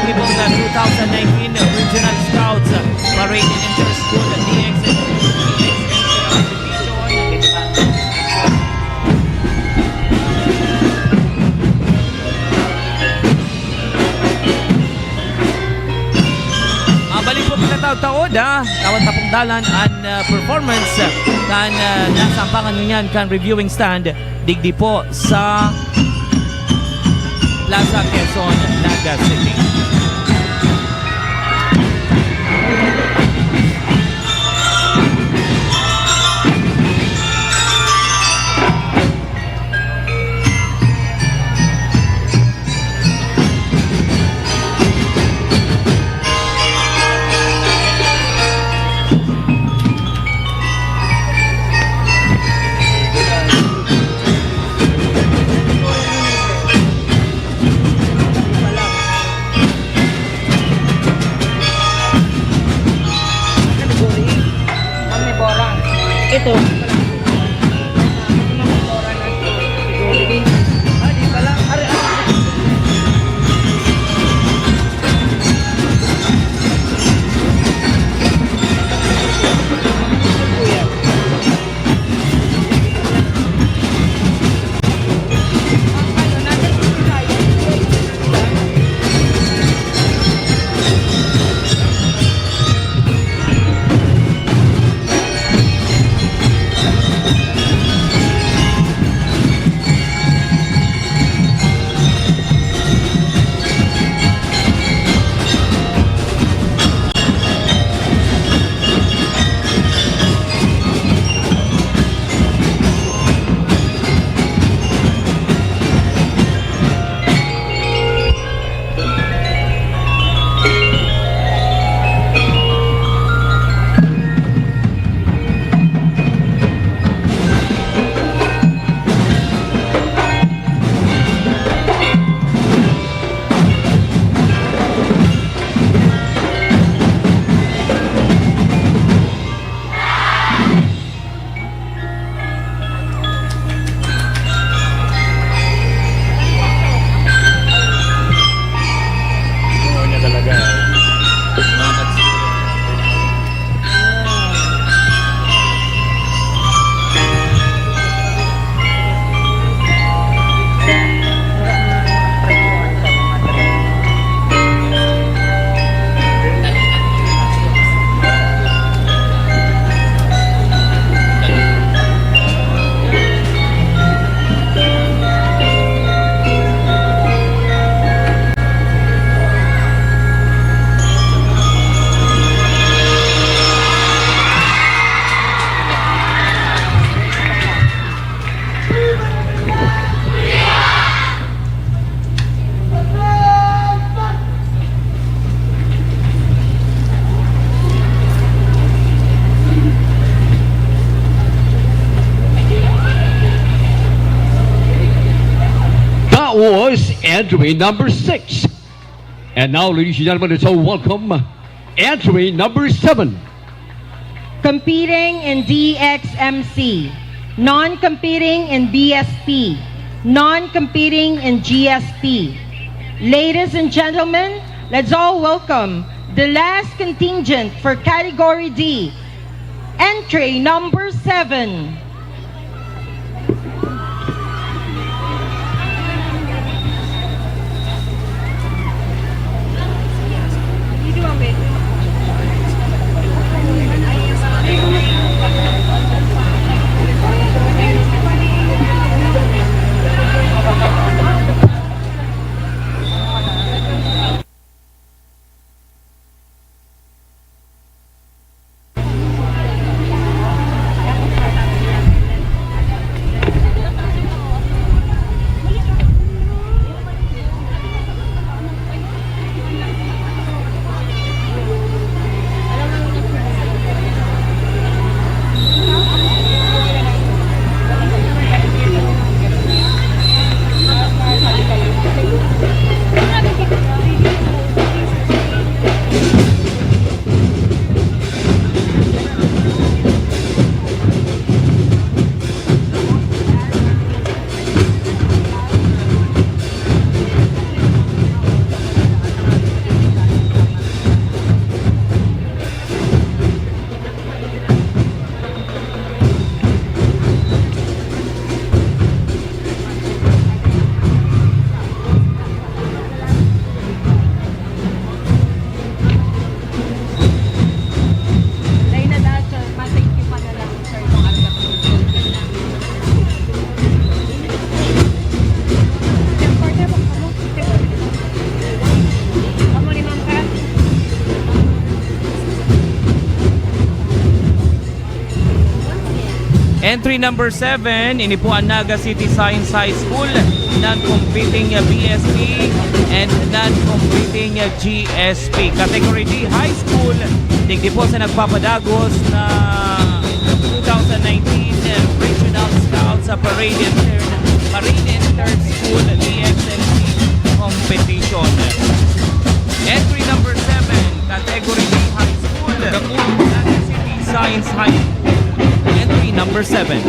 Ibong na two thousand nineteen Regional Scouts Parade and Inter-School D X M C Competition. Dalan an, ah, performance, ah, kan, ah, nasampangan ngunyan kan reviewing stand digdi po sa Plaza Quezon, Naga City. Ito. Oo, niya talaga. That was entry number six. And now, ladies and gentlemen, let's all welcome entry number seven. Competing in D X M C, non-competing in B S P, non-competing in G S P. Ladies and gentlemen, let's all welcome the last contingent for Category D, entry number seven. Entry number seven, ini po ang Naga City Science High School, non-competing B S P and non-competing G S P. Category D, High School, digdi po sa nagpapadagos na two thousand nineteen Regional Scouts sa Parade Inter-, Parade Inter-School D X M C Competition. Entry number seven, Category D, High School, Naga City Science High School. Entry number seven.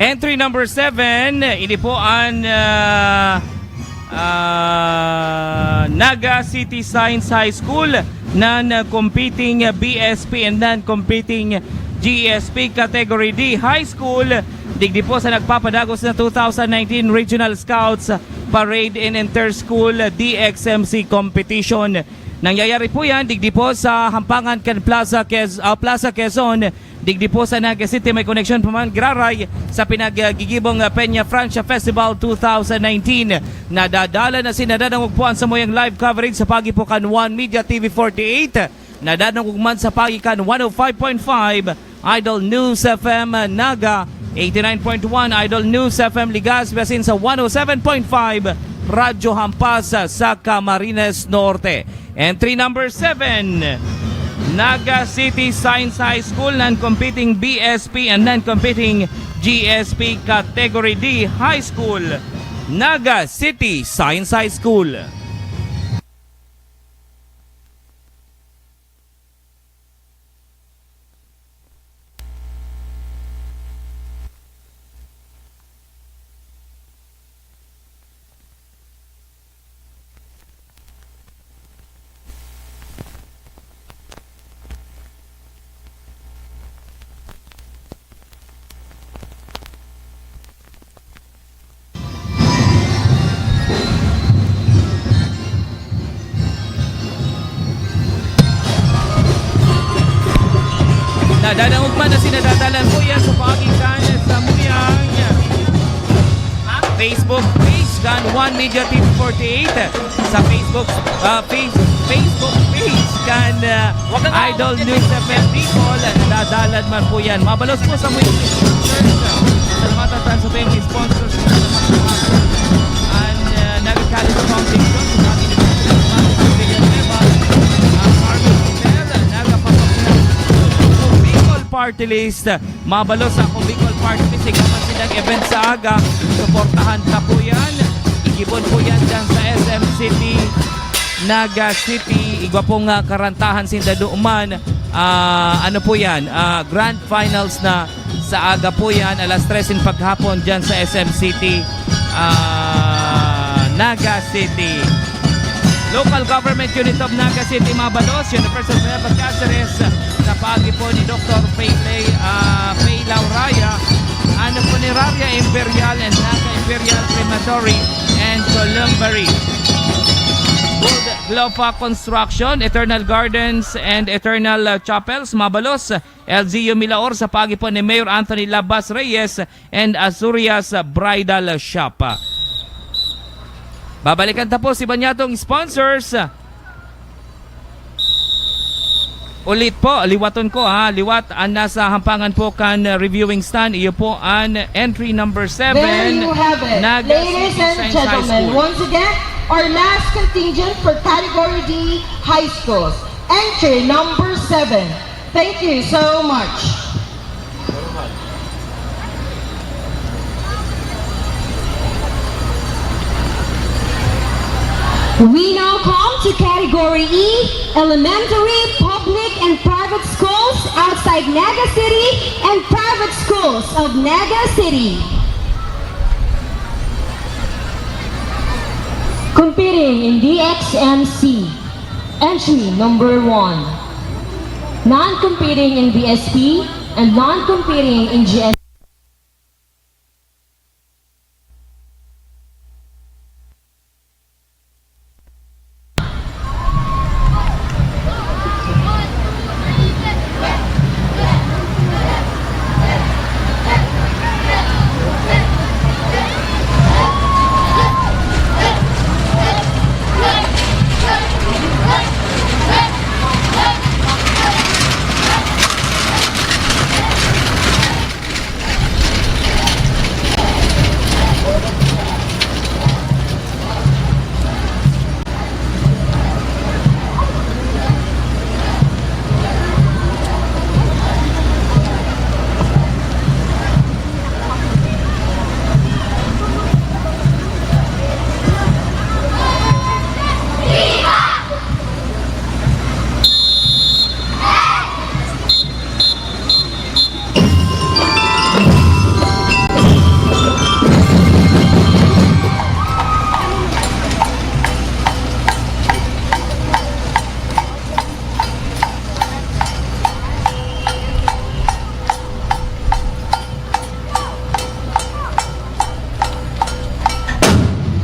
Entry number seven, ini po ang, ah, ah, Naga City Science High School, non-competing B S P and non-competing G S P Category D High School, digdi po sa nagpapadagos na two thousand nineteen Regional Scouts Parade and Inter-School D X M C Competition. Nangyayari po yan digdi po sa hampangan kan Plaza Quez-, ah, Plaza Quezon, digdi po sa Naga City. May koneksyon pa man giraray sa pinaggigibong, ah, Peña Francia Festival two thousand nineteen. Nadadala na si, nadadangog po an samuyang live coverage sa pagi po kan One Media T V forty-eight. Nadadangog man sa paagi kan one oh five point five Idol News F M Naga, eighty-nine point one Idol News F M Legazpi, asin sa one oh seven point five Radyo Hampas sa Camarines Norte. Entry number seven, Naga City Science High School, non-competing B S P and non-competing G S P Category D High School. Naga City Science High School. Nadadangog man asin nadadalan po yan sa paagi kan samuyang Facebook page kan One Media Team forty-eight, sa Facebook, ah, Face-, Facebook page kan, ah, Idol News F M Bicol. Nadadalan man po yan. Mabalos po samuyang sponsors. Salamatan ta sa mga sponsors na an, ah, Naga College Foundation, sa mga Villanueva, ah, Marvin Hotel, Naga Pampanga, Bicol Party List. Mabalos sa akong Bicol Party List, igwa man sinda event sa aga, suportahan ta po yan. Igibon po yan dyan sa S M City, Naga City. Igwa pong, ah, karantahan sinda duman. Ah, ano po yan? Ah, grand finals na sa aga po yan, alas tres in paghapon dyan sa S M City, ah, Naga City. Local Government Unit of Naga City, mabalos, University of Nueva Cáceres, sa paagi po ni Doktor Pele, ah, Pei Lauraya, ano, Funeraria Imperial and Naga Imperial Crematory and Columbary. Gold Clofa Construction, Eternal Gardens and Eternal, ah, Chapels, mabalos, L G U Milaor sa paagi po ni Mayor Anthony Labas Reyes and Azurias Bridal Shop. Babalikan ta po si banyatong sponsors. Ulit po, liwaton ko ha, liwat ang nasa hampangan po kan reviewing stand. Iyo po ang entry number seven, There you have it. Naga Ladies City and Science High gentlemen, School. Once again, our last contingent for Category D High Schools. Entry number seven. Thank you so much. We now come to Category E, Elementary, Public, and Private Schools outside Naga City and Private Schools of Naga City. Competing in D X M C. Entry number one. Non-competing in B S P and non-competing in G S.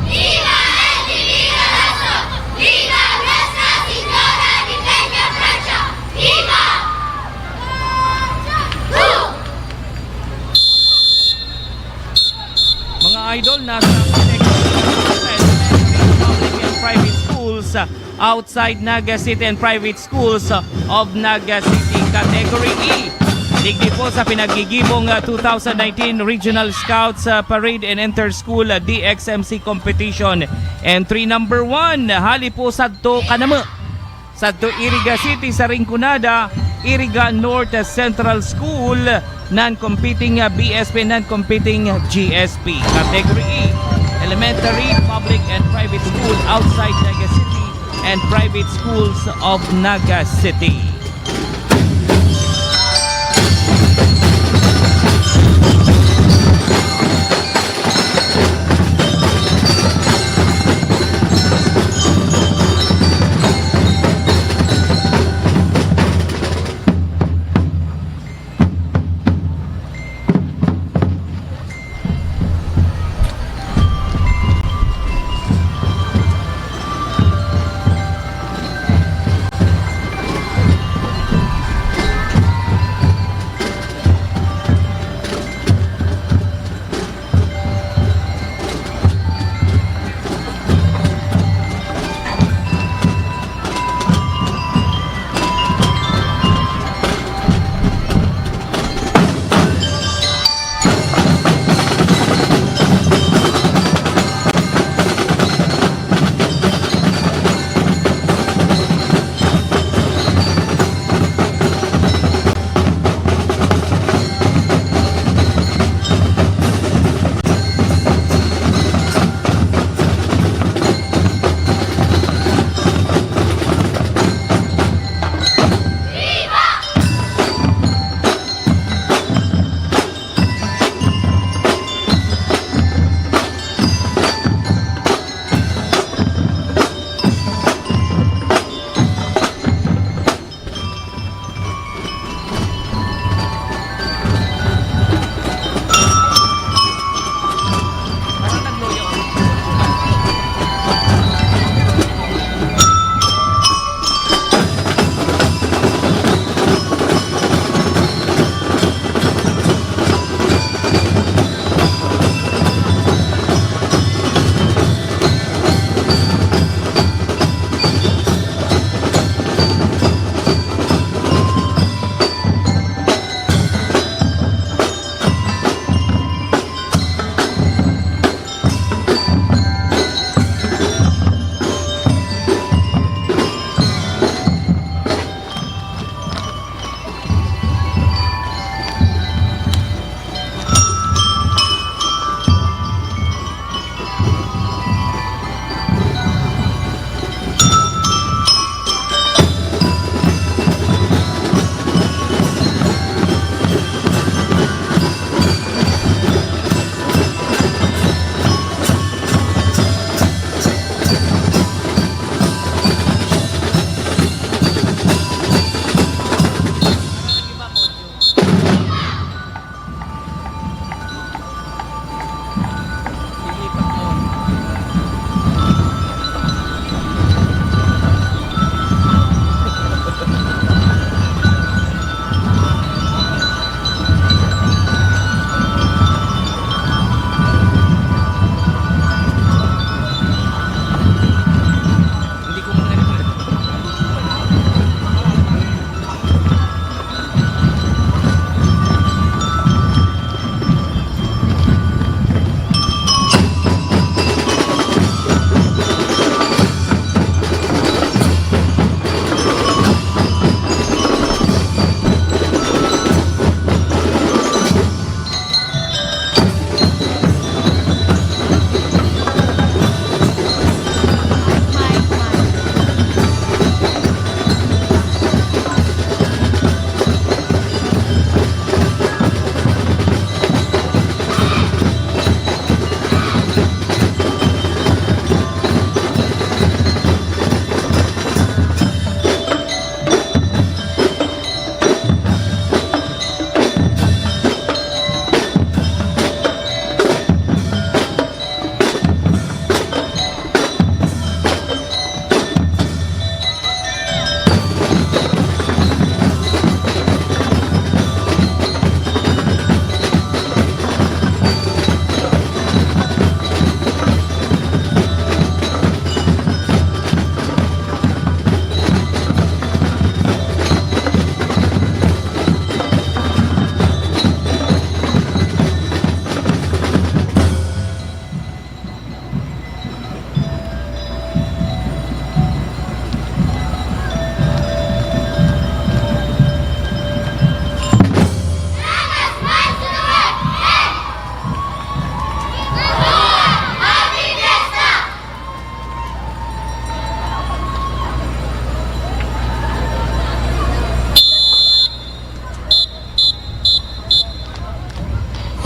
Viva Andy Viva Lasso! Viva Nuestra Señora de Peña Francia! Viva! Mga idol, nasa public and private schools, outside Naga City and private schools of Naga City. Category E, digdi po sa pinaggigibong, ah, two thousand nineteen Regional Scouts, ah, Parade and Inter-School, ah, D X M C Competition. Entry number one, hali po sadto kanamo. Sadto Iriga City sa Rinconada, Iriga North Central School, non-competing, ah, B S P, non-competing G S P. Category E, elementary, public and private school outside Naga City and private schools of Naga City.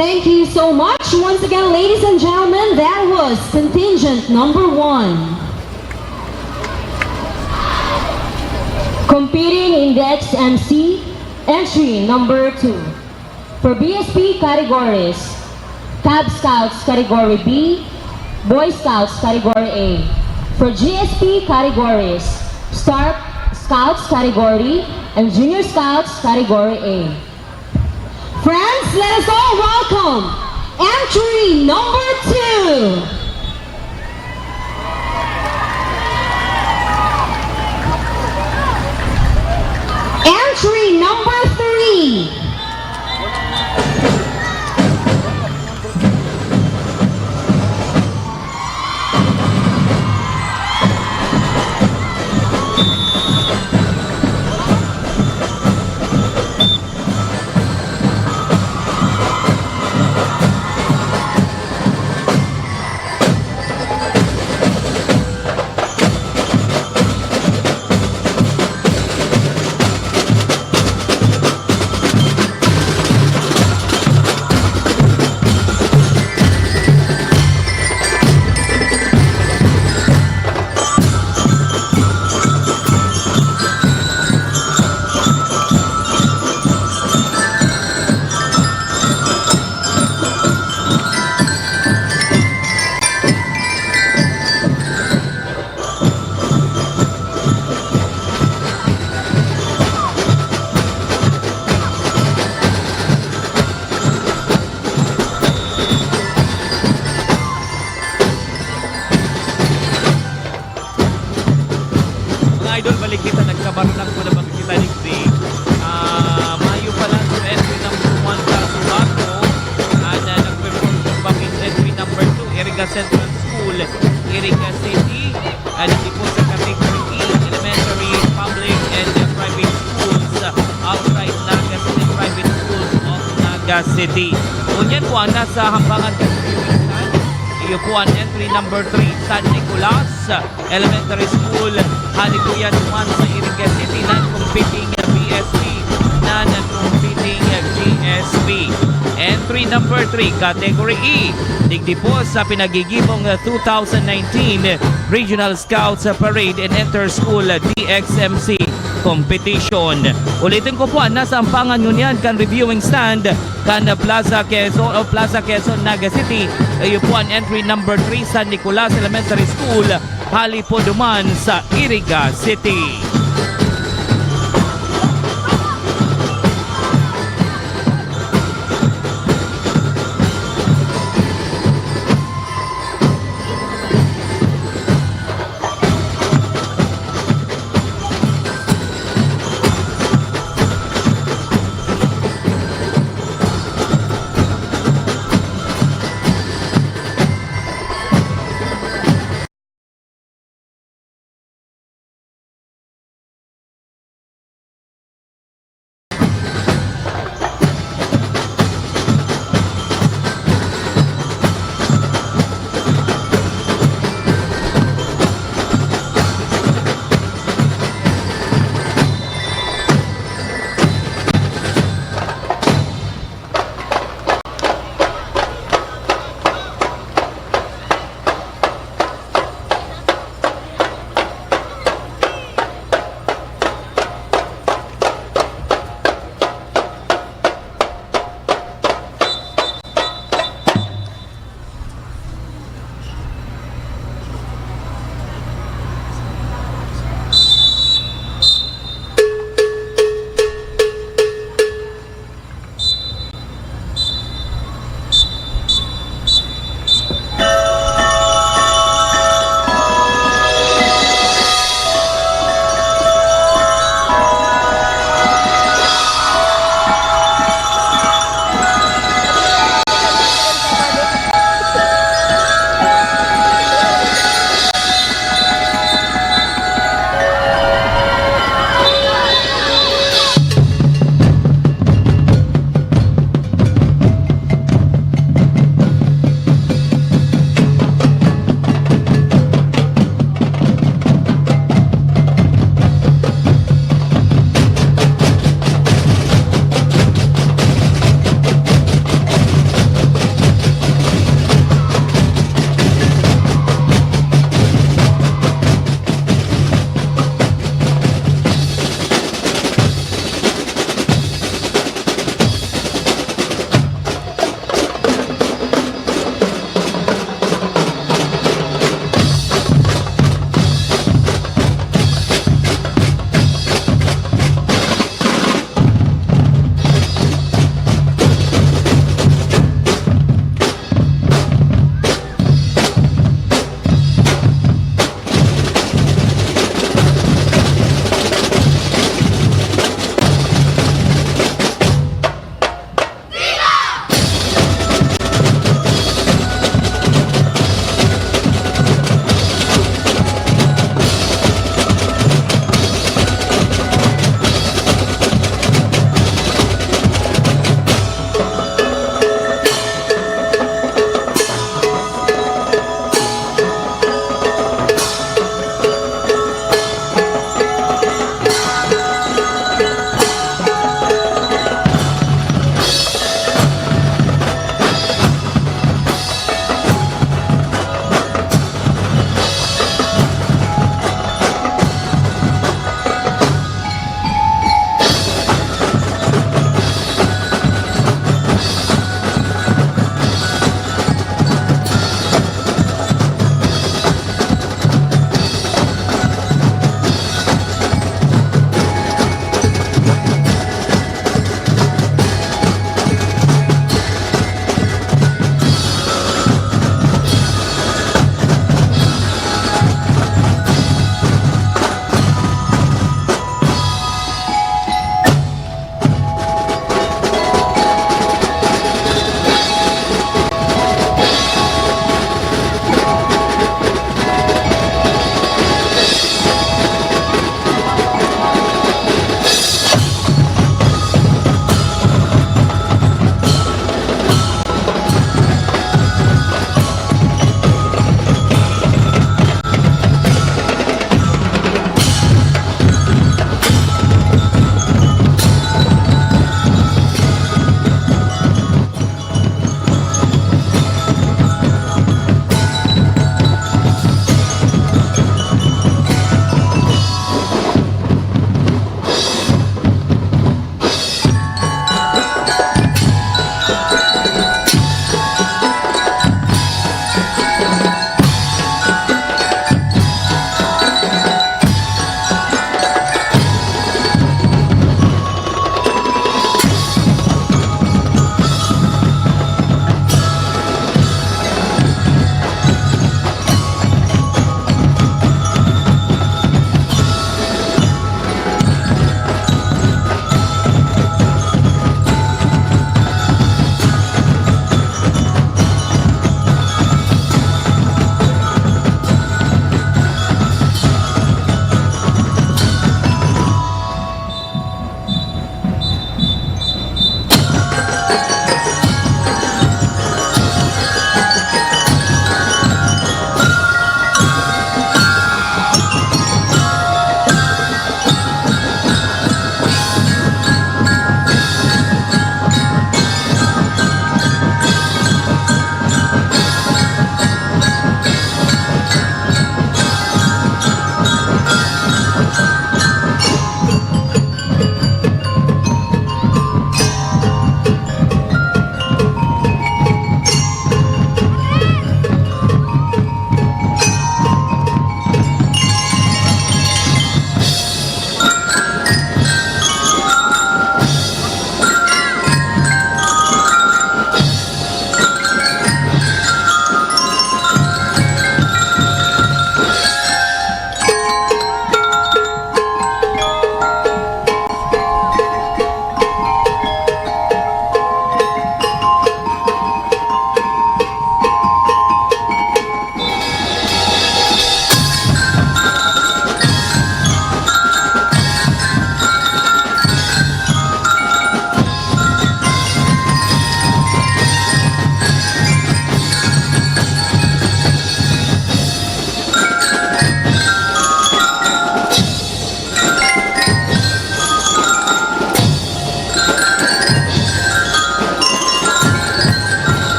Thank you so much. Once again, ladies and gentlemen, that was contingent number one. Competing in the X M C, entry number two. For B S P categories, Cub Scouts Category B, Boy Scouts Category A. For G S P categories, Star Scouts Category and Junior Scouts Category A. Friends, let us all welcome entry number two. Entry number three. Mga idol, balik kita, nagkabarlang ko na bang kita digdi. Ah, mayo pa lang sa entry number one sa Subaco. At, ah, nag-perform sa bakit entry number two, Iriga Central School, Iriga City. At dito po sa category E, elementary, public, and, uh, private schools, uh, outside Naga City, private schools of Naga City. Ngunyan po ang nasa hambangan kan iyo po ang entry number three, San Nicolas Elementary School. Hali po yan duman sa Iriga City, non-competing B S P, non-competing G S P. Entry number three, Category E. Digdi po sa pinagigibong two thousand nineteen Regional Scouts Parade and Inter-School D X M C Competition. Ulitin ko po, nasa ampangan ngunyan kan reviewing stand kan Plaza Quezon o Plaza Quezon, Naga City. Iyo po ang entry number three, San Nicolas Elementary School, hali po duman sa Iriga City.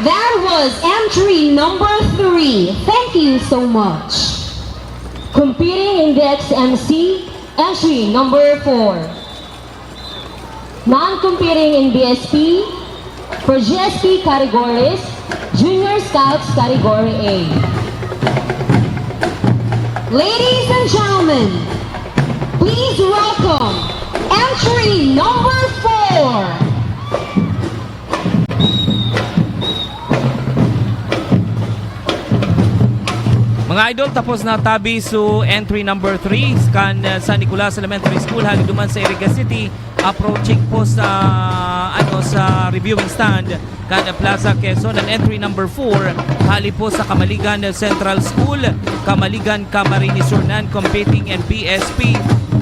That was entry number three. Thank you so much. Competing in the X M C, entry number four. Non-competing in B S P, for G S P categories, Junior Scouts Category A. Ladies and gentlemen, please welcome entry number four. Mga idol, tapos na tabi so entry number three kan uh, San Nicolas Elementary School hali duman sa Iriga City, approaching po sa ano sa reviewing stand kan Plaza Quezon. Ang entry number four hali po sa Kamaligan Central School, Kamaligan, Camarines Sur, non-competing and B S P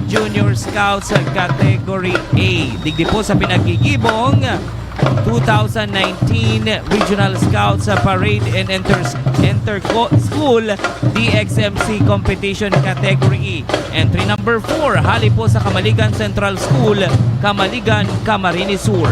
Junior Scouts Category A. Digdi po sa pinagigibong two thousand nineteen Regional Scouts Parade and Inter, Inter School D X M C Competition Category E. Entry number four, hali po sa Kamaligan Central School, Kamaligan, Camarines Sur.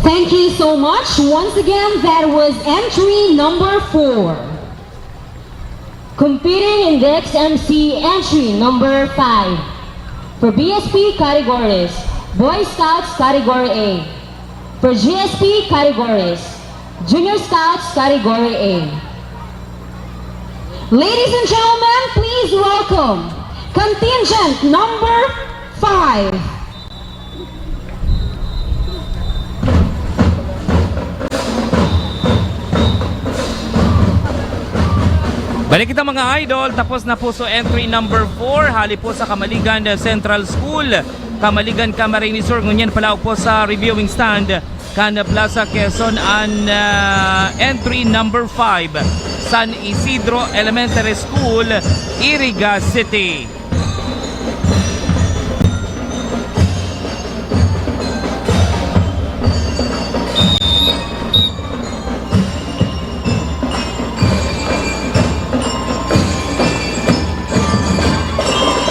Thank you so much. Once again, that was entry number four. Competing in the X M C, entry number five. For B S P categories, Boy Scouts category A. For G S P categories, Junior Scouts category A. Ladies and gentlemen, please welcome contingent number five. Balik kita, mga idol, tapos na po. So, entry number four, hali po sa Camaligan Central School, Camaligan, Camarines Sur. Ngunyan palaog po sa reviewing stand kan Plaza Quezon an, ah, entry number five, San Isidro Elementary School, Iriga City.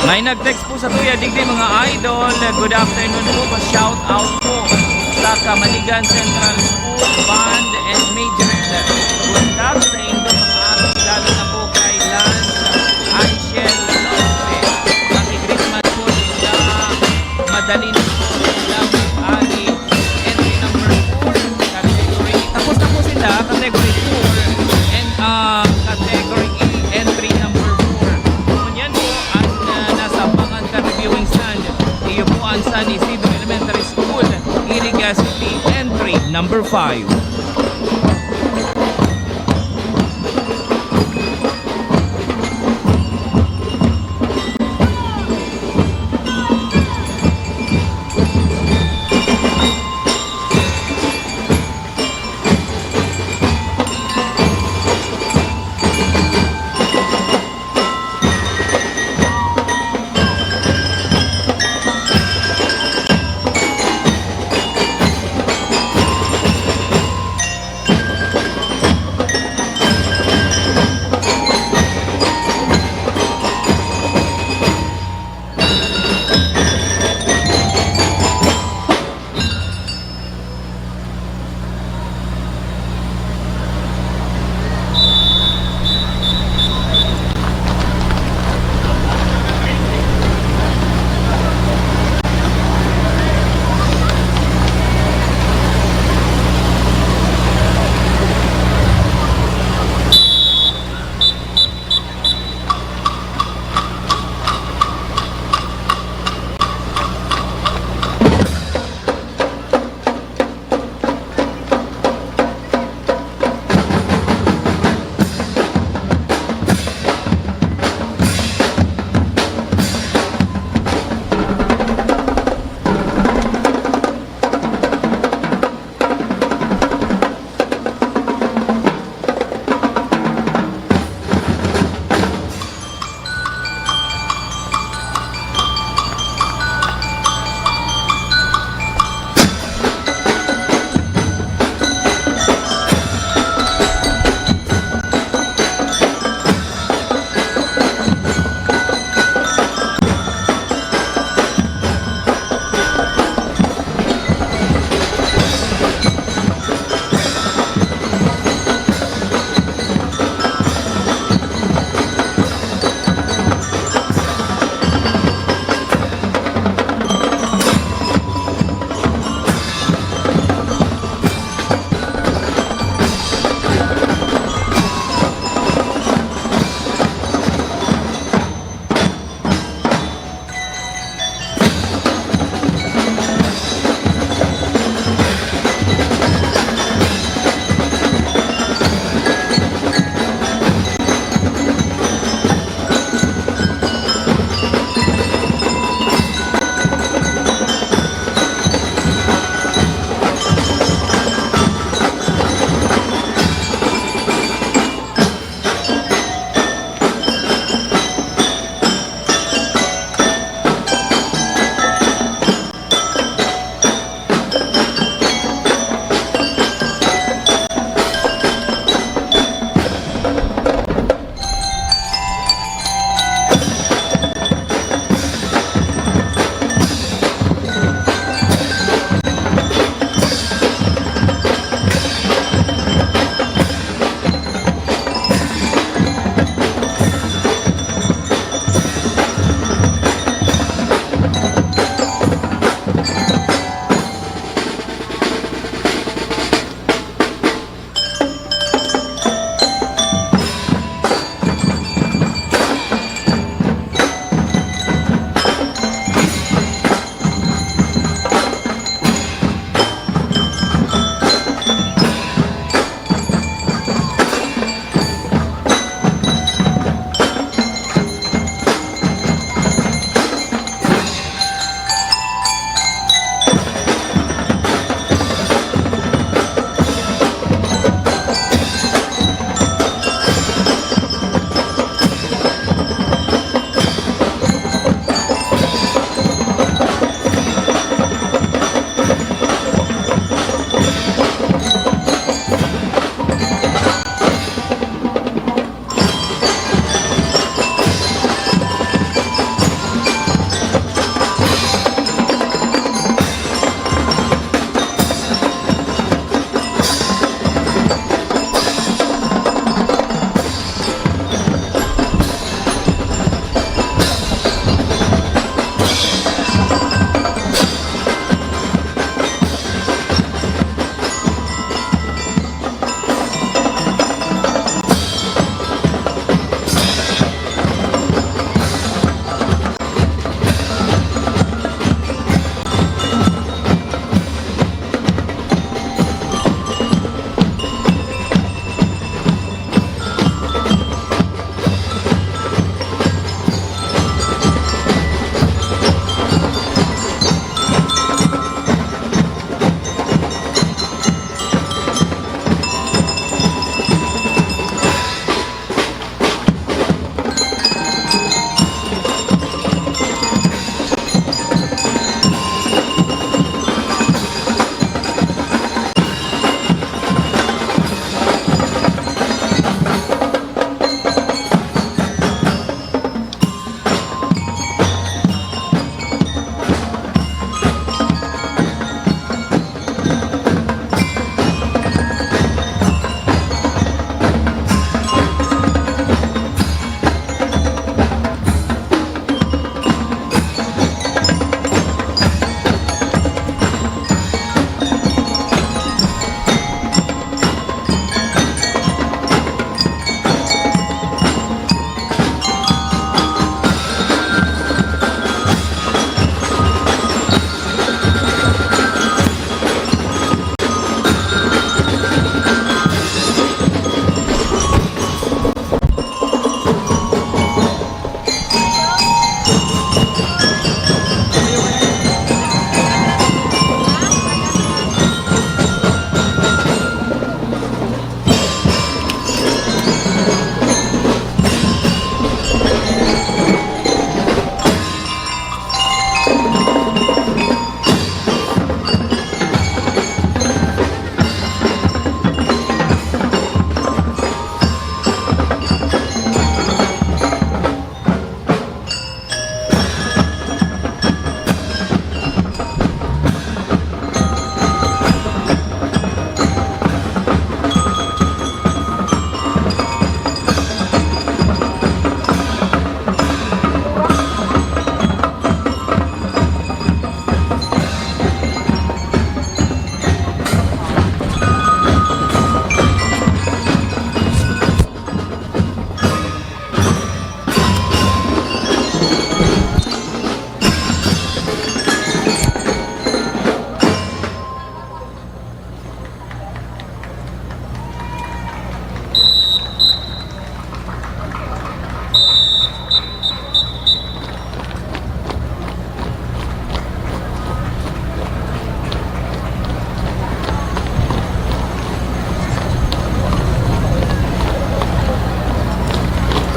May nag-text po sa tuya digdi, mga idol. Good afternoon po. Pa-shout out po sa Camaligan Central School Band and Major. Good luck sa indo, mga aki, lalo na po kay Lance Angel Lopez. Happy Christmas po, Linda. Madalin po, Linda. Entry number four, category. Tapos na po sila, category four. And, ah, category A, entry number four. Ngunyan po, ang, ah, nasa Pangan ka reviewing stand. Iyo po ang San Isidro Elementary School, Iriga City, entry number five.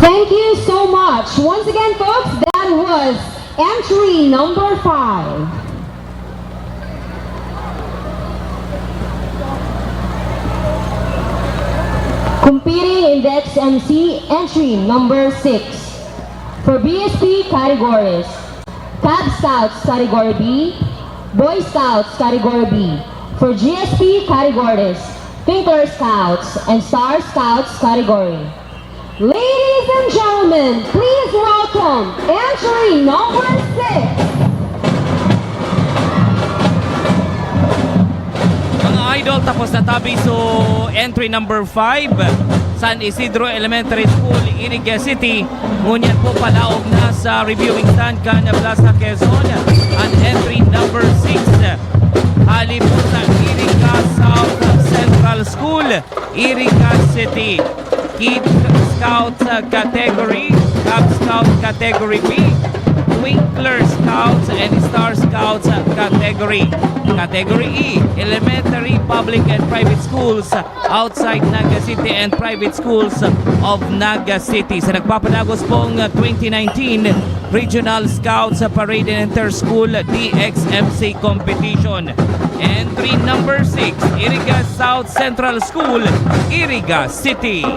Thank you so much. Once again, folks, that was entry number five. Competing in the X M C, entry number six. For B S P categories, Cub Scouts category B, Boy Scouts category B. For G S P categories, Finkler Scouts and Star Scouts category. Ladies and gentlemen, please welcome entry number six. Mga idol, tapos na tabi. So, entry number five, San Isidro Elementary School, Iriga City. Ngunyan po palaog na sa reviewing stand kan Plaza Quezon an entry number six. Hali po sa Iriga South Central School, Iriga City. Kid Scout uh, category, Cub Scout category B, Twinkler Scouts and Star Scouts uh, category. Category E, elementary, public and private schools uh, outside Naga City and private schools uh, of Naga City. Sa nagpapadagos pong uh, twenty nineteen Regional Scouts uh, Parade and Inter-School D X M C Competition. Entry number six, Iriga South Central School, Iriga City.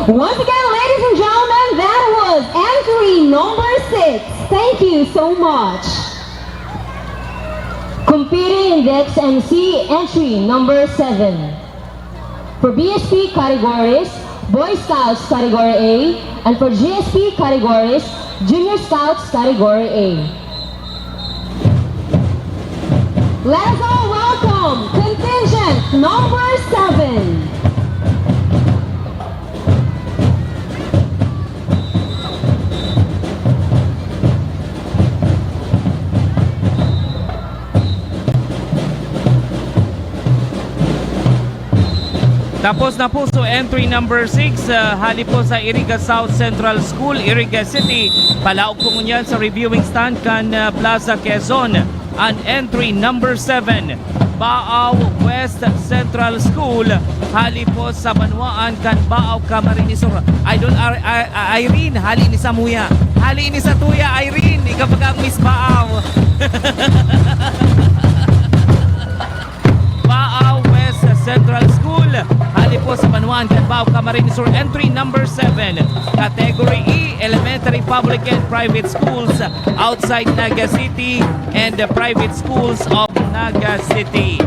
Once again, ladies and gentlemen, that was entry number six. Thank you so much. Competing in the X M C, entry number seven. For B S P categories, Boy Scouts category A, and for G S P categories, Junior Scouts category A. Let us all welcome contingent number seven. Tapos na po, so entry number six, ah, hali po sa Iriga South Central School, Iriga City. Palaog po ngunyan sa reviewing stand kan, ah, Plaza Quezon. An entry number seven, Baao West Central School, hali po sa banwaan kan Baao, Camarines Sur. Idol Ar-, Ar-, Irene, hali ini samuya. Hali ini satuya, Irene, ikaw pa ang Miss Baao. Baao West Central School, hali po sa banwaan kan Baao, Camarines Sur, entry number seven, Category E, Elementary Public and Private Schools outside Naga City and the private schools of Naga City.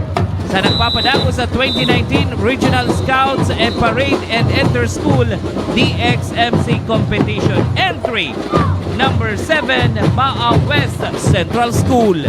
Sa nagpapadako sa twenty nineteen Regional Scouts and Parade and Inter-School D X M C Competition, entry number seven, Baao West Central School.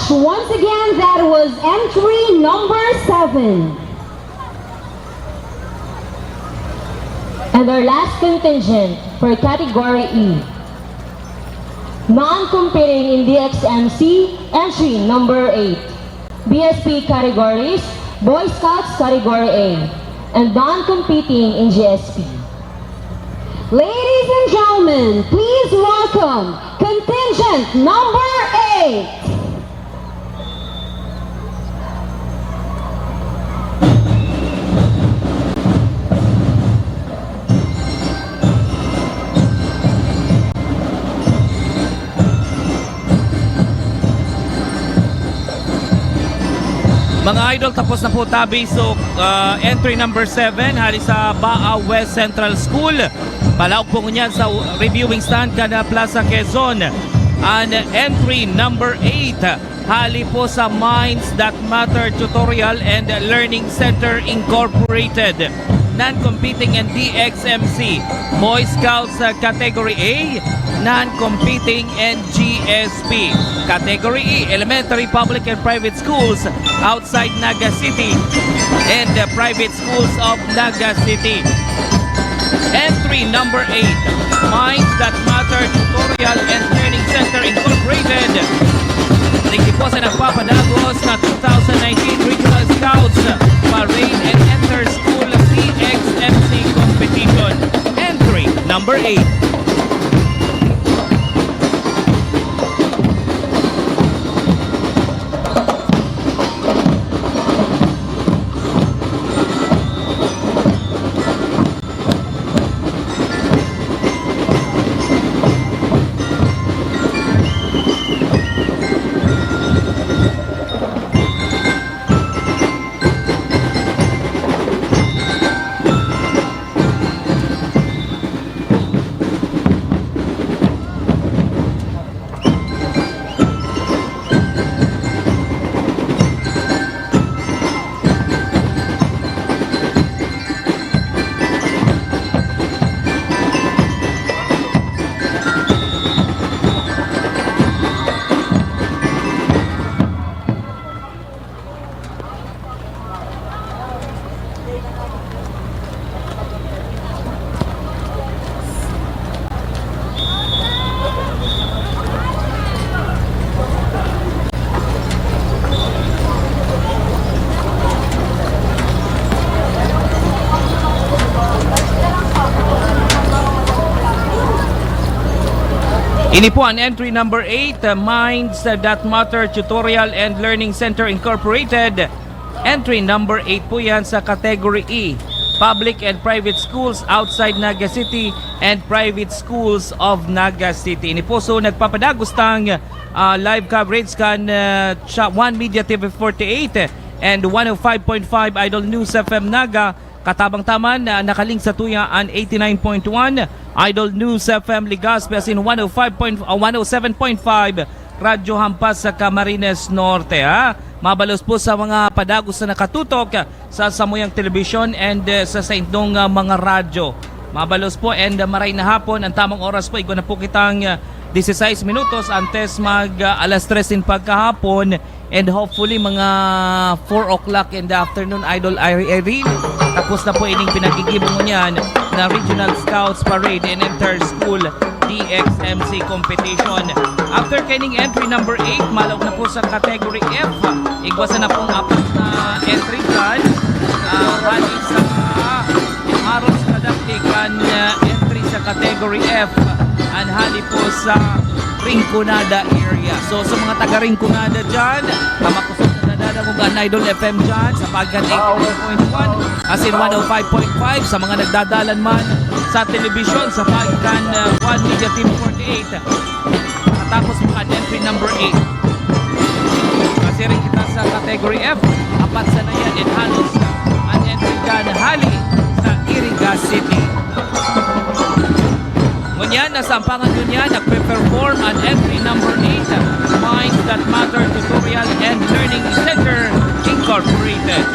Once again, that was entry number seven. And our last contingent for category E. Non-competing in D X M C, entry number eight. B S P categories, Boy Scouts category A, and non-competing in G S P. Ladies and gentlemen, please welcome contingent number eight. Mga idol, tapos na po tabi. So, ah, entry number seven, hali sa Baa West Central School. Palaog po ngunyan sa reviewing stand kan Plaza Quezon. An entry number eight, hali po sa Minds That Matter Tutorial and Learning Center Incorporated. Non-competing in D X M C, Boy Scouts, ah, Category A, non-competing in G S P. Category E, elementary, public, and private schools outside Naga City, and, uh, private schools of Naga City. Entry number eight, Minds That Matter Tutorial and Learning Center Incorporated. Digdi po sa nagpapadagos na two thousand nineteen Regional Scouts Parade and Inter-School D X M C Competition. Entry number eight. Ini po an entry number eight, uh, Minds That Matter Tutorial and Learning Center Incorporated. Entry number eight po yan sa Category E, Public and Private Schools Outside Naga City and Private Schools of Naga City. Ini po, so, nagpapadagos tang, ah, live coverage kan, ah, cha-, One Media T V forty-eight and one oh five point five Idol News F M Naga. Katabang ta man, ah, nakalink sa tuya an eighty-nine point one Idol News F M Legazpi, asin one oh five point, ah, one oh seven point five Radyo Hampas sa Camarines Norte, ha? Mabalos po sa mga padagos na nakatutok sa samuyang telebisyon and, eh, sa saindong, ah, mga radyo. Mabalos po and, ah, maray na hapon. Ang tamang oras po, igwa na po kitang, ah, dieciséis minutos antes mag, ah, alas tres nin pagkahapon. And hopefully, mga four o'clock in the afternoon, Idol Irene, tapos na po ining pinaggigibo ngunyan na Regional Scouts Parade and Inter-School D X M C Competition. After kaining entry number eight, malaog na po sa Category F. Igwa sa na pong apat na entry dyan. Ah, hali sa Aros Kadakti kan, ah, entry sa Category F. An hali po sa Rinconada area. So, sa mga taga Rinconada dyan, ah, makusog na nadadangog an Idol F M dyan sa pagkan eighty-nine point one, asin one oh five point five sa mga nagdadalan man sa telebisyon sa pagkan, ah, One Media Team forty-eight. Matapos po an entry number eight. Kasi rin kita sa Category F, apat sa na yan, and halos, ah, an entry dyan hali sa Iriga City. Ngunyan, nasa ampangan ngunyan, nagpe-perform an entry number eight, Minds That Matter Tutorial and Learning Center Incorporated.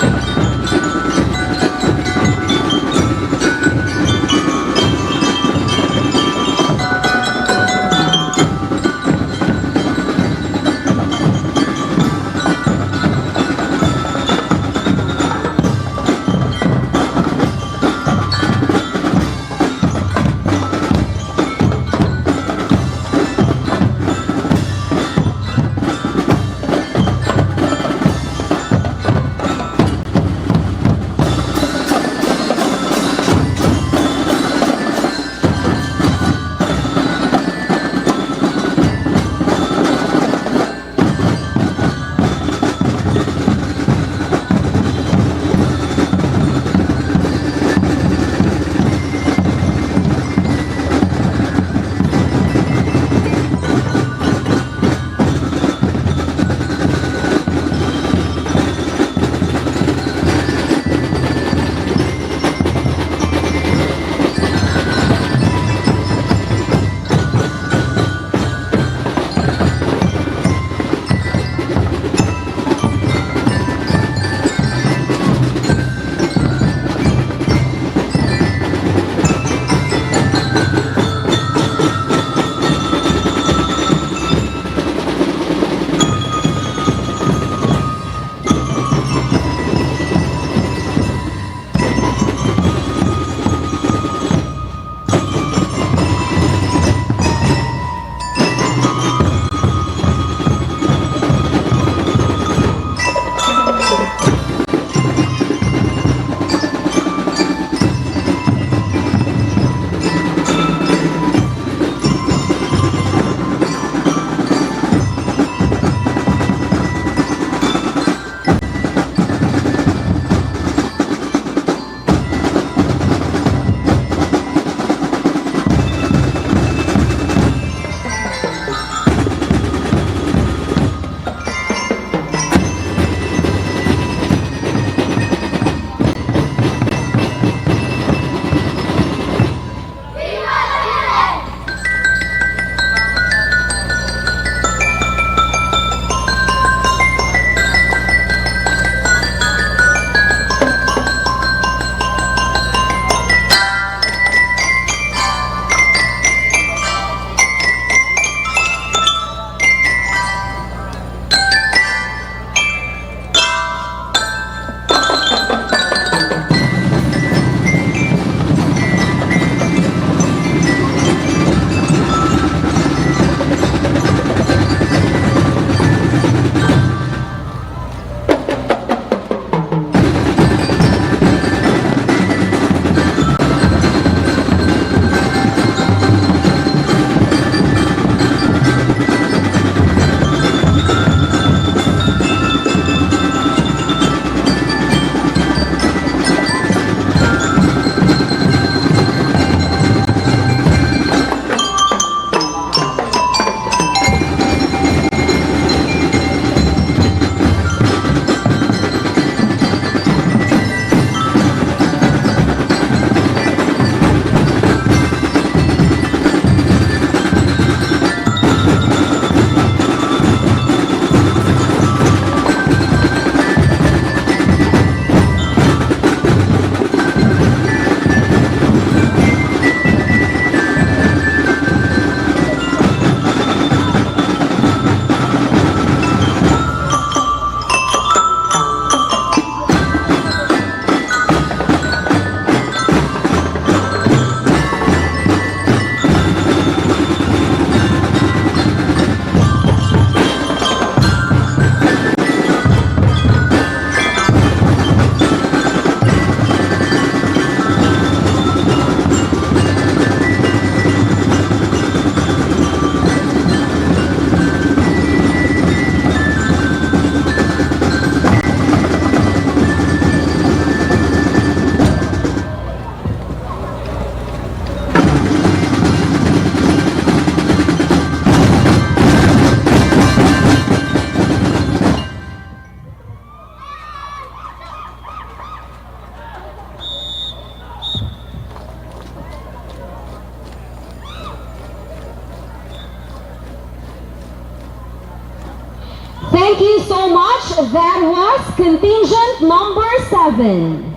Thank you so much. That was contingent number seven.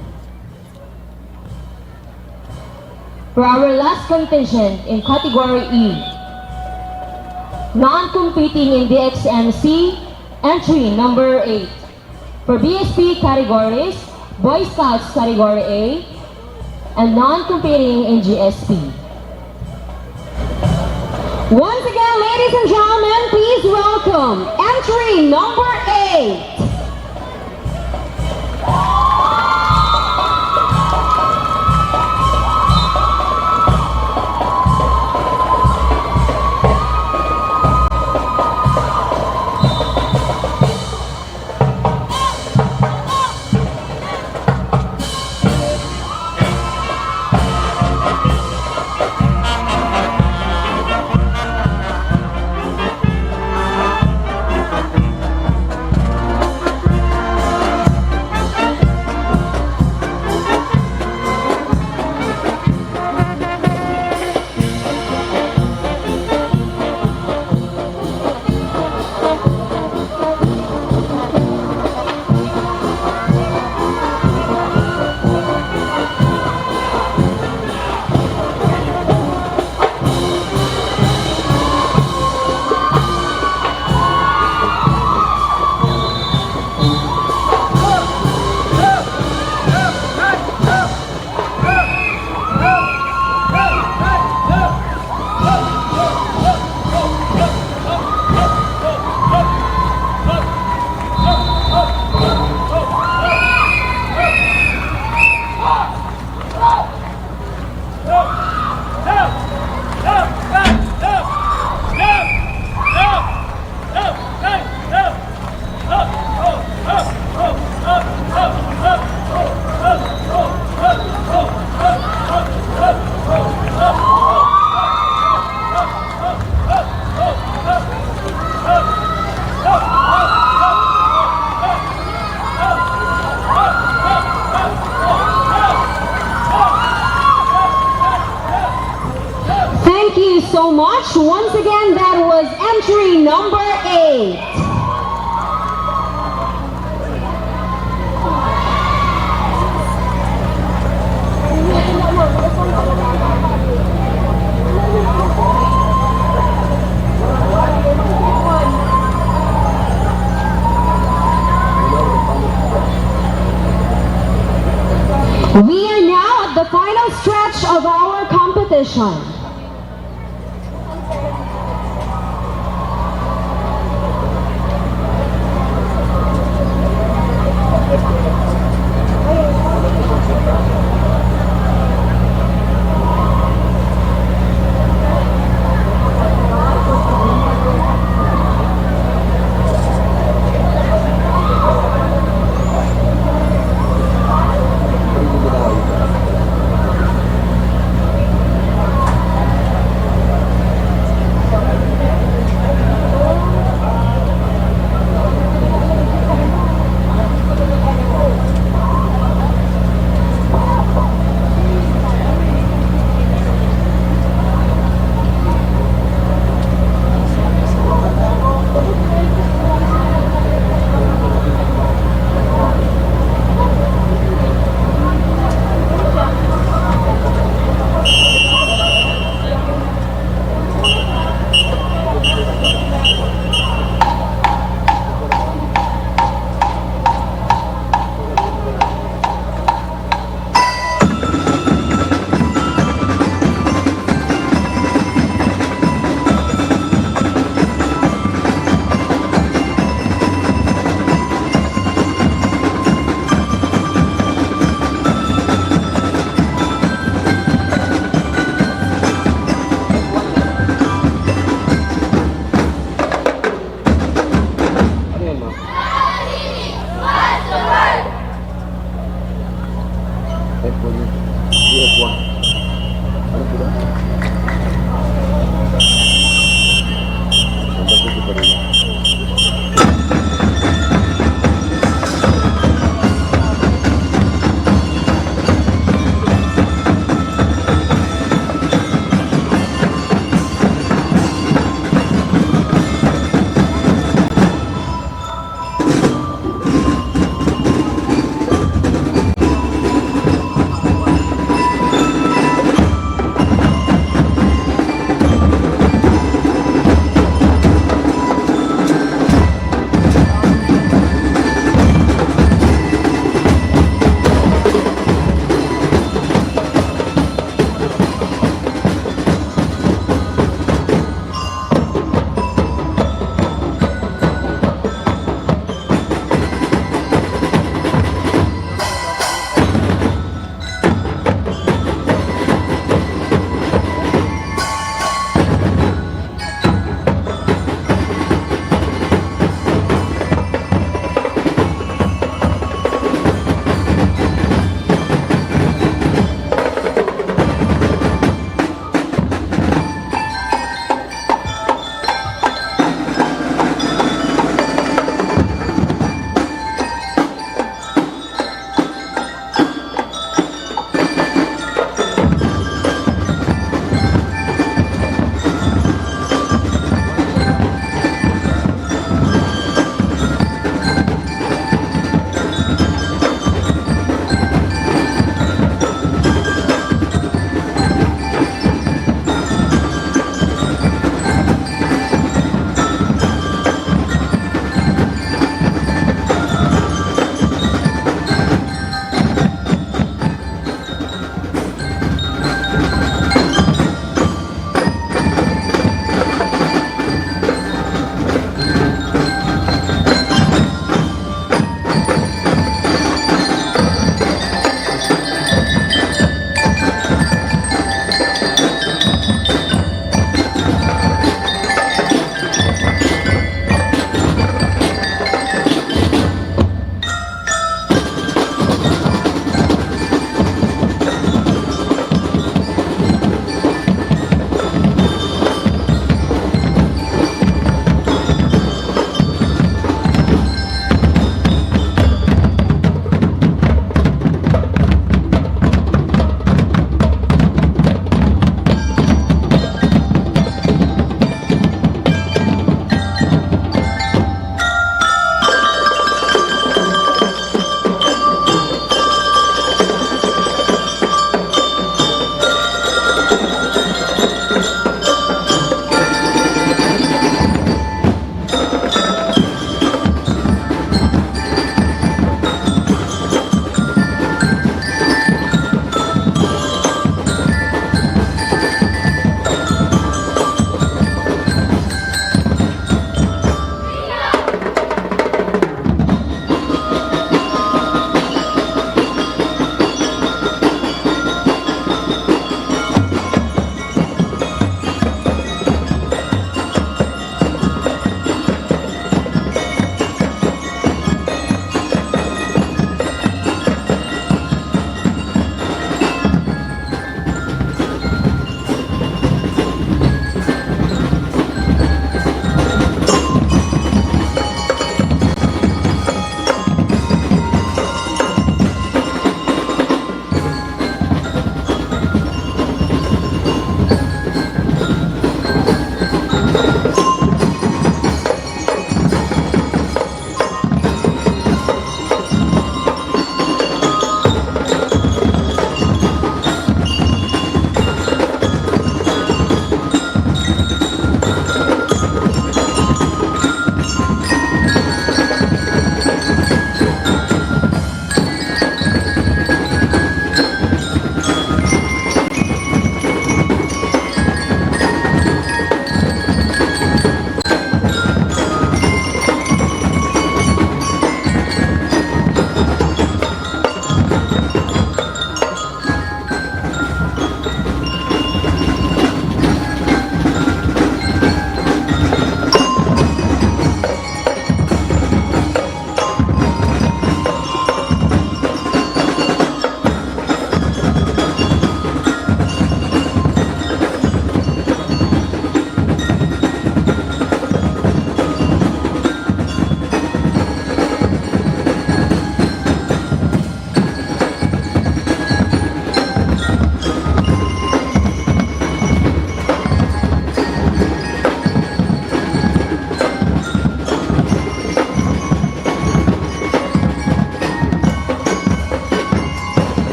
For our last contingent in category E, non-competing in D X M C, entry number eight. For B S P categories, Boy Scouts category A, and non-competing in G S P. Once again, ladies and gentlemen, please welcome entry number eight. Thank you so much. Once again, that was entry number eight. We are now at the final stretch of our competition. Ano yan, ma'am? F one yun. Di F one. Ano po ba? Ang bago ko pa rin.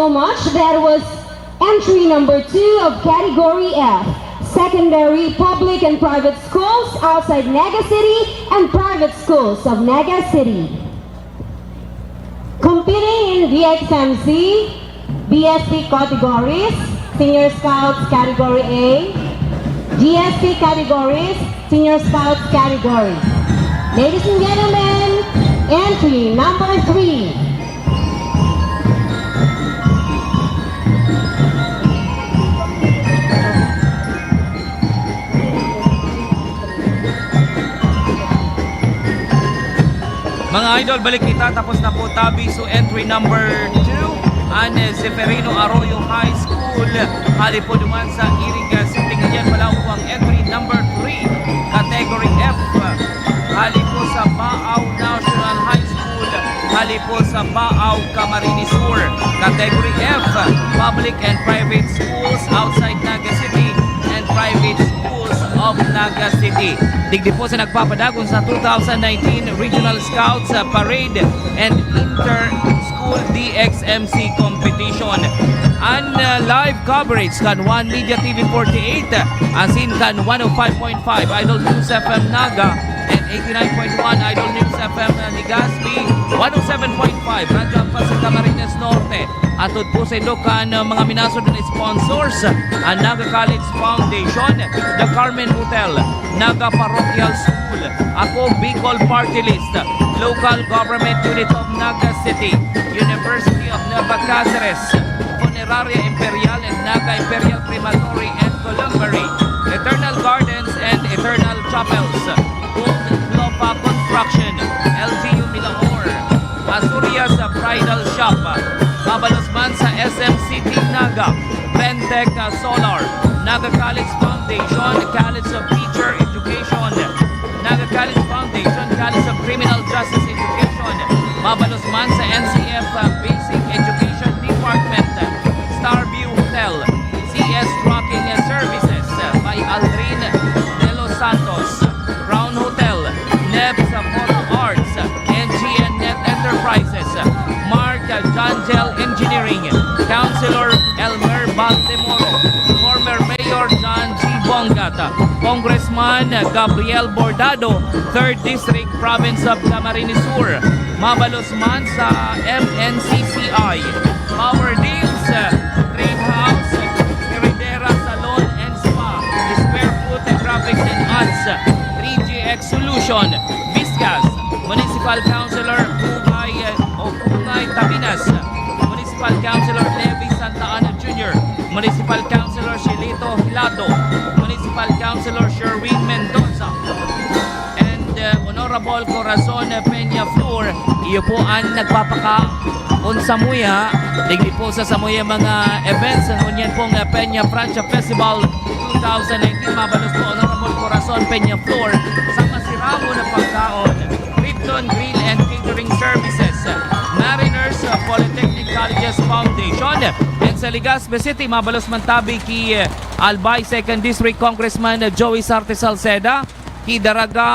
So much. That was entry number two of Category F, Secondary, Public and Private Schools Outside Naga City and Private Schools of Naga City. Competing in D X M C, B S C categories, Senior Scouts Category A, G S C categories, Senior Scouts category. Ladies and gentlemen, entry number three. Mga idol, balik kita. Tapos na po tabi. So, entry number two, an, eh, Seferino Arroyo High School. Hali po duman sa Iriga City. Ngayon, wala po ang entry number three, category F. Hali po sa Baao National High School. Hali po sa Baao, Camarines Sur. Category F, public and private schools outside Naga City and private schools of Naga City. Digdi po sa nagpapadagon sa two thousand nineteen Regional Scouts, uh, Parade and Inter-School D X M C Competition. An, uh, live coverage kan One Media T V forty-eight, asin kan one oh five point five Idol News F M Naga and eighty-nine point one Idol News F M Legazpi, one oh seven point five Radyo Ampas sa Camarines Norte. Atod po sa indo kan, uh, mga minasod na sponsors, an Naga College Foundation, The Carmen Hotel, Naga Parochial School, Ako Bicol Party List, Local Government Unit of Naga City, University of Nueva Cáceres, Funeraria Imperial and Naga Imperial Crematory and Columbary, Eternal Gardens and Eternal Chapels, Gold Lopa Construction, L G U Milahor, Asturias Bridal Shop, mabalos man sa S M City Naga, Ventec Solar, Naga College Foundation, College of Teacher Education, Naga College Foundation, College of Criminal Justice Education, mabalos man sa N C F Basic Education Department, Starview Hotel, C S Trucking Services by Aldrin De Los Santos, Crown Hotel, Nebs Photo Arts, N G N Net Enterprises, Mark Jangel Engineering, Councilor Elmer Baltemoro, former Mayor John G. Bongat, Congressman Gabriel Bordado, Third District, Province of Camarines Sur, mabalos man sa M N C C I, Power Deals, Trade House, Heredera Salon and Spa, Square Foot Graphics and Ads, three G X Solution, Viscas, Municipal Councilor Bugay o Bugay Tabinas, Municipal Councilor Levi Santa Ana Junior, Municipal Councilor Shelito Hilato, Municipal Councilor Sherwin Mendoza, and, uh, Honorable Corazon Peña Flor. Iyo po an nagpapaka-, on samuya, digdi po sa samuya mga events, ngunyan pong, uh, Peña Francia Festival two thousand nineteen, mabalos po Honorable Corazon Peña Flor sa masiramon na pagkaon. Krypton Grill and Catering Services, Mariners Polytechnic Colleges Foundation, and sa Legazpi City, mabalos man tabi ki, eh, Albay Second District Congressman Joey Sarte Salceda, ki Daraga,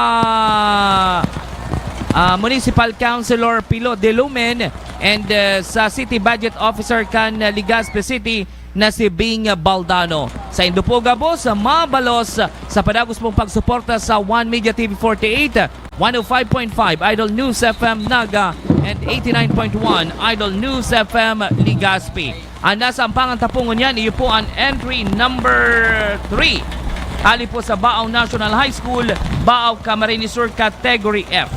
ah, Municipal Councilor Pilo De Lumen, and, eh, sa City Budget Officer kan, eh, Legazpi City, na si Bing Baldano. Saindo po gabos, mabalos sa padagos pong pagsuporta sa One Media T V forty-eight, one oh five point five Idol News F M Naga, and eighty-nine point one Idol News F M Legazpi. An nasa ampangan ta po ngunyan, iyo po an entry number three. Hali po sa Baao National High School, Baao, Camarines Sur, Category F.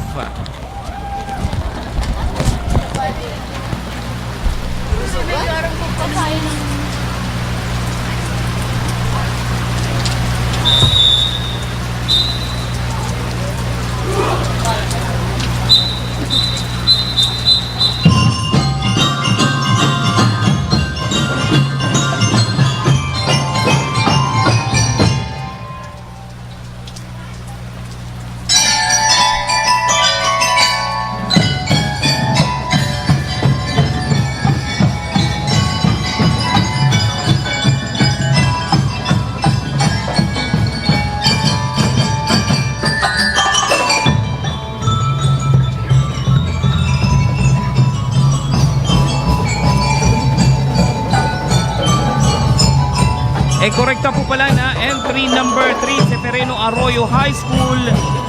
Korekta po pala na entry number three, Seferino Arroyo High School,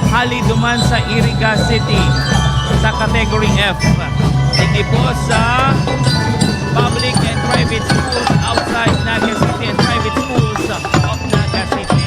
hali duman sa Iriga City, sa Category F. Digdi po sa public and private schools outside Naga City and private schools of Naga City.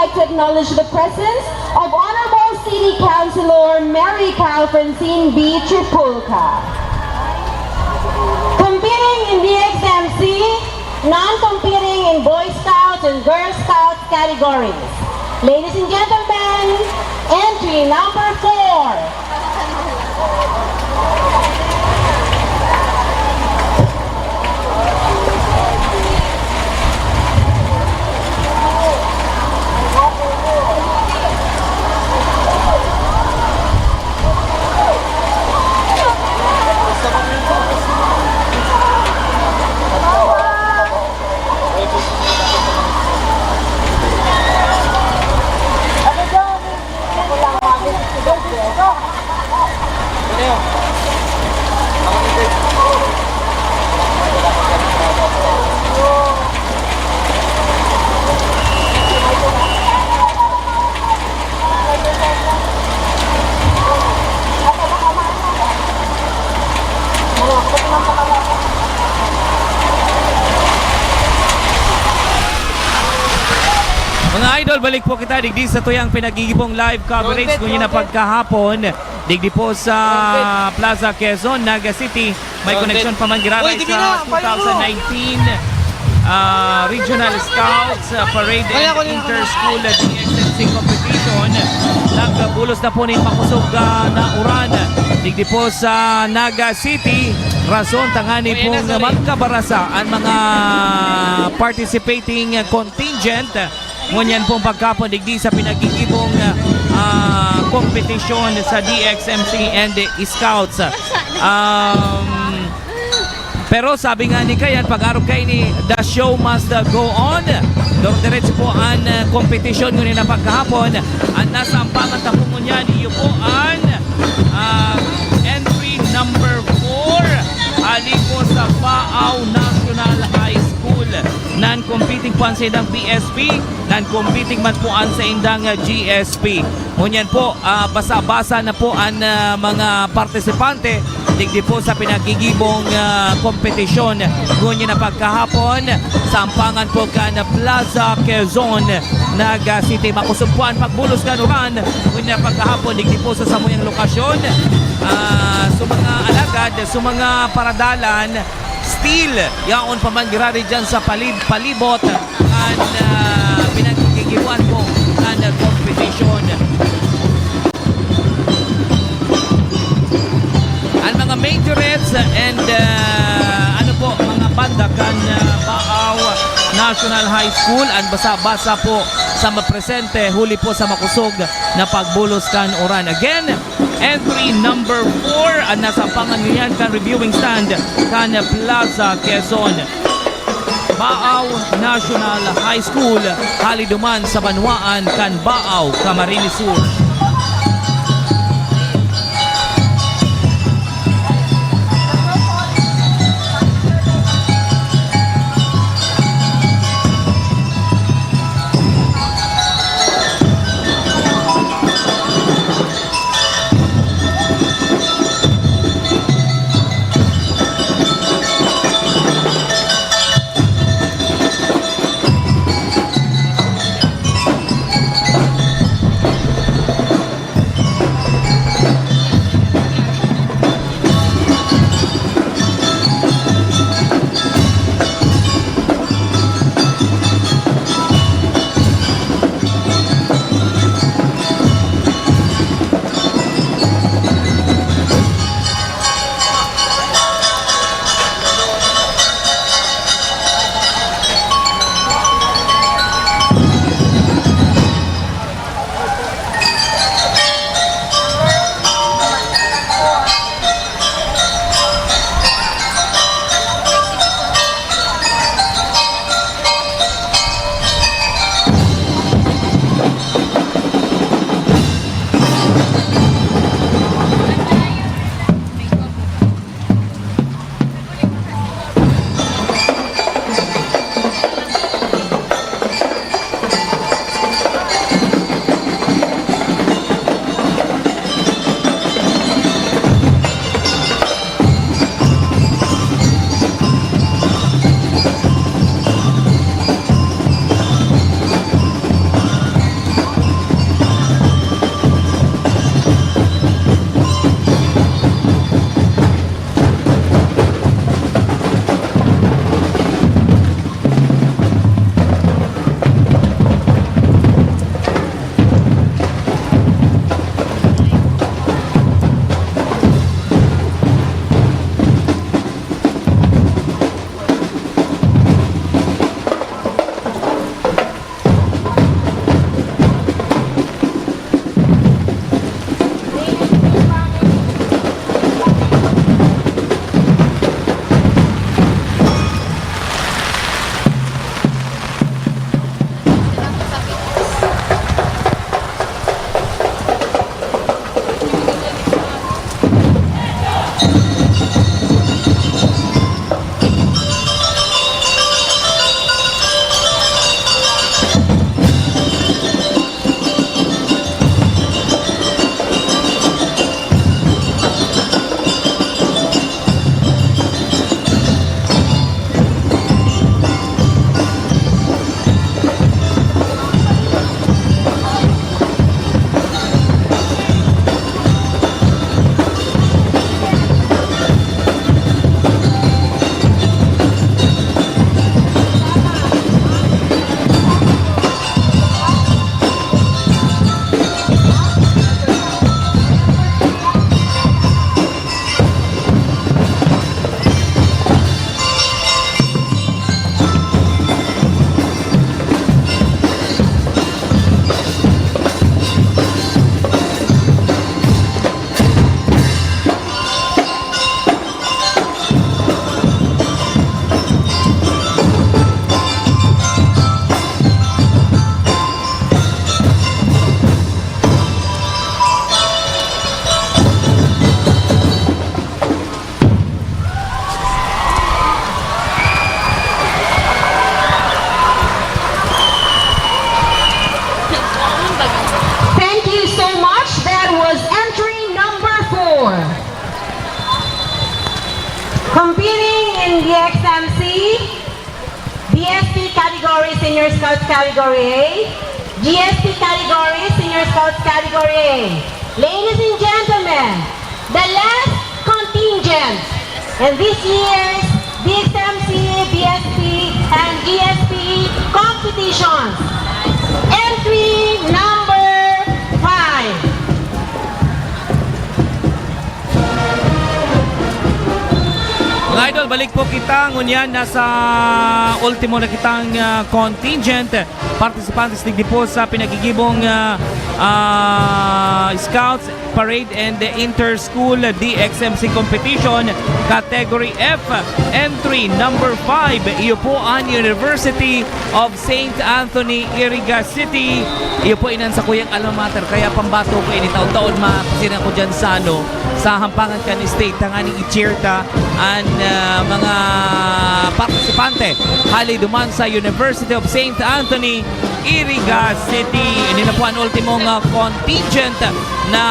To acknowledge the presence of Honorable City Councilor Mary Carl Francine B. Tripulca. Competing in D X M C, non-competing in Boy Scouts and Girl Scouts categories. Ladies and gentlemen, entry number four. Mga idol, balik po kita digdi sa tuyang pinagigibong live coverage ngunyan na pagkahapon. Digdi po sa Plaza Quezon, Naga City, may koneksyon pa man giraray sa two thousand nineteen, ah, Regional Scouts, ah, Parade and Inter-School D X M C Competition. Nagbulos na po nin makosog, ah, na uran. Digdi po sa Naga City, rason tangani pong magkabarasa ang mga participating contingent. Ngunyan pong pagkapon digdi sa pinagigibong, ah, kompetisyon sa D X M C and Scouts. Um, pero sabi nga ni Kayan, pag-arog kaini, the show must, uh, go on. Dire-diretso po an, uh, kompetisyon ngunyan na pagkahapon. An nasa ampangan ta po ngunyan, iyo po an, ah, entry number four. Hali po sa Baao National High School. Non-competing po an saindang B S P, non-competing man po an saindang, ah, G S P. Ngunyan po, ah, basa-basa na po an, ah, mga partisipante digdi po sa pinagigibong, ah, kompetisyon. Ngunyan na pagkahapon, sa ampangan po kan Plaza Quezon, Naga City. Makosog po an pagbulos kan uran. Ngunyan na pagkahapon, digdi po sa samuyang lokasyon, ah, sa mga alagad, sa mga paradalan, still, yaon pa man giraray dyan sa palib-, palibot kan, ah, pinagkikibuan po kan competition. Ang mga majorettes and, ah, ano po, mga banda kan, ah, Baao National High School, ang basa-basa po sa mapresente, huli po sa makosog na pagbulos kan uran. Again, entry number four, ang nasa ampangan ngunyan kan reviewing stand kan Plaza Quezon. Baao National High School, hali duman sa banwaan kan Baao, Camarines Sur. Competing in the X M C, D S P category, Senior Scouts category A, G S P category, Senior Scouts category A. Ladies and gentlemen, the last contingent in this year's D X M C, D S P, and G S P competitions. Entry number five. Mga idol, balik po kita. Ngunyan, nasa ultimo na kitang, ah, contingent. Participantes digdi po sa pinagigibong, ah, ah, Scouts Parade and Inter-School D X M C Competition, Category F, entry number five. Iyo po ang University of Saint Anthony, Iriga City. Iyo po inan sa kuyang alma mater, kaya pambato ko ini taon-taon, mapasiring ako dyan sa, ano, sa hampangan kan state, tanganing i-cheer ta an, ah, mga partisipante hali duman sa University of Saint Anthony, Iriga City. Ini na po ang ultimong, ah, contingent na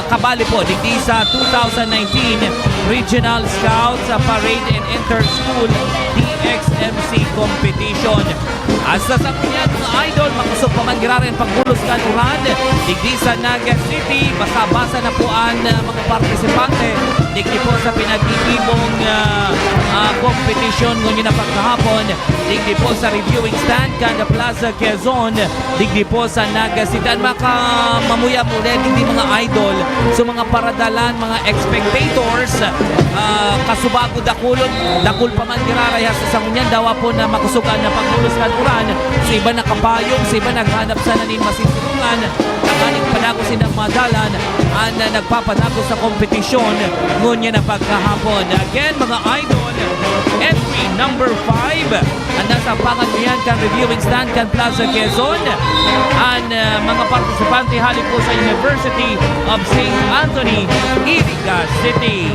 kabali po digdi sa two thousand nineteen Regional Scouts, ah, Parade and Inter-School D X M C Competition. Hasta sa ngunyan, mga idol, makosog pa man giraray an pagbulos kan uran digdi sa Naga City. Basa-basa na po an, ah, mga partisipante digdi po sa pinagigibong, ah, ah, kompetisyon ngunyan na pagkahapon digdi po sa reviewing stand kan Plaza Quezon, digdi po sa Naga City. An maka-, mamuyang ulit, digdi, mga idol, so, mga paradalan, mga spectators, ah, kasubago dakulon, dakul pa man giraray hasta sa ngunyan, dawa po na makosog an pagbulos kan uran. Sa iba nakapayong, sa iba naghanap sana nin masinturongan, tanganing padagos sindang madalan an nagpapadagos sa kompetisyon ngunyan na pagkahapon. Again, mga idol, entry number five, an nasa pangan niyan kan reviewing stand kan Plaza Quezon, an, ah, mga partisipante hali po sa University of Saint Anthony, Iriga City.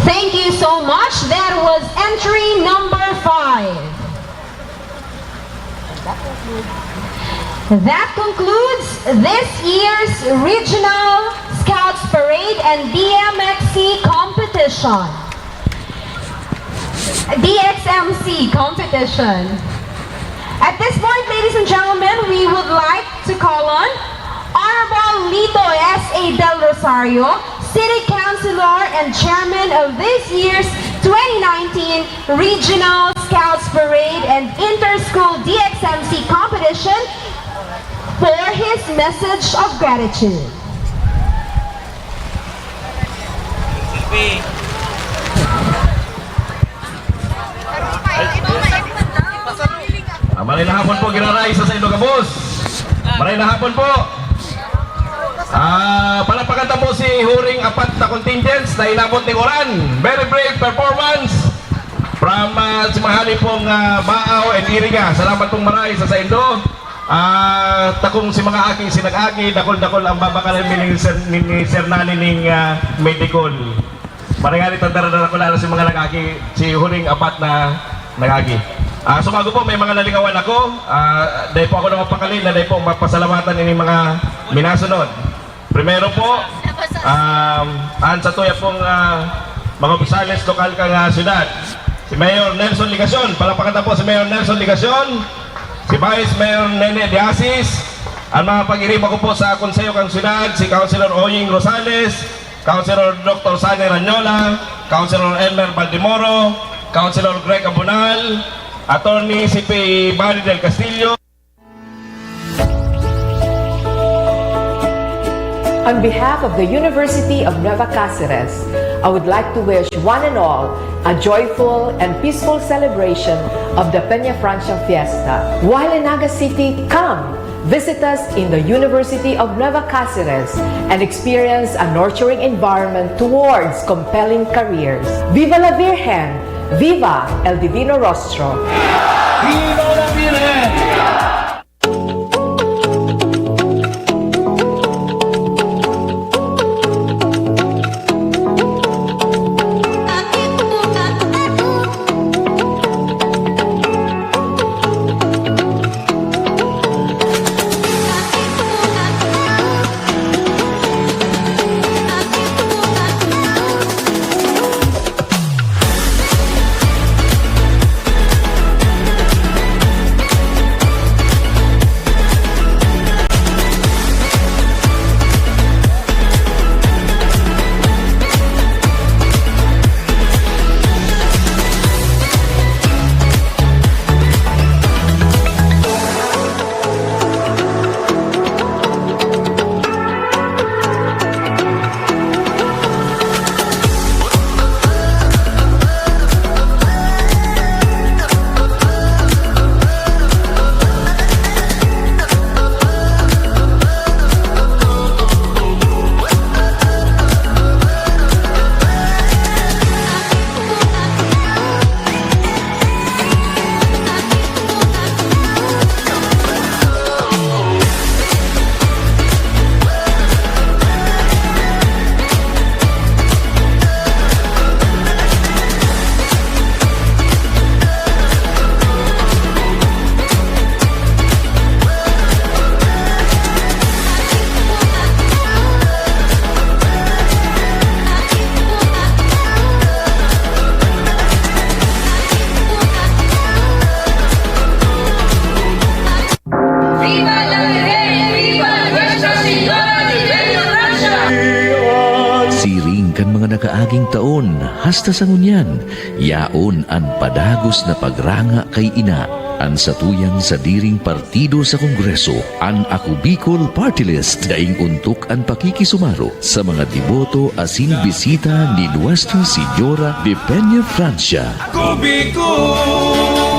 Thank you so much. That was entry number five. That concludes this year's Regional Scouts Parade and D M X C competition. D X M C competition. At this point, ladies and gentlemen, we would like to call on Honorable Lito S A Del Rosario, City Councilor and Chairman of this year's twenty nineteen Regional Scouts Parade and Inter-School D X M C Competition, for his message of gratitude. Ah, maray na hapon po, giraray sa saindo gabos. Maray na hapon po. Ah, palakpakan ta po si huring apat na contingents na inabot ning uran. Very brave performance from, ah, si mahali pong, ah, Baaw and Iriga. Salamat pong maray sa saindo. Ah, takong si mga aki, si nag-aki, dakol-dakol ang babakalan mi ni Sir, ni, ni Sir Nani ning, ah, Medicol. Maray ngani ta daradara ko lang si mga nag-aki, si huring apat na nag-aki. Ah, sumago po, may mga nalingawan ako. Ah, dahil po ako na mapakali na dahil po mapasalamatan ini mga minasunod. Primero po, Um, ang satuya pong, ah, mga opisyales lokal kan, ah, syudad. Si Mayor Nelson Legacion, palakpakan ta po si Mayor Nelson Legacion, si Vice Mayor Nene De Asis, ang mga pag-iriba ko po sa Konseho kan Syudad, si Councilor Oying Rosales, Councilor Doctor Sunny Ranyola, Councilor Elmer Baldemoro, Councilor Greg Abonal, Attorney C P Barry Del Castillo. On behalf of the University of Nueva Caceres, I would like to wish one and all a joyful and peaceful celebration of the Peña Francia Fiesta. While in Naga City, come visit us in the University of Nueva Caceres and experience a nurturing environment towards compelling careers. Viva la Virgen! Viva El Divino Rostro! Viva la Virgen! Siring kan mga nakaaging taon, hasta sa ngunyan, yaon an padagos na pagranga kay ina. An satuyang sadiring partido sa Kongreso, an Ako Bicol Party List, daing ontok an pakikisumaro sa mga deboto asin bisita ni Nuestra Señora de Peña Francia. Ako Bicol!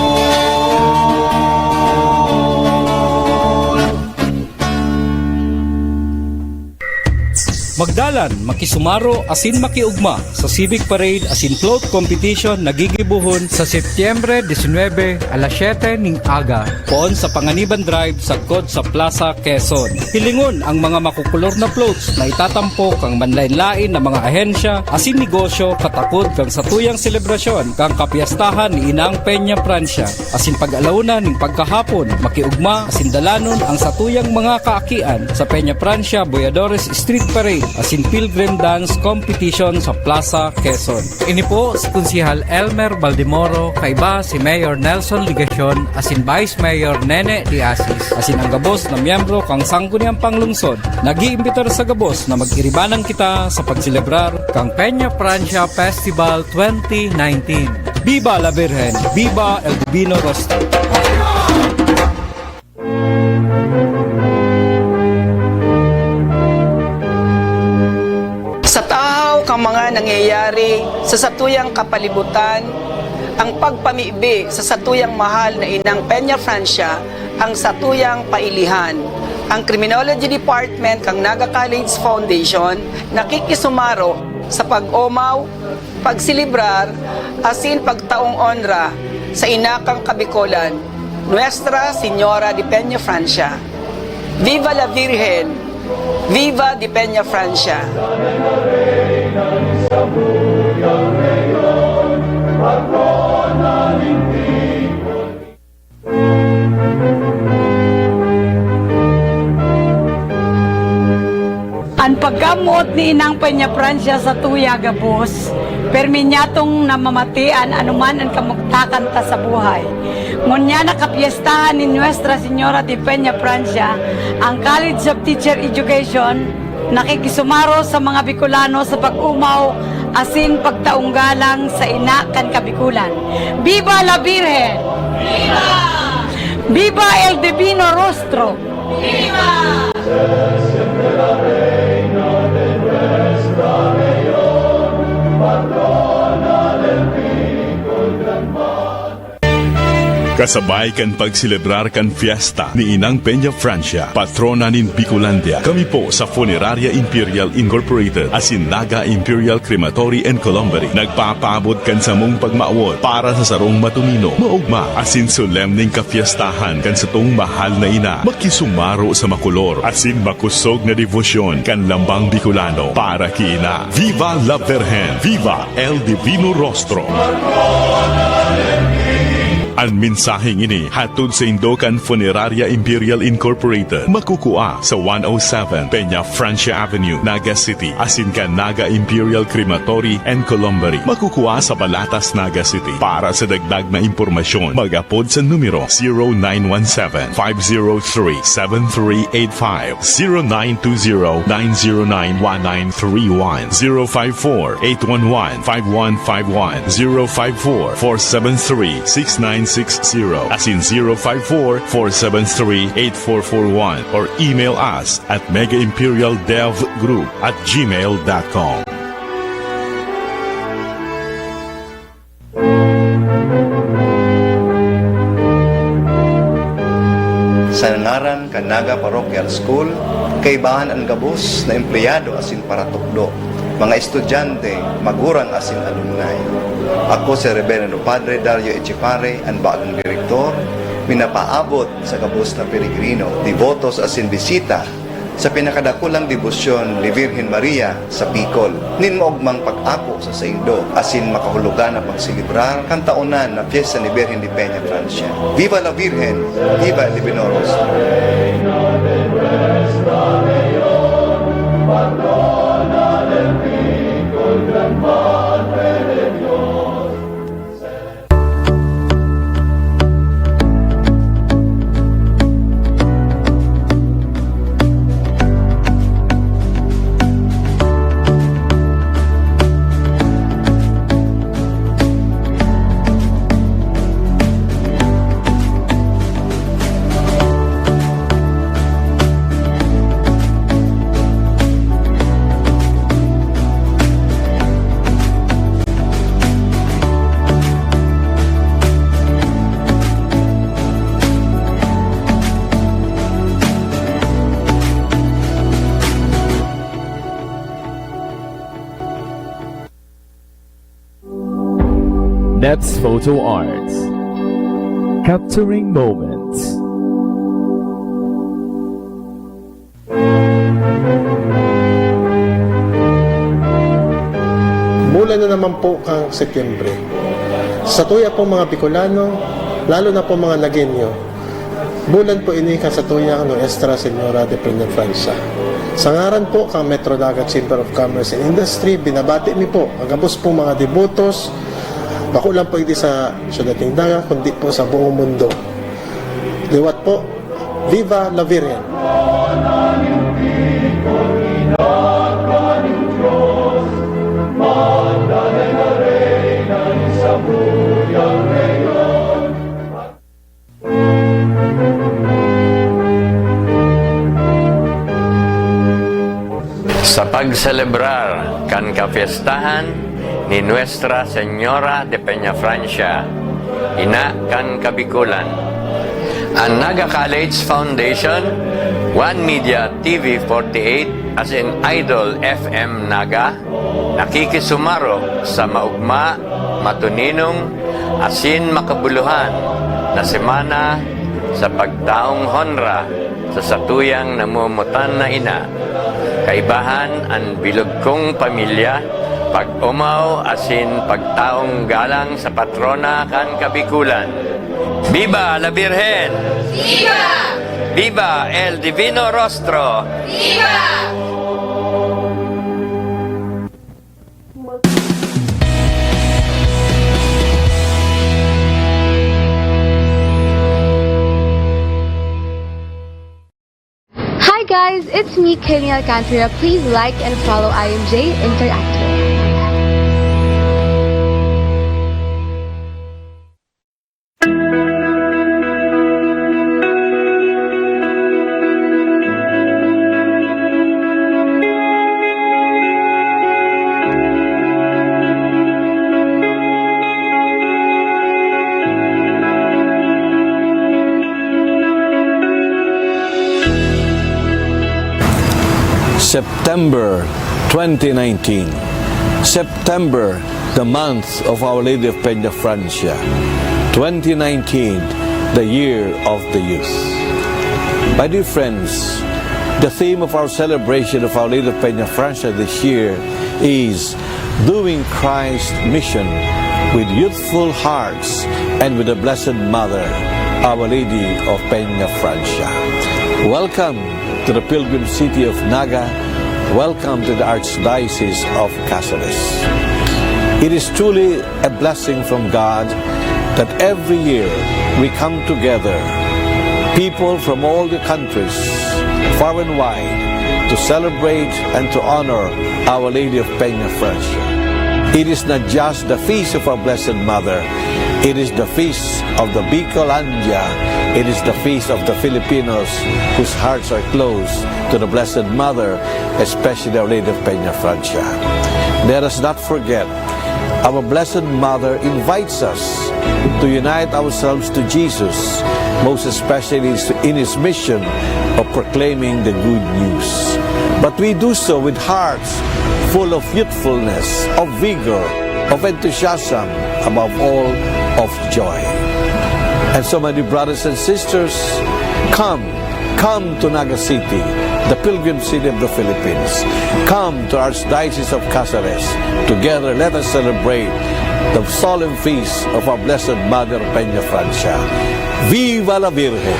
Magdalan, makisumaro asin makiugma sa Civic Parade asin Float Competition na gigibohon sa Setyembre disinwebe, alas siyete ning aga, poon sa Panganiban Drive, sagkod sa Plaza Quezon. Hilingon ang mga makukulor na floats na itatampok kan manlaen-laen na mga ahensya asin negosyo katakod kan satuyang selebrasyon kan kapyestahan ni Inang Peña Francia. Asin pag-alawona ning pagkahapon, makiugma asin dalanon ang satuyang mga kaakian sa Peña Francia Boyadores Street Parade asin Pilgrim Dance Competition sa Plaza Quezon. Ini po si Konsehal Elmer Baldemoro, kaiba si Mayor Nelson Legacion asin Vice Mayor Nene de Asis, asin ang gabos na miyembro kan Sangguniang Panglungsod, nag-iimbitar sa gabos na mag-iribanan kita sa pagselebrar kan Peña Francia Festival twenty nineteen. Viva la Virgen! Viva El Divino Rostro! Sa tahaw kan mga nangyayari sa satuyang kapalibutan, ang pagpamibi sa satuyang mahal na inang Peña Francia ang satuyang pailihan. Ang Criminology Department kan Naga College Foundation nakikisumaro sa pag-omaw, pagselebrar asin pagtaong onra sa ina kan Kabikolan, Nuestra Señora de Peña Francia. Viva la Virgen! Viva de Peña Francia! An pagka Kamot ni Inang Peñafrancia satuya gabos, permi niyatong namamati an anoman an kamugtakan ta sa buhay. Ngunyan na kapyestahan ni Nuestra Señora de Peñafrancia, ang College of Teacher Education nakikisumaro sa mga Bicolano sa pag-omaw asin pagtaong galang sa ina kan Kabikulan. Viva la Virgen! Viva! Viva el Divino Rostro! Kasabay kan pagselebrar kan fiesta ni Inang Peñafrancia, patrona nin Bicolandia, kami po sa Funeraria Imperial Incorporated asin Naga Imperial Crematory and Columbary nagpapaabot kan samong pagmawot para sa sarong matunino, maogma, asin solemneng kafiestahan kan satong mahal na ina. Makisumaro sa makolor asin makosog na debosyon kan lambang Bicolano para ki ina. Viva la Virgen! Viva el Divino Rostro! An mensaheng ini hatod saindo kan Funeraria Imperial Incorporated. Makukua sa one oh seven Peñafrancia Avenue, Naga City, asin kan Naga Imperial Crematory and Columbary. Makukua sa Balatas, Naga City. Para sa dagdag na impormasyon, mag-apod sa numero zero nine one seven, five zero three, seven three eight five, zero nine two zero, nine zero nine, one nine three one, zero five four, eight one one, five one five one, zero five four, four seven three, six nine six zero, asin zero five four, four seven three, eight four four one, or email us at mega imperial dev group at gmail dot com. Sa ngaran kan Naga Parochial School, kaibahan an gabos na empleyado asin paratukdo, mga estudyante, magurang asin alumni. Ako si Reverendo Padre Dario Echepare, an bagong direktor, minapaabot sa gabos na peregrino, debotos asin bisita sa pinakadakulang debosyon ni Virgen Maria sa Bicol, nin maogmang pag-ako sa saindo asin makahulugan na pagselebrar kan taonan na pyesta ni Birhen de Peña Francia. Viva la Virgen! Viva el Divino Rostro! Neps Photo Arts. Capturing moments. Bulan na naman po kang Setyembre. Sa tuya pong mga Bicolano, lalo na po mga Nagueño, bulan po ini kan satuyang Nuestra Señora de Peñafrancia. Sa ngaran po kan Metro Naga Chamber of Commerce and Industry, binabati mi po ang gabos pong mga debotos, bako lang po idi sa Siyudad nin Naga, kundi po sa buong mundo. Liwat po, Viva la Virgen! Sa pagselebrar kan kapyestahan ni Nuestra Señora de Peñafrancia, Ina kan Kabikulan, an Naga College Foundation, One Media T V forty-eight, asin Idol F M Naga, nakikisumaro sa maugma, matuninong, asin makabuluhan na semana sa pagtaong honra sa satuyang namomotan na ina. Kaibahan an bilog kong pamilya, pag-omaw asin pagtaong galang sa patrona kan Kabikulan. Viva la Virgen! Viva! Viva el Divino Rostro! Viva! It's me, Kenny Alcantara. Please like and follow I M J Interactive. September twenty nineteen. September, the month of Our Lady of Peña Francia. Twenty nineteen, the year of the youth. My dear friends, the theme of our celebration of Our Lady of Peña Francia this year is doing Christ's mission with youthful hearts and with the Blessed Mother, Our Lady of Peña Francia. Welcome to the pilgrim city of Naga. Welcome to the Archdiocese of Caceres. It is truly a blessing from God that every year we come together, people from all the countries, far and wide, to celebrate and to honor Our Lady of Peña Francia. It is not just the feast of our Blessed Mother, it is the feast of the Bicolandia, it is the feast of the Filipinos whose hearts are close to the Blessed Mother, especially Our Lady of Peña Francia. Let us not forget, our Blessed Mother invites us to unite ourselves to Jesus, most especially in his mission of proclaiming the good news. But we do so with hearts full of youthfulness, of vigor, of enthusiasm, above all, of joy. And so, my dear brothers and sisters, come, come to Naga City, the pilgrim city of the Philippines. Come to Archdiocese of Caceres. Together, let us celebrate the solemn feast of our Blessed Mother, Peña Francia. Viva la Virgen!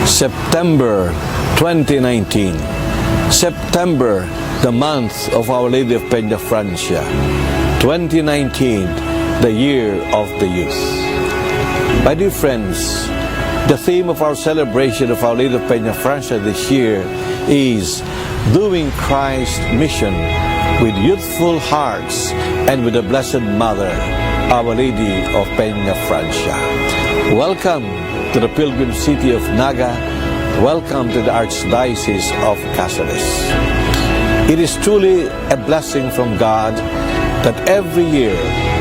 September twenty nineteen. September, the month of Our Lady of Peña Francia. Twenty nineteen, the year of the youth. My dear friends, the theme of our celebration of Our Lady of Peña Francia this year is doing Christ's mission with youthful hearts and with the Blessed Mother, Our Lady of Peña Francia. Welcome to the pilgrim city of Naga. Welcome to the Archdiocese of Caceres. It is truly a blessing from God that every year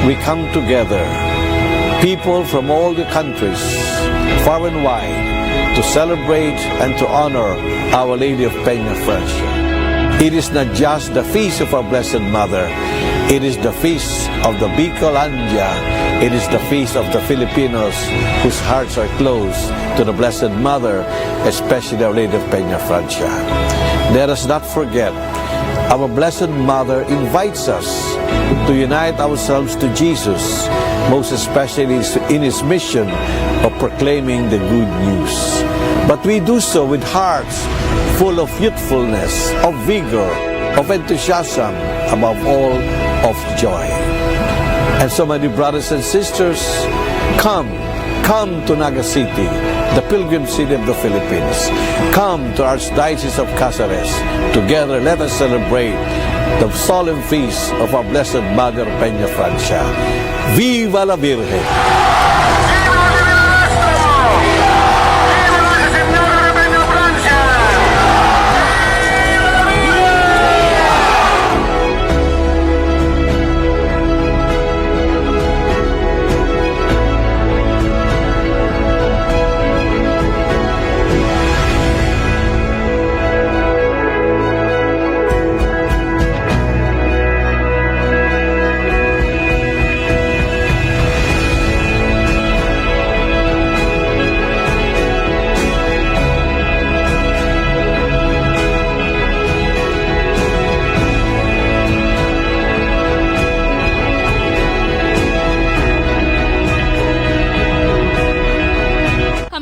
we come together, people from all the countries, far and wide, to celebrate and to honor Our Lady of Peña Francia. It is not just the feast of our Blessed Mother, it is the feast of the Bicolandia, it is the feast of the Filipinos whose hearts are close to the Blessed Mother, especially Our Lady of Peña Francia. Let us not forget, our Blessed Mother invites us to unite ourselves to Jesus, most especially in his mission of proclaiming the good news. But we do so with hearts full of youthfulness, of vigor, of enthusiasm, above all, of joy. And so, my dear brothers and sisters, come, come to Naga City, the pilgrim city of the Philippines. Come to Archdiocese of Caceres. Together, let us celebrate the solemn feast of our Blessed Mother, Peña Francia. Viva la Virgen!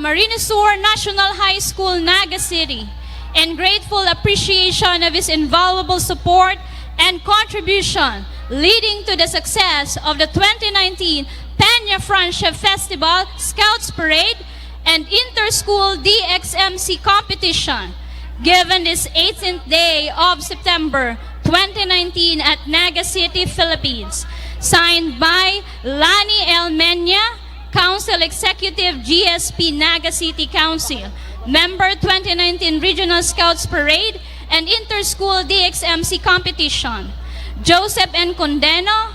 Camarines Sur National High School, Naga City, in grateful appreciation of his invaluable support and contribution leading to the success of the twenty nineteen Peña Francia Festival, Scouts Parade, and Inter-School D X M C Competition, given this eighteenth day of September twenty nineteen at Naga City, Philippines. Signed by Lani L Menya, Council Executive, G S P, Naga City Council, member, twenty nineteen Regional Scouts Parade and Inter-School D X M C Competition. Joseph N. Condeno,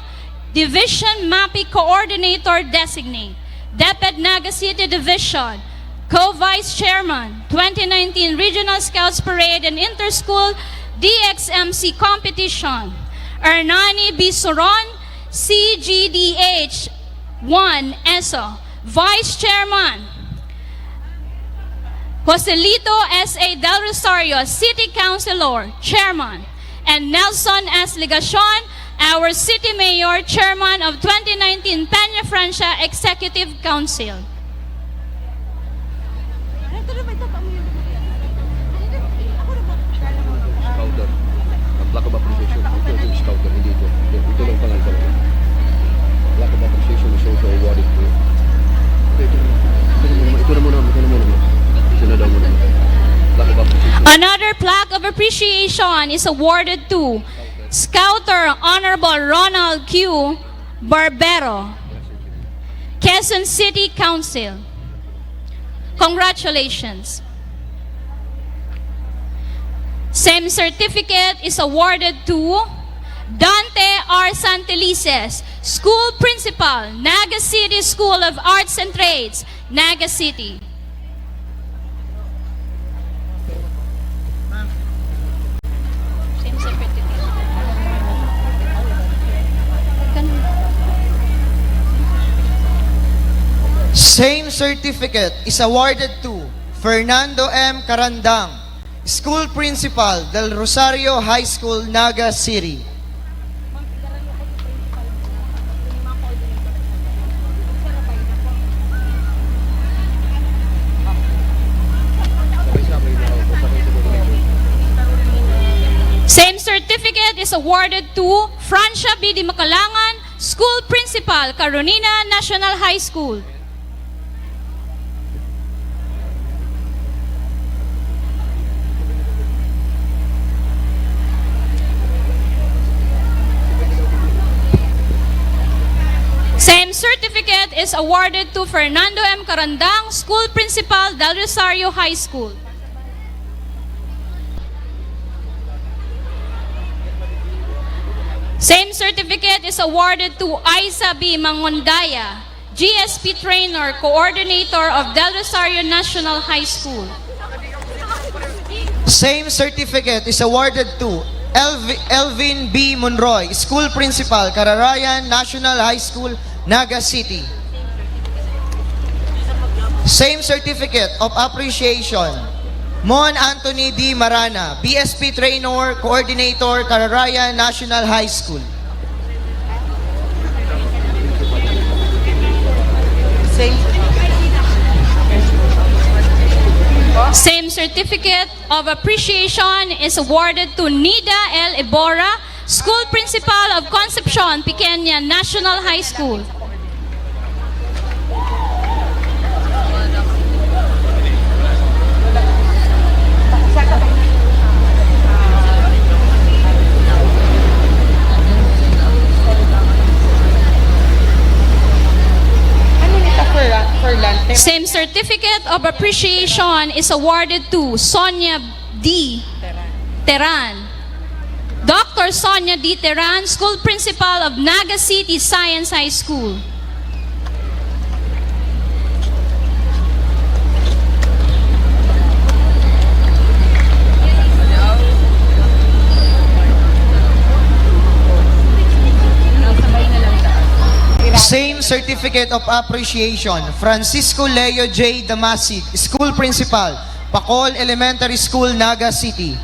Division MAPI Coordinator Designate, DepEd Naga City Division, Co-Vice Chairman, twenty nineteen Regional Scouts Parade and Inter-School D X M C Competition. Hernani B. Soron, C G D H one, ESO, Vice Chairman. Joselito S A Del Rosario, City Councilor, Chairman, and Nelson S. Legacion, our City Mayor, Chairman of twenty nineteen Peña Francia Executive Council. Scouter. Ang plaque of appreciation. Ito yung scouter, hindi ito. Ito, ito lang pangalan talaga. Plaque of appreciation is also awarded to. Ito, ito, ito na muna, ito na muna, ito na muna. Ito na daw muna. Plaque of appreciation. Another plaque of appreciation is awarded to Scouter Honorable Ronald Q. Barbero, Quezon City Council. Congratulations. Same certificate is awarded to Dante R. Santelices, School Principal, Naga City School of Arts and Trades, Naga City. Same certificate is awarded to Fernando M. Carandang, School Principal, Del Rosario High School, Naga City. Same certificate is awarded to Francia B. de Macalangan, School Principal, Caronina National High School. Same certificate is awarded to Fernando M. Carandang, School Principal, Del Rosario High School. Same certificate is awarded to Aiza B. Mangondaya, G S P trainer, coordinator of Del Rosario National High School. Same certificate is awarded to Elvi- Elvin B. Monroy, School Principal, Kararayan National High School, Naga City. Same certificate of appreciation, Mon Anthony D. Marana, B S P trainer, coordinator, Kararayan National High School. Same certificate of appreciation is awarded to Nida L. Ibora, School Principal of Concepcion Pequeña National High School. Ano nito, Fer- Ferlante? Same certificate of appreciation is awarded to Sonia D. Teran. Doctor Sonia D. Teran, School Principal of Naga City Science High School. Same Certificate of Appreciation, Francisco Leo J. Damasig, School Principal, Pacol Elementary School, Naga City.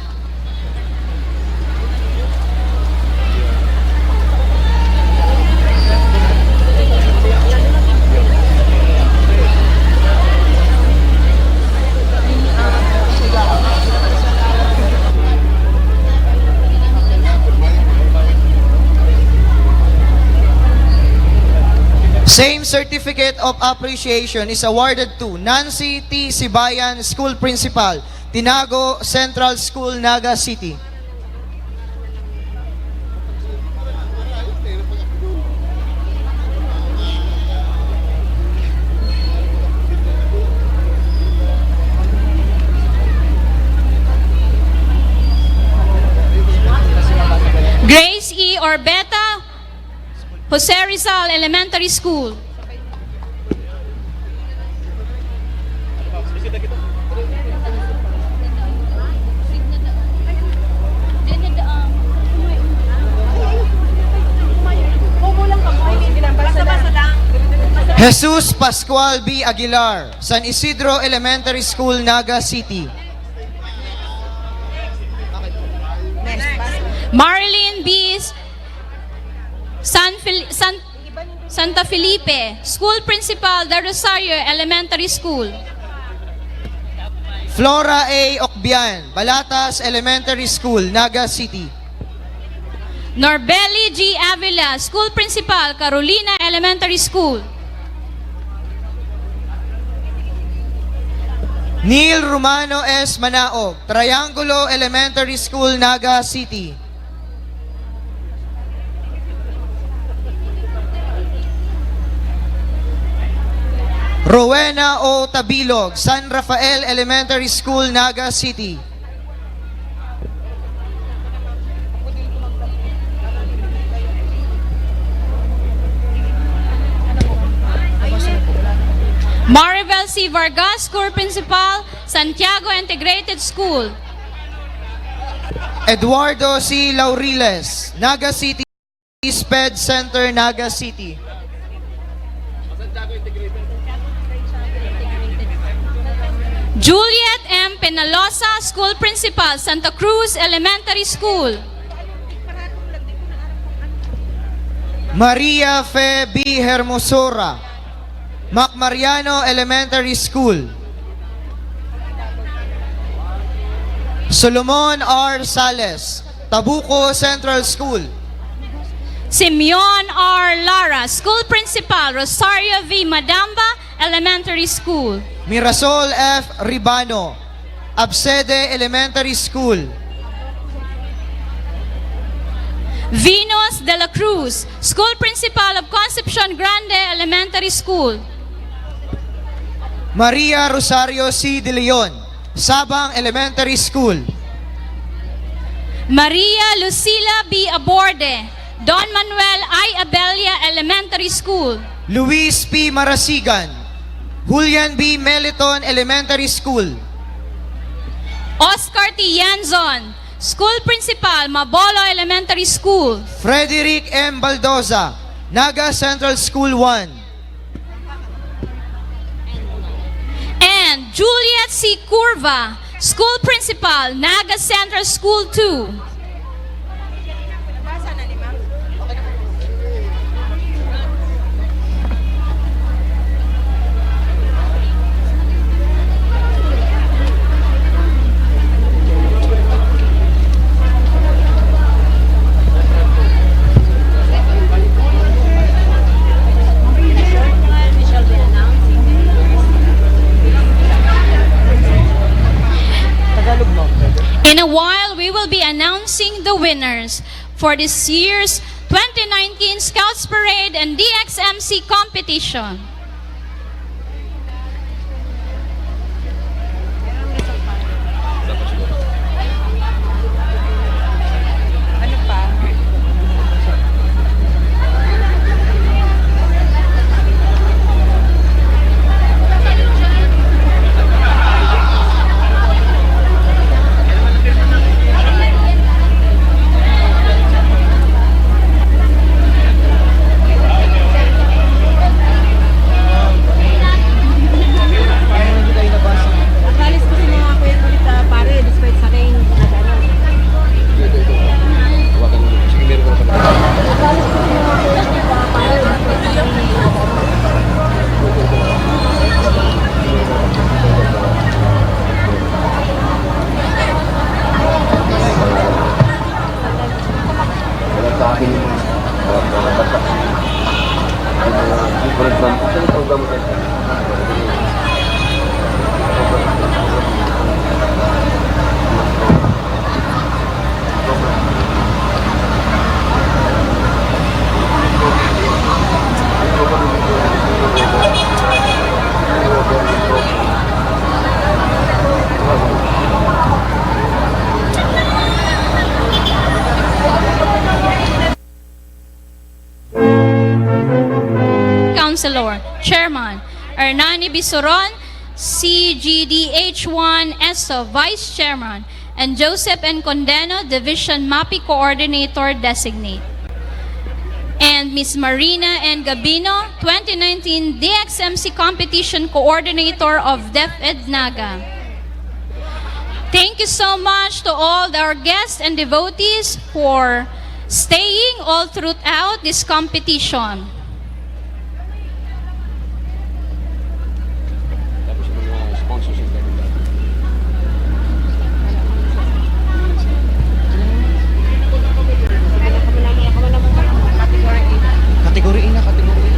Same Certificate of Appreciation is awarded to Nancy T. Sibayan, School Principal, Tinago Central School, Naga City. Grace E. Orbeta, Jose Rizal Elementary School. Jesus Pascual B. Aguilar, San Isidro Elementary School, Naga City. Marilyn B. San Fel- San Santa Felipe, School Principal, Del Rosario Elementary School. Flora A. Ocbian, Balatas Elementary School, Naga City. Norbeli G. Avila, School Principal, Carolina Elementary School. Neil Romano S. Manaog, Triangulo Elementary School, Naga City. Rowena O. Tabilog, San Rafael Elementary School, Naga City. Maribel C. Vargas, School Principal, Santiago Integrated School. Eduardo C. Lauriles, Naga City. Sped Center, Naga City. Juliet M. Penalosa, School Principal, Santa Cruz Elementary School. Maria Fe B. Hermosura, Mac Mariano Elementary School. Solomon R. Sales, Tabuco Central School. Simeon R. Lara, School Principal, Rosario V. Madamba Elementary School. Mirasol F. Ribano, Absede Elementary School. Venus de la Cruz, School Principal of Concepcion Grande Elementary School. Maria Rosario C. De Leon, Sabang Elementary School. Maria Lucila B. Aborde, Don Manuel I. Abella Elementary School. Luis P. Marasigan, Julian B. Meliton Elementary School. Oscar T. Yenzon, School Principal, Mabolo Elementary School. Frederick M. Baldoza, Naga Central School one. And Juliet C. Curva, School Principal, Naga Central School two. In a while, we will be announcing the winners for this year's twenty nineteen Scouts Parade and D X M C competition. Ang alis ko sa mga kuya ko sa pare, despite sa akin, nag-ano. Ang alis ko sa mga kuya ko sa pare, despite sa akin, nag-ano. Councilor, Chairman, Hernani Bisuron, C G D H one ESO, Vice Chairman, and Joseph N. Condeno, Division MAPI Coordinator Designate. And Miss Marina N. Gabino, twenty nineteen D X M C Competition Coordinator of DepEd Naga. Thank you so much to all our guests and devotees for staying all throughout this competition. Tapos yung mga sponsors yung ganun dati. Category A na, category A.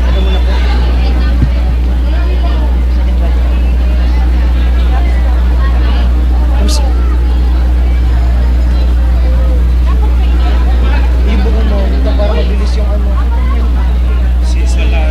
Ano muna po? Tapos, ibuko mo, para mabilis yung ano. Si Sala.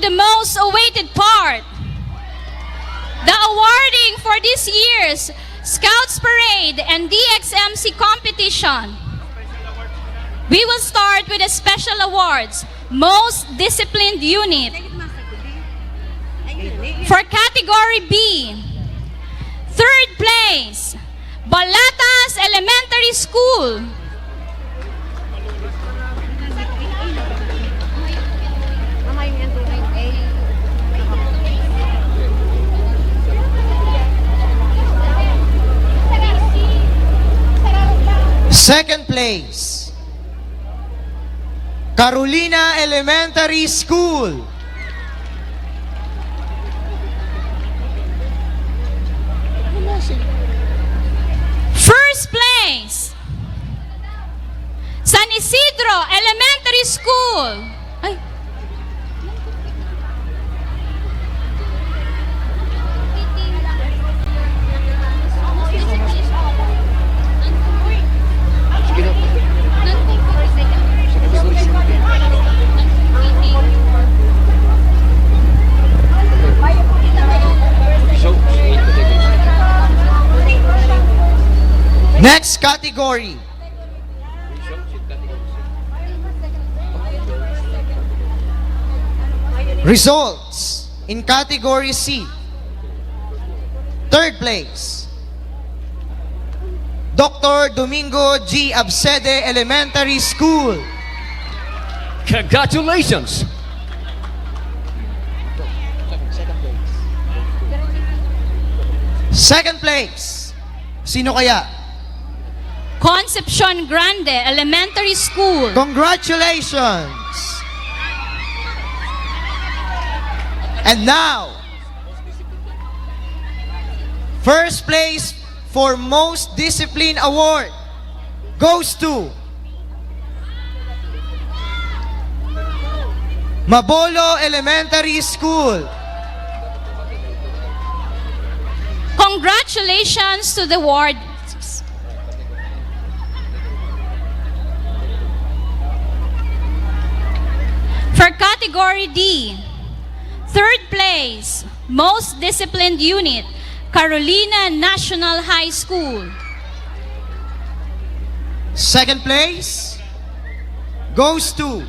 The most awaited part, the awarding for this year's Scouts Parade and D X M C competition. We will start with the special awards, most disciplined unit. For category B, third place, Balatas Elementary School. Second place, Carolina Elementary School. First place, San Isidro Elementary School. Ay. Next category. Results in category C. Third place, Doctor Domingo G Absede Elementary School. Congratulations! Second place, sino kaya? Concepcion Grande Elementary School. Congratulations! And now, first place for most discipline award goes to Mabolo Elementary School. Congratulations to the ward. For category D, third place, most disciplined unit, Carolina National High School. Second place goes to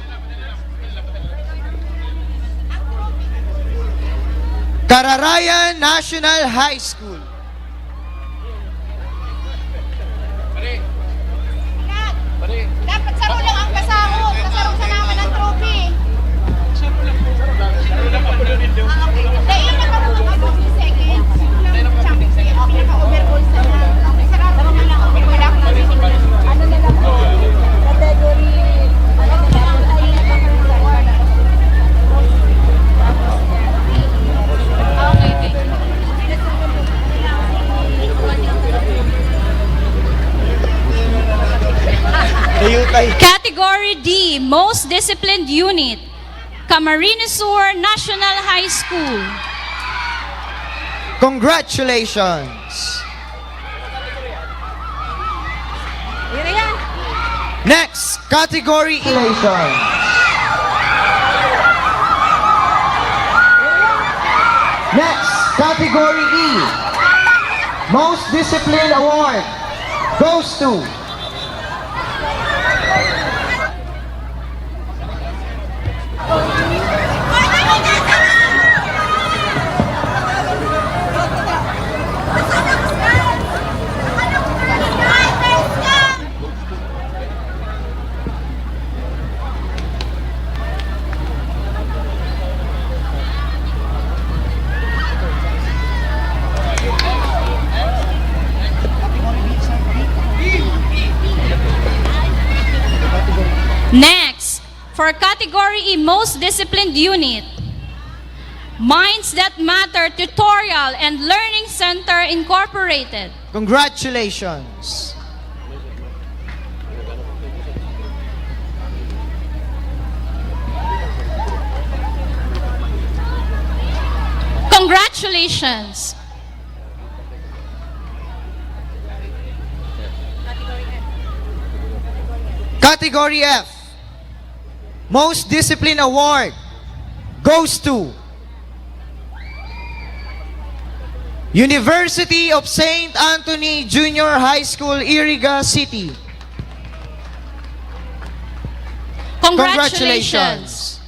Cararayan National High School. Dapat saro lang ang kasahod. Kasaro sa naman ang trophy. Dahil na kamo ang abot ni second. Pinaka-overall sa lahat. Sarado na lang. Wala akong ano na lang po. Category. Category D, most disciplined unit, Camarines Sur National High School. Congratulations! Next category, elation. Next category E. Most Discipline Award goes to Next, for category E, most disciplined unit, Minds That Matter Tutorial and Learning Center Incorporated. Congratulations! Congratulations! Category F, Most Discipline Award goes to University of Saint Anthony Junior High School, Iriga City. Congratulations!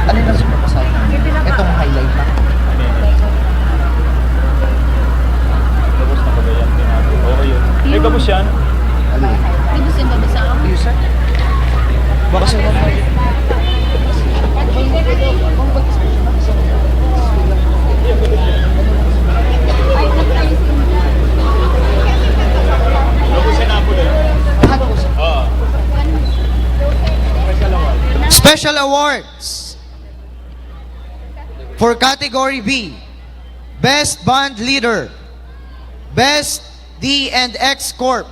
Ano na sa pagkasal? Itong highlight na. Tapos nakagayan din ako. Okay yun. May gabos yan. Ano yun? Gusto yung babasa ako. Ayun, sir. Baka sa mga Gabos yan ako doon. Ano po, sir? Oo. Special awards for category B, Best Band Leader, Best D and X Corps,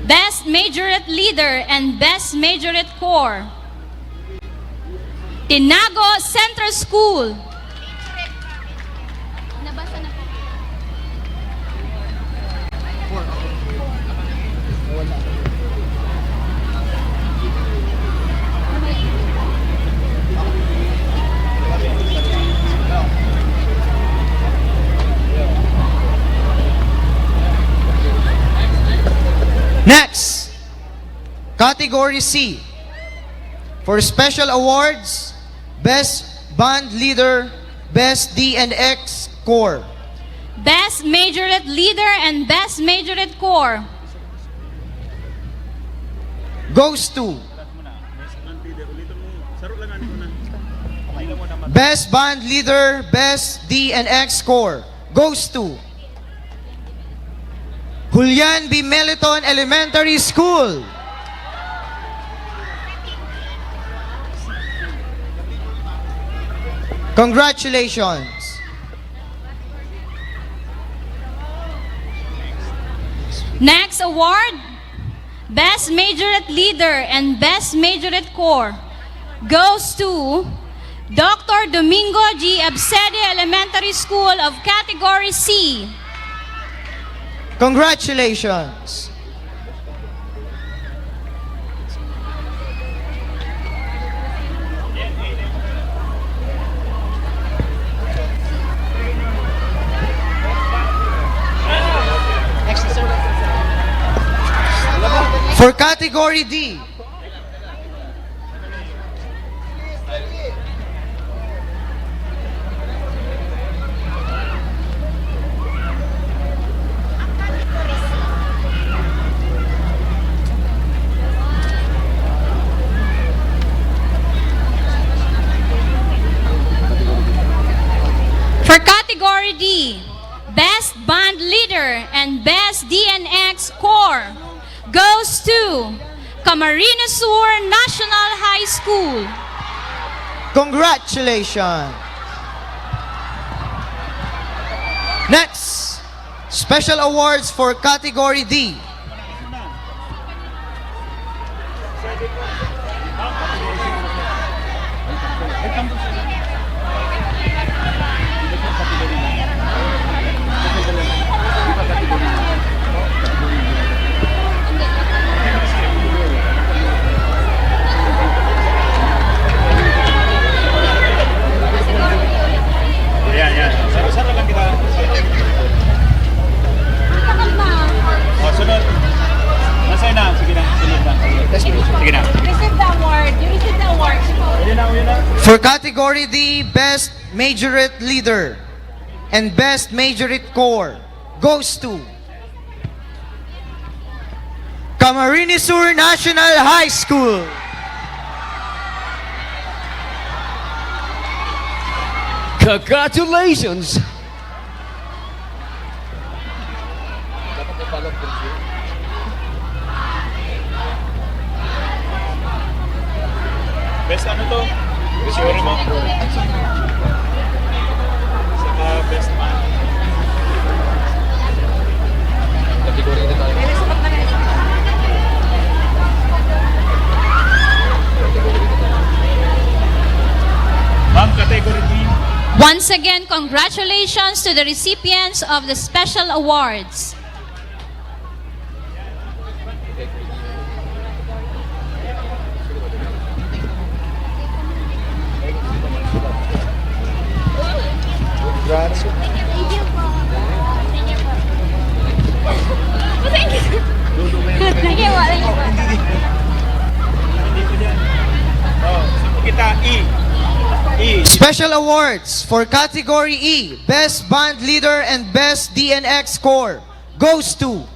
Best Majorette Leader and Best Majorette Corps. Tinago Central School. Nabasa na po. Next, category C. For special awards, Best Band Leader, Best D and X Corps. Best Majorette Leader and Best Majorette Corps. Goes to Best Band Leader, Best D and X Corps. Goes to Julian B. Meliton Elementary School. Congratulations. Next award, Best Majorette Leader and Best Majorette Corps goes to Doctor Domingo G. Absede Elementary School of Category C. Congratulations. For category D, For category D, Best Band Leader and Best D N X Corps goes to Camarines Sur National High School. Congratulations! Next, special awards for category D. Yan, yan. Saro-saro lang kita. O, sunod. Nasaan na? Sige na, sunod na. Sige na. Receive the award. You receive the award. Ayun na, ayun na. For category D, Best Majorette Leader and Best Majorette Corps goes to Camarines Sur National High School. Congratulations! Best ano to? Best Siguro mo? Saka best man. Category na tayo. Ma'am, category D. Once again, congratulations to the recipients of the special awards. Thank you po. Thank you po. Thank you po. Oh, saan po kita? E. E. Special awards for category E, Best Band Leader and Best D N X Corps goes to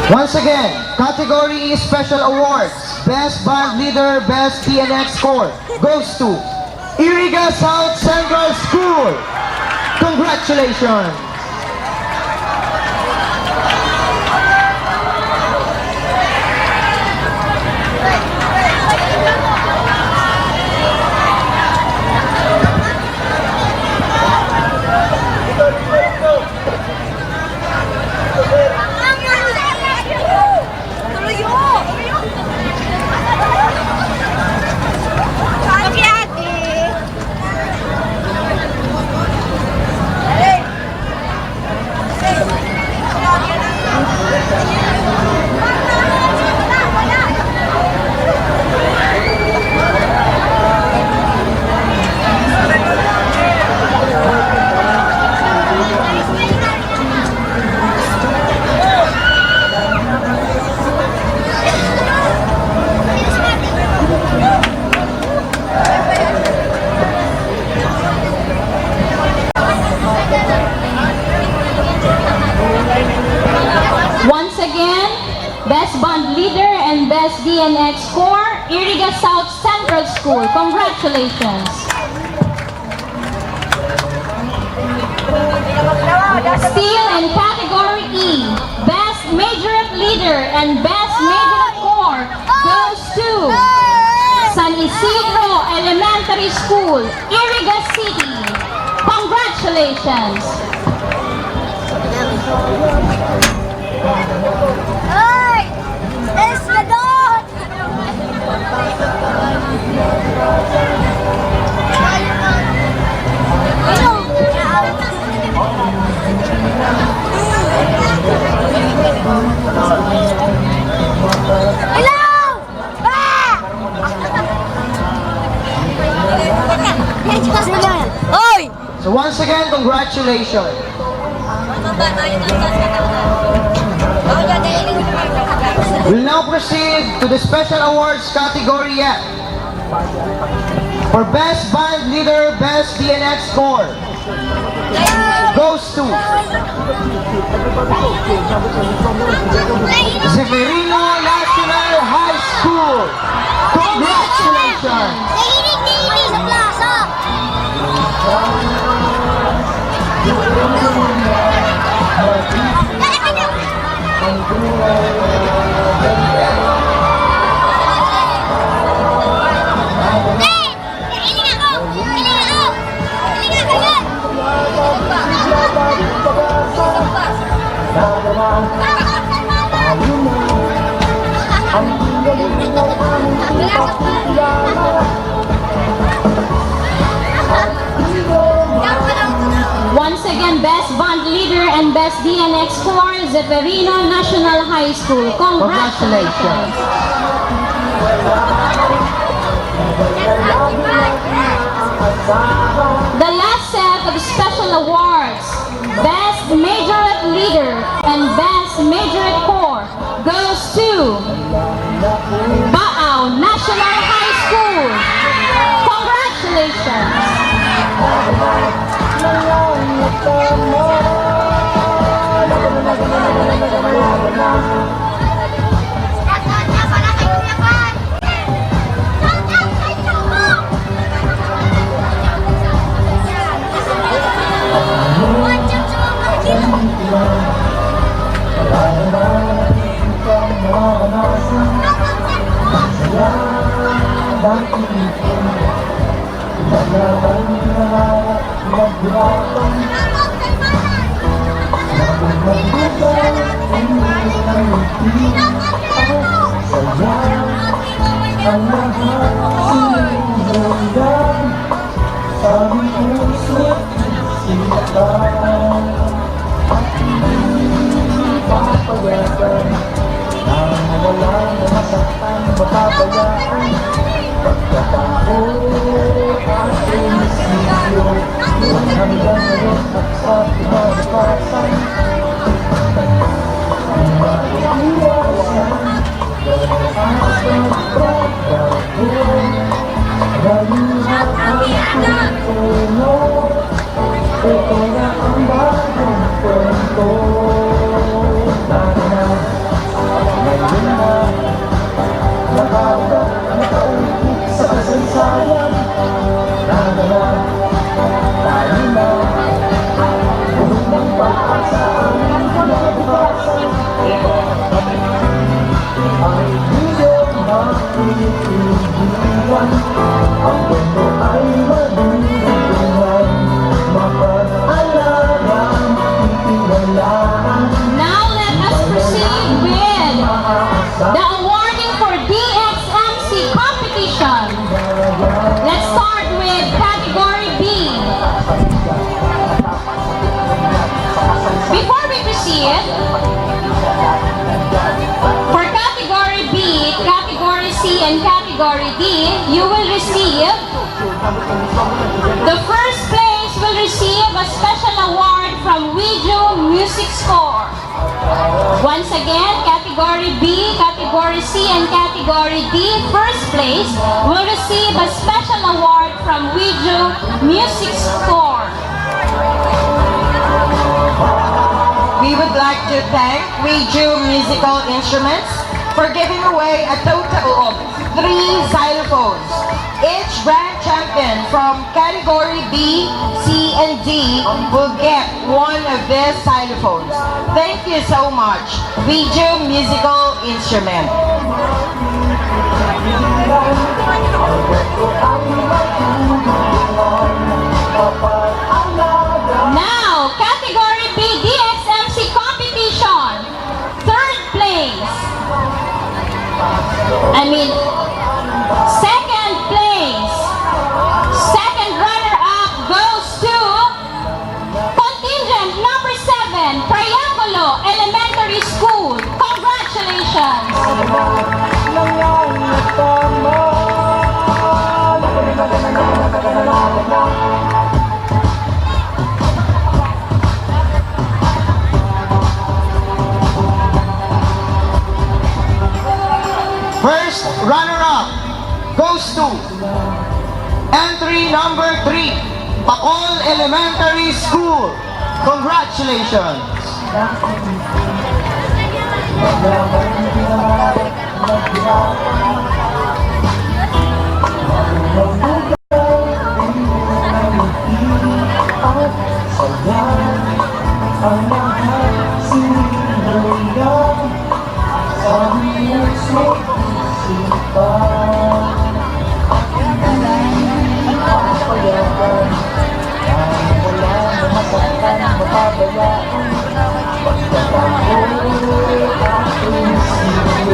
Once again, category E Special Awards, Best Band Leader, Best D N X Corps, goes to Iriga South Central School. Congratulations! Once again, Best Band Leader and Best D N X Corps, Iriga South Central School. Congratulations! Still in category E, Best Majorette Leader and Best Majorette Corps goes to San Isidro Elementary School, Iriga City. Congratulations! Ay! Espadon! Hello! Ah! Oy! So once again, congratulations. We'll now proceed to the special awards category F. For Best Band Leader, Best D N X Corps goes to Severino National High School. Congratulations! Nahilig na hilig sa plaza. Once again, best band leader and best D N X for Zeferino National High School. Congratulations. The last set of special awards, Best Majorette Leader and Best Majorette Corps, goes to Baao National High School. Congratulations! Now let us proceed with the awarding for D X M C competition. Let's start with category B. Before we proceed, for category B, category C, and category D, you will receive, the first place will receive a special award from Wiju Music Score. Once again, category B, category C, and category D, first place will receive a special award from Wiju Music Score. We would like to thank Wiju Musical Instruments for giving away a total of three xylophones. Each grand champion from category B, C, and D will get one of these xylophones. Thank you so much, Wiju Musical Instrument. Now, category B D X M C competition. Third place. I mean, second place. Second runner-up goes to contingent number seven, Triangulo Elementary School. Congratulations! First runner-up goes to entry number three, Pacol Elementary School. Congratulations!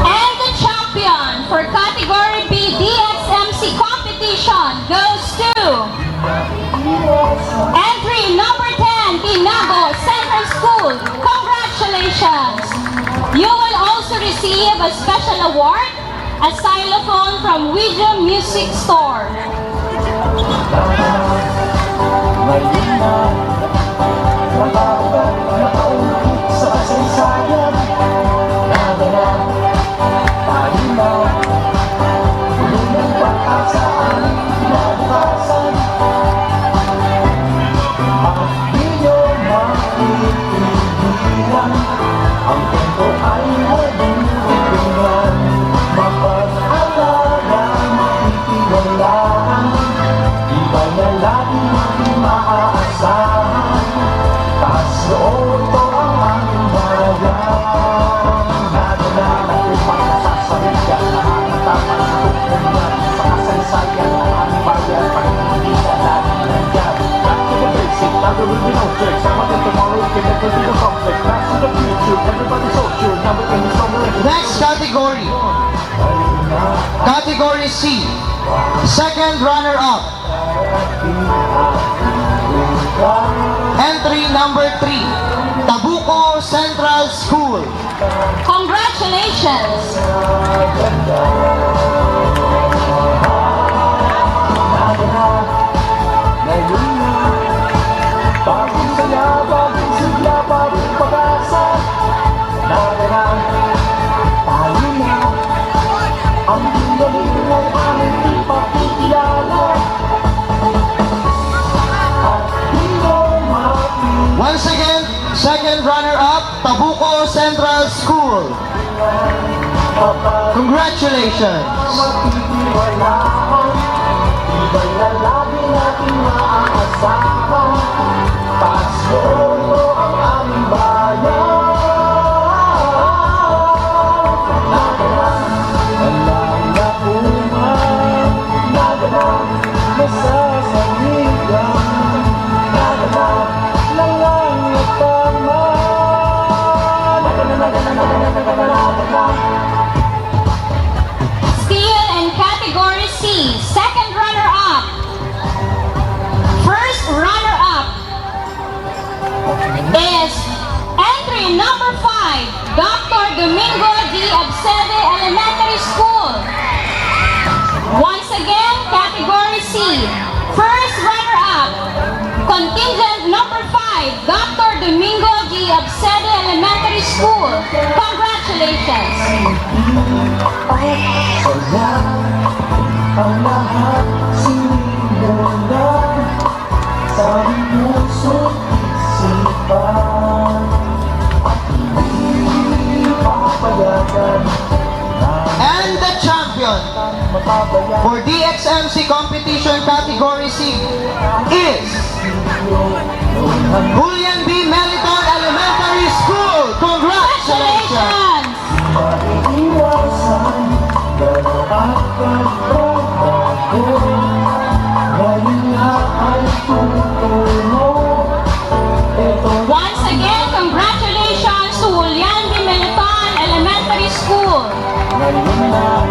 And the champion goes to entry number ten, Tinago Central School. Congratulations! You will also receive a special award, a xylophone from Ouija Music Store. Next category. Category C. Second runner-up. Entry number three, Tabuco Central School. Congratulations! Once again, second runner-up, Tabuco Central School. Congratulations! Still in category C, second runner-up. First runner-up is entry number five, Doctor Domingo G. Absede Elementary School. Once again, category C, first runner-up, contingent number five, Doctor Domingo G. Absede Elementary School. Congratulations! Ang lahat sinimulan sa puso't isipan, at hindi papayagan na And the champion mapabayaan. for D X M C Competition Category C is Julian B. Meliton Elementary School. Congratulations! Congratulations! Maiiwasan, pero at pagbabago, ngayon na ay tunay mo. Ito Once again, congratulations to Julian B. Meliton Elementary School. Ngayon na,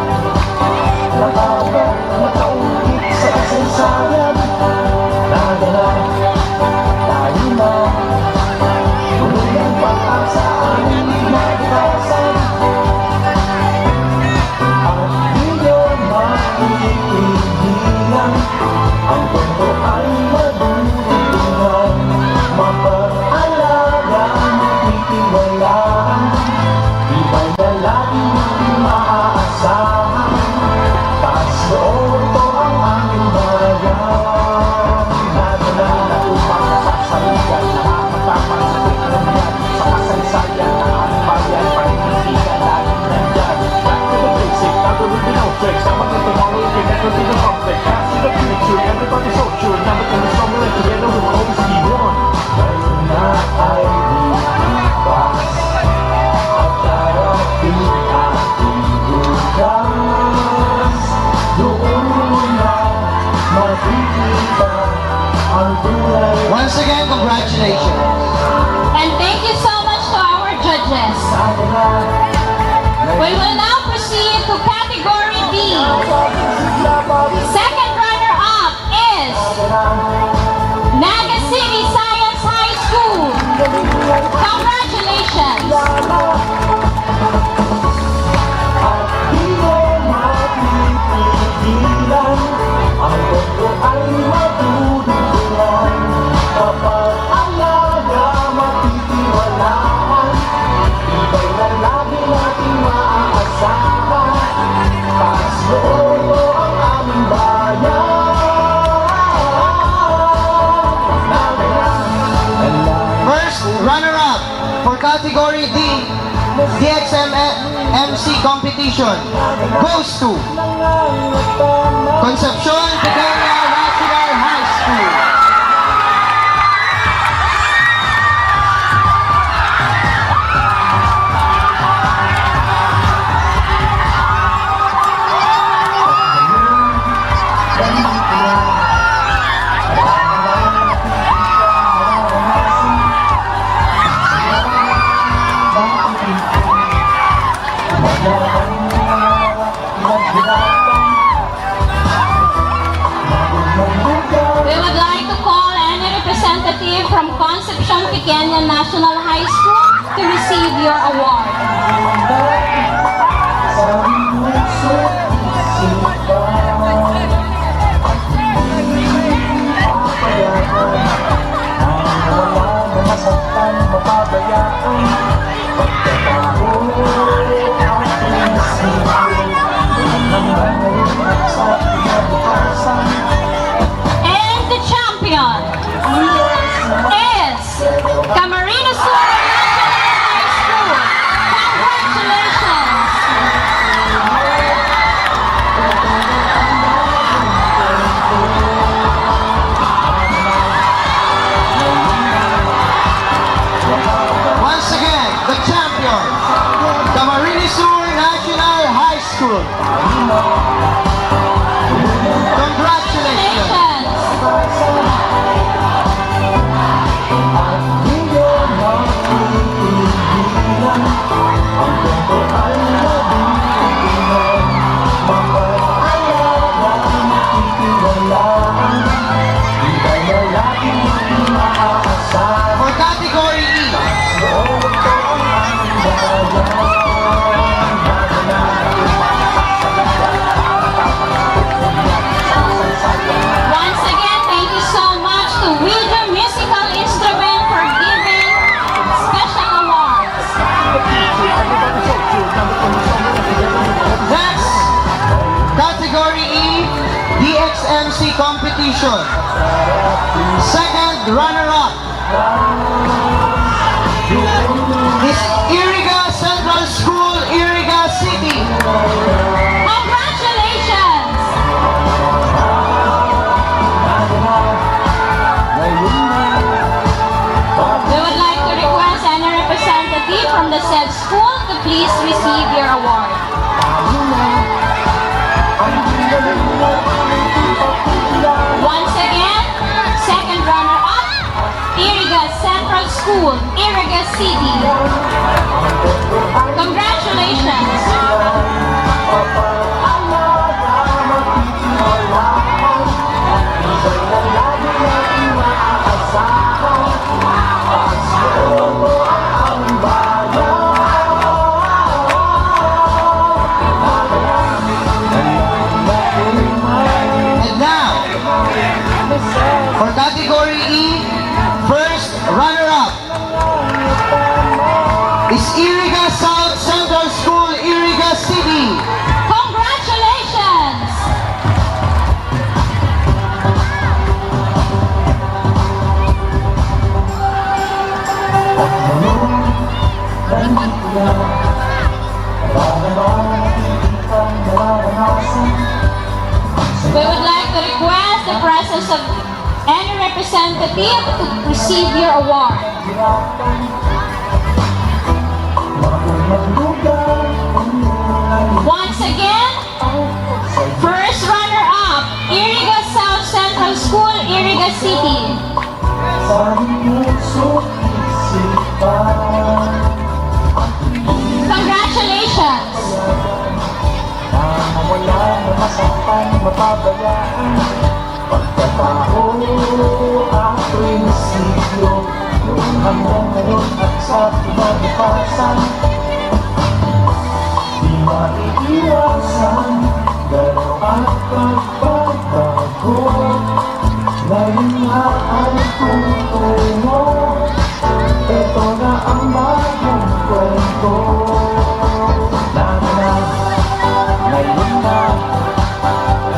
labanan, makaunit sa kasaysayan. Nadala, tayo na. Puno ng pag-asa ang kinabukasan. At di nyo maiibigan, ang kwento ay madudugtungan. Mapag-alaga, mapagtitiwalaan. Iba na lagi natin maaasahan. Taas loob, ito ang aming bayan. Nadala na upang nasasaligan, nakakatapak sa teknolohiya, sa kasaysayan ng aming bayan. Pag-iintigan lagi nandyan. Back to the basic, bago rin binaw tricks. Dapat na tomorrow, you can never be the public. Back to the future, everybody's so sure. Now we can be stronger and together we will always be one. Ngayon na ay lilipas, at darating ang bukas. Doon mo na makikita ang tunay. Once again, congratulations. And thank you so much to our judges. We will now proceed to category D. Second runner Naga City Science High School. Congratulations! First runner-up for category D, D X M M C competition goes to Concepcion Pequeña National High School. We would like to call any representative from Concepcion Pequeña National High School to receive your award. And the champion is Camarines Sur National High School. Congratulations! Once again, the champion, Camarines Sur National High School. Congratulations! For category E. Once again, thank you so much to Ouija Musical Instrument for giving special awards. Next, category E, D X M C competition. Second runner-up is Iriga Central School, Iriga City. Congratulations! We would like to request any representative from the said school to please receive your award. Once again, second runner-up, Iriga Central School, Iriga City. Congratulations! And now, for category E, first runner-up is Iriga South Central School, Iriga City. Congratulations! We would like to request the presence of any representative to receive your award. Once again, first runner-up, Iriga South Central School, Iriga City. Congratulations! Pagkatao ang prinsipyo, noon hanggang ngayon at sa kinabukasan. Di maiiwasan, galaw at pagbabago. Ngayon nga ang tunay mo. Ito na ang bagong kwento. Na, na, na, ngayon na.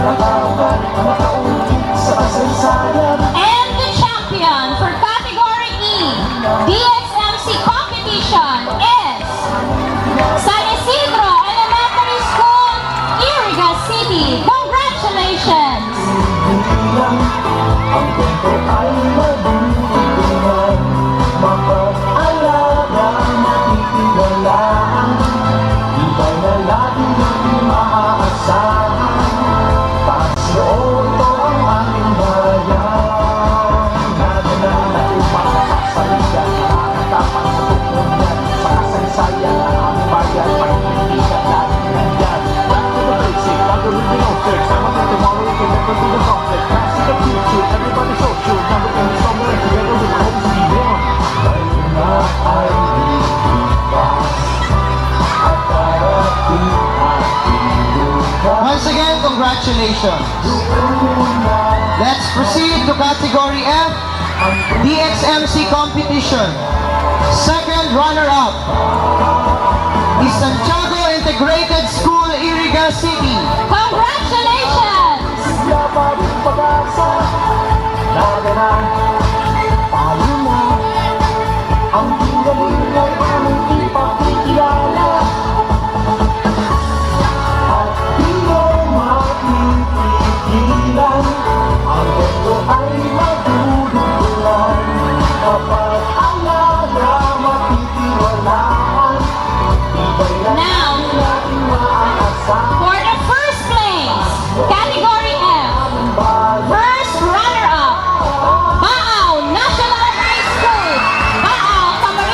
Nakabalik, nakaulit sa kasaysayan. And the champion for Category E, D X M C competition is San Isidro Elementary School, Iriga City. Congratulations! Bilang ang kwento ay maduduman, mapag-alaga, matitiwalaan, iba'y lalaki na di maaasahan. Taas loob, ito ang ating bayan. Naganap na upang sa liga, nakakatapak sa tukmon yan. Sa kasaysayan ng aming bayan, pag-ibig at lagi nandyan. Back to the basic, bago rin binukod. Sama sa tomorrow, we can never be the conflict. Past is the future, everybody social. Now we can be somewhere together with Coach Leon. Ngayon na ay lilipas, at darating ang bukas. Once again, congratulations. Let's proceed to Category F, D X M C competition. Second runner-up is Santiago Integrated School, Iriga City. Congratulations! Wala pa rin pag-asa, laban na, tayo na. Ang pingaling ay aming ipakikilala. At di mo mapipigilan, ang kwento ay madududulan. Kapag alaga, matitiwalaan, iba'y Now, natin maaasahan. For the first place, Category F, first runner-up, Baao National High School, Baao, Camarillo.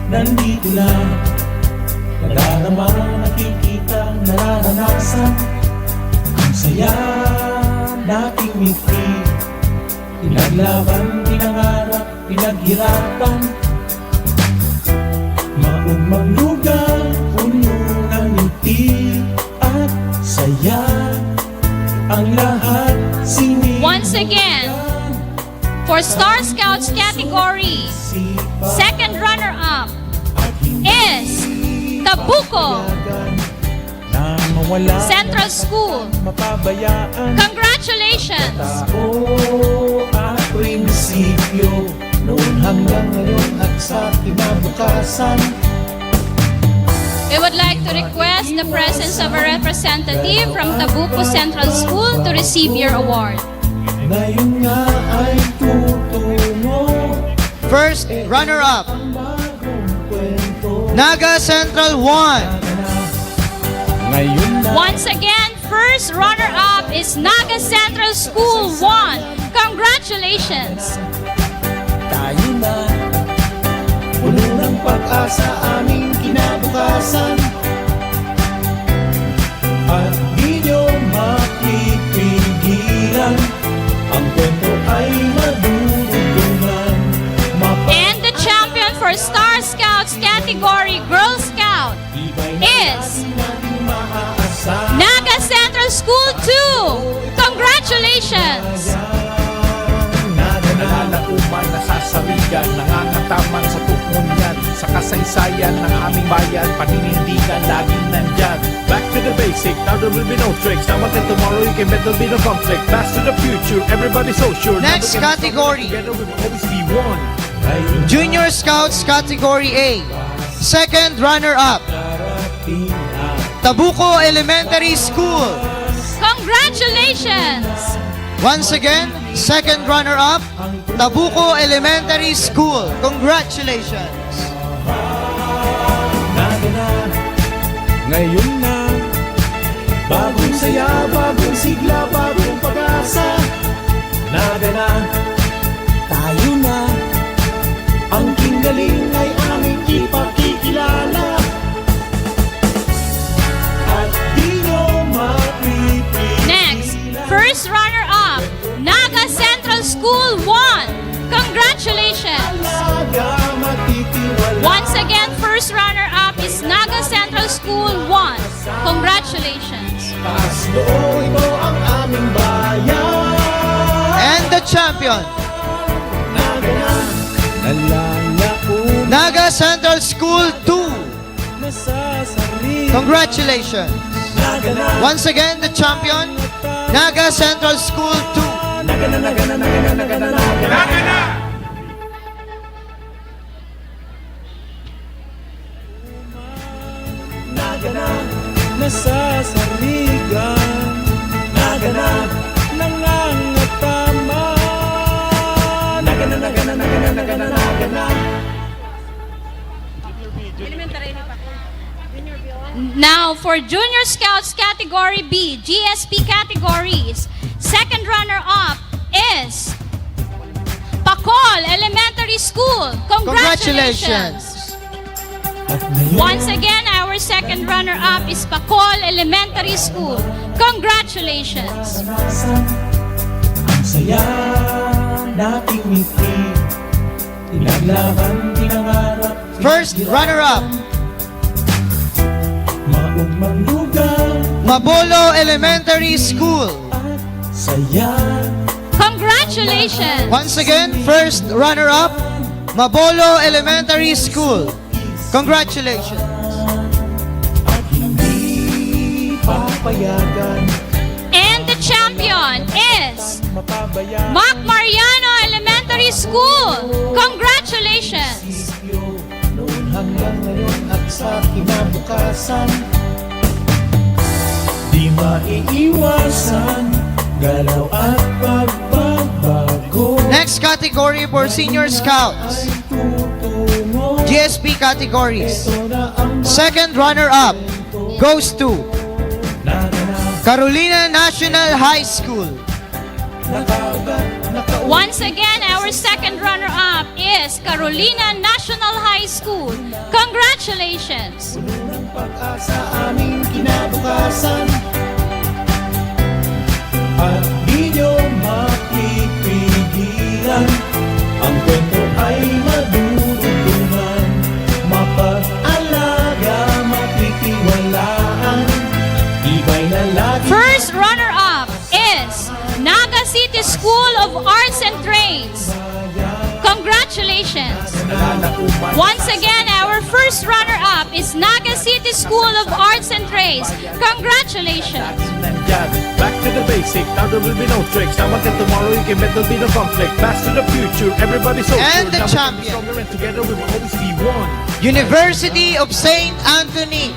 Nandito na, nadarama, nakikita, nararanasan. Ang saya nating mitri, pinaglaban, pinangarap, pinaghirapan. Maugmang lugar, puno ng ngiti at saya. Ang lahat sini- Once again, for Star Scouts category, second runner-up is Tabuco na mawala Central School. Mapabayaan Congratulations! Tao at prinsipyo, noon hanggang ngayon at sa kinabukasan. We would like to request the presence of a representative from Tabuco Central School to receive your award. Ngayon nga ay tutungo First runner-up, ang bagong kwento. Naga Central one. Ngayon na Once again, first runner-up is Naga Central School one. Congratulations! tayo na, puno ng pag-asa aming kinabukasan. At di nyo mapipigilan, ang kwento ay madudugtungan. Mapa- And the champion for Star Scouts category, Girl Scout, is Naga Central School two. Congratulations! Nalalaoman, nasasarigan, nangangataman sa tukmon yan. Sa kasaysayan ng aming bayan, paninindigan, laging nandyan. Back to the basic, now there will be no tricks. Now until tomorrow, you can bet there'll be no conflict. Pass to the future, everybody so sure. Next Never can category. Together we'll always be one. Junior Scouts Category A. Second runner-up, Tabuco Elementary School. Congratulations! Once again, second runner-up, Tabuco Elementary School. Congratulations! Naga na, ngayon na. Bagong saya, bagong sigla, bagong pag-asa. Naga na, tayo na. Ang kinggaling ay aming ipakikilala. At di nyo mapipigilan. Next, first runner-up, Naga Central School one. Congratulations! Naga matitiwala. Once again, first runner-up is Naga Central School one. Congratulations! Taas noo, ito ang aming bayan. And the champion, Naga na, nalalaon Naga Central School two. nasasarili. Congratulations! Naga na, Once again, the champion, Naga Central School two. Naga na, Naga na, Naga na, Naga na, Naga na. Naga na, nasasarigan. Naga na, nangangataman. Naga na, Naga na, Naga na, Naga na, Naga na. Now, for Junior Scouts Category B, G S P categories, second runner-up is Pacol Elementary School. Congratulations! Congratulations! Once again, our second runner-up is Pacol Elementary School. Congratulations! Ang saya nating ngiti. Pinaglaban, pinangarap. First runner-up, Maugmang lugar. Mabolo Elementary School. Saya. Congratulations! Once again, first runner-up, Mabolo Elementary School. Congratulations! At hindi papayagan. And the champion is Mapabayaan. Mac Mariano Elementary School. Congratulations! Noon hanggang ngayon at sa kinabukasan. Di maiiwasan galaw at pagbabago. Next category for Senior Scouts, Tutungo. G S P categories. Ito na ang Second runner-up goes to Carolina National High School. Once again, our second runner-up is Carolina National High School. Congratulations! First runner-up is Naga City School of Arts and Trades. Congratulations! Once again, our first runner-up is Naga City School of Arts and Trades. Congratulations! Back to the basic, now there will be no tricks. Now until tomorrow you can bet there'll be no conflict. Pass to the future, everybody so And sure. The Now we can be champion. Stronger and together we will always be one. University of Saint Anthony.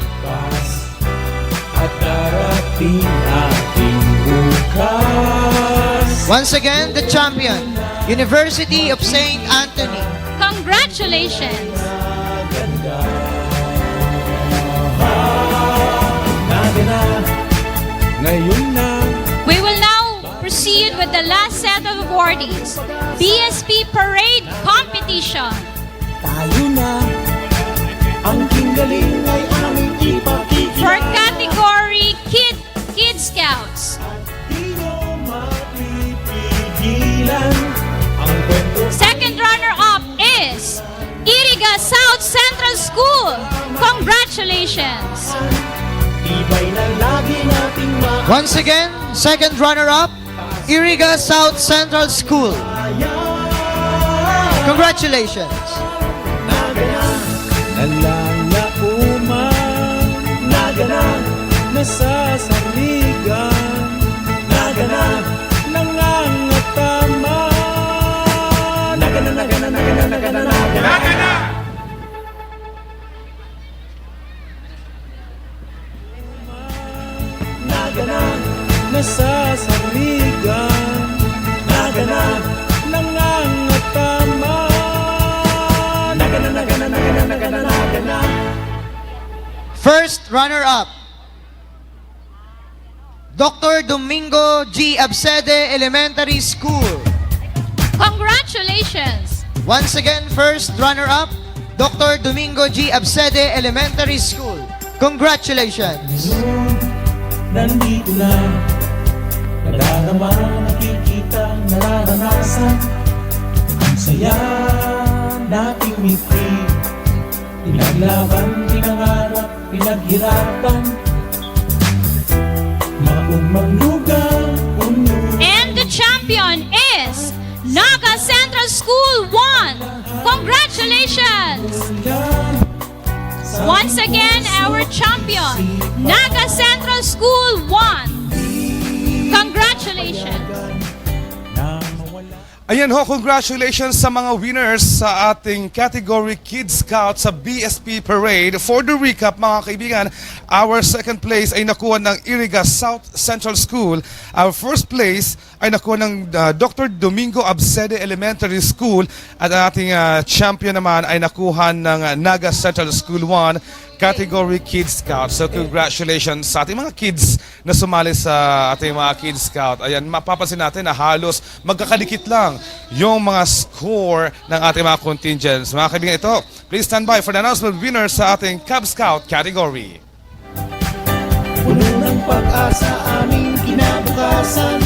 At darating ating bukas. Once again, the champion, University of Saint Anthony. Congratulations! Ngayon na. We will now proceed with the last set of awardees. B S P Parade Competition. Tayo na. Ang kinggaling ay aming ipakikita. For category Kid Kid Scouts. Di nyo mapipigilan. Ang kwento Second runner-up is Iriga South Central School. Congratulations! Tibay na lagi nating ma- Once again, second runner-up, Iriga South Central School. Congratulations. Nagana, nalalaoman. Nagana, nasasarigan. Nagana, nangangataman. Nagana, nagana, nagana, nagana, nagana. Nagana, nasasarigan. Nagana, nangangataman. Nagana, nagana, nagana, nagana, nagana. First runner-up, Doctor Domingo G. Absede Elementary School. Congratulations! Once again, first runner-up, Doctor Domingo G. Absede Elementary School. Congratulations! Ngayon, nandito na. Nadarama, nakikita, nararanasan. Ang saya nating mitri. Pinaglaban, pinangarap, pinaghirapan. Maugmang lugar, puno. And the champion is Naga Central School one. Congratulations! Once again, our champion, Naga Central School one. Congratulations! Ayan ho, congratulations sa mga winners sa ating category Kids Scout sa B S P Parade. For the recap, mga kaibigan, our second place ay nakuha ng Iriga South Central School. Our first place ay nakuha ng uh, Doctor Domingo Absede Elementary School at ang ating uh, champion naman ay nakuha ng uh, Naga Central School one category Kids Scout. So congratulations sa ating mga kids na sumali sa ating mga Kids Scout. Ayan, mapapansin natin na halos magkakadikit lang yung mga score ng ating mga contingents. Mga kaibigan, ito, please stand by for the announcement of winners sa ating Cub Scout category. Puno ng pag-asa aming kinabukasan.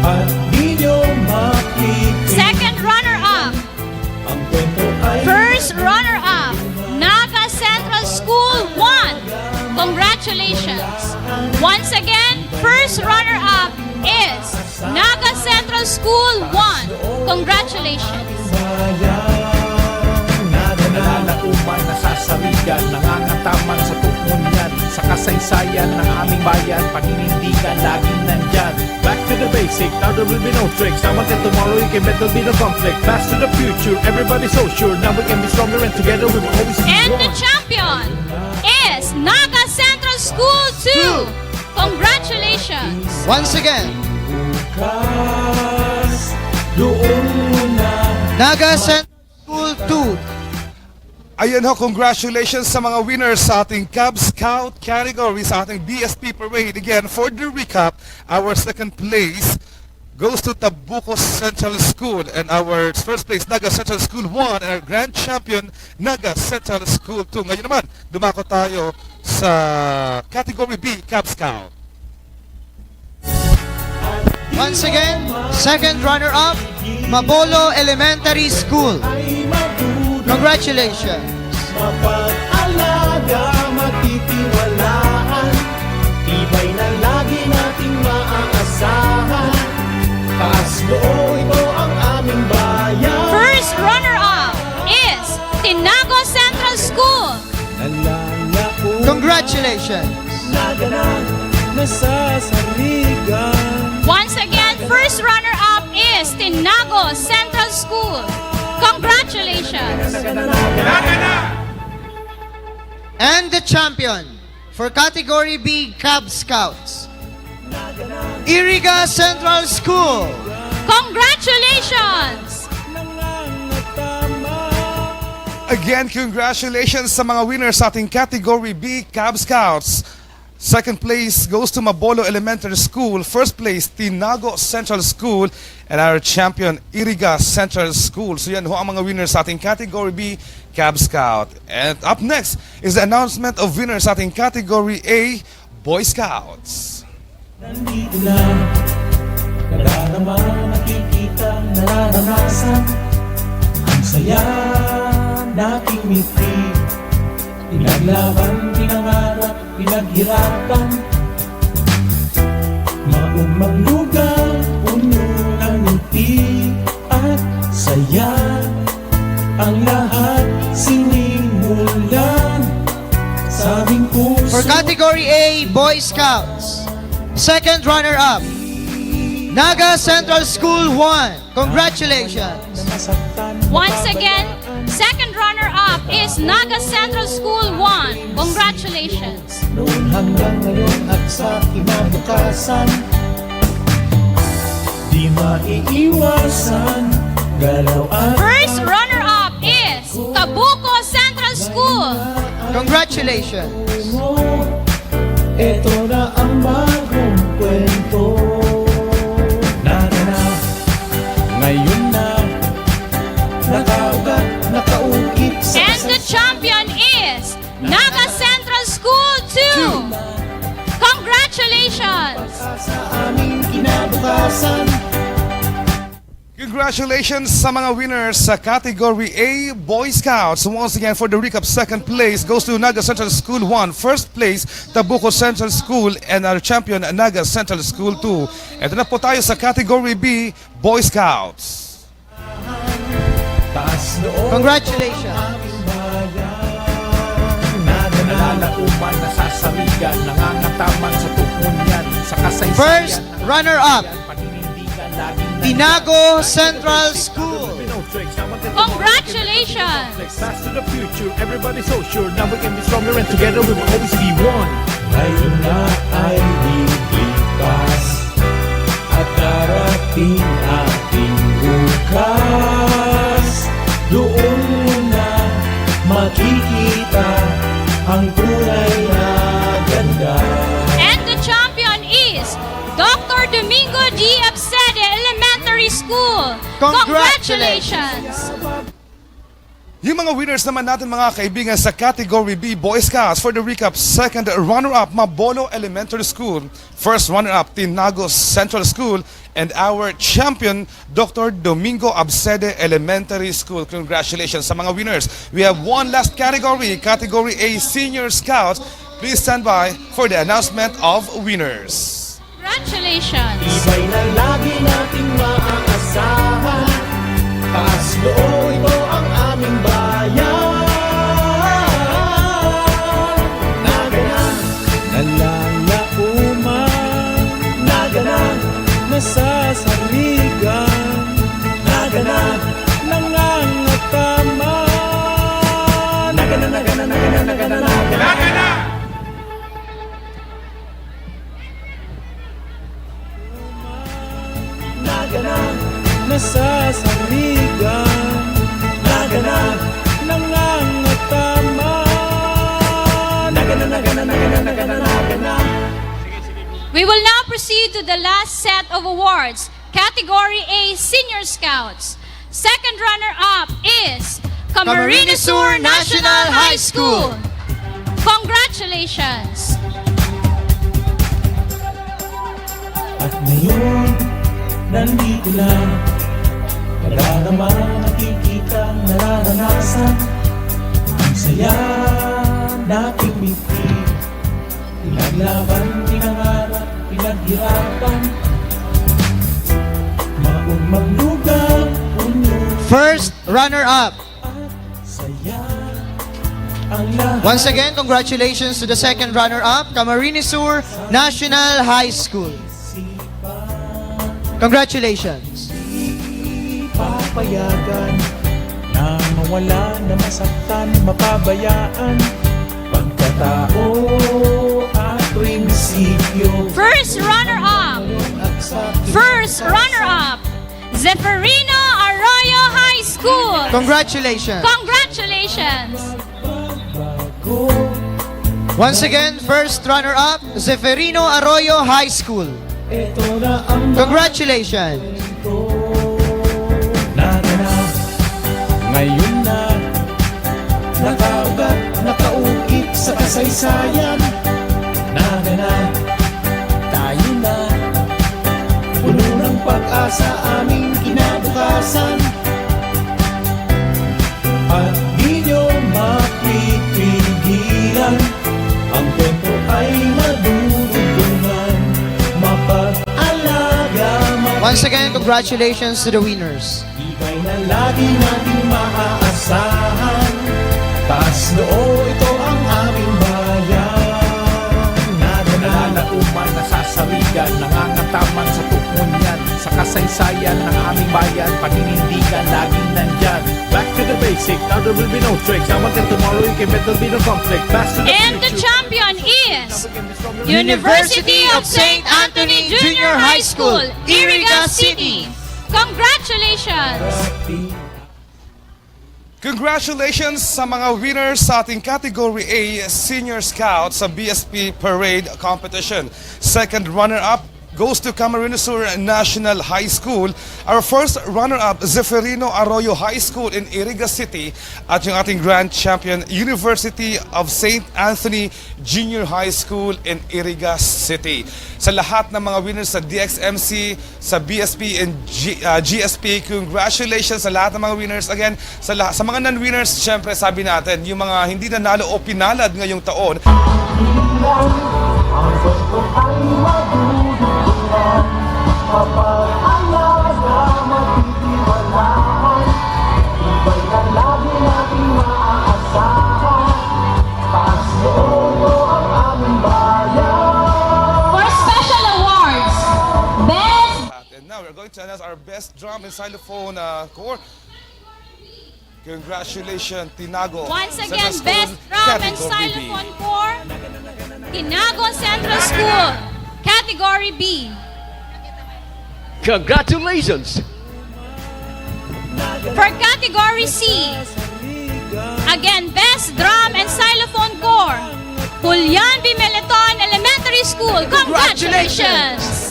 At di nyo mapipigilan. Second runner-up, Ang kwento ay first runner-up, Naga Central School one. Congratulations! Once again, first runner-up is Naga Central School one. Congratulations! Nalalaoman, nasasarigan, nangangataman sa tukmon yan. Sa kasaysayan ng aming bayan, paninindigan, laging nandyan. Back to the basic, now there will be no tricks. Now until tomorrow, you can bet there'll be no conflict. Pass to the future, everybody so sure. Now we can be stronger and together we will always be And the one. champion is Naga Central School two. Congratulations! Once again, bukas. Doon muna. Naga Central School two. Ayan ho, congratulations sa mga winners sa ating Cub Scout category sa ating B S P Parade. Again, for the recap, our second place goes to Tabuco Central School, and our first place, Naga Central School one, and our grand champion, Naga Central School two. Ngayon naman, dumako tayo sa category B, Cub Scout. Once again, second runner-up, Mabolo Elementary School. Congratulations! Mapag-alaga, matitiwalaan, tibay na lagi nating maaasahan. Taas noo, ito ang aming bayan. First runner-up is Tinago Central School. Nalalaon Congratulations! na ganap, nasasarigan. Once again, first runner-up is Tinago Central School. Congratulations! And the champion for Category B Cub Scouts, Iriga Central School. Congratulations! Again, congratulations sa mga winners sa ating Category B Cub Scouts. Second place goes to Mabolo Elementary School. First place, Tinago Central School. And our champion, Iriga Central School. So yan ho ang mga winners sa ating Category B Cub Scout. And up next is the announcement of winners sa ating Category A Boy Scouts. Nandito na, nadarama, nakikita, nararanasan. Ang saya nating mitri, pinaglaban, pinangarap, pinaghirapan. Maong maglugaw, puno ng ngiti at saya. Ang lahat sinimulan, sabing puso. For Category A Boy Scouts, second runner-up, Naga Central School one. Congratulations! Nasaktan, Once again, second runner-up is Naga Central School one. Congratulations! Noon hanggang ngayon at sa kinabukasan, di maiiwasan galaw at First runner-up is Tabuco Central School. Congratulations! Ito na ang bagong kwento. Naganap ngayon na, nakaugat, nakaukit sa And the champion is Naga Central School two. Congratulations! Sa aming kinabukasan. Congratulations sa mga winners sa Category A Boy Scouts. Once again, for the recap, second place goes to Naga Central School one. First place, Tabuco Central School, and our champion, Naga Central School two. Ito na po tayo sa Category B Boy Scouts. Taas loob. Congratulations! Naganap, nalalaoman, nasasarigan, nangangataman sa tuon yan, sa kasaysayan. First runner-up, Paninindigan, laging Tinago Central School. Congratulations! Fast to the future, everybody so sure. Now we can be stronger and together we will always be one. Ngayon na ay ligtas at darating ating bukas. Doon mo na makikita ang tunay na ganda. And the champion is Doctor Domingo G. Absede Elementary School. Congratulations! Yung mga winners naman natin, mga kaibigan, sa Category B Boy Scouts, for the recap, second runner-up, Mabolo Elementary School. First runner-up, Tinago Central School. And our champion, Doctor Domingo Absede Elementary School. Congratulations sa mga winners. We have one last category, Category A Senior Scouts. Please stand by for the announcement of winners. Congratulations! Tibay na lagi nating maaasahan. Taas noo, ito ang aming bayan. Naganap, nalalaoman. Naganap, nasasarigan. Naganap, nangangataman. Naganap, naganap, naganap, naganap, naganap. Naganap, nasasarigan. Naganap, nangangataman. We will now proceed to the last set of awards, Category A Senior Scouts. Second runner-up is Camarines Sur National High School. Congratulations! At ngayon, nandito na. Nadarama, nakikita, nararanasan. Ang saya nating bitbit. Pinaglaban, pinangarap, pinaghirapan. Maong maglugaw, unyo. First runner-up. Saya ang lahat. Once again, congratulations to the second runner-up, Camarines Sur National High School. Congratulations. Di papayagan na mawala, na masaktan, mapabayaan. Pagkatao at prinsipyo. First runner-up. At sa First runner-up, Zeferino Arroyo High School. Congratulations. Congratulations! Once again, first runner-up, Zeferino Arroyo High School. Ito na ang Congratulations. Naganap, ngayon na. Nakaugat, nakaukit sa kasaysayan. Naganap, tayo na. Puno ng pag-asa aming kinabukasan. At di nyo mapipigilan. Ang kwento ay madudugtungan. Mapag-alaga, Once again, congratulations to the winners. Iba'y na lagi nating maaasahan. Taas noo, ito ang aming bayan. Naganap, Nalalaoman, nasasarigan, nangangataman sa tukmon yan. Sa kasaysayan ng aming bayan, paninindigan, laging nandyan. Back to the basic, now there will be no tricks. I want that tomorrow you can bet there'll be no conflict. Pass to the And the future. Champion is University of Saint Anthony Junior High School, Iriga City. Congratulations! Congratulations sa mga winners sa ating Category A Senior Scout sa B S P Parade Competition. Second runner-up goes to Camarines Sur National High School. Our first runner-up, Zeferino Arroyo High School in Iriga City. At yung ating grand champion, University of Saint Anthony Junior High School in Iriga City. Sa lahat ng mga winners sa D X M C, sa B S P and G, uh, G S P, congratulations sa lahat ng mga winners. Again, sa, lahat, sa mga non-winners, syempre sabi natin, yung mga hindi nanalo o pinalad ngayong taon, For special awards, Best And now we're going to announce our best drum and xylophone uh, corps. Congratulations, Tinago. Once again, Central School, Best Drum and Category B. Xylophone Corps, Tinagon Central School, Category B. Congratulations! For Category C, again, Best Drum and Xylophone Corps, Julian B. Meleton Elementary School. Congratulations!